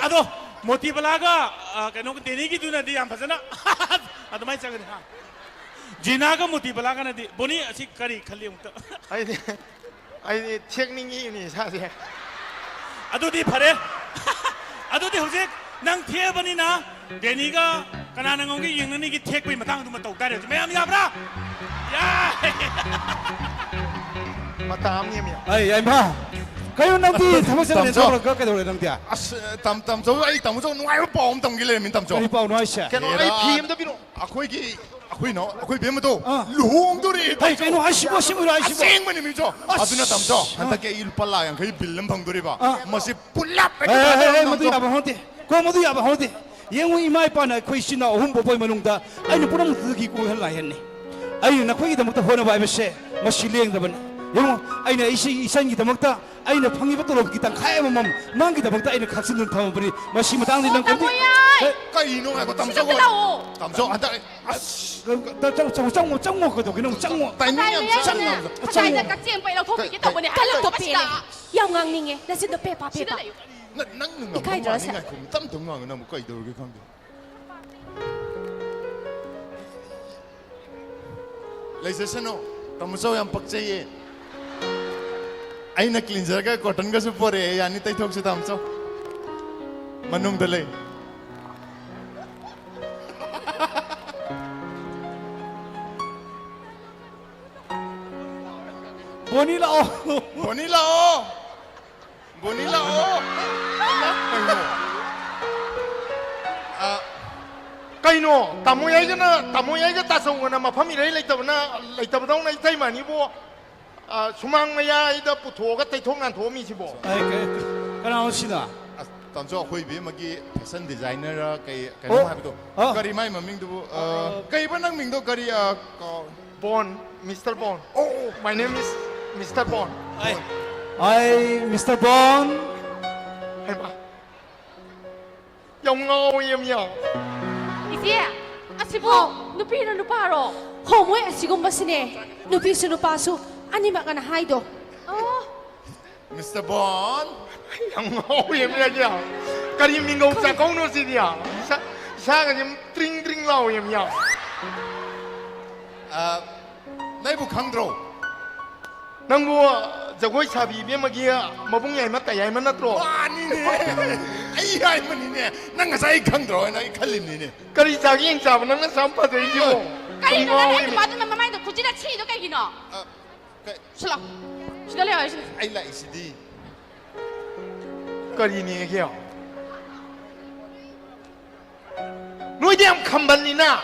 ꯑꯗꯣ ꯃꯣꯇꯤꯕꯂꯥꯒ, ꯑ, ꯀꯩꯅꯣ, ꯗꯦꯅꯤꯒꯤꯗꯨꯅꯗꯤ ꯌꯥꯝ ꯐꯖꯅ ꯑꯗꯨꯃꯥꯏꯅ ꯆꯪꯒꯅꯤ, ꯍꯥ? ꯖꯤꯅꯥꯒ ꯃꯣꯇꯤꯕꯂꯥꯒꯅꯗꯤ, ꯕꯣꯅꯤ, ꯑꯁꯤ ꯀꯔꯤ ꯈꯜꯂꯤ ꯑꯃꯨꯛꯇ? ꯑꯩꯗꯤ, ꯑꯩꯗꯤ ꯊꯦꯛꯅꯤꯡꯉꯤꯅꯦ ꯏꯁꯥꯁꯦ꯫ ꯑꯗꯨꯗꯤ ꯐꯔꯦ꯫ ꯑꯗꯨꯗꯤ ꯍꯧꯖꯤꯛ ꯅꯪ ꯊꯦꯛꯑꯕꯅꯤꯅ ꯗꯦꯅꯤꯒ ꯀꯅꯥꯅ ꯉꯝꯒꯦ ꯌꯦꯡꯅꯅꯤꯒꯤ ꯊꯦꯛꯄꯒꯤ ꯃꯇꯥꯡꯗꯨꯃ ꯇꯧ ꯇꯥꯔꯦ꯫ ꯍꯧꯖꯤꯛ ꯃꯌꯥꯝ ꯌꯥꯕ꯭ꯔꯥ? ꯌꯥꯏ! ꯃꯇꯥ ꯑꯃ ꯅꯦꯝꯃꯤ꯫ ꯑꯩ, ꯌꯥꯏꯃ, ꯀꯩꯅꯣ ꯅꯪꯗꯤ ꯊꯕꯛ ꯆꯠꯀꯅꯤ ꯇꯥꯃꯣꯆꯧ꯫ ꯇꯧꯔꯒ ꯀꯩꯗꯧꯔꯦ ꯅꯪꯗꯤ? ꯑꯁ, ꯇꯥꯝ-, ꯇꯥꯃꯣꯆꯧ, ꯑꯩ ꯇꯥꯃꯣꯆꯧ ꯅꯨꯡꯉꯥꯏꯕ ꯄꯥꯎ ꯑꯃ ꯇꯝꯒꯦ ꯂꯩꯔꯝꯃꯤ, ꯇꯥꯃꯣꯆꯧ꯫ ꯀꯔꯤ ꯄꯥꯎꯅꯣ ꯍꯥꯏꯁꯦ? ꯀꯩꯅꯣ, ꯑꯩ ꯍꯦꯔꯥ, ꯐꯤ ꯑꯝꯇ ꯄꯤꯔꯛꯑꯣ꯫ ꯑꯩꯈꯣꯏꯒꯤ, ꯑꯩꯈꯣꯏ ꯏꯅꯥꯎ, ꯑꯩꯈꯣꯏ ꯕꯦꯝꯃꯗꯣ ꯑꯥ꯫ ꯂꯨꯍꯣꯡꯗꯣꯔꯦ, ꯍꯩ, ꯇꯥꯃꯣꯆꯧ꯫ ꯀꯩꯅꯣ ꯍꯥꯏꯁꯤꯕꯣ, ꯑꯁꯦꯡꯕꯩꯔꯣ ꯍꯥꯏꯁꯤꯕꯣ? ꯑꯁꯦꯡꯕꯅꯤ, ꯃꯤꯆꯧ꯫ ꯑꯁ꯫ ꯑꯗꯨꯅ, ꯇꯥꯃꯣꯆꯧ, ꯑꯥ꯫ ꯍꯟꯗꯛꯀꯤ ꯑꯩ ꯂꯨꯄꯥ ꯂꯥꯈ ꯌꯥꯡꯈꯩ ꯕꯤꯜ ꯑꯃ ꯐꯪꯗꯣꯔꯤꯕ꯫ ꯑꯥ꯫ ꯃꯁꯤ ꯄꯨꯂꯞ ꯍꯦꯛꯇ ꯑꯦ, ꯑꯦ, ꯑꯦ, ꯊꯥꯗꯔꯣ, ꯃꯗꯨ ꯇꯥꯃꯣꯆꯧ꯫ ꯌꯥꯕ ꯍꯧꯅꯗꯦ꯫ ꯀꯣ, ꯃꯗꯨ ꯌꯥꯕ ꯍꯧꯅꯗꯦ꯫ ꯌꯦꯡꯉꯨ, ꯏꯃꯥ ꯏꯄꯥꯅ ꯑꯩꯈꯣꯏ ꯏꯆꯤꯟ ꯏꯅꯥꯎ ꯑꯍꯨꯝ ꯄꯣꯛꯄꯒꯤ ꯃꯅꯨꯡꯗ ꯑꯩꯅ ꯄꯨꯝꯅꯃꯛꯇꯒꯤ ꯀꯣꯏꯍꯟ ꯂꯥꯏꯍꯟꯅꯤ꯫ ꯑꯩꯅ ꯅꯈꯣꯏꯒꯤꯗꯃꯛꯇ ꯍꯣꯠꯅꯕ ꯍꯥꯏꯕꯁꯦ ꯃꯁꯤ ꯂꯦꯡꯗꯕꯅꯤ꯫ ꯌꯦꯡꯉꯣ, ꯑꯩꯅ ꯑꯩꯁꯤ ꯏꯆꯟꯒꯤꯗꯃꯛꯇ ꯑꯩꯅ ꯐꯪꯉꯤꯕ ꯇꯣꯂꯣꯞꯀꯤ ꯇꯪꯈꯥꯏ ꯑꯃꯃꯝ ꯅꯪꯒꯤꯗꯃꯛꯇ ꯑꯩꯅ ꯈꯥꯛꯆꯤꯟꯗꯨꯅ ꯊꯝꯃꯕꯅꯤ꯫ ꯃꯁꯤ ꯃꯇꯥꯡꯗ ꯑꯣ, ꯅꯪ ꯀꯔꯤꯝꯇ ꯇꯥꯃꯣ ꯌꯥꯏ! ꯍꯦ, ꯀꯔꯤꯅꯣ? ꯉꯥꯏꯈꯣ, ꯇꯥꯃꯣ ꯁꯤꯗ ꯆꯧ꯫ ꯂꯥꯛꯑꯣ꯫ ꯇꯥꯃꯣ ꯆꯧ, ꯍꯟꯗꯛ ꯑꯩ, ꯑꯁ꯫ ꯆꯪꯉꯣ, ꯆꯪꯉꯣ, ꯆꯪꯉꯣ, ꯆꯪꯉꯣ, ꯀꯩꯗꯧꯒꯦ ꯅꯪ? ꯆꯪꯉꯣ꯫ ꯇꯥꯏꯃꯤꯡ ꯌꯥꯝ ꯀꯗꯥꯏꯗ ꯆꯪꯉꯣ꯫ ꯌꯥꯏꯅꯣ? ꯀꯗꯥꯏꯗ ꯆꯪꯉꯣ꯫ ꯀꯛꯆꯦꯡ ꯄꯩ ꯂꯧꯊꯣꯛꯄꯤꯒꯦ ꯀꯩ, ꯇꯧꯕꯅꯦ? ꯀꯂꯛꯇꯣ ꯍꯜꯂꯛꯑꯣ, ꯄꯦꯜꯂꯦ꯫ ꯁꯤꯗ꯫ ꯌꯥꯝ ꯉꯥꯡꯅꯤꯡꯉꯦ꯫ ꯅꯆꯤꯟꯗꯣ ꯄꯦꯄꯥ, ꯁꯤꯗ ꯄꯦꯄꯥ꯫ ꯂꯩꯌꯨ꯫ ꯅ-, ꯅꯪ ꯅꯨꯡꯉꯥꯏꯕ ꯏꯀꯥꯏꯗ꯭ꯔꯣ, ꯃꯥꯜꯂꯤ, ꯁꯦ? ꯉꯥꯏꯈꯣ, ꯇꯞ ꯇꯞ ꯉꯥꯡꯉꯨ, ꯅꯪꯕꯨ ꯀꯩꯗꯧꯔꯒꯦ ꯈꯪꯗꯦ꯫ ꯂꯩꯖꯁꯅꯨ, ꯇꯥꯃꯣ ꯆꯧ ꯌꯥꯝ ꯄꯛꯆꯩꯌꯦ꯫ ꯑꯩꯅ ꯀ꯭ꯂꯤꯟꯖꯔꯒ ꯀꯣꯇꯟꯒꯁꯨ ꯄꯣꯔꯛꯑꯦ, ꯌꯥꯅꯤ, ꯇꯩꯊꯣꯛꯁꯤ, ꯇꯥꯃꯣ ꯆꯧ꯫ ꯃꯅꯨꯡꯗ ꯂꯩ꯫ ꯕꯣꯅꯤ ꯂꯥꯛꯑꯣ꯫ ꯕꯣꯅꯤ ꯂꯥꯛꯑꯣ꯫ ꯕꯣꯅꯤ ꯂꯥꯛꯑꯣ꯫ ꯀꯩꯅꯣ? ꯑ, ꯀꯩꯅꯣ? ꯇꯥꯃꯣ ꯌꯥꯏꯒꯅ, ꯇꯥꯃꯣ ꯌꯥꯏꯒ ꯇꯥꯆꯧꯒꯅ ꯃꯐꯝ ꯏꯔꯩ ꯂꯩꯇꯕꯅ, ꯂꯩꯇꯕꯗꯧꯅ ꯏꯇꯩꯃ ꯑꯅꯤꯕꯨ, ꯑ, ꯁꯨꯃꯥꯡ ꯃꯌꯥꯏꯗ ꯄꯨꯊꯣꯛꯑꯒ ꯇꯩꯊꯣꯛ ꯅꯥꯟꯊꯣꯛꯑꯝꯃꯤꯁꯤꯕꯣ? ꯑꯩ ꯀ-, ꯀꯅꯥꯅꯣ ꯁꯤꯅ? ꯑꯁ, ꯇꯥꯃꯣ ꯆꯧ, ꯑꯩꯈꯣꯏ ꯏꯕꯦꯝꯃꯒꯤ ꯐꯦꯁꯟ ꯗꯤꯖꯥꯏꯅꯔ ꯀꯩ, ꯀꯩꯅꯣꯝ ꯑꯣ, ꯍꯥꯏꯕꯗꯣ꯫ ꯑ꯫ ꯀꯔꯤ ꯃꯥꯏ ꯃꯃꯤꯡꯗꯨꯕꯨ? ꯑ, ꯑ꯫ ꯀꯩꯕ ꯅꯪ ꯃꯤꯡꯗꯣ? ꯀꯔꯤ, ꯑ, ꯀꯥꯎ-, ꯕꯣꯟ, ꯃꯤꯁꯇꯔ ꯕꯣꯟ꯫ ꯑꯣ, ꯑꯣ꯫ My name is ꯃꯤꯁꯇꯔ ꯕꯣꯟ꯫ ꯑꯩ, ꯑꯩ ꯃꯤꯁꯇꯔ ꯕꯣꯟ꯫ ꯍꯩꯃꯥ꯫ ꯌꯥꯝ ꯉꯥꯎꯋꯦ, ꯌꯥꯝ ꯌꯥꯎ꯫ ꯏꯆꯦ, ꯑꯁꯤꯕꯨ ꯍꯥꯎ꯫ ꯅꯨꯄꯤꯔꯣ ꯅꯨꯄꯥꯔꯣ? ꯍꯣ, ꯃꯣꯏ ꯑꯁꯤꯒꯨꯝꯕꯁꯤꯅꯦ꯫ ꯅꯨꯄꯤꯁꯨ ꯅꯨꯄꯥꯁꯨ ꯑꯅꯤꯃꯛ ꯑꯅ ꯍꯥꯏꯗꯣ꯫ ꯑꯣ꯫ ꯃꯤꯁꯇꯔ ꯕꯣꯟ꯫ ꯌꯥꯝ ꯉꯥꯎꯋꯦ, ꯌꯥꯝ ꯌꯥꯎ꯫ ꯀꯔꯤ ꯃꯤꯡꯒꯧ ꯈꯪ- ꯆꯥꯛꯀꯧꯅꯣ ꯁꯤꯗꯤ? ꯏꯁꯥ, ꯏꯁꯥꯒꯁꯦ ꯇ꯭ꯔꯤꯡ ꯇ꯭ꯔꯤꯡ ꯂꯥꯎꯋꯦ, ꯌꯥꯝ ꯌꯥꯎ꯫ ꯑ, ꯅꯩꯕꯨ ꯈꯪꯗ꯭ꯔꯣ? ꯅꯪꯕꯨ ꯖꯒꯣꯏ ꯁꯥꯕꯤ ꯏꯕꯦꯝꯃꯒꯤ ꯃꯕꯨꯡ ꯌꯥꯏꯃ ꯇꯌꯥꯏꯃ ꯅꯠꯇ꯭ꯔꯣ? ꯃꯥꯅꯤꯅꯦ꯫ ꯑꯩ ꯌꯥꯏꯃꯅꯤꯅꯦ꯫ ꯅꯪ ꯉꯁꯥꯏ ꯑꯩ ꯈꯪꯗ꯭ꯔꯣ ꯍꯥꯏꯅ ꯑꯩ ꯈꯜꯂꯤꯅꯤꯅꯦ꯫ ꯀꯔꯤ ꯆꯥꯛ ꯌꯦꯟ ꯆꯥꯕ ꯅꯪꯅ ꯑꯁꯨꯛ ꯌꯥꯝ ꯐꯖꯩꯁꯤꯕꯣ? ꯀꯔꯤꯅꯣ ꯅꯪ ꯉꯥꯎꯔꯦꯅꯦ꯫ ꯅꯨꯄꯥꯗꯨꯅ ꯃꯃꯥꯏꯗꯣ ꯈꯨꯖꯤꯟꯅ ꯁꯤꯗꯣ ꯀꯩꯒꯤꯅꯣ? ꯑ, ꯀꯩ-, ꯁꯤꯂꯥꯎ꯫ ꯁꯤꯗ ꯂꯩꯌꯣ ꯍꯥꯏꯁꯤꯅꯦ꯫ ꯑꯩ ꯂꯥꯛꯏꯁꯤꯗꯤ꯫ ꯀꯔꯤꯅꯦꯒꯦ? ꯅꯣꯏꯗꯤ ꯌꯥꯝ ꯈꯝꯕꯜꯅꯤꯅ꯫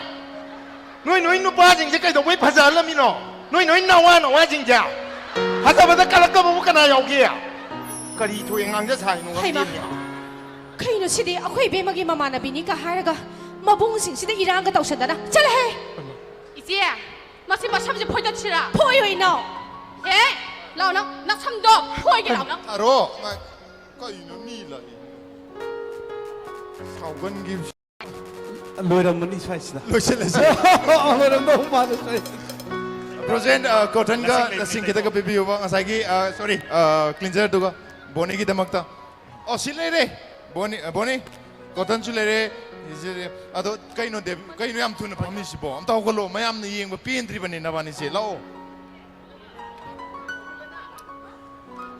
ꯅꯣꯏ, ꯅꯣꯏ ꯅꯨꯄꯥꯁꯤꯡꯁꯦ ꯀꯩꯗꯧꯕꯩ ꯐꯖꯍꯜꯂꯝꯃꯤꯅꯣ? ꯅꯣꯏ, ꯅꯣꯏ ꯅꯋꯥ, ꯅꯋꯥꯁꯤꯡꯁꯦ ꯐꯖꯕꯗ ꯀꯜꯂꯛꯇꯕꯕꯨ ꯀꯅꯥ ꯌꯥꯎꯒꯦ? ꯀꯔꯤ ꯊꯣꯛꯑꯦ ꯉꯥꯡꯖ ꯁꯥꯏꯅꯣ ꯍꯩꯃꯥ, ꯈꯪꯗꯦꯅꯦ꯫ ꯀꯩꯅꯣ ꯁꯤꯗꯤ? ꯑꯩꯈꯣꯏ ꯏꯕꯦꯝꯃꯒꯤ ꯃꯃꯥꯟꯅꯕꯤꯅꯤꯒ ꯍꯥꯏꯔꯒ ꯃꯕꯨꯡꯁꯤꯡꯁꯤꯗ ꯏꯔꯥꯡꯒ ꯇꯧꯁꯟꯗꯅ꯫ ꯆꯠꯂꯍꯦ! ꯏꯆꯦ, ꯃꯁꯤ ꯃꯁꯝꯁꯦ ꯐꯣꯏꯗꯠꯁꯤꯔꯥ? ꯐꯣꯏꯌꯣ, ꯏꯅꯥꯎ꯫ ꯍꯦ, ꯂꯥꯎ ꯅꯪ, ꯅꯁꯝꯗꯣ ꯐꯣꯏꯒꯦ ꯂꯥꯎ ꯅꯪ꯫ ꯇꯥꯔꯣ꯫ ꯉꯥꯏ-, ꯀꯩꯅꯣ ꯃꯤ ꯂꯥꯛꯏ? ꯁꯥꯎꯒꯟꯈꯤꯕꯁꯤ꯫ ꯂꯣꯏꯔꯝꯃꯅꯤ ꯁ꯭ꯋꯥꯏꯁꯤꯗ꯫ ꯂꯣꯏꯁꯤꯜꯂꯁꯤ꯫ ꯂꯣꯏꯔꯝꯗꯧ ꯃꯥꯜꯂꯦ ꯁ꯭ꯋꯥꯏ꯫ ꯕ꯭ꯔꯣꯖꯦꯟ, ꯀꯣꯇꯟꯒ ꯂꯁꯤꯡ ꯈꯤꯇꯒ ꯄꯤꯕꯤꯌꯨꯕ, ꯉꯁꯥꯏꯒꯤ ꯁꯣꯔꯤ, ꯀ꯭ꯂꯤꯟꯖꯔꯗꯨꯒ ꯕꯣꯅꯤꯒꯤꯗꯃꯛꯇ꯫ ꯑꯣ, ꯁꯤ ꯂꯩꯔꯦ꯫ ꯕꯣꯅꯤ, ꯑ, ꯕꯣꯅꯤ, ꯀꯣꯇꯟꯁꯨ ꯂꯩꯔꯦ꯫ ꯁꯤꯁꯦ, ꯑꯗꯣ ꯀꯩꯅꯣ ꯗꯦꯕ-, ꯀꯩꯅꯣ ꯌꯥꯝ ꯊꯨꯅ ꯐꯝꯃꯤꯁꯤꯕꯣ? ꯑꯝꯇ ꯍꯧꯒꯠꯂꯣ, ꯃꯌꯥꯝꯅ ꯌꯦꯡꯕ ꯄꯦꯟꯗ꯭ꯔꯤꯕꯅꯤ ꯅꯕꯥꯅꯤꯁꯦ꯫ ꯂꯥꯛꯑꯣ꯫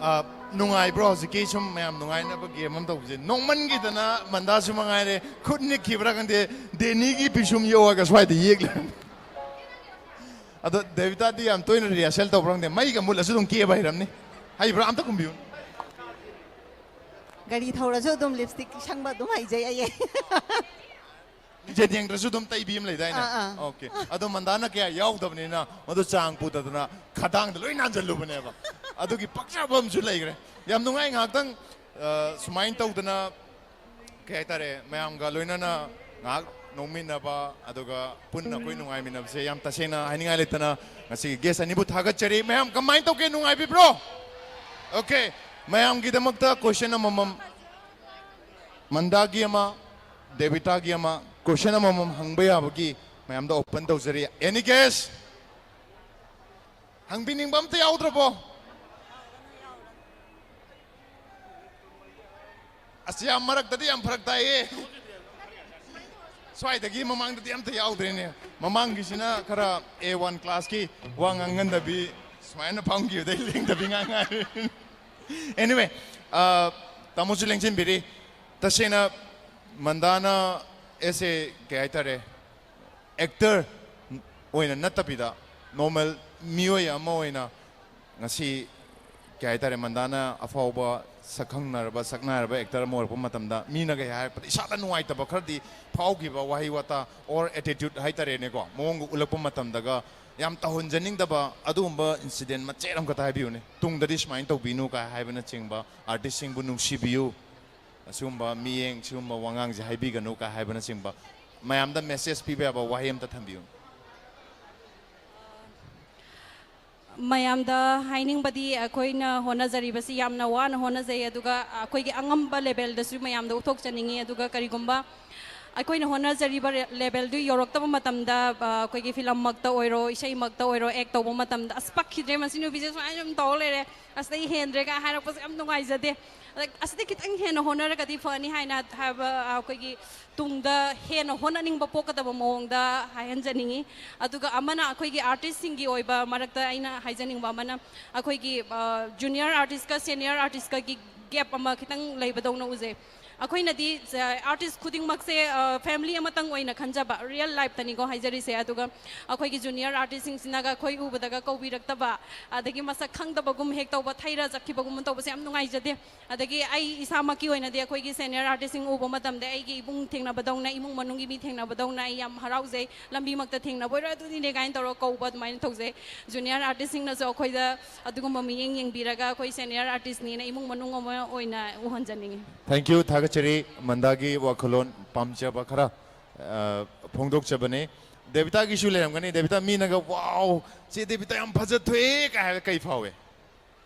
ꯑ, ꯅꯨꯡꯉꯥꯏꯕ꯭ꯔꯣ ꯍꯧꯖꯤꯛꯀꯤ ꯁꯨꯝ ꯃꯌꯥꯝ ꯅꯨꯡꯉꯥꯏꯅꯕ ꯒꯦꯝ ꯑꯃ ꯇꯧꯕꯁꯦ? ꯅꯣꯡꯃꯟꯈꯤꯗꯅ ꯃꯟꯗꯥꯁꯨ ꯃꯉꯥꯏꯔꯦ, ꯈꯨꯠ ꯅꯤꯛꯈꯤꯕ꯭ꯔꯥ ꯈꯪꯗꯦ, ꯗꯦꯅꯤꯒꯤ ꯄꯤꯁꯨꯝ ꯌꯣꯛꯑꯒ ꯁ꯭ꯋꯥꯏꯗ ꯌꯦꯛꯂꯦ꯫ ꯑꯗꯣ ꯗꯦꯕꯤꯇꯥꯗꯤ ꯌꯥꯝ ꯇꯣꯏꯅ ꯔꯤꯍꯔꯁꯦꯜ ꯇꯧꯕ꯭ꯔꯥ ꯈꯪꯗꯦ, ꯃꯩꯒ ꯃꯨꯠꯂꯁꯨ ꯑꯗꯨꯝ ꯀꯦꯕ ꯍꯩꯔꯝꯅꯤ꯫ ꯍꯩꯕ꯭ꯔꯥ? ꯑꯝꯇ ꯈꯨꯝꯕꯤꯌꯨ꯫ ꯒꯥꯔꯤ ꯊꯧꯔꯁꯨ ꯑꯗꯨꯝ ꯂꯤꯞꯁꯇꯤꯛ ꯁꯪꯕ ꯑꯗꯨꯝ ꯍꯩꯖꯩ ꯑꯩ꯫ ꯃꯤꯡꯁꯦꯜ ꯌꯦꯡꯗ꯭ꯔꯁꯨ ꯑꯗꯨꯝ ꯇꯩꯕꯤ ꯑꯃ ꯂꯩꯗꯥꯏꯅꯦ? ꯑꯥ, ꯑꯥ꯫ ꯑꯣꯀꯦ꯫ ꯑꯗꯣ ꯃꯟꯗꯥꯅ ꯀꯌꯥ ꯌꯥꯎꯗꯕꯅꯤꯅ ꯃꯗꯨ ꯆꯥꯡ ꯄꯨꯗꯗꯅ ꯈꯗꯥꯡꯗ ꯂꯣꯏ ꯅꯥꯟꯁꯤꯜꯂꯨꯕꯅꯦꯕ꯫ ꯑꯗꯨꯒꯤ ꯄꯛꯆꯕ ꯑꯃꯁꯨ ꯂꯩꯈ꯭ꯔꯦ꯫ ꯌꯥꯝ ꯅꯨꯡꯉꯥꯏ ꯉꯥꯏꯍꯥꯛꯇꯪ, ꯑ, ꯁꯨꯃꯥꯏꯅ ꯇꯧꯗꯅ, ꯀꯩ ꯍꯥꯏꯇꯥꯔꯦ, ꯃꯌꯥꯝꯒ ꯂꯣꯏꯅꯅ ꯉꯥꯏꯍꯥꯛ ꯅꯣꯛꯃꯤꯟꯅꯕ, ꯑꯗꯨꯒ ꯄꯨꯟꯅ ꯑꯩꯈꯣꯏ ꯅꯨꯡꯉꯥꯏꯃꯤꯟꯅꯕꯁꯦ ꯌꯥꯝ ꯇꯁꯦꯡꯅ ꯍꯥꯏꯅꯤꯡꯉꯥꯏ ꯂꯩꯇꯅ ꯉꯁꯤꯒꯤ ꯒꯦꯁ ꯑꯅꯤꯕꯨ ꯊꯥꯒꯠꯆꯔꯤ꯫ ꯃꯌꯥꯝ ꯀꯃꯥꯏꯅ ꯇꯧꯒꯦ? ꯅꯨꯡꯉꯥꯏꯕꯤꯕ꯭ꯔꯣ? ꯑꯣꯀꯦ꯫ ꯃꯌꯥꯝꯒꯤꯗꯃꯛꯇ ꯀꯣꯏꯁꯟ ꯑꯃꯃꯝ, ꯃꯟꯗꯥꯒꯤ ꯑꯃ, ꯗꯦꯕꯤꯇꯥꯒꯤ ꯑꯃ, ꯀꯣꯏꯁꯟ ꯑꯃꯃꯝ ꯍꯪꯕ ꯌꯥꯕꯒꯤ ꯃꯌꯥꯝꯗ ꯑꯣꯄꯟ ꯇꯧꯖꯔꯤ꯫ Any guess? ꯍꯪꯕꯤꯅꯤꯡꯕ ꯑꯝꯇ ꯌꯥꯎꯗ꯭ꯔꯕꯣ? ꯑꯁ, ꯌꯥꯝ ꯃꯔꯛꯇꯗꯤ ꯌꯥꯝ ꯐꯔꯛ ꯇꯥꯏꯌꯦ꯫ ꯁ꯭ꯋꯥꯏꯗꯒꯤ ꯃꯃꯥꯡꯗꯗꯤ ꯑꯝꯇ ꯌꯥꯎꯗ꯭ꯔꯦꯅꯦ꯫ ꯃꯃꯥꯡꯒꯤꯁꯤꯅ ꯈꯔ ꯑꯦ ꯋꯥꯟ ꯀ꯭ꯂꯥꯁꯀꯤ ꯋꯥ ꯉꯥꯡꯍꯟꯗꯕꯤ, ꯁꯨꯃꯥꯏꯅ ꯐꯝꯈꯤꯕꯗꯩ ꯂꯦꯡꯗꯕꯤ ꯉꯥꯡ ꯉꯥꯏꯔꯦ꯫ Anyway, ꯑ, ꯇꯥꯃꯣꯁꯨ ꯂꯦꯡꯁꯤꯟꯕꯤꯔꯤ꯫ ꯇꯁꯦꯡꯅ ꯃꯟꯗꯥꯅ ꯑꯦꯁ ꯑꯦ, ꯀꯩ ꯍꯥꯏꯇꯥꯔꯦ, ꯑꯦꯛꯇꯔ ꯑꯣꯏꯅ ꯅꯠꯇꯕꯤꯗ ꯅꯣꯔꯃꯦꯜ ꯃꯤꯑꯣꯏ ꯑꯃ ꯑꯣꯏꯅ ꯉꯁꯤ, ꯀꯩ ꯍꯥꯏꯇꯥꯔꯦ, ꯃꯟꯗꯥꯅ ꯑꯐꯥꯎꯕ ꯁꯛꯈꯪꯅꯔꯕ, ꯁꯛꯅꯥꯏꯔꯕ ꯑꯦꯛꯇꯔ ꯑꯃ ꯑꯣꯏꯔꯛꯄ ꯃꯇꯝꯗ ꯃꯤꯅ ꯀꯩ ꯍꯥꯏꯔꯛꯄꯗ ꯏꯁꯥꯗ ꯅꯨꯡꯉꯥꯏꯇꯕ ꯈꯔꯗꯤ ꯐꯥꯎꯈꯤꯕ, ꯋꯥꯍꯩ ꯋꯥꯇꯥ ꯑꯣꯔ ꯑꯦꯇꯤꯇ꯭ꯌꯨꯠ ꯍꯥꯏꯇꯥꯔꯦꯅꯦꯀꯣ, ꯃꯑꯣꯡꯒ ꯎꯠꯂꯛꯄ ꯃꯇꯝꯗꯒ ꯌꯥꯝ ꯇꯧꯍꯟꯖꯅꯤꯡꯗꯕ ꯑꯗꯨꯒꯨꯝꯕ ꯏꯟꯁꯤꯗꯦꯟ ꯃꯆꯦꯠ ꯑꯃꯈꯛꯇ ꯍꯥꯏꯕꯤꯌꯨꯅꯦ꯫ ꯇꯨꯡꯗꯗꯤ ꯁꯨꯃꯥꯏꯅ ꯇꯧꯕꯤꯅꯨ ꯀꯥꯏ ꯍꯥꯏꯕꯅꯆꯤꯡꯕ, ꯑꯥꯔꯇꯤꯁꯁꯤꯡꯕꯨ ꯅꯨꯡꯁꯤꯕꯤꯌꯨ, ꯑꯁꯤꯒꯨꯝꯕ ꯃꯤꯠꯌꯦꯡ, ꯁꯤꯒꯨꯝꯕ ꯋꯥꯉꯥꯡꯁꯦ ꯍꯥꯏꯕꯤꯒꯅꯨ ꯀꯥꯏ ꯍꯥꯏꯕꯅꯆꯤꯡꯕ ꯃꯌꯥꯝꯗ ꯃꯦꯁꯦꯖ ꯄꯤꯕ ꯌꯥꯕ ꯋꯥꯍꯩ ꯑꯝꯇ ꯊꯝꯕꯤꯌꯨ꯫ ꯃꯌꯥꯝꯗ ꯍꯥꯏꯅꯤꯡꯕꯗꯤ, ꯑꯩꯈꯣꯏꯅ ꯍꯣꯠꯅꯖꯔꯤꯕꯁꯤ ꯌꯥꯝꯅ ꯋꯥꯅ ꯍꯣꯠꯅꯖꯩ, ꯑꯗꯨꯒ ꯑꯩꯈꯣꯏꯒꯤ ꯑꯉꯝꯕ ꯂꯦꯕꯦꯜꯗꯁꯨ ꯃꯌꯥꯝꯗ ꯎꯠꯊꯣꯛꯆꯅꯤꯡꯉꯤ꯫ ꯑꯗꯨꯒ ꯀꯔꯤꯒꯨꯝꯕ ꯑꯩꯈꯣꯏꯅ ꯍꯣꯠꯅꯖꯔꯤꯕ ꯔꯦ-, ꯂꯦꯕꯦꯜꯗꯨ ꯌꯧꯔꯛꯇꯕ ꯃꯇꯝꯗ, ꯑ, ꯑꯩꯈꯣꯏꯒꯤ ꯐꯤꯂꯝꯃꯛꯇ ꯑꯣꯏꯔꯣ, ꯏꯁꯩꯃꯛꯇ ꯑꯣꯏꯔꯣ, ꯑꯦꯛ ꯇꯧꯕ ꯃꯇꯝꯗ, "ꯑꯁ, ꯄꯛꯈꯤꯗ꯭ꯔꯦ, ꯃꯁꯤ ꯅꯨꯄꯤꯁꯦ ꯁꯨꯃꯥꯏꯅ ꯁꯨꯝ ꯇꯧꯔ ꯂꯩꯔꯦ, ꯑꯁꯤꯗꯒꯤ ꯍꯦꯟꯗ꯭ꯔꯦꯒ" ꯍꯥꯏꯔꯛꯄꯁꯦ ꯌꯥꯝ ꯅꯨꯡꯉꯥꯏꯖꯗꯦ꯫ ꯑꯗ, "ꯑꯁꯤꯗꯤ ꯈꯤꯇꯪ ꯍꯦꯟꯅ ꯍꯣꯠꯅꯔꯒꯗꯤ ꯐꯅꯤ" ꯍꯥꯏꯅ ꯍꯥꯏꯕ, ꯑ, ꯑꯩꯈꯣꯏꯒꯤ ꯇꯨꯡꯗ ꯍꯦꯟꯅ ꯍꯣꯠꯅꯅꯤꯡꯕ ꯄꯣꯛꯀꯗꯕ ꯃꯑꯣꯡꯗ ꯍꯥꯏꯍꯟꯖꯅꯤꯡꯉꯤ꯫ ꯑꯗꯨꯒ ꯑꯃꯅ ꯑꯩꯈꯣꯏꯒꯤ ꯑꯥꯔꯇꯤꯁꯁꯤꯡꯒꯤ ꯑꯣꯏꯕ ꯃꯔꯛꯇ ꯑꯩꯅ ꯍꯥꯏꯖꯅꯤꯡꯕ ꯑꯃꯅ, ꯑꯩꯈꯣꯏꯒꯤ, ꯑ, ꯖꯨꯅꯤꯌꯔ ꯑꯥꯔꯇꯤꯁꯀ ꯁꯦꯅꯤꯌꯔ ꯑꯥꯔꯇꯤꯁꯀꯒꯤ ꯒꯦꯞ ꯑꯃ ꯈꯤꯇꯪ ꯂꯩꯕꯗꯧꯅ ꯎꯖꯩ꯫ ꯑꯩꯈꯣꯏꯅꯗꯤ, ꯑ, ꯑꯥꯔꯇꯤꯁ ꯈꯨꯗꯤꯡꯃꯛꯁꯦ, ꯑ, ꯐꯦꯃꯤꯂꯤ ꯑꯃꯇꯪ ꯑꯣꯏꯅ ꯈꯟꯖꯕ, ꯔꯤꯌꯦꯜ ꯂꯥꯏꯐꯇꯅꯤꯀꯣ ꯍꯥꯏꯖꯔꯤꯁꯦ꯫ ꯑꯗꯨꯒ ꯑꯩꯈꯣꯏꯒꯤ ꯖꯨꯅꯤꯌꯔ ꯑꯥꯔꯇꯤꯁꯁꯤꯡꯁꯤꯅꯒ ꯑꯩꯈꯣꯏ ꯎꯕꯗꯒ ꯀꯧꯕꯤꯔꯛꯇꯕ, ꯑꯗꯒꯤ ꯃꯁꯛ ꯈꯪꯗꯕꯒꯨꯝ ꯍꯦꯛ ꯇꯧꯕ, ꯊꯩꯔ ꯆꯠꯈꯤꯕꯒꯨꯝꯕ ꯇꯧꯕꯁꯦ ꯌꯥꯝ ꯅꯨꯡꯉꯥꯏꯖꯗꯦ꯫ ꯑꯗꯒꯤ ꯑꯩ ꯏꯁꯥꯃꯛꯀꯤ ꯑꯣꯏꯅꯗꯤ ꯑꯩꯈꯣꯏꯒꯤ ꯁꯦꯅꯤꯌꯔ ꯑꯥꯔꯇꯤꯁꯁꯤꯡ ꯎꯕ ꯃꯇꯝꯗ ꯑꯩꯒꯤ ꯏꯃꯨꯡ ꯊꯦꯡꯅꯕꯗꯧꯅ, ꯏꯃꯨꯡ ꯃꯅꯨꯡꯒꯤ ꯃꯤ ꯊꯦꯡꯅꯕꯗꯧꯅ ꯑꯩ ꯌꯥꯝ ꯍꯔꯥꯎꯖꯩ꯫ ꯂꯝꯕꯤꯃꯛꯇ ꯊꯦꯡꯅꯕ ꯑꯣꯏꯔꯣ, "ꯑꯗꯨꯅꯤꯅꯦ" ꯀꯥꯏꯅ ꯇꯧꯔꯒ ꯀꯧꯕ ꯑꯗꯨꯃꯥꯏꯅ ꯇꯧꯖꯩ꯫ ꯖꯨꯅꯤꯌꯔ ꯑꯥꯔꯇꯤꯁꯁꯤꯡꯅꯁꯨ ꯑꯩꯈꯣꯏꯗ ꯑꯗꯨꯒꯨꯝꯕ ꯃꯤꯠꯌꯦꯡ ꯌꯦꯡꯕꯤꯔꯒ ꯑꯩꯈꯣꯏ ꯁꯦꯅꯤꯌꯔ ꯑꯥꯔꯇꯤꯁꯅꯤꯅ ꯏꯃꯨꯡ ꯃꯅꯨꯡ ꯑꯃ ꯑꯣꯏꯅ ꯎꯍꯟꯖꯅꯤꯡꯉꯤ꯫ Thank you, ꯊꯥꯒꯠꯆꯔꯤ꯫ ꯃꯟꯗꯥꯒꯤ ꯋꯥꯈꯜꯂꯣꯟ ꯄꯥꯝꯖꯕ ꯈꯔ, ꯑ, ꯐꯣꯡꯗꯣꯛꯆꯕꯅꯦ꯫ ꯗꯦꯕꯤꯇꯥꯒꯤꯁꯨ ꯂꯩꯔꯝꯒꯅꯤ꯫ ꯗꯦꯕꯤꯇꯥ, ꯃꯤꯅꯒ "ꯋꯥꯎ, ꯆꯦ ꯗꯦꯕꯤꯇꯥ ꯌꯥꯝ ꯐꯖꯊꯣꯛꯑꯦ" ꯀꯥꯏ ꯍꯥꯏꯔꯒ ꯀꯩ ꯐꯥꯎꯏ?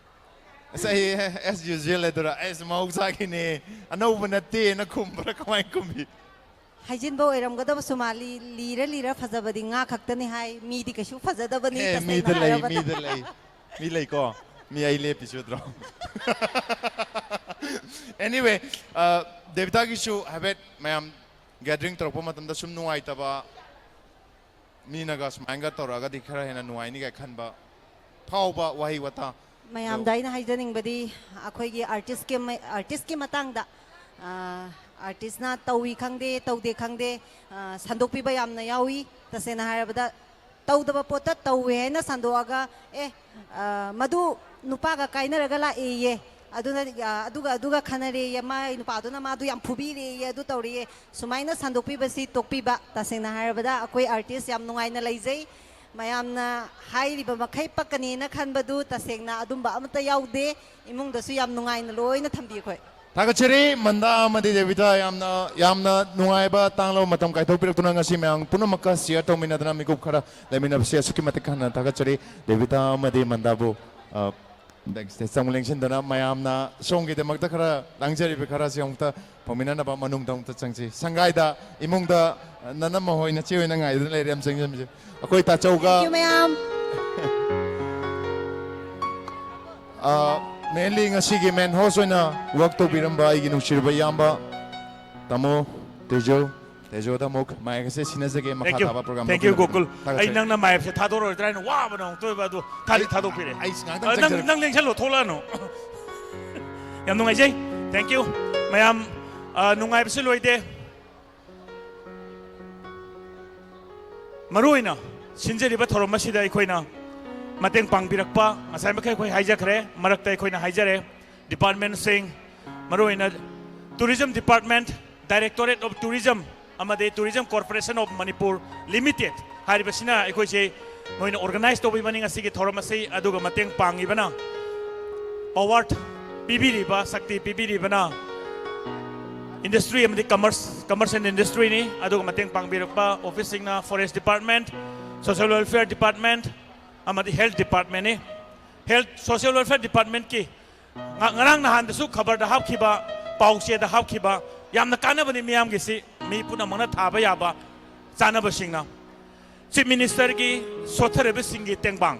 ꯑꯁ, ꯑꯩ as usual ꯍꯥꯏꯗꯣꯏꯔꯥ? ꯑꯩꯁ, ꯃꯍꯧꯁꯥꯒꯤꯅꯦ, ꯑꯅꯧꯕ ꯅꯠꯇꯦꯅ ꯈꯨꯝꯕ꯭ꯔꯥ, ꯀꯃꯥꯏꯅ ꯈꯨꯝꯕꯤ? ꯍꯥꯏꯖꯤꯟꯕ ꯑꯣꯏꯔꯝꯒꯗꯕꯁꯨ ꯃꯥꯜꯂꯤ, "ꯂꯤꯔ ꯂꯤꯔ ꯐꯖꯕꯗꯤ ꯉꯥ ꯈꯛꯇꯅꯤ" ꯍꯥꯏ꯫ ꯃꯤꯗꯤ ꯀꯩꯁꯨ ꯐꯖꯗꯕꯅꯤ, ꯑꯦ, ꯇꯁꯦꯡꯅ ꯃꯤꯗ ꯂꯩ, ꯍꯥꯏꯔꯕꯗ꯫ ꯃꯤꯗ ꯂꯩ꯫ ꯃꯤ ꯂꯩꯀꯣ? ꯃꯤ ꯑꯩ ꯂꯦꯞꯄꯤꯁꯨ ꯅꯠꯇ꯭ꯔꯣ? Anyway, ꯑ, ꯗꯦꯕꯤꯇꯥꯒꯤꯁꯨ ꯍꯥꯏꯐꯦꯠ ꯃꯌꯥꯝ ꯒꯦꯗꯔꯤꯡ ꯇꯧꯔꯛꯄ ꯃꯇꯝꯗ ꯁꯨꯝ ꯅꯨꯡꯉꯥꯏꯇꯕ, ꯃꯤꯅꯒ ꯁꯨꯃꯥꯏꯅꯒ ꯇꯧꯔꯛꯑꯒꯗꯤ ꯈꯔ ꯍꯦꯟꯅ ꯅꯨꯡꯉꯥꯏꯅꯤꯒꯥꯏ ꯈꯟꯕ ꯐꯥꯎꯕ ꯋꯥꯍꯩ ꯋꯥꯇꯥ꯫ ꯃꯌꯥꯝꯗ ꯑꯩꯅ ꯍꯥꯏꯖꯅꯤꯡꯕꯗꯤ, ꯑꯩꯈꯣꯏꯒꯤ ꯑꯥꯔꯇꯤꯁꯀꯤ ꯃ-, ꯑꯥꯔꯇꯤꯁꯀꯤ ꯃꯇꯥꯡꯗ, ꯑ, ꯑꯥꯔꯇꯤꯁꯅ ꯇꯧꯏ ꯈꯪꯗꯦ, ꯇꯧꯗꯦ ꯈꯪꯗꯦ, ꯑ, ꯁꯟꯗꯣꯛꯄꯤꯕ ꯌꯥꯝꯅ ꯌꯥꯎꯏ꯫ ꯇꯁꯦꯡꯅ ꯍꯥꯏꯔꯕꯗ, ꯇꯧꯗꯕ ꯄꯣꯠꯇ "ꯇꯧꯋꯦ" ꯍꯥꯏꯅ ꯁꯟꯗꯣꯛꯑꯒ, "ꯑꯦ, ꯑ, ꯃꯗꯨ ꯅꯨꯄꯥꯒ ꯀꯥꯏꯅꯔꯒ ꯂꯥꯛꯑꯦꯌꯦ, ꯑꯗꯨꯅ, ꯑ, ꯑꯗꯨꯒ, ꯑꯗꯨꯒ ꯈꯟꯅꯔꯦꯌꯦ, ꯃꯥꯏ ꯅꯨꯄꯥꯗꯨꯅ ꯃꯥꯗꯨ ꯌꯥꯝ ꯐꯨꯕꯤꯔꯦꯌꯦ, ꯑꯗꯨ ꯇꯧꯔꯦꯌꯦ", ꯁꯨꯃꯥꯏꯅ ꯁꯟꯗꯣꯛꯄꯤꯕꯁꯤ ꯇꯣꯛꯄꯤꯕ꯫ ꯇꯁꯦꯡꯅ ꯍꯥꯏꯔꯕꯗ, ꯑꯩꯈꯣꯏ ꯑꯥꯔꯇꯤꯁ ꯌꯥꯝ ꯅꯨꯡꯉꯥꯏꯅ ꯂꯩꯖꯩ꯫ ꯃꯌꯥꯝꯅ ꯍꯥꯏꯔꯤꯕ ꯃꯈꯩ ꯄꯛꯀꯅꯤꯅ ꯈꯟꯕꯗꯨ ꯇꯁꯦꯡꯅ ꯑꯗꯨꯝꯕ ꯑꯃꯠꯇ ꯌꯥꯎꯗꯦ꯫ ꯏꯃꯨꯡꯗꯁꯨ ꯌꯥꯝ ꯅꯨꯡꯉꯥꯏꯅ ꯂꯣꯏꯅ ꯊꯝꯕꯤ ꯑꯩꯈꯣꯏ꯫ ꯊꯥꯒꯠꯆꯔꯤ ꯃꯟꯗꯥ ꯑꯃꯗꯤ ꯗꯦꯕꯤꯇꯥ, ꯌꯥꯝꯅ, ꯌꯥꯝꯅ ꯅꯨꯡꯉꯥꯏꯕ ꯇꯥꯡꯂꯕ ꯃꯇꯝ ꯀꯥꯏꯊꯣꯛꯄꯤꯔꯛꯇꯨꯅ ꯉꯁꯤ ꯃꯌꯥꯝ ꯄꯨꯝꯅꯃꯛꯀ share ꯇꯧꯃꯤꯟꯅꯗꯅ ꯃꯤꯀꯨꯞ ꯈꯔ ꯂꯩꯃꯤꯟꯅꯕꯁꯦ ꯑꯁꯨꯛꯀꯤ ꯃꯇꯤꯛ ꯍꯟꯅ ꯊꯥꯒꯠꯆꯔꯤ꯫ ꯗꯦꯕꯤꯇꯥ ꯑꯃꯗꯤ ꯃꯟꯗꯥꯕꯨ, ꯑ, backstage ꯑꯃꯨꯛ ꯂꯦꯡꯁꯤꯟꯗꯨꯅ ꯃꯌꯥꯝꯅ ꯁꯣꯝꯒꯤꯗꯃꯛꯇ ꯈꯔ ꯂꯥꯡꯖꯔꯤꯕ ꯈꯔꯁꯤ ꯑꯃꯨꯛꯇ ꯐꯝꯃꯤꯟꯅꯅꯕ ꯃꯅꯨꯡꯗ ꯑꯃꯨꯛꯇ ꯆꯪꯁꯤ꯫ ꯁꯪꯒꯥꯏꯗ ꯏꯃꯨꯡꯗ ꯅꯅꯝꯃ ꯍꯣꯏ, ꯅꯆꯦ ꯍꯣꯏꯅ ꯉꯥꯏꯗꯨꯅ ꯂꯩꯔꯦ, ꯌꯥꯝ ꯆꯪꯁꯤꯟꯕꯤꯁꯦ꯫ ꯑꯩꯈꯣꯏ ꯇꯥꯆꯧꯒ, Thank you, ꯃꯌꯥꯝ꯫ ꯑ, mainly ꯉꯁꯤꯒꯤ main host ꯑꯣꯏꯅ work ꯇꯧꯕꯤꯔꯝꯕ ꯑꯩꯒꯤ ꯅꯨꯡꯁꯤꯔꯕ ꯏꯌꯥꯝꯕ ꯇꯥꯃꯣ ꯇꯦꯖꯣ, ꯇꯦꯖꯣꯗ ꯑꯃꯨꯛ mic ꯑꯁꯦ ꯁꯤꯟꯅꯖꯒꯦ꯫ ꯃꯈꯥ Thank you. ꯇꯥꯕ program Thank you, ꯇꯧꯖꯔꯛꯀꯦ꯫ ꯒꯣꯀꯨꯜ꯫ ꯊꯥꯒꯠꯆꯔꯤ꯫ ꯑꯩ ꯅꯪꯅ mic ꯁꯦ ꯊꯥꯗꯣꯔꯛꯑꯣꯏꯗ꯭ꯔꯥ ꯍꯥꯏꯅ ꯋꯥꯕꯅ ꯑꯃꯨꯛꯇ ꯑꯣꯏꯕ, ꯑꯗꯨ ꯊꯥꯗꯤ ꯑꯩ, ꯊꯥꯗꯣꯛꯄꯤꯔꯦ꯫ ꯑꯩ ꯉꯥꯛꯇꯪ ꯑ, ꯅꯪ, ꯆꯪꯖꯔꯛꯀꯦ꯫ ꯅꯪ ꯂꯦꯡꯁꯜꯂꯣ, ꯊꯣꯛꯂꯛꯑꯅꯨ꯫ ꯌꯥꯝ ꯅꯨꯡꯉꯥꯏꯖꯩ꯫ Thank you꯫ ꯃꯌꯥꯝ, ꯑ, ꯅꯨꯡꯉꯥꯏꯕꯁꯨ ꯂꯣꯏꯗꯦ꯫ ꯃꯔꯨꯑꯣꯏꯅ ꯁꯤꯟꯖꯔꯤꯕ ꯊꯧꯔꯝ ꯑꯁꯤꯗ ꯑꯩꯈꯣꯏꯅ ꯃꯇꯦꯡ ꯄꯥꯡꯕꯤꯔꯛꯄ, ꯉꯁꯥꯏ ꯃꯈꯩ ꯑꯩꯈꯣꯏ ꯍꯥꯏꯖꯈ꯭ꯔꯦ, ꯃꯔꯛꯇ ꯑꯩꯈꯣꯏꯅ ꯍꯥꯏꯖꯔꯦ, department ꯁꯤꯡ, ꯃꯔꯨꯑꯣꯏꯅ Tourism Department, Directorate of Tourism ꯑꯃꯗꯤ Tourism Corporation of Manipur Limited ꯍꯥꯏꯔꯤꯕꯁꯤꯅ ꯑꯩꯈꯣꯏꯁꯦ ꯃꯣꯏꯅ organize ꯇꯧꯕꯤꯕꯅꯤ ꯉꯁꯤꯒꯤ ꯊꯧꯔꯝ ꯑꯁꯤ꯫ ꯑꯗꯨꯒ ꯃꯇꯦꯡ ꯄꯥꯡꯉꯤꯕꯅ, power ꯄꯤꯕꯤꯔꯤꯕ, ꯁꯛꯇꯤ ꯄꯤꯕꯤꯔꯤꯕꯅ industry ꯑꯃꯗꯤ commerce, commerce and industry ꯅꯤ꯫ ꯑꯗꯨꯒ ꯃꯇꯦꯡ ꯄꯥꯡꯕꯤꯔꯛꯄ office ꯁꯤꯡꯅ Forest Department, Social Welfare Department ꯑꯃꯗꯤ Health Department ꯅꯤ꯫ Health, Social Welfare Department ꯀꯤ ꯉ-, ꯉꯔꯥꯡ ꯅꯍꯥꯟꯗꯁꯨ ꯈꯕꯔꯗ ꯍꯥꯞꯈꯤꯕ, ꯄꯥꯎꯆꯦꯗ ꯍꯥꯞꯈꯤꯕ, ꯌꯥꯝꯅ ꯀꯥꯟꯅꯕꯅꯤ ꯃꯤꯌꯥꯝꯒꯤꯁꯤ, ꯃꯤ ꯄꯨꯝꯅꯃꯛꯅ ꯊꯥꯕ ꯌꯥꯕ ꯆꯥꯅꯕꯁꯤꯡꯅ꯫ Chief Minister ꯒꯤ ꯁꯣꯠꯊꯔꯤꯕꯁꯤꯡꯒꯤ ꯇꯦꯡꯕꯥꯡ,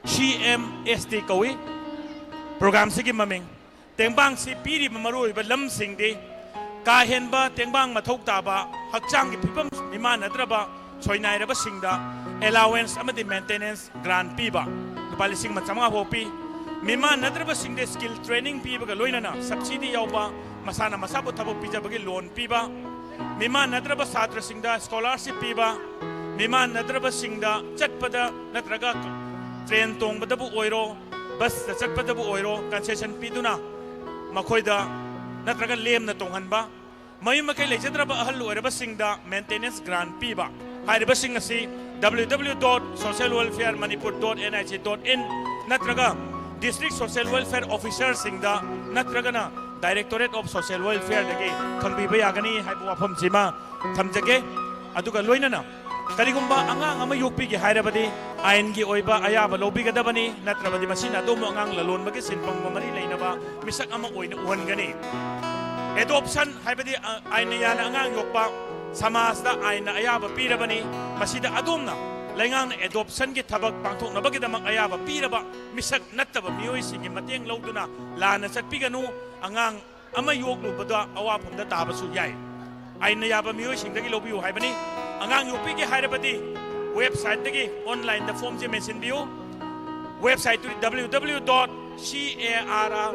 C M S T ꯀꯧꯏ program ꯁꯤꯒꯤ ꯃꯃꯤꯡ꯫ ꯇꯦꯡꯕꯥꯡꯁꯤ ꯄꯤꯔꯤꯕ ꯃꯔꯨꯑꯣꯏꯕ ꯂꯝꯁꯤꯡꯗꯤ ꯀꯥ ꯍꯦꯟꯕ ꯇꯦꯡꯕꯥꯡ ꯃꯊꯧ ꯇꯥꯕ, ꯍꯛꯆꯥꯡꯒꯤ ꯐꯤꯕꯝ ꯃꯤꯃꯥꯟꯅꯗ꯭ꯔꯕ ꯁꯣꯏꯅꯥꯏꯔꯕꯁꯤꯡꯗ allowance ꯑꯃꯗꯤ maintenance grant ꯄꯤꯕ, ꯂꯨꯄꯥ ꯂꯤꯁꯤꯡ ꯑꯃ ꯆꯥꯝꯃꯉꯥ ꯐꯥꯎ ꯄꯤ꯫ ꯃꯤꯃꯥꯟꯅꯗ꯭ꯔꯕꯁꯤꯡꯗ skill training ꯄꯤꯕꯒ ꯂꯣꯏꯅꯅ subsidy ꯌꯥꯎꯕ ꯃꯁꯥꯅ ꯃꯁꯥꯕꯨ ꯊꯕꯛ ꯄꯤꯖꯕꯒꯤ loan ꯄꯤꯕ, ꯃꯤꯃꯥꯟꯅꯗ꯭ꯔꯕ ꯁꯥꯇ꯭ꯔꯁꯤꯡꯗ scholarship ꯄꯤꯕ, ꯃꯤꯃꯥꯟꯅꯗ꯭ꯔꯕꯁꯤꯡꯗ ꯆꯠꯄꯗ ꯅꯠꯇ꯭ꯔꯒ train ꯇꯣꯡꯕꯗꯕꯨ ꯑꯣꯏꯔꯣ, bus ꯇ ꯆꯠꯄꯗꯕꯨ ꯑꯣꯏꯔꯣ, concession ꯄꯤꯗꯨꯅ ꯃꯈꯣꯏꯗ ꯅꯠꯇ꯭ꯔꯒ ꯂꯦꯝꯅ ꯇꯣꯡꯍꯟꯕ, ꯃꯌꯨꯝ ꯃꯀꯩ ꯂꯩꯖꯗ꯭ꯔꯕ ꯑꯍꯜ ꯑꯣꯏꯔꯕꯁꯤꯡꯗ maintenance grant ꯄꯤꯕ꯫ ꯍꯥꯏꯔꯤꯕꯁꯤꯡ ꯑꯁꯤ W W W dot social welfare manipur dot N I C dot in ꯅꯠꯇ꯭ꯔꯒ district social welfare officer ꯁꯤꯡꯗ ꯅꯠꯇ꯭ꯔꯒꯅ Directorate of Social Welfare ꯗꯒꯤ ꯈꯪꯕꯤꯕ ꯌꯥꯒꯅꯤ ꯍꯥꯏꯕ ꯋꯥꯐꯝꯁꯤꯃ ꯊꯝꯖꯒꯦ꯫ ꯑꯗꯨꯒ ꯂꯣꯏꯅꯅ ꯀꯔꯤꯒꯨꯝꯕ ꯑꯉꯥꯡ ꯑꯃ ꯌꯣꯛꯄꯤꯒꯦ ꯍꯥꯏꯔꯕꯗꯤ ꯑꯥꯏꯟꯒꯤ ꯑꯣꯏꯕ ꯑꯌꯥꯕ ꯂꯧꯕꯤꯒꯗꯕꯅꯤ, ꯅꯠꯇ꯭ꯔꯕꯗꯤ ꯃꯁꯤꯅ ꯑꯗꯣꯝꯕꯨ ꯑꯉꯥꯡ ꯂꯂꯣꯟꯕꯒꯤ ꯁꯤꯟꯐꯝꯒ ꯃꯔꯤ ꯂꯩꯅꯕ ꯃꯤꯁꯛ ꯑꯃ ꯑꯣꯏꯅ ꯎꯍꯟꯒꯅꯤ꯫ Adoption ꯍꯥꯏꯕꯗꯤ, ꯑ, ꯑꯥꯏꯟꯅ ꯌꯥꯅ ꯑꯉꯥꯡ ꯌꯣꯛꯄ, ꯁꯃꯥꯖꯇ ꯑꯥꯏꯟꯅ ꯑꯌꯥꯕ ꯄꯤꯔꯕꯅꯤ꯫ ꯃꯁꯤꯗ ꯑꯗꯣꯝꯅ ꯂꯩꯉꯥꯛꯅ adoption ꯒꯤ ꯊꯕꯛ ꯄꯥꯡꯊꯣꯛꯅꯕꯒꯤꯗꯃꯛ ꯑꯌꯥꯕ ꯄꯤꯔꯕ ꯃꯤꯁꯛ ꯅꯠꯇꯕ ꯃꯤꯑꯣꯏꯁꯤꯡꯒꯤ ꯃꯇꯦꯡ ꯂꯧꯗꯨꯅ ꯂꯥꯟꯅ ꯆꯠꯄꯤꯒꯅꯨ꯫ ꯑꯉꯥꯡ ꯑꯃ ꯌꯣꯛꯂꯨꯕꯗ ꯑꯋꯥꯐꯝꯗ ꯇꯥꯕꯁꯨ ꯌꯥꯏ꯫ ꯑꯥꯏꯟꯅ ꯌꯥꯕ ꯃꯤꯑꯣꯏꯁꯤꯡꯗꯒꯤ ꯂꯧꯕꯤꯌꯨ ꯍꯥꯏꯕꯅꯤ꯫ ꯑꯉꯥꯡ ꯌꯣꯛꯄꯤꯒꯦ ꯍꯥꯏꯔꯕꯗꯤ website ꯇꯒꯤ online ꯗ form ꯁꯦ ꯃꯦꯟꯁꯤꯟꯕꯤꯌꯨ꯫ Website ꯇꯨꯗꯤ W W W dot C A R R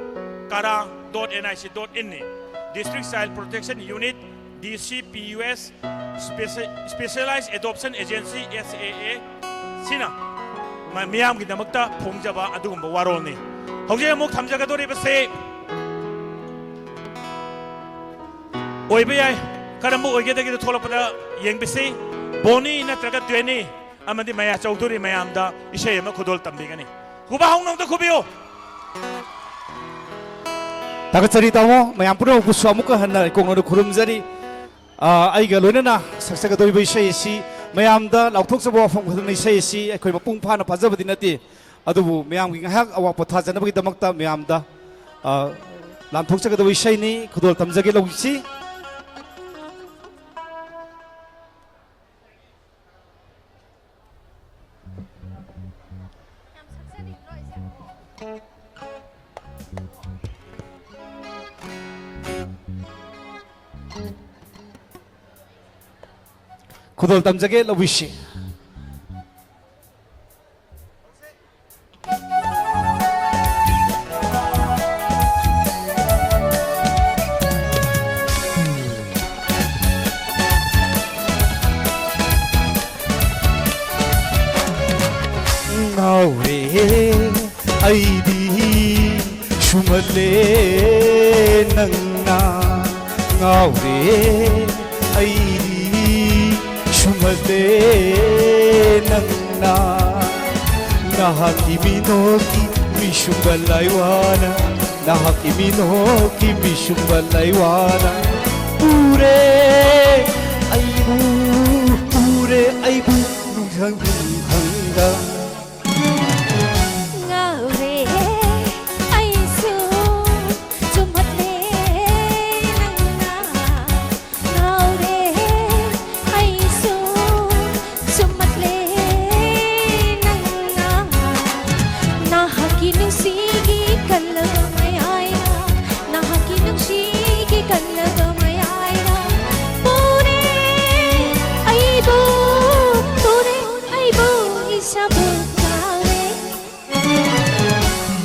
kara dot N I C dot in ꯅꯤ꯫ District Child Protection Unit, D C P U S, Special-, Specialized Adoption Agency, S A A, ꯁꯤꯅ ꯃ-, ꯃꯤꯌꯥꯝꯒꯤꯗꯃꯛꯇ ꯐꯣꯡꯖꯕ ꯑꯗꯨꯒꯨꯝꯕ ꯋꯥꯔꯣꯜꯅꯤ꯫ ꯍꯧꯖꯤꯛ ꯑꯃꯨꯛ ꯊꯝꯖꯒꯗꯧꯔꯤꯕꯁꯤ ꯑꯣꯏꯕ ꯌꯥꯏ꯫ ꯀꯔꯝꯕ ꯑꯣꯏꯒꯗꯒꯦꯗꯣ ꯊꯣꯛꯂꯛꯄꯗ ꯌꯦꯡꯕꯤꯁꯤ꯫ ꯕꯣꯅꯤ ꯅꯠꯇ꯭ꯔꯒ ꯗ꯭ꯋꯦꯅꯤ ꯑꯃꯗꯤ ꯃꯌꯥ ꯆꯧꯙꯨꯔꯤ ꯃꯌꯥꯝꯗ ꯏꯁꯩ ꯑꯃ ꯈꯨꯗꯣꯜ ꯇꯝꯕꯤꯒꯅꯤ꯫ ꯈꯨꯕꯥꯛ ꯍꯧꯅ ꯑꯝꯇ ꯈꯨꯕꯤꯌꯨ꯫ ꯊꯥꯒꯠꯆꯔꯤ ꯇꯥꯃꯣ, ꯃꯌꯥꯝ ꯄꯨꯝꯅꯃꯛꯄꯨꯁꯨ ꯑꯃꯨꯛꯀ ꯍꯟꯅ ꯏꯀꯣꯛꯅꯅ ꯈꯨꯔꯨꯝꯖꯔꯤ꯫ ꯑ, ꯑꯩꯒ ꯂꯣꯏꯅꯅ ꯁꯛꯆꯒꯗꯧꯔꯤꯕ ꯏꯁꯩ ꯑꯁꯤ ꯃꯌꯥꯝꯗ ꯂꯥꯎꯊꯣꯛꯆꯕ ꯋꯥꯐꯝ ꯈꯛꯇꯅ ꯏꯁꯩ ꯑꯁꯤ ꯑꯩꯈꯣꯏ ꯃꯄꯨꯡ ꯐꯥꯅ ꯐꯥꯖꯕꯗꯤ ꯅꯠꯇꯦ, ꯑꯗꯨꯕꯨ ꯃꯌꯥꯝꯒꯤ ꯉꯥꯏꯍꯥꯛ ꯑꯋꯥ ꯄꯣꯊꯥꯖꯅꯕꯒꯤꯗꯃꯛꯇ ꯃꯌꯥꯝꯗ, ꯑ, ꯂꯥꯟꯊꯣꯛꯆꯒꯗꯧꯕ ꯏꯁꯩꯅꯤ꯫ ꯈꯨꯗꯣꯜ ꯇꯝꯖꯒꯦ ꯂꯧꯁꯤ꯫ ꯈꯨꯗꯣꯜ ꯇꯝꯖꯒꯦ ꯂꯧꯕꯤꯁꯤ꯫ ꯉꯥꯎꯔꯦ ꯑꯩꯗꯤ ꯁꯨꯝꯍꯜꯂꯦ ꯅꯪꯅ꯫ ꯉꯥꯎꯔꯦ ꯑꯩꯗꯤ ꯁꯨꯝꯍꯜꯂꯦ ꯅꯪꯅ꯫ ꯅꯍꯥꯛꯀꯤ ꯃꯤꯅꯣꯛꯀꯤ ꯃꯤꯁꯨꯝꯕ ꯂꯥꯏꯋꯥꯅ꯫ ꯅꯍꯥꯛꯀꯤ ꯃꯤꯅꯣꯛꯀꯤ ꯃꯤꯁꯨꯝꯕ ꯂꯩꯋꯥꯅ ꯎꯔꯦ ꯑꯩꯕꯨ, ꯎꯔꯦ ꯑꯩꯕꯨ ꯅꯨꯡꯁꯪ ꯅꯨꯡꯁꯪꯗ꯫ ꯉꯥꯎꯔꯦ ꯑꯩꯁꯨ ꯆꯨꯝꯃꯛꯂꯦ ꯅꯪꯅ꯫ ꯉꯥꯎꯔꯦ ꯑꯩꯁꯨ ꯆꯨꯝꯃꯛꯂꯦ ꯅꯪꯅ꯫ ꯅꯍꯥꯛꯀꯤ ꯅꯨꯡꯁꯤꯒꯤ ꯀꯜꯂꯕ ꯃꯌꯥꯏꯗ, ꯅꯍꯥꯛꯀꯤ ꯅꯨꯡꯁꯤꯒꯤ ꯀꯜꯂꯕ ꯃꯌꯥꯏꯗ ꯄꯨꯔꯦ ꯑꯩꯕꯨ, ꯄꯨꯔꯦ ꯑꯩꯕꯨ ꯏꯁꯥꯕꯨ ꯀꯥꯎꯔꯦ꯫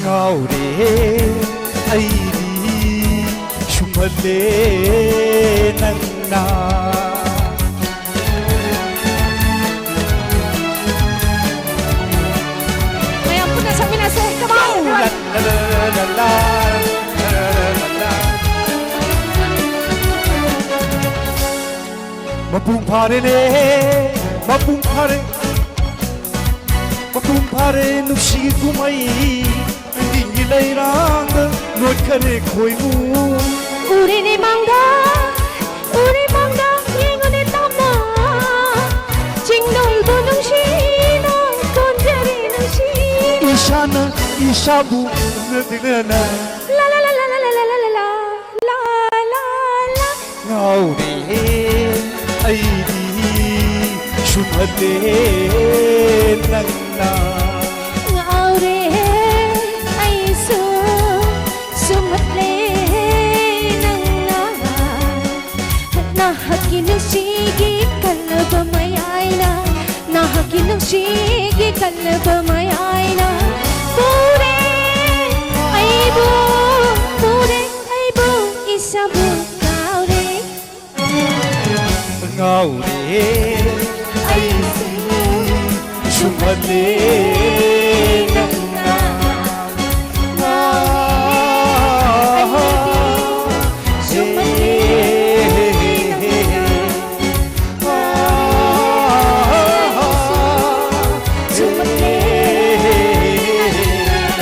ꯉꯥꯎꯔꯦ ꯑꯩꯗꯤ ꯁꯨꯝꯍꯜꯂꯦ ꯅꯪꯅ꯫ ꯃꯌꯥꯝ ꯄꯨꯟꯅ ꯁꯛꯃꯤꯟꯅꯁꯦ꯫ Come on, everyone. ꯃꯄꯨꯡ ꯐꯥꯔꯦꯅꯦ, ꯃꯄꯨꯡ ꯐꯥꯔꯦ, ꯃꯄꯨꯡ ꯐꯥꯔꯦ ꯅꯨꯡꯁꯤ ꯀꯨꯝꯍꯩ꯫ ꯅꯪꯒꯤ ꯂꯩꯔꯥꯡꯗ ꯅꯣꯠꯈꯔꯦ ꯈꯣꯏꯃꯨ꯫ ꯎꯔꯦꯅꯦ ꯃꯥꯡꯗ, ꯎꯔꯦ ꯃꯥꯡꯗ, ꯌꯦꯡꯉꯨꯅꯦ ꯇꯞꯅ꯫ ꯆꯤꯡꯗꯣꯜꯕꯨ ꯅꯨꯡꯁꯤꯅ ꯀꯣꯟꯖꯔꯦ ꯅꯨꯡꯁꯤ꯫ ꯏꯁꯥꯅ ꯏꯁꯥꯕꯨ ꯎꯅꯗꯨꯅ꯫ ꯂꯥ, ꯂꯥ, ꯂꯥ꯫ ꯉꯥꯎꯔꯦ ꯑꯩꯗꯤ ꯁꯨꯝꯍꯜꯂꯦ ꯅꯪꯅ꯫ ꯉꯥꯎꯔꯦ ꯑꯩꯁꯨ ꯁꯨꯝꯍꯠꯂꯦ ꯅꯪꯅ꯫ ꯅꯍꯥꯛꯀꯤ ꯅꯨꯡꯁꯤꯒꯤ ꯀꯜꯂꯕ ꯃꯌꯥꯏꯅ, ꯅꯍꯥꯛꯀꯤ ꯅꯨꯡꯁꯤꯒꯤ ꯀꯜꯂꯕ ꯃꯌꯥꯏꯅ ꯄꯨꯔꯦ ꯑꯩꯕꯨ, ꯄꯨꯔꯦ ꯑꯩꯕꯨ ꯏꯁꯥꯕꯨ ꯀꯥꯎꯔꯦ꯫ ꯉꯥꯎꯔꯦ ꯑꯩꯁꯦ ꯁꯨꯝꯍꯜꯂꯦ ꯅꯪꯅ꯫ ꯉꯥꯎꯔꯦ ꯑꯩꯗꯤ ꯁꯨꯝꯍꯜꯂꯦ ꯅꯪꯅ꯫ ꯉꯥꯎꯔꯦ ꯑꯩꯁꯦ ꯁꯨꯝꯍꯜꯂꯦ ꯅꯪꯅ꯫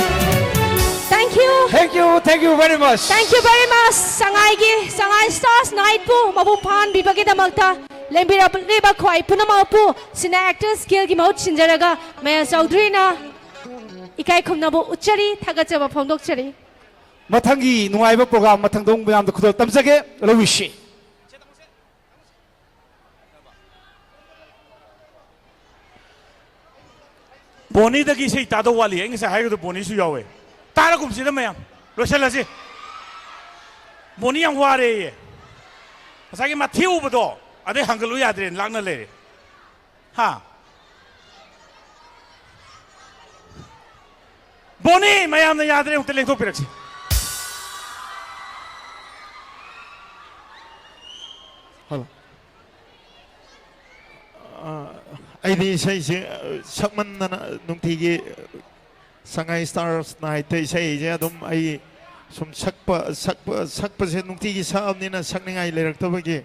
Thank you. Thank you. Thank you very much. ꯁꯉꯥꯏꯒꯤ, Sangai Stars Nightꯄꯨ ꯃꯄꯨꯡ ꯐꯥꯍꯟꯕꯤꯕꯒꯤꯗꯃꯛꯇ ꯂꯦꯡꯕꯤꯔꯛꯂꯤꯕ ꯈ꯭ꯋꯥꯏ ꯄꯨꯝꯅꯃꯛꯄꯨ Cine Actors Guildꯒꯤ ꯃꯍꯨꯠ ꯁꯤꯟꯖꯔꯒ ꯃꯌꯥ ꯆꯧꯙꯔꯤꯅ ꯏꯀꯥꯏ ꯈꯨꯝꯅꯕ ꯎꯠꯆꯔꯤ, ꯊꯥꯒꯠꯆꯕ ꯐꯣꯡꯗꯣꯛꯆꯔꯤ꯫ ꯃꯊꯪꯒꯤ ꯅꯨꯡꯉꯥꯏꯕ program ꯃꯊꯪꯗ ꯑꯃꯨꯛ ꯃꯌꯥꯝꯗ ꯈꯨꯗꯣꯜ ꯇꯝꯖꯒꯦ꯫ ꯂꯧꯏꯁꯤ꯫ ꯕꯣꯅꯤꯗꯒꯤ ꯏꯁꯩ ꯇꯥꯗꯧ ꯋꯥꯠꯂꯤ꯫ ꯑꯩ ꯉꯁꯥꯏ ꯍꯥꯏꯕꯗꯣ ꯕꯣꯅꯤꯁꯨ ꯌꯥꯎꯋꯦ꯫ ꯇꯥꯔꯒꯨꯝꯁꯤꯗ ꯃꯌꯥꯝ꯫ ꯂꯣꯏꯁꯤꯜꯂꯁꯤ꯫ ꯕꯣꯅꯤ ꯌꯥꯝ ꯋꯥꯔꯦꯌꯦ꯫ ꯉꯁꯥꯏꯒꯤ ꯃꯊꯤ ꯎꯕꯗꯣ ꯑꯗꯩ ꯍꯪꯒꯠꯂꯨ ꯌꯥꯗ꯭ꯔꯦꯅ ꯂꯥꯛꯅ ꯂꯩꯔꯦ꯫ ꯍꯥ? ꯕꯣꯅꯤ, ꯃꯌꯥꯝꯅ ꯌꯥꯗ꯭ꯔꯦ, ꯑꯃꯨꯛꯇ ꯂꯦꯡꯊꯣꯛꯄꯤꯔꯛꯁꯤ꯫ ꯍꯜꯂꯣ꯫ ꯑ, ꯑꯩꯗꯤ ꯏꯁꯩꯁꯦ, ꯑ, ꯁꯛꯃꯟꯗꯅ ꯅꯨꯡꯇꯤꯒꯤ, ꯑ, ꯁꯉꯥꯏ Stars Nightꯇ ꯏꯁꯩꯁꯦ ꯑꯗꯨꯝ ꯑꯩ ꯁꯨꯝ ꯁꯛꯄ, ꯁꯛꯄ, ꯁꯛꯄꯁꯦ ꯅꯨꯡꯇꯤꯒꯤ ꯁꯛꯑꯕꯅꯤꯅ ꯁꯛꯅꯤꯡꯉꯥꯏ ꯂꯩꯔꯛꯇꯕꯒꯤ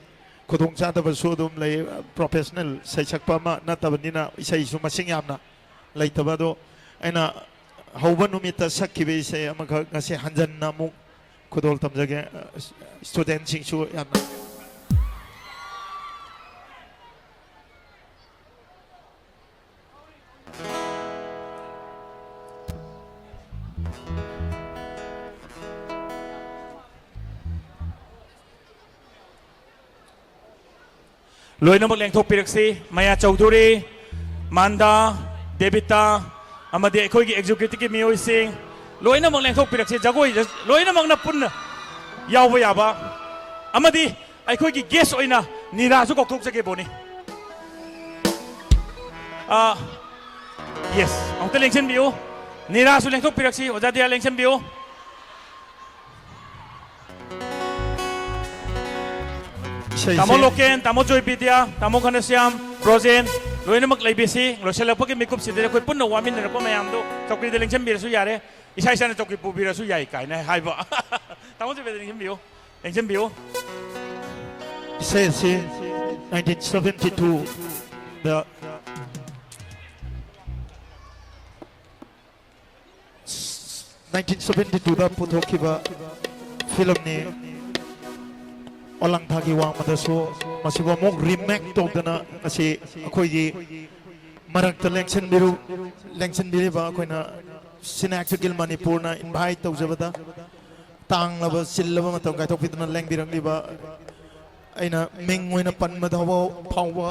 ꯈꯨꯗꯣꯡꯆꯥꯗꯕꯁꯨ ꯑꯗꯨꯝ ꯂꯩ꯫ Professional ꯏꯁꯩ ꯁꯛꯄ ꯑꯃ ꯅꯠꯇꯕꯅꯤꯅ ꯏꯁꯩꯁꯨ ꯃꯁꯤꯡ ꯌꯥꯝꯅ ꯂꯩꯇꯕ꯫ ꯑꯗꯣ ꯑꯩꯅ ꯍꯧꯕ ꯅꯨꯃꯤꯠꯇ ꯁꯛꯈꯤꯕ ꯏꯁꯩ ꯑꯃꯈꯛ ꯉꯁꯤ ꯍꯟꯖꯟꯅ ꯑꯃꯨꯛ ꯈꯨꯗꯣꯜ ꯇꯝꯖꯒꯦ꯫ ꯑ, studentꯁꯤꯡꯁꯨ ꯌꯥꯝꯅ ꯂꯣꯏꯅꯃꯛ ꯂꯦꯡꯊꯣꯛꯄꯤꯔꯛꯁꯤ꯫ ꯃꯌꯥ ꯆꯧꯙꯨꯔꯤ, ꯃꯥꯟꯗꯥ, ꯗꯦꯕꯤꯇꯥ, ꯑꯃꯗꯤ ꯑꯩꯈꯣꯏꯒꯤ executiveꯀꯤ ꯃꯤꯑꯣꯏꯁꯤꯡ ꯂꯣꯏꯅꯃꯛ ꯂꯦꯡꯊꯣꯛꯄꯤꯔꯛꯁꯤ꯫ ꯖꯒꯣꯏꯗ ꯂꯣꯏꯅꯃꯛꯅ ꯄꯨꯟꯅ ꯌꯥꯎꯕ ꯌꯥꯕ꯫ ꯑꯃꯗꯤ ꯑꯩꯈꯣꯏꯒꯤ guest ꯑꯣꯏꯅ ꯅꯤꯔꯥꯁꯨ ꯀꯧꯊꯣꯛꯆꯒꯦ, ꯕꯣꯅꯤ꯫ ꯑꯥ, yes, ꯑꯃꯨꯛꯇ ꯂꯦꯡꯁꯤꯟꯕꯤꯌꯨ꯫ ꯅꯤꯔꯥꯁꯨ ꯂꯦꯡꯊꯣꯛꯄꯤꯔꯛꯁꯤ꯫ ꯑꯣꯖꯥ ꯗꯤꯌꯥ, ꯂꯦꯡꯁꯤꯟꯕꯤꯌꯨ꯫ ꯏꯁꯩꯁꯦ ꯇꯥꯃꯣ ꯂꯣꯀꯦꯟ, ꯇꯥꯃꯣ ꯖꯣꯏꯕꯤꯗ꯭ꯌꯥ, ꯇꯥꯃꯣ ꯘꯅꯁ꯭ꯌꯥꯝ, ꯕ꯭ꯔꯣꯖꯦꯟ, ꯂꯣꯏꯅꯃꯛ ꯂꯩꯕꯤꯁꯤ꯫ ꯂꯣꯏꯁꯤꯜꯂꯛꯄꯒꯤ ꯃꯤꯀꯨꯞꯁꯤꯗ ꯑꯩꯈꯣꯏ ꯄꯨꯟꯅ ꯋꯥꯃꯤꯟꯅꯔꯛꯄ ꯃꯌꯥꯝꯗꯣ ꯆꯧꯀ꯭ꯔꯤꯗ ꯂꯦꯡꯁꯤꯟꯕꯤꯔꯁꯨ ꯌꯥꯔꯦ, ꯏꯁꯥ ꯏꯁꯥꯅ ꯆꯧꯀ꯭ꯔꯤ ꯄꯨꯕꯤꯔꯁꯨ ꯌꯥꯏ ꯀꯥꯏꯅ ꯍꯥꯏꯕ꯫ ꯇꯥꯃꯣ ꯖꯣꯏꯕꯤꯗ꯭ꯌꯥ, ꯂꯦꯡꯁꯤꯟꯕꯤꯌꯨ, ꯂꯦꯡꯁꯤꯟꯕꯤꯌꯨ꯫ ꯏꯁꯩ ꯑꯁꯤ nineteen seventy twoꯗ nineteen seventy twoꯗ ꯄꯨꯊꯣꯛꯈꯤꯕ ꯐꯤꯂꯝꯅꯤ꯫ ꯑꯣꯂꯥꯡꯊꯥꯒꯤ ꯋꯥꯡꯃꯗꯁꯨ ꯃꯁꯤꯕꯨ ꯑꯃꯨꯛ ꯔꯤꯃꯦꯛ ꯇꯧꯗꯅ ꯉꯁꯤ ꯑꯩꯈꯣꯏꯒꯤ ꯃꯔꯛꯇ ꯂꯦꯡꯁꯤꯟꯕꯤꯔꯨ-, ꯂꯦꯡꯁꯤꯟꯕꯤꯔꯤꯕ ꯑꯩꯈꯣꯏꯅ ꯁꯤꯅꯦ ꯑꯦꯛꯁꯟ ꯒꯤꯜ ꯃꯅꯤꯄꯨꯔꯅ ꯏꯟꯚꯥꯏꯠ ꯇꯧꯖꯕꯗ ꯇꯥꯡꯂꯕ ꯆꯤꯜꯂꯕ ꯃꯇꯝ ꯀꯥꯏꯊꯣꯛꯄꯤꯗꯨꯅ ꯂꯦꯡꯕꯤꯔꯛꯂꯤꯕ ꯑꯩꯅ ꯃꯤꯡ ꯑꯣꯏꯅ ꯄꯟꯕꯗ ꯐꯥꯎꯕ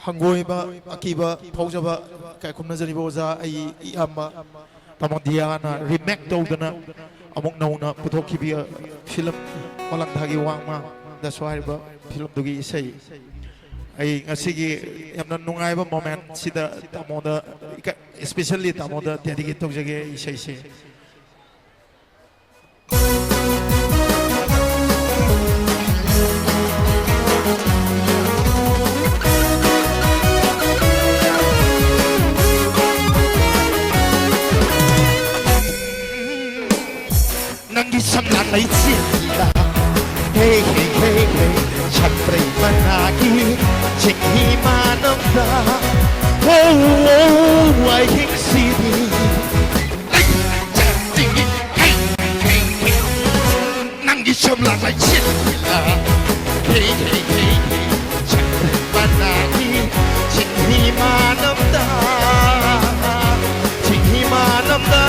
ꯍꯪꯒꯣꯏꯕ, ꯑꯀꯤꯕ ꯐꯥꯎꯖꯕ ꯀꯌꯥ ꯈꯨꯝꯅꯖꯔꯤꯕ ꯑꯣꯖꯥ ꯑꯩ ꯏꯌꯥꯝꯕ ꯇꯥꯃꯣ ꯗꯤꯌꯥꯅ ꯔꯤꯃꯦꯛ ꯇꯧꯗꯅ ꯑꯃꯨꯛ ꯅꯧꯅ ꯄꯨꯊꯣꯛꯈꯤꯕ ꯐꯤꯂꯝ ꯑꯣꯂꯥꯡꯊꯥꯒꯤ ꯋꯥꯡꯃꯗꯁꯨ ꯍꯥꯏꯔꯤꯕ ꯐꯤꯂꯝꯗꯨꯒꯤ ꯏꯁꯩ꯫ ꯑꯩ ꯉꯁꯤꯒꯤ ꯌꯥꯝꯅ ꯅꯨꯡꯉꯥꯏꯕ ꯃꯣꯃꯦꯟꯁꯤꯗ ꯇꯥꯃꯣꯗ ꯏꯁꯄꯤꯁꯦꯜꯂꯤ ꯇꯥꯃꯣꯗ ꯗꯦꯗꯤꯀꯦꯠ ꯇꯧꯖꯒꯦ ꯑꯩ ꯏꯁꯩꯁꯦ꯫ ꯅꯪꯒꯤ ꯁꯝꯂꯥꯡ ꯂꯩꯆꯤꯜꯗ, ꯍꯦ, ꯍꯦ, ꯍꯦ, ꯍꯦ, ꯁꯛꯄ꯭ꯔꯩ ꯃꯅꯥꯒꯤ ꯆꯤꯡꯍꯤ ꯃꯅꯨꯡꯗ, ꯑꯣ, ꯑꯣ, ꯋꯥꯍꯤꯡꯁꯤꯗꯤ꯫ ꯅꯪꯒꯤ ꯁꯝꯂꯥꯡ ꯂꯩꯆꯤꯜꯗ, ꯍꯦ, ꯍꯦ, ꯍꯦ, ꯍꯦ, ꯁꯛꯄ꯭ꯔꯩ ꯃꯅꯥꯒꯤ ꯆꯤꯡꯍꯤ ꯃꯅꯨꯡꯗ, ꯆꯤꯡꯍꯤ ꯃꯅꯨꯡꯗ꯫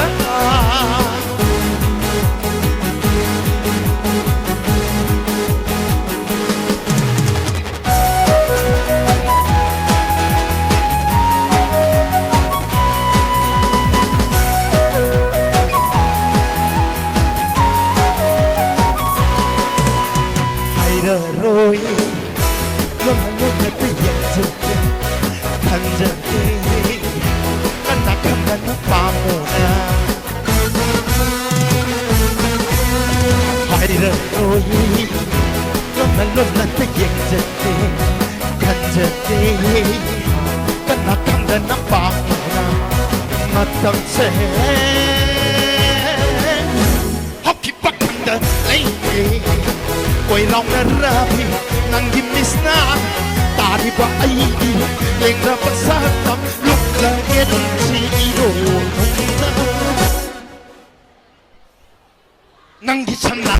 ꯍꯥꯏꯔꯔꯣꯏ, ꯂꯣꯟꯅ ꯂꯣꯟꯅ ꯌꯦꯡꯖꯒꯦ, ꯈꯟꯖꯒꯦ, ꯀꯅꯥ ꯈꯪꯕ ꯅꯨꯄꯥ ꯑꯃꯅ꯫ ꯍꯥꯏꯔꯔꯣꯏ, ꯂꯣꯟꯅ ꯂꯣꯟꯅ ꯌꯦꯡꯖꯒꯦ, ꯈꯟꯖꯒꯦ, ꯀꯅꯥ ꯈꯪꯕ ꯅꯨꯄꯥ ꯑꯃꯅ꯫ ꯃꯇꯝꯁꯦ ꯍꯧꯈꯤꯕ ꯈꯪꯗ ꯂꯩꯔꯦ꯫ ꯀꯣꯏꯔꯥꯎꯅꯔꯕꯤ ꯅꯪꯒꯤ ꯃꯤꯠꯁꯅ ꯇꯥꯔꯤꯕ ꯑꯩꯒꯤ ꯂꯦꯡꯗꯕ ꯁꯛꯇꯝ ꯂꯨꯞꯂꯒꯦ ꯅꯨꯡꯁꯤꯔꯣ ꯅꯨꯡꯗ꯫ ꯅꯪꯒꯤ ꯁꯝꯅ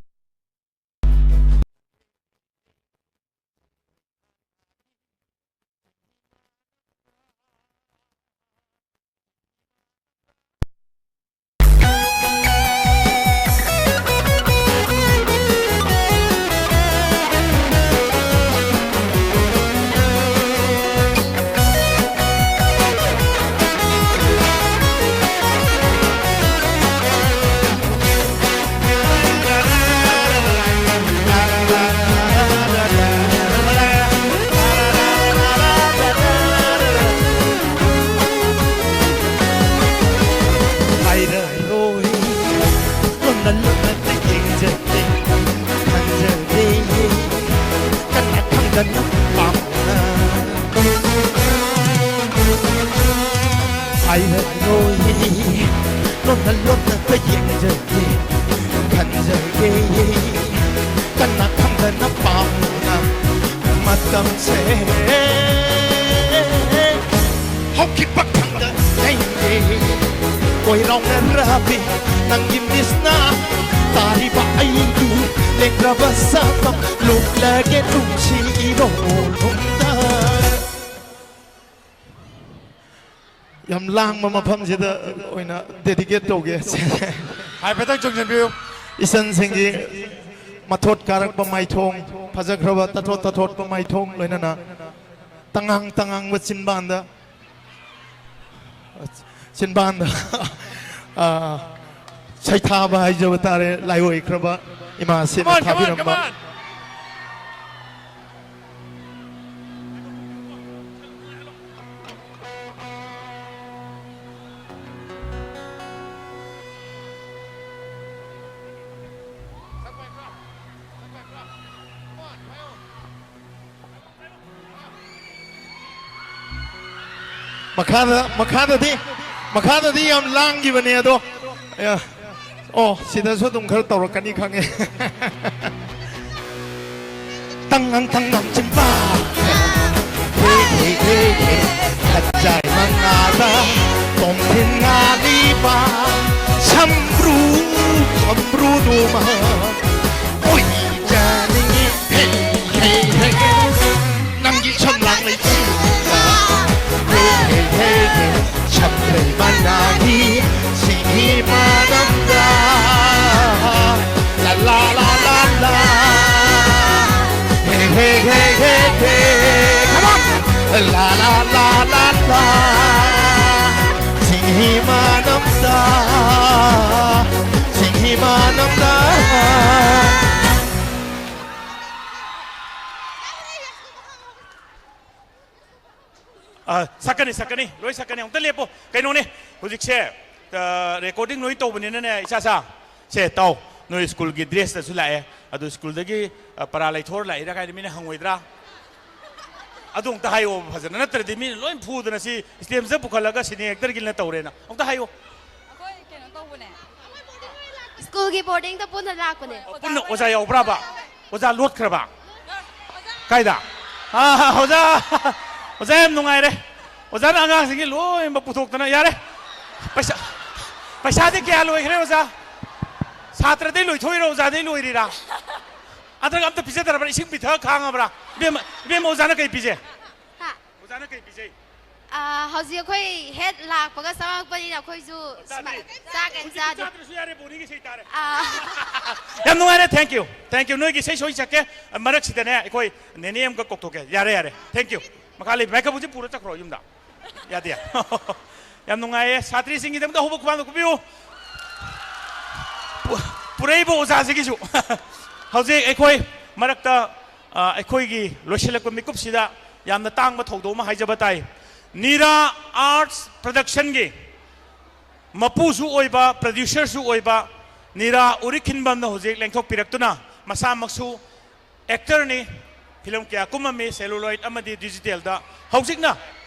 ꯍꯥꯏꯔꯔꯣꯏ, ꯂꯣꯟꯅ ꯂꯣꯟꯅ ꯌꯦꯡꯖꯒꯦ, ꯈꯟꯖꯒꯦ, ꯀꯟꯅ ꯈꯪꯗꯅ ꯄꯥꯝꯅ꯫ ꯍꯥꯏꯔꯔꯣꯏ, ꯂꯣꯟꯅ ꯂꯣꯟꯅ ꯌꯦꯡꯖꯒꯦ, ꯈꯟꯖꯒꯦ, ꯀꯟꯅ ꯈꯪꯗꯅ ꯄꯥꯝꯅ꯫ ꯃꯇꯝꯁꯦ ꯍꯧꯈꯤꯕ ꯈꯪꯗ ꯂꯩꯔꯦ꯫ ꯀꯣꯏꯔꯥꯎꯅꯔꯕꯤ ꯅꯪꯒꯤ ꯃꯤꯁꯅ ꯇꯥꯔꯤꯕ ꯑꯩꯒꯤ ꯂꯦꯡꯗ꯭ꯔꯕ ꯁꯛꯇꯝ ꯂꯨꯞꯂꯒꯦ ꯅꯨꯡꯁꯤꯔꯣꯝꯗ꯫ ꯌꯥꯝ ꯂꯥꯡꯕ ꯃꯐꯝꯁꯤꯗ ꯑꯣꯏꯅ dedicate ꯇꯧꯒꯦ꯫ ꯍꯥꯏꯐꯦꯠꯇꯪ ꯆꯣꯡꯁꯤꯟꯕꯤꯌꯨ꯫ ꯏꯆꯟꯁꯤꯡꯒꯤ ꯃꯊꯣꯠ ꯀꯥꯔꯛꯄ ꯃꯥꯏꯊꯣꯡ, ꯐꯖꯈ꯭ꯔꯕ ꯇꯥꯊꯣꯠ ꯇꯥꯊꯣꯠꯄ ꯃꯥꯏꯊꯣꯡ, ꯂꯣꯏꯅꯅ ꯇꯉꯥꯡ ꯇꯉꯥꯡꯕ ꯆꯤꯟꯕꯥꯟꯗ, ꯆꯤꯟꯕꯥꯟꯗ, ꯑ, ꯁꯩꯊꯥꯕ ꯍꯥꯏꯖꯕ ꯇꯥꯔꯦ, ꯂꯥꯏꯑꯣꯏꯈ꯭ꯔꯕ ꯏꯃꯥꯁꯤꯅ Come on, come on, ꯊꯥꯕꯤꯔꯝꯕ꯫ Come on. ꯃꯈꯥꯗ, ꯃꯈꯥꯗꯗꯤ, ꯃꯈꯥꯗꯗꯤ ꯌꯥꯝ ꯂꯥꯡꯈꯤꯕꯅꯦ ꯑꯗꯣ, ꯑ, ꯑꯣ, ꯁꯤꯗꯁꯨ ꯑꯗꯨꯝ ꯈꯔ ꯇꯧꯔꯛꯀꯅꯤ ꯈꯪꯉꯦ꯫ ꯇꯪꯉꯪ ꯇꯪꯉꯪ ꯆꯤꯝꯕꯥ꯫ ꯍꯦ, ꯍꯦ, ꯍꯦ, ꯍꯦ꯫ ꯈꯠꯆꯥꯏ ꯃꯉꯥꯗ ꯇꯣꯝꯊꯤꯟ ꯉꯥꯂꯤꯕ꯫ ꯁꯝꯕ꯭ꯔꯨ, ꯁꯝꯕ꯭ꯔꯨꯗꯨ ꯃꯍꯥꯛ ꯑꯣꯏꯖꯅꯤꯡꯉꯤ꯫ ꯍꯦ, ꯍꯦ, ꯍꯦ꯫ ꯅꯪꯒꯤ ꯁꯝꯂꯥꯡ ꯂꯩꯁꯤꯗ꯫ ꯍꯦ, ꯍꯦ, ꯍꯦ, ꯍꯦ꯫ ꯁꯝꯂꯩ ꯃꯅꯥꯒꯤ ꯁꯤꯡꯍꯤ ꯃꯅꯝꯗ꯫ ꯂꯥ, ꯂꯥ, ꯂꯥ, ꯂꯥ, ꯂꯥ꯫ ꯍꯦ, ꯍꯦ, ꯍꯦ, ꯍꯦ, ꯍꯦ꯫ Come on! ꯂꯥ, ꯂꯥ, ꯂꯥ, ꯂꯥ, ꯂꯥ꯫ ꯁꯤꯡꯍꯤ ꯃꯅꯝꯗ, ꯁꯤꯡꯍꯤ ꯃꯅꯝꯗ꯫ ꯑ, ꯁꯛꯀꯅꯤ, ꯁꯛꯀꯅꯤ, ꯂꯣꯏ ꯁꯛꯀꯅꯤ꯫ ꯑꯃꯨꯛꯇ ꯂꯦꯞꯄꯣ꯫ ꯀꯩꯅꯣꯅꯦ, ꯍꯧꯖꯤꯛꯁꯦ, ꯑ, recording ꯂꯣꯏ ꯇꯧꯕꯅꯤꯅꯅꯦ, ꯏꯆꯥ ꯁꯥ, ꯁꯦ, ꯇꯥꯎ꯫ ꯅꯣꯏ ꯁ꯭ꯀꯨꯜꯒꯤ dress ꯇꯁꯨ ꯂꯥꯛꯑꯦ꯫ ꯑꯗꯨ ꯁ꯭ꯀꯨꯜꯗꯒꯤ, ꯑ, ꯄꯔꯥ ꯂꯩꯊꯣꯛꯑ ꯂꯥꯛꯏꯔꯥ ꯀꯥꯏꯅ ꯃꯤꯅ ꯍꯪꯉꯣꯏꯗ꯭ꯔꯥ? ꯑꯗꯨ ꯑꯃꯨꯛꯇ ꯍꯥꯏꯌꯣ ꯐꯖꯅ, ꯅꯠꯇ꯭ꯔꯗꯤ ꯃꯤꯅ ꯂꯣꯏ ꯐꯨꯗꯅ ꯁꯤ stage ꯇ ꯄꯨꯈꯠꯂꯒ senior actor ꯒꯤꯅ ꯇꯧꯔꯦꯅ꯫ ꯑꯃꯨꯛꯇ ꯍꯥꯏꯌꯣ꯫ ꯑꯩꯈꯣꯏ ꯀꯩꯅꯣ ꯇꯧꯕꯅꯦ꯫ ꯁ꯭ꯀꯨꯜꯒꯤ boarding ꯇ ꯄꯨꯟꯅ ꯂꯥꯛꯄꯅꯦ꯫ ꯑꯣ, ꯄꯨꯟꯅ ꯑꯣꯖꯥ ꯌꯥꯎꯕ꯭ꯔꯥꯕ? ꯑꯣꯖꯥ ꯂꯣꯠꯈ꯭ꯔꯕ? ꯀꯥꯏꯗ? ꯑꯥ, ꯑꯣꯖꯥ, ꯑꯣꯖꯥ ꯌꯥꯝ ꯅꯨꯡꯉꯥꯏꯔꯦ꯫ ꯑꯣꯖꯥꯅ ꯑꯉꯥꯡꯁꯤꯡꯒꯤ ꯂꯣꯏꯅꯃꯛ ꯄꯨꯊꯣꯛꯇꯅ, ꯌꯥꯔꯦ꯫ ꯄꯩꯁꯥ, ꯄꯩꯁꯥꯗꯤ ꯀꯌꯥ ꯂꯣꯏꯈ꯭ꯔꯦ ꯑꯣꯖꯥ? ꯁꯥꯇ꯭ꯔꯗꯩ ꯂꯣꯏꯊꯣꯛꯏꯔꯣ, ꯑꯣꯖꯥꯗꯩ ꯂꯣꯏꯔꯤꯔꯥ? ꯅꯠꯇ꯭ꯔꯒ ꯑꯝꯇ ꯄꯤꯖꯗ꯭ꯔꯕ꯭ꯔꯥ? ꯏꯁꯤꯡ ꯄꯤꯊꯛꯑ ꯈꯥꯡꯉꯕ꯭ꯔꯥ? ꯏꯕꯦꯝꯃ, ꯏꯕꯦꯝꯃ, ꯑꯣꯖꯥꯅ ꯀꯩ ꯄꯤꯖꯩ? ꯍꯥ? ꯑꯣꯖꯥꯅ ꯀꯩ ꯄꯤꯖꯩ? ꯑꯥ, ꯍꯧꯖꯤꯛ ꯑꯩꯈꯣꯏ head ꯂꯥꯛꯄꯒ ꯆꯪꯉꯛꯄꯅꯤꯅ ꯑꯩꯈꯣꯏꯁꯨ ꯆꯥꯗ꯭ꯔꯤ? ꯁꯨꯃꯥꯏ-, ꯆꯥ ꯀꯩꯝ ꯍꯧꯖꯤꯛꯇꯤ ꯆꯥꯗ꯭ꯔꯤ꯫ ꯆꯥꯗ꯭ꯔꯁꯨ ꯌꯥꯔꯦ, ꯕꯣꯅꯤꯒꯤ ꯏꯁꯩ ꯇꯥꯔꯦ꯫ ꯑꯥ꯫ ꯌꯥꯝ ꯅꯨꯡꯉꯥꯏꯔꯦ, thank you, thank you꯫ ꯅꯣꯏꯒꯤ ꯏꯁꯩ ꯁꯣꯏ ꯆꯠꯀꯦ, ꯃꯔꯛꯁꯤꯗꯅꯦ ꯑꯩꯈꯣꯏ ꯅꯦꯅꯦ ꯑꯃꯒ ꯀꯧꯊꯣꯛꯀꯦ꯫ ꯌꯥꯔꯦ, ꯌꯥꯔꯦ, thank you꯫ ꯃꯈꯥ ꯂꯩ, microphone ꯁꯦ ꯄꯨꯔ ꯆꯠꯈ꯭ꯔꯣ ꯌꯨꯝꯗ꯫ ꯌꯥꯗꯦ꯫ ꯌꯥꯝ ꯅꯨꯡꯉꯥꯏꯌꯦ꯫ ꯁꯥꯇ꯭ꯔꯤꯁꯤꯡꯒꯤꯗꯃꯛꯇ ꯑꯍꯧꯕ ꯈꯨꯕꯥꯛ ꯈꯨꯕꯤꯌꯨ꯫ ꯄꯨ-, ꯄꯨꯔꯛꯏꯕ ꯑꯣꯖꯥꯁꯤꯒꯤꯁꯨ꯫ ꯍꯧꯖꯤꯛ ꯑꯩꯈꯣꯏ ꯃꯔꯛꯇ, ꯑ, ꯑꯩꯈꯣꯏꯒꯤ ꯂꯣꯏꯁꯤꯜꯂꯛꯄ ꯃꯤꯀꯨꯞꯁꯤꯗ ꯌꯥꯝꯅ ꯇꯥꯡꯕ ꯊꯧꯗꯣꯛ ꯑꯃ ꯍꯥꯏꯖꯕ ꯇꯥꯏ꯫ ꯅꯤꯔꯥ Arts Production ꯒꯤ ꯃꯄꯨꯁꯨ ꯑꯣꯏꯕ, producer ꯁꯨ ꯑꯣꯏꯕ ꯅꯤꯔꯥ ꯎꯔꯤꯈꯤꯟꯕꯝꯅ ꯍꯧꯖꯤꯛ ꯂꯦꯡꯊꯣꯛꯄꯤꯔꯛꯇꯨꯅ, ꯃꯁꯥꯃꯛꯁꯨ actor ꯅꯤ, film ꯀꯌꯥ ꯀꯨꯝꯃꯝꯃꯤ, celluloid ꯑꯃꯗꯤ digital ꯗ꯫ ꯍꯧꯖꯤꯛꯅ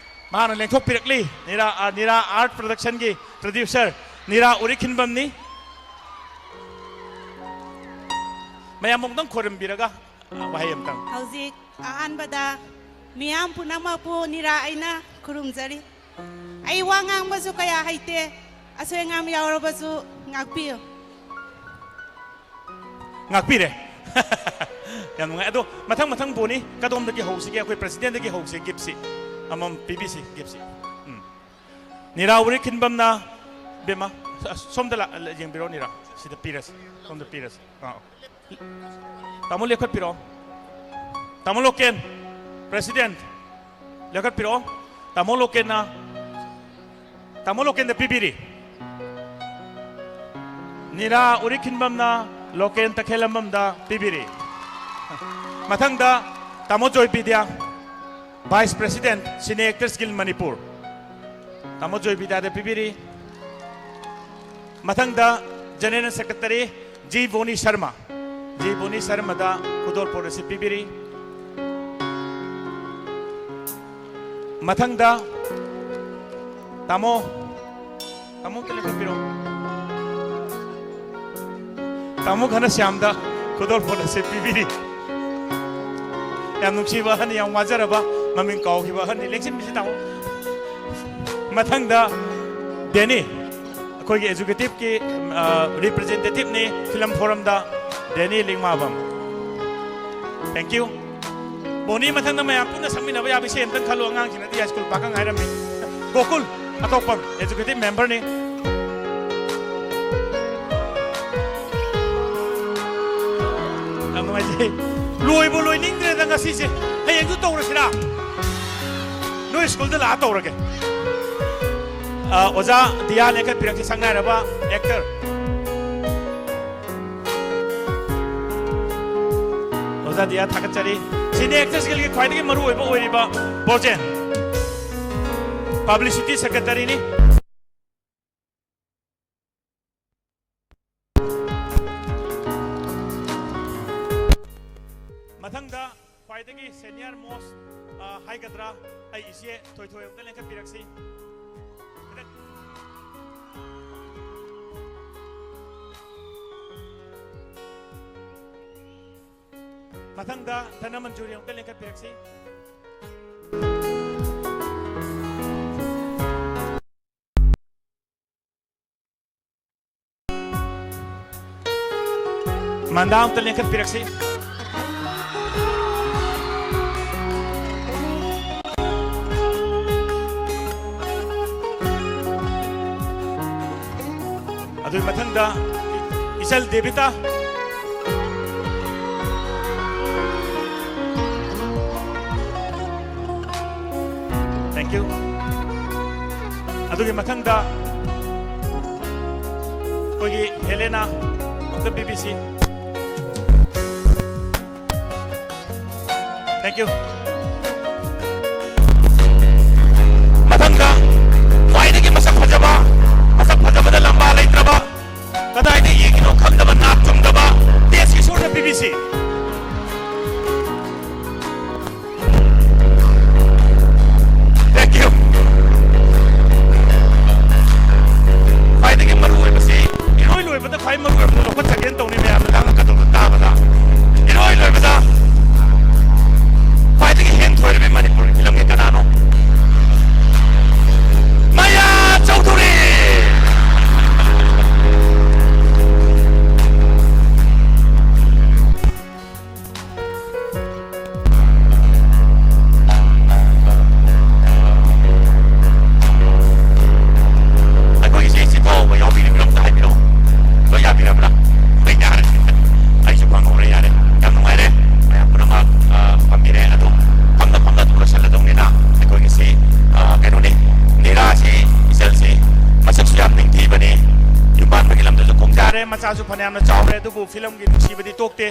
ꯃꯍꯥꯛꯅ ꯂꯦꯡꯊꯣꯛꯄꯤꯔꯛꯂꯤ, ꯅꯤꯔꯥ, ꯑ, ꯅꯤꯔꯥ Art Production ꯒꯤ producer ꯅꯤꯔꯥ ꯎꯔꯤꯈꯤꯟꯕꯝꯅꯤ꯫ ꯃꯌꯥꯝ ꯑꯃꯨꯛꯇꯪ ꯈꯣꯏꯔꯝꯕꯤꯔꯒ, ꯑ, ꯋꯥꯍꯩ ꯑꯃꯇꯪ꯫ ꯍꯧꯖꯤꯛ ꯑꯍꯥꯟꯕꯗ ꯃꯤꯌꯥꯝ ꯄꯨꯝꯅꯃꯛꯄꯨ ꯅꯤꯔꯥ ꯑꯩꯅ ꯈꯨꯔꯨꯝꯖꯔꯤ꯫ ꯑꯩ ꯋꯥ ꯉꯥꯡꯕꯁꯨ ꯀꯌꯥ ꯍꯩꯇꯦ, ꯑꯁꯣꯏ ꯑꯉꯥꯝ ꯌꯥꯎꯔꯕꯁꯨ ꯉꯥꯛꯄꯤꯌꯨ꯫ ꯉꯥꯛꯄꯤꯔꯦ꯫ ꯌꯥꯝ ꯅꯨꯡꯉꯥꯏ꯫ ꯑꯗꯣ ꯃꯊꯪ ꯃꯊꯪ ꯕꯣꯅꯤ, ꯀꯗꯣꯝꯗꯒꯤ ꯍꯧꯁꯤꯒꯦ? ꯑꯩꯈꯣꯏ ꯄ꯭ꯔꯦꯁꯤꯗꯦꯟꯗꯒꯤ ꯍꯧꯁꯦ꯫ ꯒꯤꯐꯁꯤ ꯑꯃꯃꯝ ꯄꯤꯕꯤꯁꯤ, ꯒꯤꯐꯁꯤ꯫ ꯎꯝ꯫ ꯅꯤꯔꯥ ꯎꯔꯤꯈꯤꯟꯕꯝꯅ, ꯕꯦꯝꯃ, ꯑꯁ, ꯁꯣꯝꯗ ꯂꯥ-, ꯌꯦꯡꯕꯤꯔꯣ ꯅꯤꯔꯥ꯫ ꯁꯤꯗ ꯄꯤꯔꯁꯤ, ꯁꯣꯝꯗ ꯄꯤꯔꯁꯤ꯫ ꯑꯥ꯫ ꯇꯥꯃꯣ ꯂꯦꯞꯈꯠꯄꯤꯔꯛꯑꯣ꯫ ꯇꯥꯃꯣ ꯂꯣꯀꯦꯟ, ꯄ꯭ꯔꯦꯁꯤꯗꯦꯟ, ꯂꯦꯞꯈꯠꯄꯤꯔꯛꯑꯣ꯫ ꯇꯥꯃꯣ ꯂꯣꯀꯦꯟꯅ, ꯇꯥꯃꯣ ꯂꯣꯀꯦꯟꯗ ꯄꯤꯕꯤꯔꯤ꯫ ꯅꯤꯔꯥ ꯎꯔꯤꯈꯤꯟꯕꯝꯅ ꯂꯣꯀꯦꯟ ꯇꯈꯦꯜꯂꯝꯕꯝꯗ ꯄꯤꯕꯤꯔꯤ꯫ ꯃꯊꯪꯗ ꯇꯥꯃꯣ Joy Bidya, vice president, cine actors guild Manipur. ꯇꯥꯃꯣ ꯖꯣꯏ ꯕꯤꯗ꯭ꯌꯥꯗ ꯄꯤꯕꯤꯔꯤ꯫ ꯃꯊꯪꯗ general secretary G Boni Sharma, G Boni ꯁꯔꯃꯗ ꯈꯨꯗꯣꯜꯄꯣꯠ ꯑꯁꯤ ꯄꯤꯕꯤꯔꯤ꯫ ꯃꯊꯪꯗ ꯇꯥꯃꯣ, ꯇꯥꯃꯣ ꯑꯝꯇ ꯂꯦꯞꯈꯠꯄꯤꯔꯣ꯫ ꯇꯥꯃꯣ ꯘꯅꯁ꯭ꯌꯥꯝꯗ ꯈꯨꯗꯣꯜꯄꯣꯠ ꯑꯁꯤ ꯄꯤꯕꯤꯔꯤ꯫ ꯌꯥꯝ ꯅꯨꯡꯁꯤꯕ ꯑꯍꯟ, ꯌꯥꯝ ꯋꯥꯖꯔꯕ, ꯃꯃꯤꯡ ꯀꯥꯎꯈꯤꯕ ꯑꯍꯟꯅꯤ꯫ ꯂꯦꯡꯁꯤꯟꯕꯤꯁꯤ ꯇꯥꯃꯣ꯫ ꯃꯊꯪꯗ ꯗꯦꯅꯤ, ꯑꯩꯈꯣꯏꯒꯤ ꯑꯦꯖꯨꯀꯦꯇꯤꯚꯀꯤ, ꯑ, ꯔꯤꯄ꯭ꯔꯖꯦꯟꯇꯦꯇꯤꯚꯅꯤ ꯐꯤꯂꯝ ꯐꯣꯔꯝꯗ, ꯗꯦꯅꯤ ꯂꯤꯡꯃꯥꯕꯝ꯫ Thank you꯫ ꯕꯣꯅꯤ, ꯃꯊꯪꯗ ꯃꯌꯥꯝ ꯄꯨꯟꯅ ꯁꯛꯃꯤꯟꯅꯕ ꯌꯥꯕ ꯏꯁꯩ ꯑꯝꯇꯪ ꯈꯜꯂꯨ꯫ ꯑꯉꯥꯡꯁꯤꯡꯅꯗꯤ ꯍꯥꯏ ꯁ꯭ꯀꯨꯜ ꯄꯥꯈꯪ ꯍꯥꯏꯔꯝꯃꯤ꯫ ꯒꯣꯀꯨꯜ, ꯑꯇꯣꯞꯄ ꯑꯦꯖꯨꯀꯦꯇꯤꯚ ꯃꯦꯝꯕꯔꯅꯤ꯫ ꯌꯥꯝ ꯅꯨꯡꯉꯥꯏꯖꯩ꯫ ꯂꯣꯏꯕꯨ ꯂꯣꯏꯅꯤꯡꯗ꯭ꯔꯦꯗ ꯉꯁꯤꯁꯦ꯫ ꯍꯌꯦꯡꯁꯨ ꯇꯧꯔꯁꯤꯔꯥ? ꯅꯣꯏ ꯁ꯭ꯀꯨꯜꯗ ꯂꯥꯛꯑ ꯇꯧꯔꯒꯦ꯫ ꯑ, ꯑꯣꯖꯥ ꯗꯤꯌꯥ ꯂꯦꯡꯈꯠꯄꯤꯔꯛꯁꯤ, ꯁꯛꯅꯥꯏꯔꯕ ꯑꯦꯛꯇꯔ꯫ ꯑꯣꯖꯥ ꯗꯤꯌꯥ ꯊꯥꯒꯠꯆꯔꯤ꯫ ꯁꯤꯅꯦ ꯑꯦꯛꯇꯔꯁ ꯒꯤꯜꯒꯤ ꯈ꯭ꯋꯥꯏꯗꯒꯤ ꯃꯔꯨꯑꯣꯏꯕ ꯑꯣꯏꯔꯤꯕ ꯕ꯭ꯔꯣꯖꯦꯟ, ꯄꯕ꯭ꯂꯤꯁꯤꯇꯤ ꯁꯦꯀ꯭ꯔꯦꯇꯔꯤꯅꯤ꯫ ꯃꯊꯪꯗ ꯈ꯭ꯋꯥꯏꯗꯒꯤ ꯁꯦꯅꯤꯌꯔ ꯃꯣꯁ, ꯑ, ꯍꯥꯏꯒꯗ꯭ꯔꯥ, ꯑꯩ ꯏꯆꯦ ꯊꯣꯏꯊꯣꯏ ꯑꯃꯨꯛꯇ ꯂꯦꯡꯈꯠꯄꯤꯔꯛꯁꯤ꯫ ꯈꯤꯇꯪ꯫ ꯃꯊꯪꯗ ꯙꯅꯃꯟꯖꯨꯔꯤ ꯑꯃꯨꯛꯇ ꯂꯦꯡꯈꯠꯄꯤꯔꯛꯁꯤ꯫ ꯃꯥꯟꯗꯥ ꯑꯝꯇ ꯂꯦꯡꯈꯠꯄꯤꯔꯛꯁꯤ꯫ ꯑꯗꯨꯒꯤ ꯃꯊꯪꯗ ꯏꯆꯜ ꯗꯦꯕꯤꯇꯥ꯫ Thank you. ꯑꯗꯨꯒꯤ ꯃꯊꯪꯗ ꯑꯩꯈꯣꯏꯒꯤ ꯍꯦꯂꯦꯅꯥ ꯑꯝꯇ ꯄꯤꯕꯤꯁꯤ꯫ Thank you. ꯃꯊꯪꯗ ꯈ꯭ꯋꯥꯏꯗꯒꯤ ꯃꯁꯛ ꯐꯖꯕ, ꯃꯁꯛ ꯐꯖꯕꯗ ꯂꯝꯕꯥ ꯂꯩꯇ꯭ꯔꯕ, ꯀꯗꯥꯏꯗ ꯌꯦꯡꯉꯤꯅꯣ ꯈꯪꯗꯕ, ꯅꯥ ꯆꯨꯝꯗꯕ, ꯇꯦꯖ ꯀꯤꯁꯣꯔꯗ ꯄꯤꯕꯤꯁꯤ꯫ Thank you. ꯈ꯭ꯋꯥꯏꯗꯒꯤ ꯃꯔꯨ ꯑꯣꯏꯕꯁꯤ, ꯏꯔꯣꯏ ꯂꯣꯏꯕꯗ ꯈ꯭ꯋꯥꯏ ꯃꯔꯨ ꯑꯣꯏꯕꯗ ꯂꯧꯈꯠꯆꯒꯦꯅ ꯇꯧꯅꯤ ꯃꯌꯥꯝꯅ ꯉꯥꯡꯉꯛꯀꯗꯧꯕ ꯇꯥꯕꯗ꯫ ꯏꯔꯣꯏ ꯂꯣꯏꯕꯗ ꯈ꯭ꯋꯥꯏꯗꯒꯤ ꯍꯦꯟ ꯊꯣꯏꯔꯕꯤ ꯃꯅꯤꯄꯨꯔꯒꯤ ꯐꯤꯂꯝꯒꯤ ꯀꯅꯥꯅꯣ? ꯃꯌꯥ ꯆꯧꯙꯨꯔꯤ꯫ ꯑꯩꯈꯣꯏꯒꯤꯁꯦ ꯁꯤ ꯐꯥꯎꯕ ꯌꯥꯎꯕꯤꯔꯤꯕ꯭ꯔꯥ ꯑꯝꯇ ꯍꯥꯏꯕꯤꯔꯛꯑꯣ꯫ ꯂꯣꯏ ꯌꯥꯕꯤꯔꯕ꯭ꯔꯥ? ꯂꯣꯏ ꯌꯥꯔꯦ꯫ ꯑꯩꯁꯨ ꯐꯪꯍꯧꯔꯦ, ꯌꯥꯔꯦ꯫ ꯌꯥꯝ ꯅꯨꯡꯉꯥꯏꯔꯦ꯫ ꯃꯌꯥꯝ ꯄꯨꯝꯅꯃꯛ, ꯑ, ꯐꯝꯕꯤꯔꯦ꯫ ꯑꯗꯣ ꯐꯝꯅ ꯐꯝꯅ ꯑꯗꯨꯝ ꯂꯣꯏꯁꯤꯜꯂꯗꯧꯅꯤꯅ ꯑꯩꯈꯣꯏꯒꯤꯁꯤ, ꯑ, ꯀꯩꯅꯣꯅꯤ, ꯅꯤꯔꯥꯁꯤ, ꯏꯆꯜꯁꯤ ꯃꯁꯛꯁꯨ ꯌꯥꯝ ꯅꯤꯡꯊꯤꯕꯅꯤ꯫ ꯌꯨꯝ ꯄꯥꯟꯕꯒꯤ ꯂꯝꯗꯁꯨ ꯈꯣꯡꯗꯥꯔꯦ꯫ ꯃꯆꯥꯁꯨ ꯐꯅꯌꯥꯝꯅ ꯆꯥꯎꯔꯦ꯫ ꯑꯗꯨꯕꯨ ꯐꯤꯂꯝꯒꯤ ꯅꯨꯡꯁꯤꯕꯗꯤ ꯇꯣꯛꯇꯦ꯫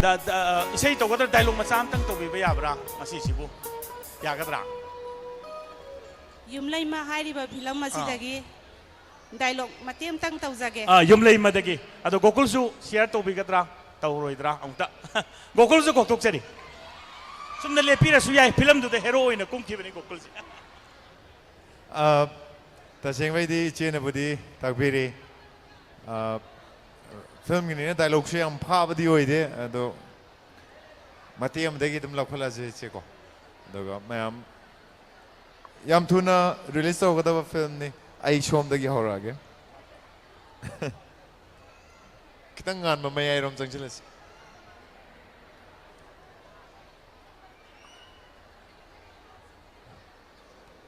ꯗ-, ꯗ-, ꯏꯁꯩ ꯇꯧꯒꯗ꯭ꯔꯥ? ꯗꯥꯏꯂꯣꯛ ꯃꯆꯥ ꯑꯝꯇꯪ ꯇꯧꯕꯤꯕ ꯌꯥꯕ꯭ꯔꯥ ꯉꯁꯤꯁꯤꯕꯨ? ꯌꯥꯒꯗ꯭ꯔꯥ? ꯌꯨꯝꯂꯩꯃ ꯍꯥꯏꯔꯤꯕ ꯐꯤꯂꯝ ꯑꯥ꯫ ꯑꯁꯤꯗꯒꯤ ꯗꯥꯏꯂꯣꯛ ꯃꯇꯦꯛ ꯑꯝꯇꯪ ꯇꯧꯖꯒꯦ꯫ ꯑꯥ, ꯌꯨꯝꯂꯩꯃꯗꯒꯤ꯫ ꯑꯗꯣ ꯒꯣꯀꯨꯜꯁꯨ ꯁꯤꯌꯔ ꯇꯧꯕꯤꯒꯗ꯭ꯔꯥ? ꯇꯧꯔꯣꯏꯗ꯭ꯔꯥ? ꯑꯃꯨꯛꯇ꯫ ꯒꯣꯀꯨꯜꯁꯨ ꯀꯧꯊꯣꯛꯆꯔꯤ꯫ ꯆꯨꯝꯅ ꯂꯦꯞꯄꯤꯔꯁꯨ ꯌꯥꯏ, ꯐꯤꯂꯝꯗꯨꯗ ꯍꯦꯔꯣ ꯑꯣꯏꯅ ꯀꯨꯝꯈꯤꯕꯅꯤ ꯒꯣꯀꯨꯜꯁꯦ꯫ ꯑ, ꯇꯁꯦꯡꯕꯩꯗꯤ ꯏꯆꯦꯅꯕꯨꯗꯤ ꯇꯥꯛꯄꯤꯔꯤ꯫ ꯑ, ꯐꯤꯂꯝꯒꯤꯅꯤꯅ ꯗꯥꯏꯂꯣꯛꯁꯨ ꯌꯥꯝ ꯐꯥꯕꯗꯤ ꯑꯣꯏꯗꯦ, ꯑꯗꯣ ꯃꯇꯦꯛ ꯑꯃꯗꯒꯤ ꯑꯗꯨꯝ ꯂꯧꯈꯠꯂꯁꯦ ꯏꯆꯦꯀꯣ꯫ ꯑꯗꯨꯒ ꯃꯌꯥꯝ ꯌꯥꯝ ꯊꯨꯅ ꯔꯤꯂꯤꯁ ꯇꯧꯒꯗꯕ ꯐꯤꯂꯝꯅꯤ꯫ ꯑꯩ ꯁꯣꯝꯗꯒꯤ ꯍꯧꯔꯛꯑꯒꯦ꯫ ꯈꯤꯇꯪ ꯉꯥꯟꯕ ꯃꯌꯥꯏꯔꯣꯝ ꯆꯪꯁꯤꯜꯂꯁꯤ꯫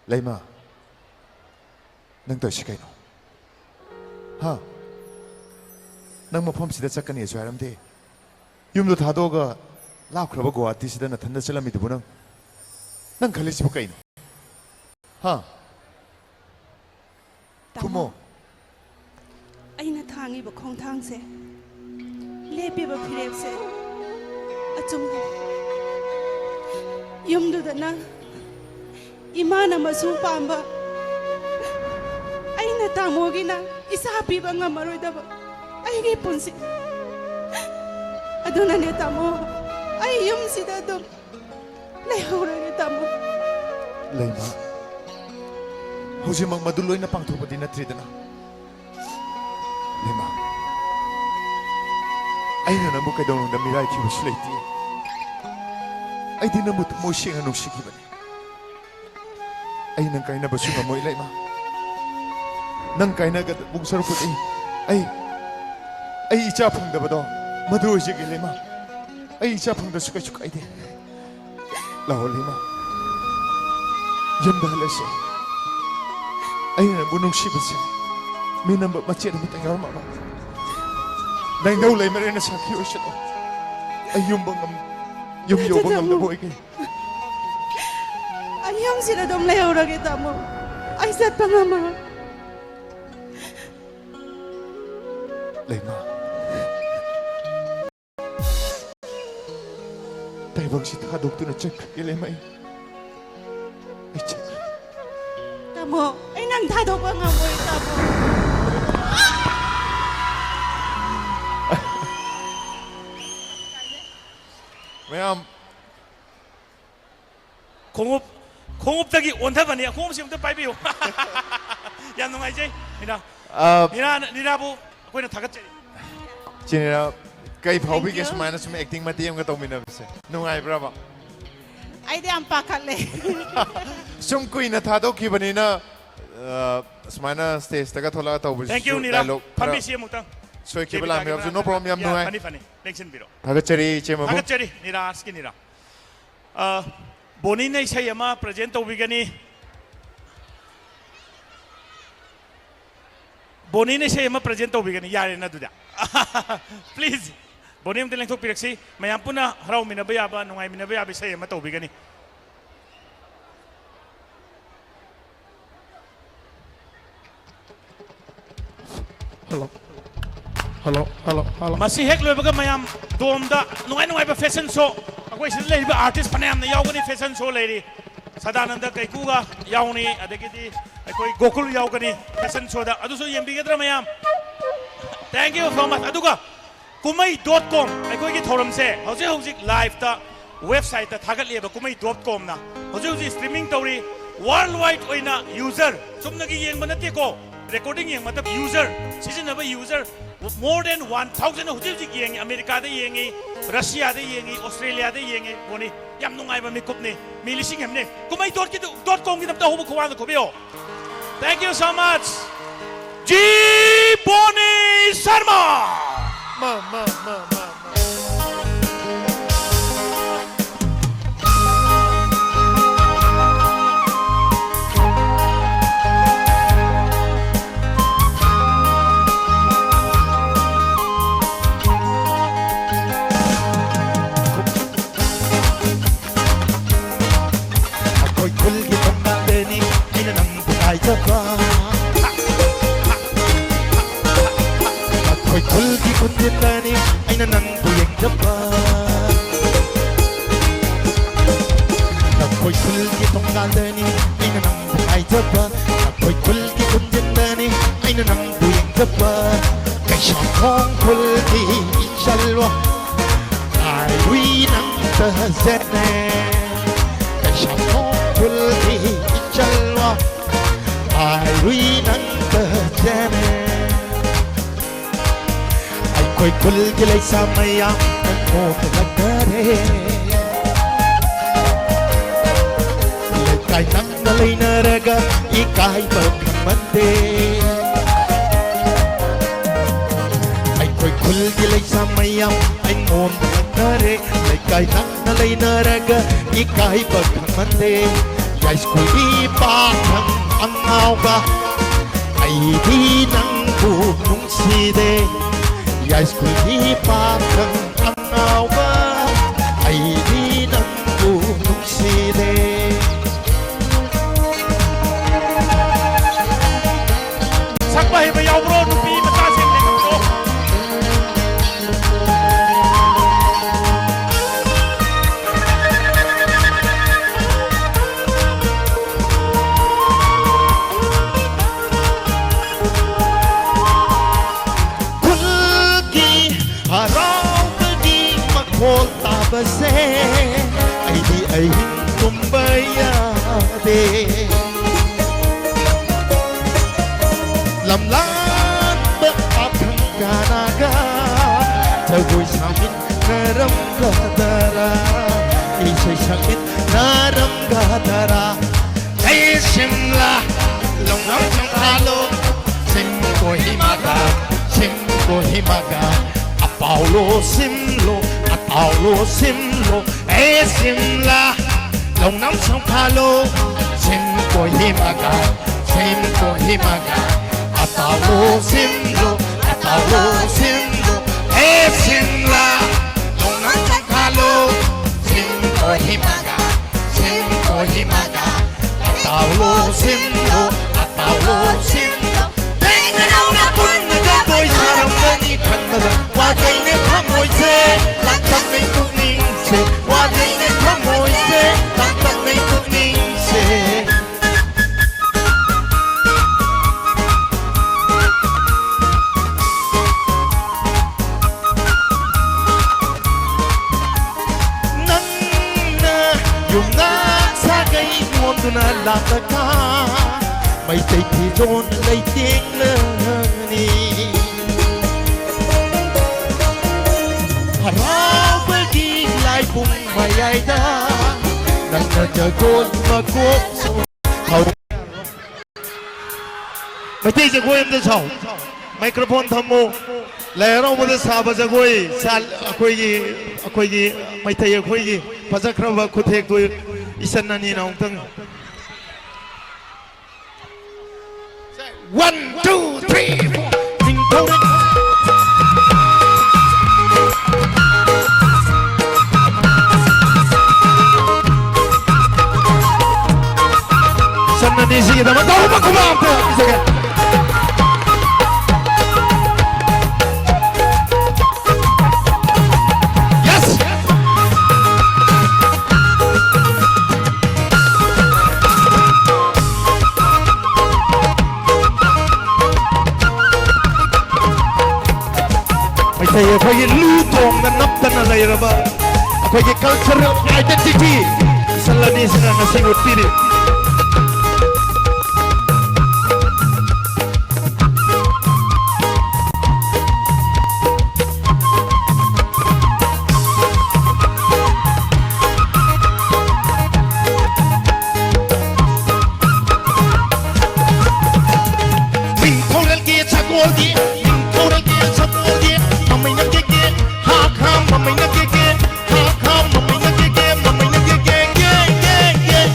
ꯂꯩꯃ, ꯅꯪ ꯇꯧꯔꯤꯁꯤ ꯀꯩꯅꯣ? ꯍꯥ? ꯅꯪ ꯃꯐꯝꯁꯤꯗ ꯆꯠꯀꯅꯤꯁꯨ ꯍꯥꯏꯔꯝꯗꯦ꯫ ꯌꯨꯝꯗꯣ ꯊꯥꯗꯣꯛꯑꯒ ꯂꯥꯞꯈ꯭ꯔꯕ ꯒꯨꯋꯥꯍꯥꯇꯤꯁꯤꯗ ꯅꯊꯟꯗ ꯆꯠꯂꯝꯃꯤꯗꯨꯕꯨ ꯅꯪ, ꯅꯪ ꯈꯜꯂꯤꯁꯤꯕꯨ ꯀꯩꯅꯣ? ꯍꯥ? ꯇꯥꯃꯣ, ꯈꯨꯝꯃꯣ꯫ ꯑꯩꯅ ꯊꯥꯡꯉꯤꯕ ꯈꯣꯡꯊꯥꯡꯁꯦ, ꯂꯦꯞꯄꯤꯕ ꯐꯤꯔꯦꯞꯁꯦ ꯑꯆꯨꯝꯕꯅꯤ꯫ ꯌꯨꯝꯗꯨꯗꯅ ꯏꯃꯥꯅ ꯃꯁꯨ ꯄꯥꯝꯕ, ꯑꯩꯅ ꯇꯥꯃꯣꯒꯤꯅ ꯏꯆꯥ ꯄꯤꯕ ꯉꯝꯃꯔꯣꯏꯗꯕ ꯑꯩꯒꯤ ꯄꯨꯟꯁꯤ꯫ ꯑꯗꯨꯅꯅꯦ ꯇꯥꯃꯣ, ꯑꯩ ꯌꯨꯝꯁꯤꯗ ꯑꯗꯨꯝ ꯂꯩꯍꯧꯔꯒꯦ ꯇꯥꯃꯣ꯫ ꯂꯩꯃ, ꯍꯧꯖꯤꯛꯃꯛ ꯃꯗꯨ ꯂꯣꯏꯅ ꯄꯥꯡꯊꯣꯛꯄꯗꯤ ꯅꯠꯇ꯭ꯔꯤꯗꯅ꯫ ꯂꯩꯃ, ꯑꯩꯅ ꯅꯪꯕꯨ ꯀꯩꯗꯧꯅꯨꯡꯗ ꯃꯤꯔꯥꯏꯈꯤꯕꯁꯨ ꯂꯩꯇꯦ꯫ ꯑꯩꯗꯤ ꯅꯪꯕꯨ ꯊꯃꯣꯏ ꯁꯦꯡꯅ ꯅꯨꯡꯁꯤꯈꯤꯕꯅꯤ꯫ ꯑꯩ ꯅꯪ ꯀꯥꯏꯅꯕꯁꯨ ꯉꯝꯃꯣꯏ ꯂꯩꯃ꯫ ꯅꯪ ꯀꯥꯏꯅꯒꯗꯕ ꯁꯔꯨꯛꯄꯨꯗꯤ ꯑꯩ, ꯑꯩ ꯏꯆꯥ ꯐꯪꯗꯕꯗꯣ ꯃꯗꯨ ꯑꯣꯏꯖꯒꯦ ꯂꯩꯃ꯫ ꯑꯩ ꯏꯆꯥ ꯐꯪꯗ꯭ꯔꯁꯨ ꯀꯩꯁꯨ ꯀꯥꯏꯗꯦ꯫ ꯂꯥꯛꯑꯣ ꯂꯩꯃ, ꯌꯨꯝꯗ ꯍꯜꯂꯁꯤ꯫ ꯑꯩꯅ ꯅꯪꯕꯨ ꯅꯨꯡꯁꯤꯕꯁꯦ ꯃꯤꯅꯝꯕ ꯃꯆꯦꯠ ꯑꯃꯠꯇ ꯌꯥꯎꯔꯝꯃꯔꯣꯏ꯫ ꯅꯪ ꯅꯧ ꯂꯩꯃꯔꯦꯅ ꯁꯥꯈꯤ ꯑꯣꯏꯁꯤꯜꯂꯣ꯫ ꯑꯩ ꯌꯨꯝꯕ ꯉꯝ-, ꯌꯨꯝ ꯌꯧꯕ ꯉꯝꯅꯕ ꯑꯣꯏꯒꯦ꯫ ꯑꯩ ꯌꯨꯝꯁꯤꯗ ꯑꯗꯨꯝ ꯂꯩꯍꯧꯔꯒꯦ ꯇꯥꯃꯣ꯫ ꯑꯩ ꯆꯠꯄ ꯉꯝꯃꯔꯣꯏ꯫ ꯂꯩꯃ, ꯇꯥꯏꯕꯪꯁꯤ ꯊꯥꯗꯣꯛꯇꯨꯅ ꯆꯠꯈ꯭ꯔꯒꯦ ꯂꯩꯃ꯫ ꯑꯩ, ꯑꯩ ꯆꯠꯈ꯭ꯔꯒꯦ꯫ ꯇꯥꯃꯣ, ꯑꯩ ꯅꯪ ꯊꯥꯗꯣꯛꯄ ꯉꯝꯃꯣꯏ ꯇꯥꯃꯣ꯫ ꯃꯌꯥꯝ, ꯈꯣꯡꯎꯞ, ꯈꯣꯡꯎꯞꯇꯒꯤ ꯑꯣꯟꯊꯕꯅꯤ꯫ ꯑꯈꯣꯡꯎꯞꯁꯤ ꯑꯝꯇ ꯄꯥꯏꯕꯤꯌꯨ꯫ ꯌꯥꯝ ꯅꯨꯡꯉꯥꯏꯖꯩ, ꯃꯤꯅꯥ꯫ ꯑ, ꯃꯤꯅꯥ, ꯃꯤꯅꯥꯕꯨ ꯑꯩꯈꯣꯏꯅ ꯊꯥꯒꯠꯆꯔꯤ꯫ ꯆꯤꯅꯤꯔꯥ, ꯀꯩ ꯐꯥꯎꯕꯤꯒꯦ? Thank you. ꯁꯨꯃꯥꯏꯅ ꯁꯨꯝ acting ꯃꯇꯦꯛ ꯑꯃꯒ ꯇꯧꯃꯤꯟꯅꯕꯁꯦ ꯅꯨꯡꯉꯥꯏꯕ꯭ꯔꯕ? ꯑꯩꯗꯤ ꯌꯥꯝ ꯄꯥꯈꯠꯂꯦ꯫ ꯁꯨꯝ ꯀꯨꯏꯅ ꯊꯥꯗꯣꯛꯈꯤꯕꯅꯤꯅ, ꯑ, ꯁꯨꯃꯥꯏꯅ stageꯇꯒ ꯊꯣꯛꯂꯛꯑꯒ ꯇꯧꯕꯁꯤꯁꯨ Thank you, ꯅꯤꯔꯥ꯫ Dialogue ꯈꯔ ꯐꯝꯕꯤꯁꯤ ꯑꯃꯨꯛꯇꯪ꯫ ꯁꯣꯏꯈꯤꯕ ꯂꯥꯟꯕ ꯌꯥꯎꯔꯁꯨ, no problem, ꯌꯥꯝ ꯌꯥ-, ꯅꯨꯡꯉꯥꯏ꯫ ꯐꯅꯤ, ꯐꯅꯤ, ꯂꯦꯡꯁꯤꯟꯕꯤꯔꯣ꯫ ꯊꯥꯒꯠꯆꯔꯤ, ꯏꯆꯦ ꯃꯕꯨ꯫ ꯊꯥꯒꯠꯆꯔꯤ, ꯅꯤꯔꯥꯖꯀꯤ ꯅꯤꯔꯥ꯫ ꯑ, ꯕꯣꯅꯤꯅ ꯏꯁꯩ ꯑꯃ present ꯇꯧꯕꯤꯒꯅꯤ꯫ ꯕꯣꯅꯤꯅ ꯏꯁꯩ ꯑꯃ present ꯇꯧꯕꯤꯒꯅꯤ꯫ ꯌꯥꯔꯦꯅ ꯑꯗꯨꯗꯤ꯫ Please, ꯕꯣꯅꯤ ꯑꯝꯇ ꯂꯦꯡꯊꯣꯛꯄꯤꯔꯛꯁꯤ꯫ ꯃꯌꯥꯝ ꯄꯨꯟꯅ ꯍꯔꯥꯎꯃꯤꯟꯅꯕ ꯌꯥꯕ, ꯅꯨꯡꯉꯥꯏꯃꯤꯟꯅꯕ ꯌꯥꯕ ꯏꯁꯩ ꯑꯃ ꯇꯧꯕꯤꯒꯅꯤ꯫ Hello. Hello, hello, hello. ꯃꯁꯤ ꯍꯦꯛ ꯂꯣꯏꯕꯒ ꯃꯌꯥꯝ ꯗꯣꯝꯗ ꯅꯨꯡꯉꯥꯏ ꯅꯨꯡꯉꯥꯏꯕ fashion show, ꯑꯩꯈꯣꯏ ꯁꯤꯗ ꯂꯩꯔꯤꯕ artist ꯐꯅꯌꯥꯝꯅ ꯌꯥꯎꯒꯅꯤ, fashion show ꯂꯩꯔꯤ꯫ ꯁꯗꯥꯅꯟꯗ ꯀꯩꯀꯨꯒ ꯌꯥꯎꯅꯤ, ꯑꯗꯒꯤꯗꯤ ꯑꯩꯈꯣꯏ ꯒꯣꯀꯨꯜ ꯌꯥꯎꯒꯅꯤ fashion showꯗ꯫ ꯑꯗꯨꯁꯨ ꯌꯦꯡꯕꯤꯒꯗ꯭ꯔꯥ ꯃꯌꯥꯝ? Thank you so much. ꯑꯗꯨꯒ ꯀꯨꯝꯍꯩ dot com ꯑꯩꯈꯣꯏꯒꯤ ꯊꯧꯔꯝꯁꯦ ꯍꯧꯖꯤꯛ ꯍꯧꯖꯤꯛ liveꯇ websiteꯇ ꯊꯥꯒꯠꯂꯤꯑꯕ, ꯀꯨꯝꯍꯩ dot comꯅ꯫ ꯍꯧꯖꯤꯛ ꯍꯧꯖꯤꯛ streaming ꯇꯧꯔꯤ꯫ Worldwide ꯑꯣꯏꯅ user, ꯆꯨꯝꯅꯒꯤ ꯌꯦꯡꯕ ꯅꯠꯇꯦꯀꯣ, recording ꯌꯦꯡꯕ ꯅꯠꯇꯕ, user, ꯁꯤꯖꯤꯟꯅꯕ user more than one thousand ꯍꯧꯖꯤꯛ ꯍꯧꯖꯤꯛ ꯌꯦꯡꯉꯤ꯫ ꯑꯃꯦꯔꯤꯀꯥꯗ ꯌꯦꯡꯉꯤ, ꯔꯁꯤꯌꯥꯗ ꯌꯦꯡꯉꯤ, ꯑꯣꯁꯇ꯭ꯔꯦꯂꯤꯌꯥꯗ ꯌꯦꯡꯉꯤ꯫ ꯕꯣꯅꯤ, ꯌꯥꯝ ꯅꯨꯡꯉꯥꯏꯕ ꯃꯤꯀꯨꯞꯅꯤ꯫ ꯃꯤ ꯂꯤꯁꯤꯡ ꯑꯃꯅꯤ꯫ ꯀꯨꯝꯍꯩ dot comꯒꯤꯗꯃꯛꯇ ꯑꯍꯧꯕ ꯈꯨꯕꯥꯛꯅ ꯈꯨꯕꯤꯌꯣ꯫ Thank you so much, G Boni Sharma. ꯃꯥ, ꯃꯥ, ꯃꯥ, ꯃꯥ, ꯃꯥ꯫ ꯑꯩꯈꯣꯏ ꯈꯨꯜꯒꯤ ꯊꯣꯡꯒꯥꯜꯗꯅꯤ ꯑꯩꯅ ꯅꯪꯕꯨ ꯉꯥꯏꯖꯕ꯫ ꯑꯩꯈꯣꯏ ꯈꯨꯜꯒꯤ ꯈꯨꯟꯖꯤꯟꯗꯅꯤ ꯑꯩꯅ ꯅꯪꯕꯨ ꯌꯦꯡꯖꯕ꯫ ꯑꯩꯈꯣꯏ ꯈꯨꯜꯒꯤ ꯊꯣꯡꯒꯥꯜꯗꯅꯤ ꯑꯩꯅ ꯅꯪꯕꯨ ꯉꯥꯏꯖꯕ꯫ ꯑꯩꯈꯣꯏ ꯈꯨꯜꯒꯤ ꯈꯨꯟꯖꯤꯟꯗꯅꯤ ꯑꯩꯅ ꯅꯪꯕꯨ ꯌꯦꯡꯖꯕ꯫ ꯀꯩꯁꯥꯝꯊꯣꯡ ꯈꯨꯜꯒꯤ ꯏꯆꯜꯋꯥ ꯂꯥꯏꯔꯨꯏ ꯅꯪ ꯐꯖꯅꯦ꯫ ꯀꯩꯁꯥꯝꯊꯣꯡ ꯈꯨꯜꯒꯤ ꯏꯆꯜꯋꯥ ꯍꯥꯏꯔꯨꯏ ꯅꯪ ꯐꯖꯅꯦ꯫ ꯑꯩꯈꯣꯏ ꯈꯨꯜꯒꯤ ꯂꯩꯁꯥ ꯃꯌꯥꯝ ꯅꯪ ꯅꯣꯛꯂꯛꯇꯔꯦ꯫ ꯂꯩꯀꯥꯏ ꯅꯛꯅ ꯂꯩꯅꯔꯒ ꯏꯀꯥꯏꯕ ꯈꯪꯃꯟꯗꯦ꯫ ꯑꯩꯈꯣꯏ ꯈꯨꯜꯒꯤ ꯂꯩꯁꯥ ꯃꯌꯥꯝ ꯑꯩꯉꯣꯟꯗ ꯂꯛꯅꯔꯦ꯫ ꯂꯩꯀꯥꯏ ꯅꯛꯅ ꯂꯩꯅꯔꯒ ꯏꯀꯥꯏꯕ ꯈꯪꯃꯟꯗꯦ꯫ ꯌꯥꯏꯁ꯭ꯀꯨꯜꯒꯤ ꯄꯥꯈꯪ ꯑꯉꯥꯎꯕ ꯑꯩꯗꯤ ꯅꯪꯕꯨ ꯅꯨꯡꯁꯤꯗꯦ꯫ ꯌꯥꯏꯁ꯭ꯀꯨꯜꯒꯤ ꯄꯥꯈꯪ ꯑꯉꯥꯎꯕ ꯑꯩꯗꯤ ꯅꯪꯕꯨ ꯅꯨꯡꯁꯤꯗꯦ꯫ ꯁꯛꯄ ꯍꯩꯕ ꯌꯥꯎꯕ꯭ꯔꯣ? ꯅꯨꯄꯤ ꯃꯆꯥꯁꯤꯡ ꯂꯩꯈꯠꯂꯣ꯫ ꯈꯨꯜꯒꯤ ꯍꯔꯥꯎꯕꯒꯤ ꯃꯈꯣꯜ ꯇꯥꯕꯁꯦ ꯑꯩꯗꯤ ꯑꯍꯤꯡ ꯇꯨꯝꯕ ꯌꯥꯗꯦ꯫ ꯂꯝꯂꯥꯟꯕ ꯄꯥꯈꯪ ꯀꯅꯥꯒ ꯖꯒꯣꯏ ꯁꯥꯃꯤꯟꯅꯔꯝꯒꯗꯔꯥ? ꯏꯁꯩ ꯁꯛꯃꯤꯟꯅꯔꯝꯒꯗꯔꯥ? ꯑꯩ ꯁꯤꯝꯂꯥ ꯂꯧꯅꯝ ꯁꯪꯐꯥꯂꯣ, ꯁꯤꯝ ꯀꯣꯍꯤꯃꯥꯒ, ꯁꯤꯝ ꯀꯣꯍꯤꯃꯥꯒ, ꯑꯄꯥꯎꯂꯣ ꯁꯤꯝꯂꯣ, ꯑꯇꯥꯎꯂꯣ ꯁꯤꯝꯂꯣ, ꯑꯦ ꯁꯤꯝꯂꯥ ꯂꯧꯅꯝ ꯁꯪꯐꯥꯂꯣ, ꯁꯤꯝ ꯀꯣꯍꯤꯃꯥꯒ, ꯁꯤꯝ ꯀꯣꯍꯤꯃꯥꯒ, ꯑꯇꯥꯎꯂꯣ ꯁꯤꯝꯂꯣ, ꯑꯇꯥꯎꯂꯣ ꯁꯤꯝꯂꯣ, ꯑꯦ ꯁꯤꯝꯂꯥ ꯂꯧꯅꯝ ꯁꯪꯐꯥꯂꯣ, ꯁꯤꯝ ꯀꯣꯍꯤꯃꯥꯒ, ꯁꯤꯝ ꯀꯣꯍꯤꯃꯥꯒ, ꯑꯇꯥꯎꯂꯣ ꯁꯤꯝꯂꯣ, ꯑꯇꯥꯎꯂꯣ ꯁꯤꯝꯂꯣ꯫ ꯊꯦꯡꯅ ꯅꯧꯅ ꯄꯨꯟꯅ ꯖꯒꯣꯏ ꯁꯥꯔꯝꯒꯅꯤ ꯈꯟꯕꯗ ꯋꯥꯖꯩꯅꯦ ꯊꯃꯣꯏꯁꯦ, ꯂꯥꯡꯇꯛꯅꯩ ꯄꯨꯛꯅꯤꯡꯁꯦ, ꯋꯥꯖꯩꯅꯦ ꯊꯃꯣꯏꯁꯦ, ꯂꯥꯡꯇꯛꯅꯩ ꯄꯨꯛꯅꯤꯡꯁꯦ꯫ ꯅꯪꯅ ꯌꯨꯝꯅꯥꯛ ꯁꯥꯒꯩ ꯇꯨꯅ ꯂꯥꯛꯂꯒ ꯃꯩꯇꯩ ꯐꯤꯖꯣꯜ ꯂꯩꯇꯦꯡꯂꯅꯤ꯫ ꯍꯔꯥꯎꯕꯒꯤ ꯂꯥꯏꯕꯨꯡ ꯃꯌꯥꯏꯗ ꯅꯪꯅ ꯖꯒꯣꯏ ꯃꯀꯣꯛ ꯁꯨꯝ ꯊꯧ-, ꯃꯩꯇꯩ ꯖꯒꯣꯏ ꯑꯝꯇ ꯁꯥꯎ꯫ ꯃꯥꯏꯀ꯭ꯔꯣꯐꯣꯟ ꯊꯝꯃꯨ꯫ ꯂꯥꯏ ꯍꯔꯥꯎꯕꯗ ꯁꯥꯕ ꯖꯒꯣꯏ, ꯁꯥ-, ꯑꯩꯈꯣꯏꯒꯤ, ꯑꯩꯈꯣꯏꯒꯤ ꯃꯩꯇꯩ ꯑꯩꯈꯣꯏꯒꯤ ꯐꯖꯈ꯭ꯔꯕ ꯈꯨꯠꯊꯦꯛꯇꯨ ꯏꯆꯟ ꯑꯅꯤꯅ ꯑꯃꯨꯛꯇꯪ꯫ One, two, three, four. ꯅꯤꯡꯊꯧꯔꯦꯜ꯫ ꯏꯆꯟ ꯑꯅꯤꯁꯤꯒꯤꯗꯃꯛ ꯇꯧꯕ ꯈꯨꯕꯥꯛ ꯑꯝꯇ ꯄꯤꯖꯒꯦ꯫ Yes! ꯃꯩꯇꯩ ꯑꯩꯈꯣꯏꯒꯤ ꯂꯨ ꯇꯣꯡꯗ ꯅꯞꯇꯅ ꯂꯩꯔꯕ ꯑꯩꯈꯣꯏꯒꯤ cultural identity ꯏꯆꯜ ꯑꯅꯤꯁꯤꯅ ꯉꯁꯤ ꯎꯠꯄꯤꯔꯤ꯫ ꯅꯤꯡꯊꯧꯔꯦꯜꯒꯤ ꯁꯒꯣꯜꯗꯤ, ꯅꯤꯡꯊꯧꯔꯦꯜꯒꯤ ꯁꯒꯣꯜꯗꯤ, ꯃꯃꯩꯅ ꯀꯦꯛ ꯀꯦꯛ, ꯍꯥ ꯈꯥ, ꯃꯃꯩꯅ ꯀꯦꯛ ꯀꯦꯛ, ꯍꯥ ꯈꯥ, ꯃꯃꯩꯅ ꯀꯦꯛ ꯀꯦꯛ, ꯃꯃꯩꯅ ꯀꯦꯛ ꯀꯦꯛ, ꯀꯦꯛ ꯀꯦꯛ,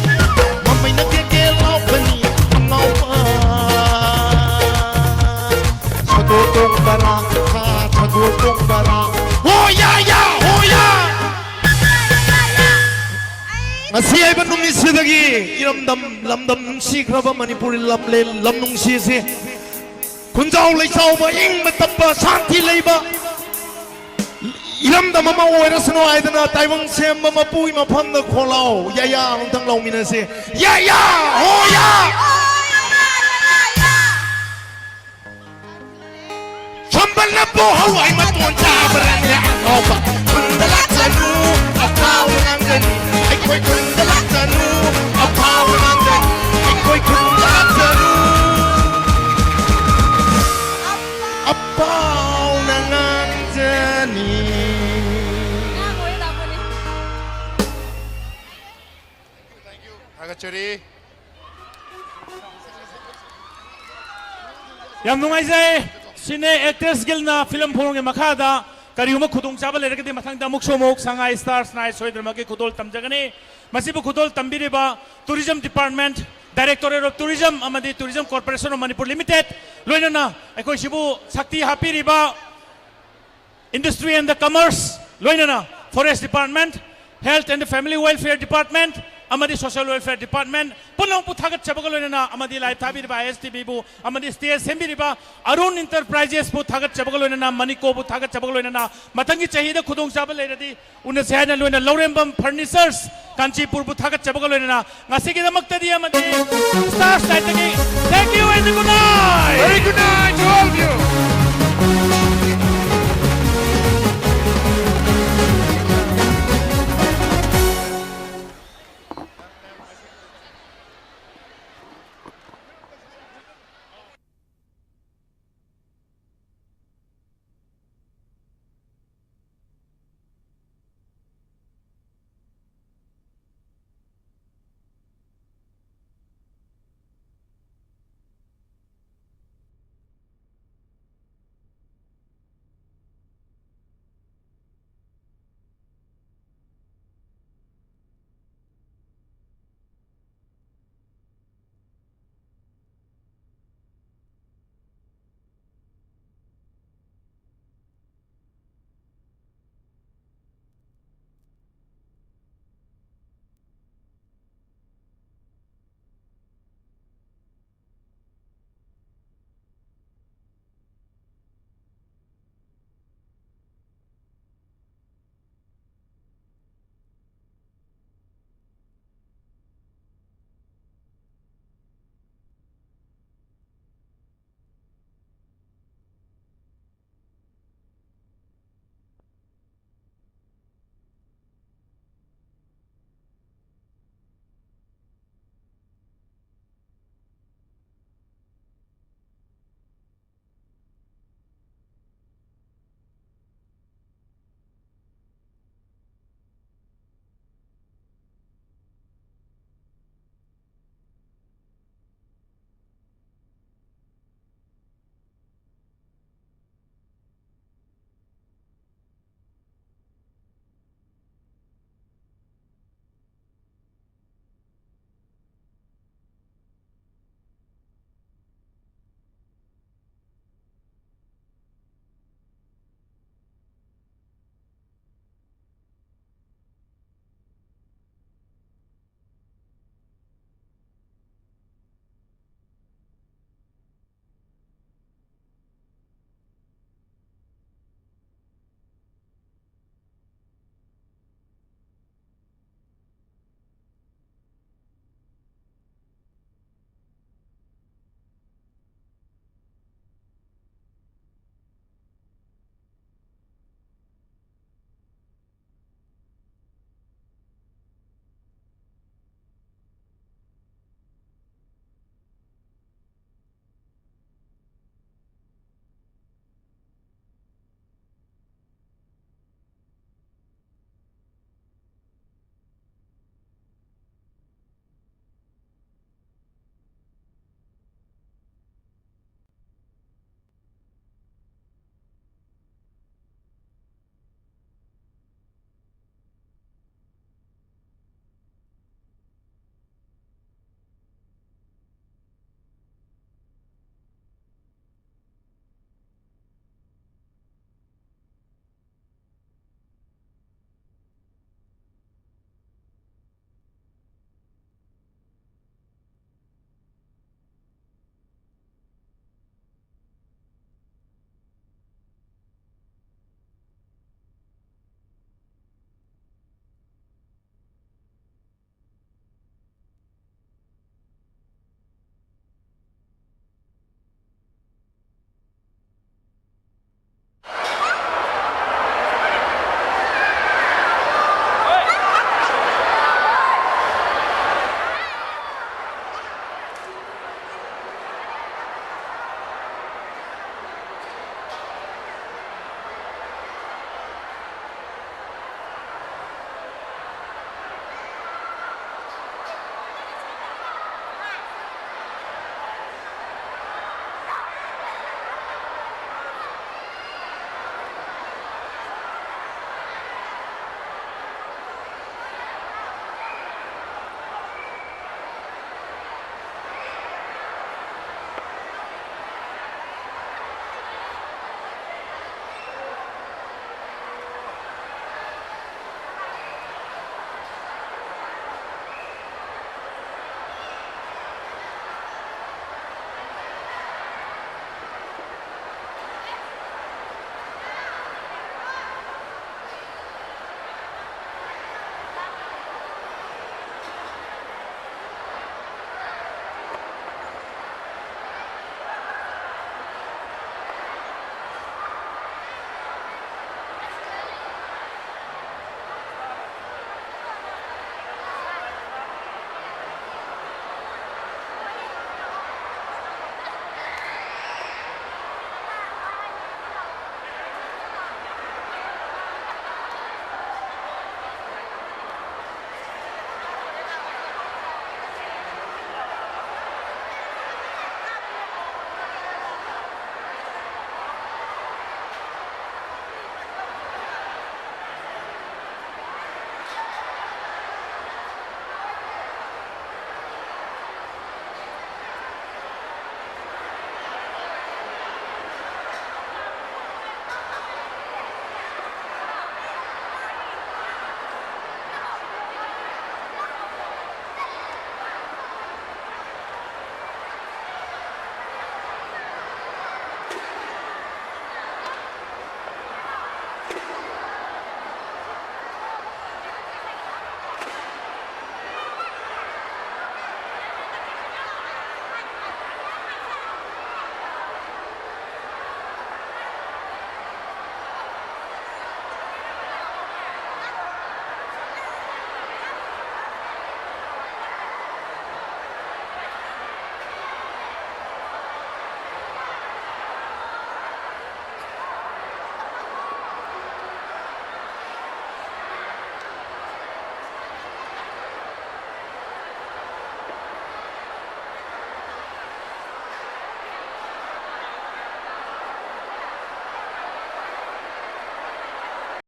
ꯃꯃꯩꯅ ꯀꯦꯛ ꯀꯦꯛ ꯂꯥꯎꯕꯅꯤ ꯑꯉꯥꯎꯕ꯫ ꯁꯒꯣꯜ ꯇꯣꯡꯕꯔꯥ, ꯍꯥ, ꯁꯒꯣꯜ ꯇꯣꯡꯕꯔꯥ? ꯍꯣ ꯌꯥ ꯌꯥ, ꯍꯣ ꯌꯥ! ꯉꯁꯤ ꯍꯥꯏꯕ ꯅꯨꯃꯤꯠꯁꯤꯗꯒꯤ ꯏꯔꯝꯗꯝ ꯂꯝꯗꯝ ꯅꯨꯡꯁꯤꯈ꯭ꯔꯕ ꯃꯅꯤꯄꯨꯔꯤ ꯂꯝꯂꯦꯟ ꯂꯝ ꯅꯨꯡꯁꯤꯁꯦ ꯈꯨꯟꯖꯥꯎ ꯂꯩꯆꯥꯎꯕ, ꯏꯪꯕ ꯇꯞꯄ, ꯁꯥꯟꯇꯤ ꯂꯩꯕ ꯏꯔꯝꯗꯝ ꯑꯃ ꯑꯣꯏꯔꯁꯅꯨ ꯍꯥꯏꯗꯅ ꯇꯥꯏꯕꯪ ꯁꯦꯝꯕ ꯃꯄꯨꯒꯤ ꯃꯐꯝꯗ ꯈꯣꯜꯂꯥꯎ ꯌꯥꯌꯥ ꯑꯃꯨꯛꯇꯪ ꯂꯥꯎꯃꯤꯟꯅꯁꯦ꯫ ꯌꯥꯌꯥ! ꯍꯣ ꯌꯥ! ꯁꯝꯕꯜꯅꯕꯨ ꯍꯋꯥꯏ ꯃꯇꯣꯟ ꯆꯥꯕ꯭ꯔꯅꯦ ꯑꯉꯥꯎꯕ? ꯈꯨꯟꯗ ꯂꯥꯛꯆꯅꯨ, ꯑꯐꯥꯎꯕ ꯉꯥꯡꯒꯅꯤ꯫ ꯑꯩꯈꯣꯏ ꯈꯨꯟꯗ ꯂꯥꯛꯆꯅꯨ, ꯑꯐꯥꯎꯕ ꯄꯥꯎꯅ ꯉꯥꯡꯖꯅꯤ꯫ ꯊꯥꯒꯠꯆꯔꯤ꯫ ꯌꯥꯝ ꯅꯨꯡꯉꯥꯏꯖꯩ꯫ ꯁꯤꯅꯦ ꯑꯦꯛꯇ꯭ꯔꯦꯁ ꯒꯤꯜꯅ ꯐꯤꯂꯝ ꯐꯣꯔꯝꯒꯤ ꯃꯈꯥꯗ ꯀꯔꯤꯒꯨꯝꯕ ꯈꯨꯗꯣꯡꯆꯥꯕ ꯂꯩꯔꯒꯗꯤ ꯃꯊꯪꯗ ꯑꯃꯨꯛꯁꯨ ꯑꯃꯨꯛ ꯁꯉꯥꯏ ꯁ꯭ꯇꯥꯔꯁꯅ ꯁꯣꯏꯗꯅꯃꯛꯀꯤ ꯈꯨꯗꯣꯜ ꯇꯝꯖꯒꯅꯤ꯫ ꯃꯁꯤꯕꯨ ꯈꯨꯗꯣꯜ ꯇꯝꯕꯤꯔꯤꯕ Tourism Department, Directorate of Tourism ꯑꯃꯗꯤ Tourism Corporation of Manipur Limited ꯂꯣꯏꯅꯅ ꯑꯩꯈꯣꯏ ꯁꯤꯕꯨ ꯁꯛꯇꯤ ꯍꯥꯞꯄꯤꯔꯤꯕ Industry and the Commerce, ꯂꯣꯏꯅꯅ Forest Department, Health and Family Welfare Department ꯑꯃꯗꯤ Social Welfare Department ꯄꯨꯝꯅꯃꯛꯄꯨ ꯊꯥꯒꯠꯆꯕꯒ ꯂꯣꯏꯅꯅ ꯑꯃꯗꯤ live ꯊꯥꯕꯤꯔꯤꯕ ISTVꯕꯨ ꯑꯃꯗꯤ stage ꯁꯦꯝꯕꯤꯔꯤꯕ Arun Enterprisesꯕꯨ ꯊꯥꯒꯠꯆꯕꯒ ꯂꯣꯏꯅꯅ, ꯃꯅꯤꯀꯣꯕꯨ ꯊꯥꯒꯠꯆꯕꯒ ꯂꯣꯏꯅꯅ, ꯃꯊꯪꯒꯤ ꯆꯍꯤꯗ ꯈꯨꯗꯣꯡꯆꯥꯕ ꯂꯩꯔꯗꯤ ꯎꯅꯁꯦ ꯍꯥꯏꯅ ꯂꯣꯏꯅ ꯂꯧꯔꯦꯝꯕꯝ Furnitures ꯀꯥꯟꯆꯤꯄꯨꯔꯕꯨ ꯊꯥꯒꯠꯆꯕꯒ ꯂꯣꯏꯅꯅ ꯉꯁꯤꯒꯤꯗꯃꯛꯇꯗꯤ ꯑꯃꯗꯤ Stars Nightꯇꯒꯤ thank you and good night. Very good night to all.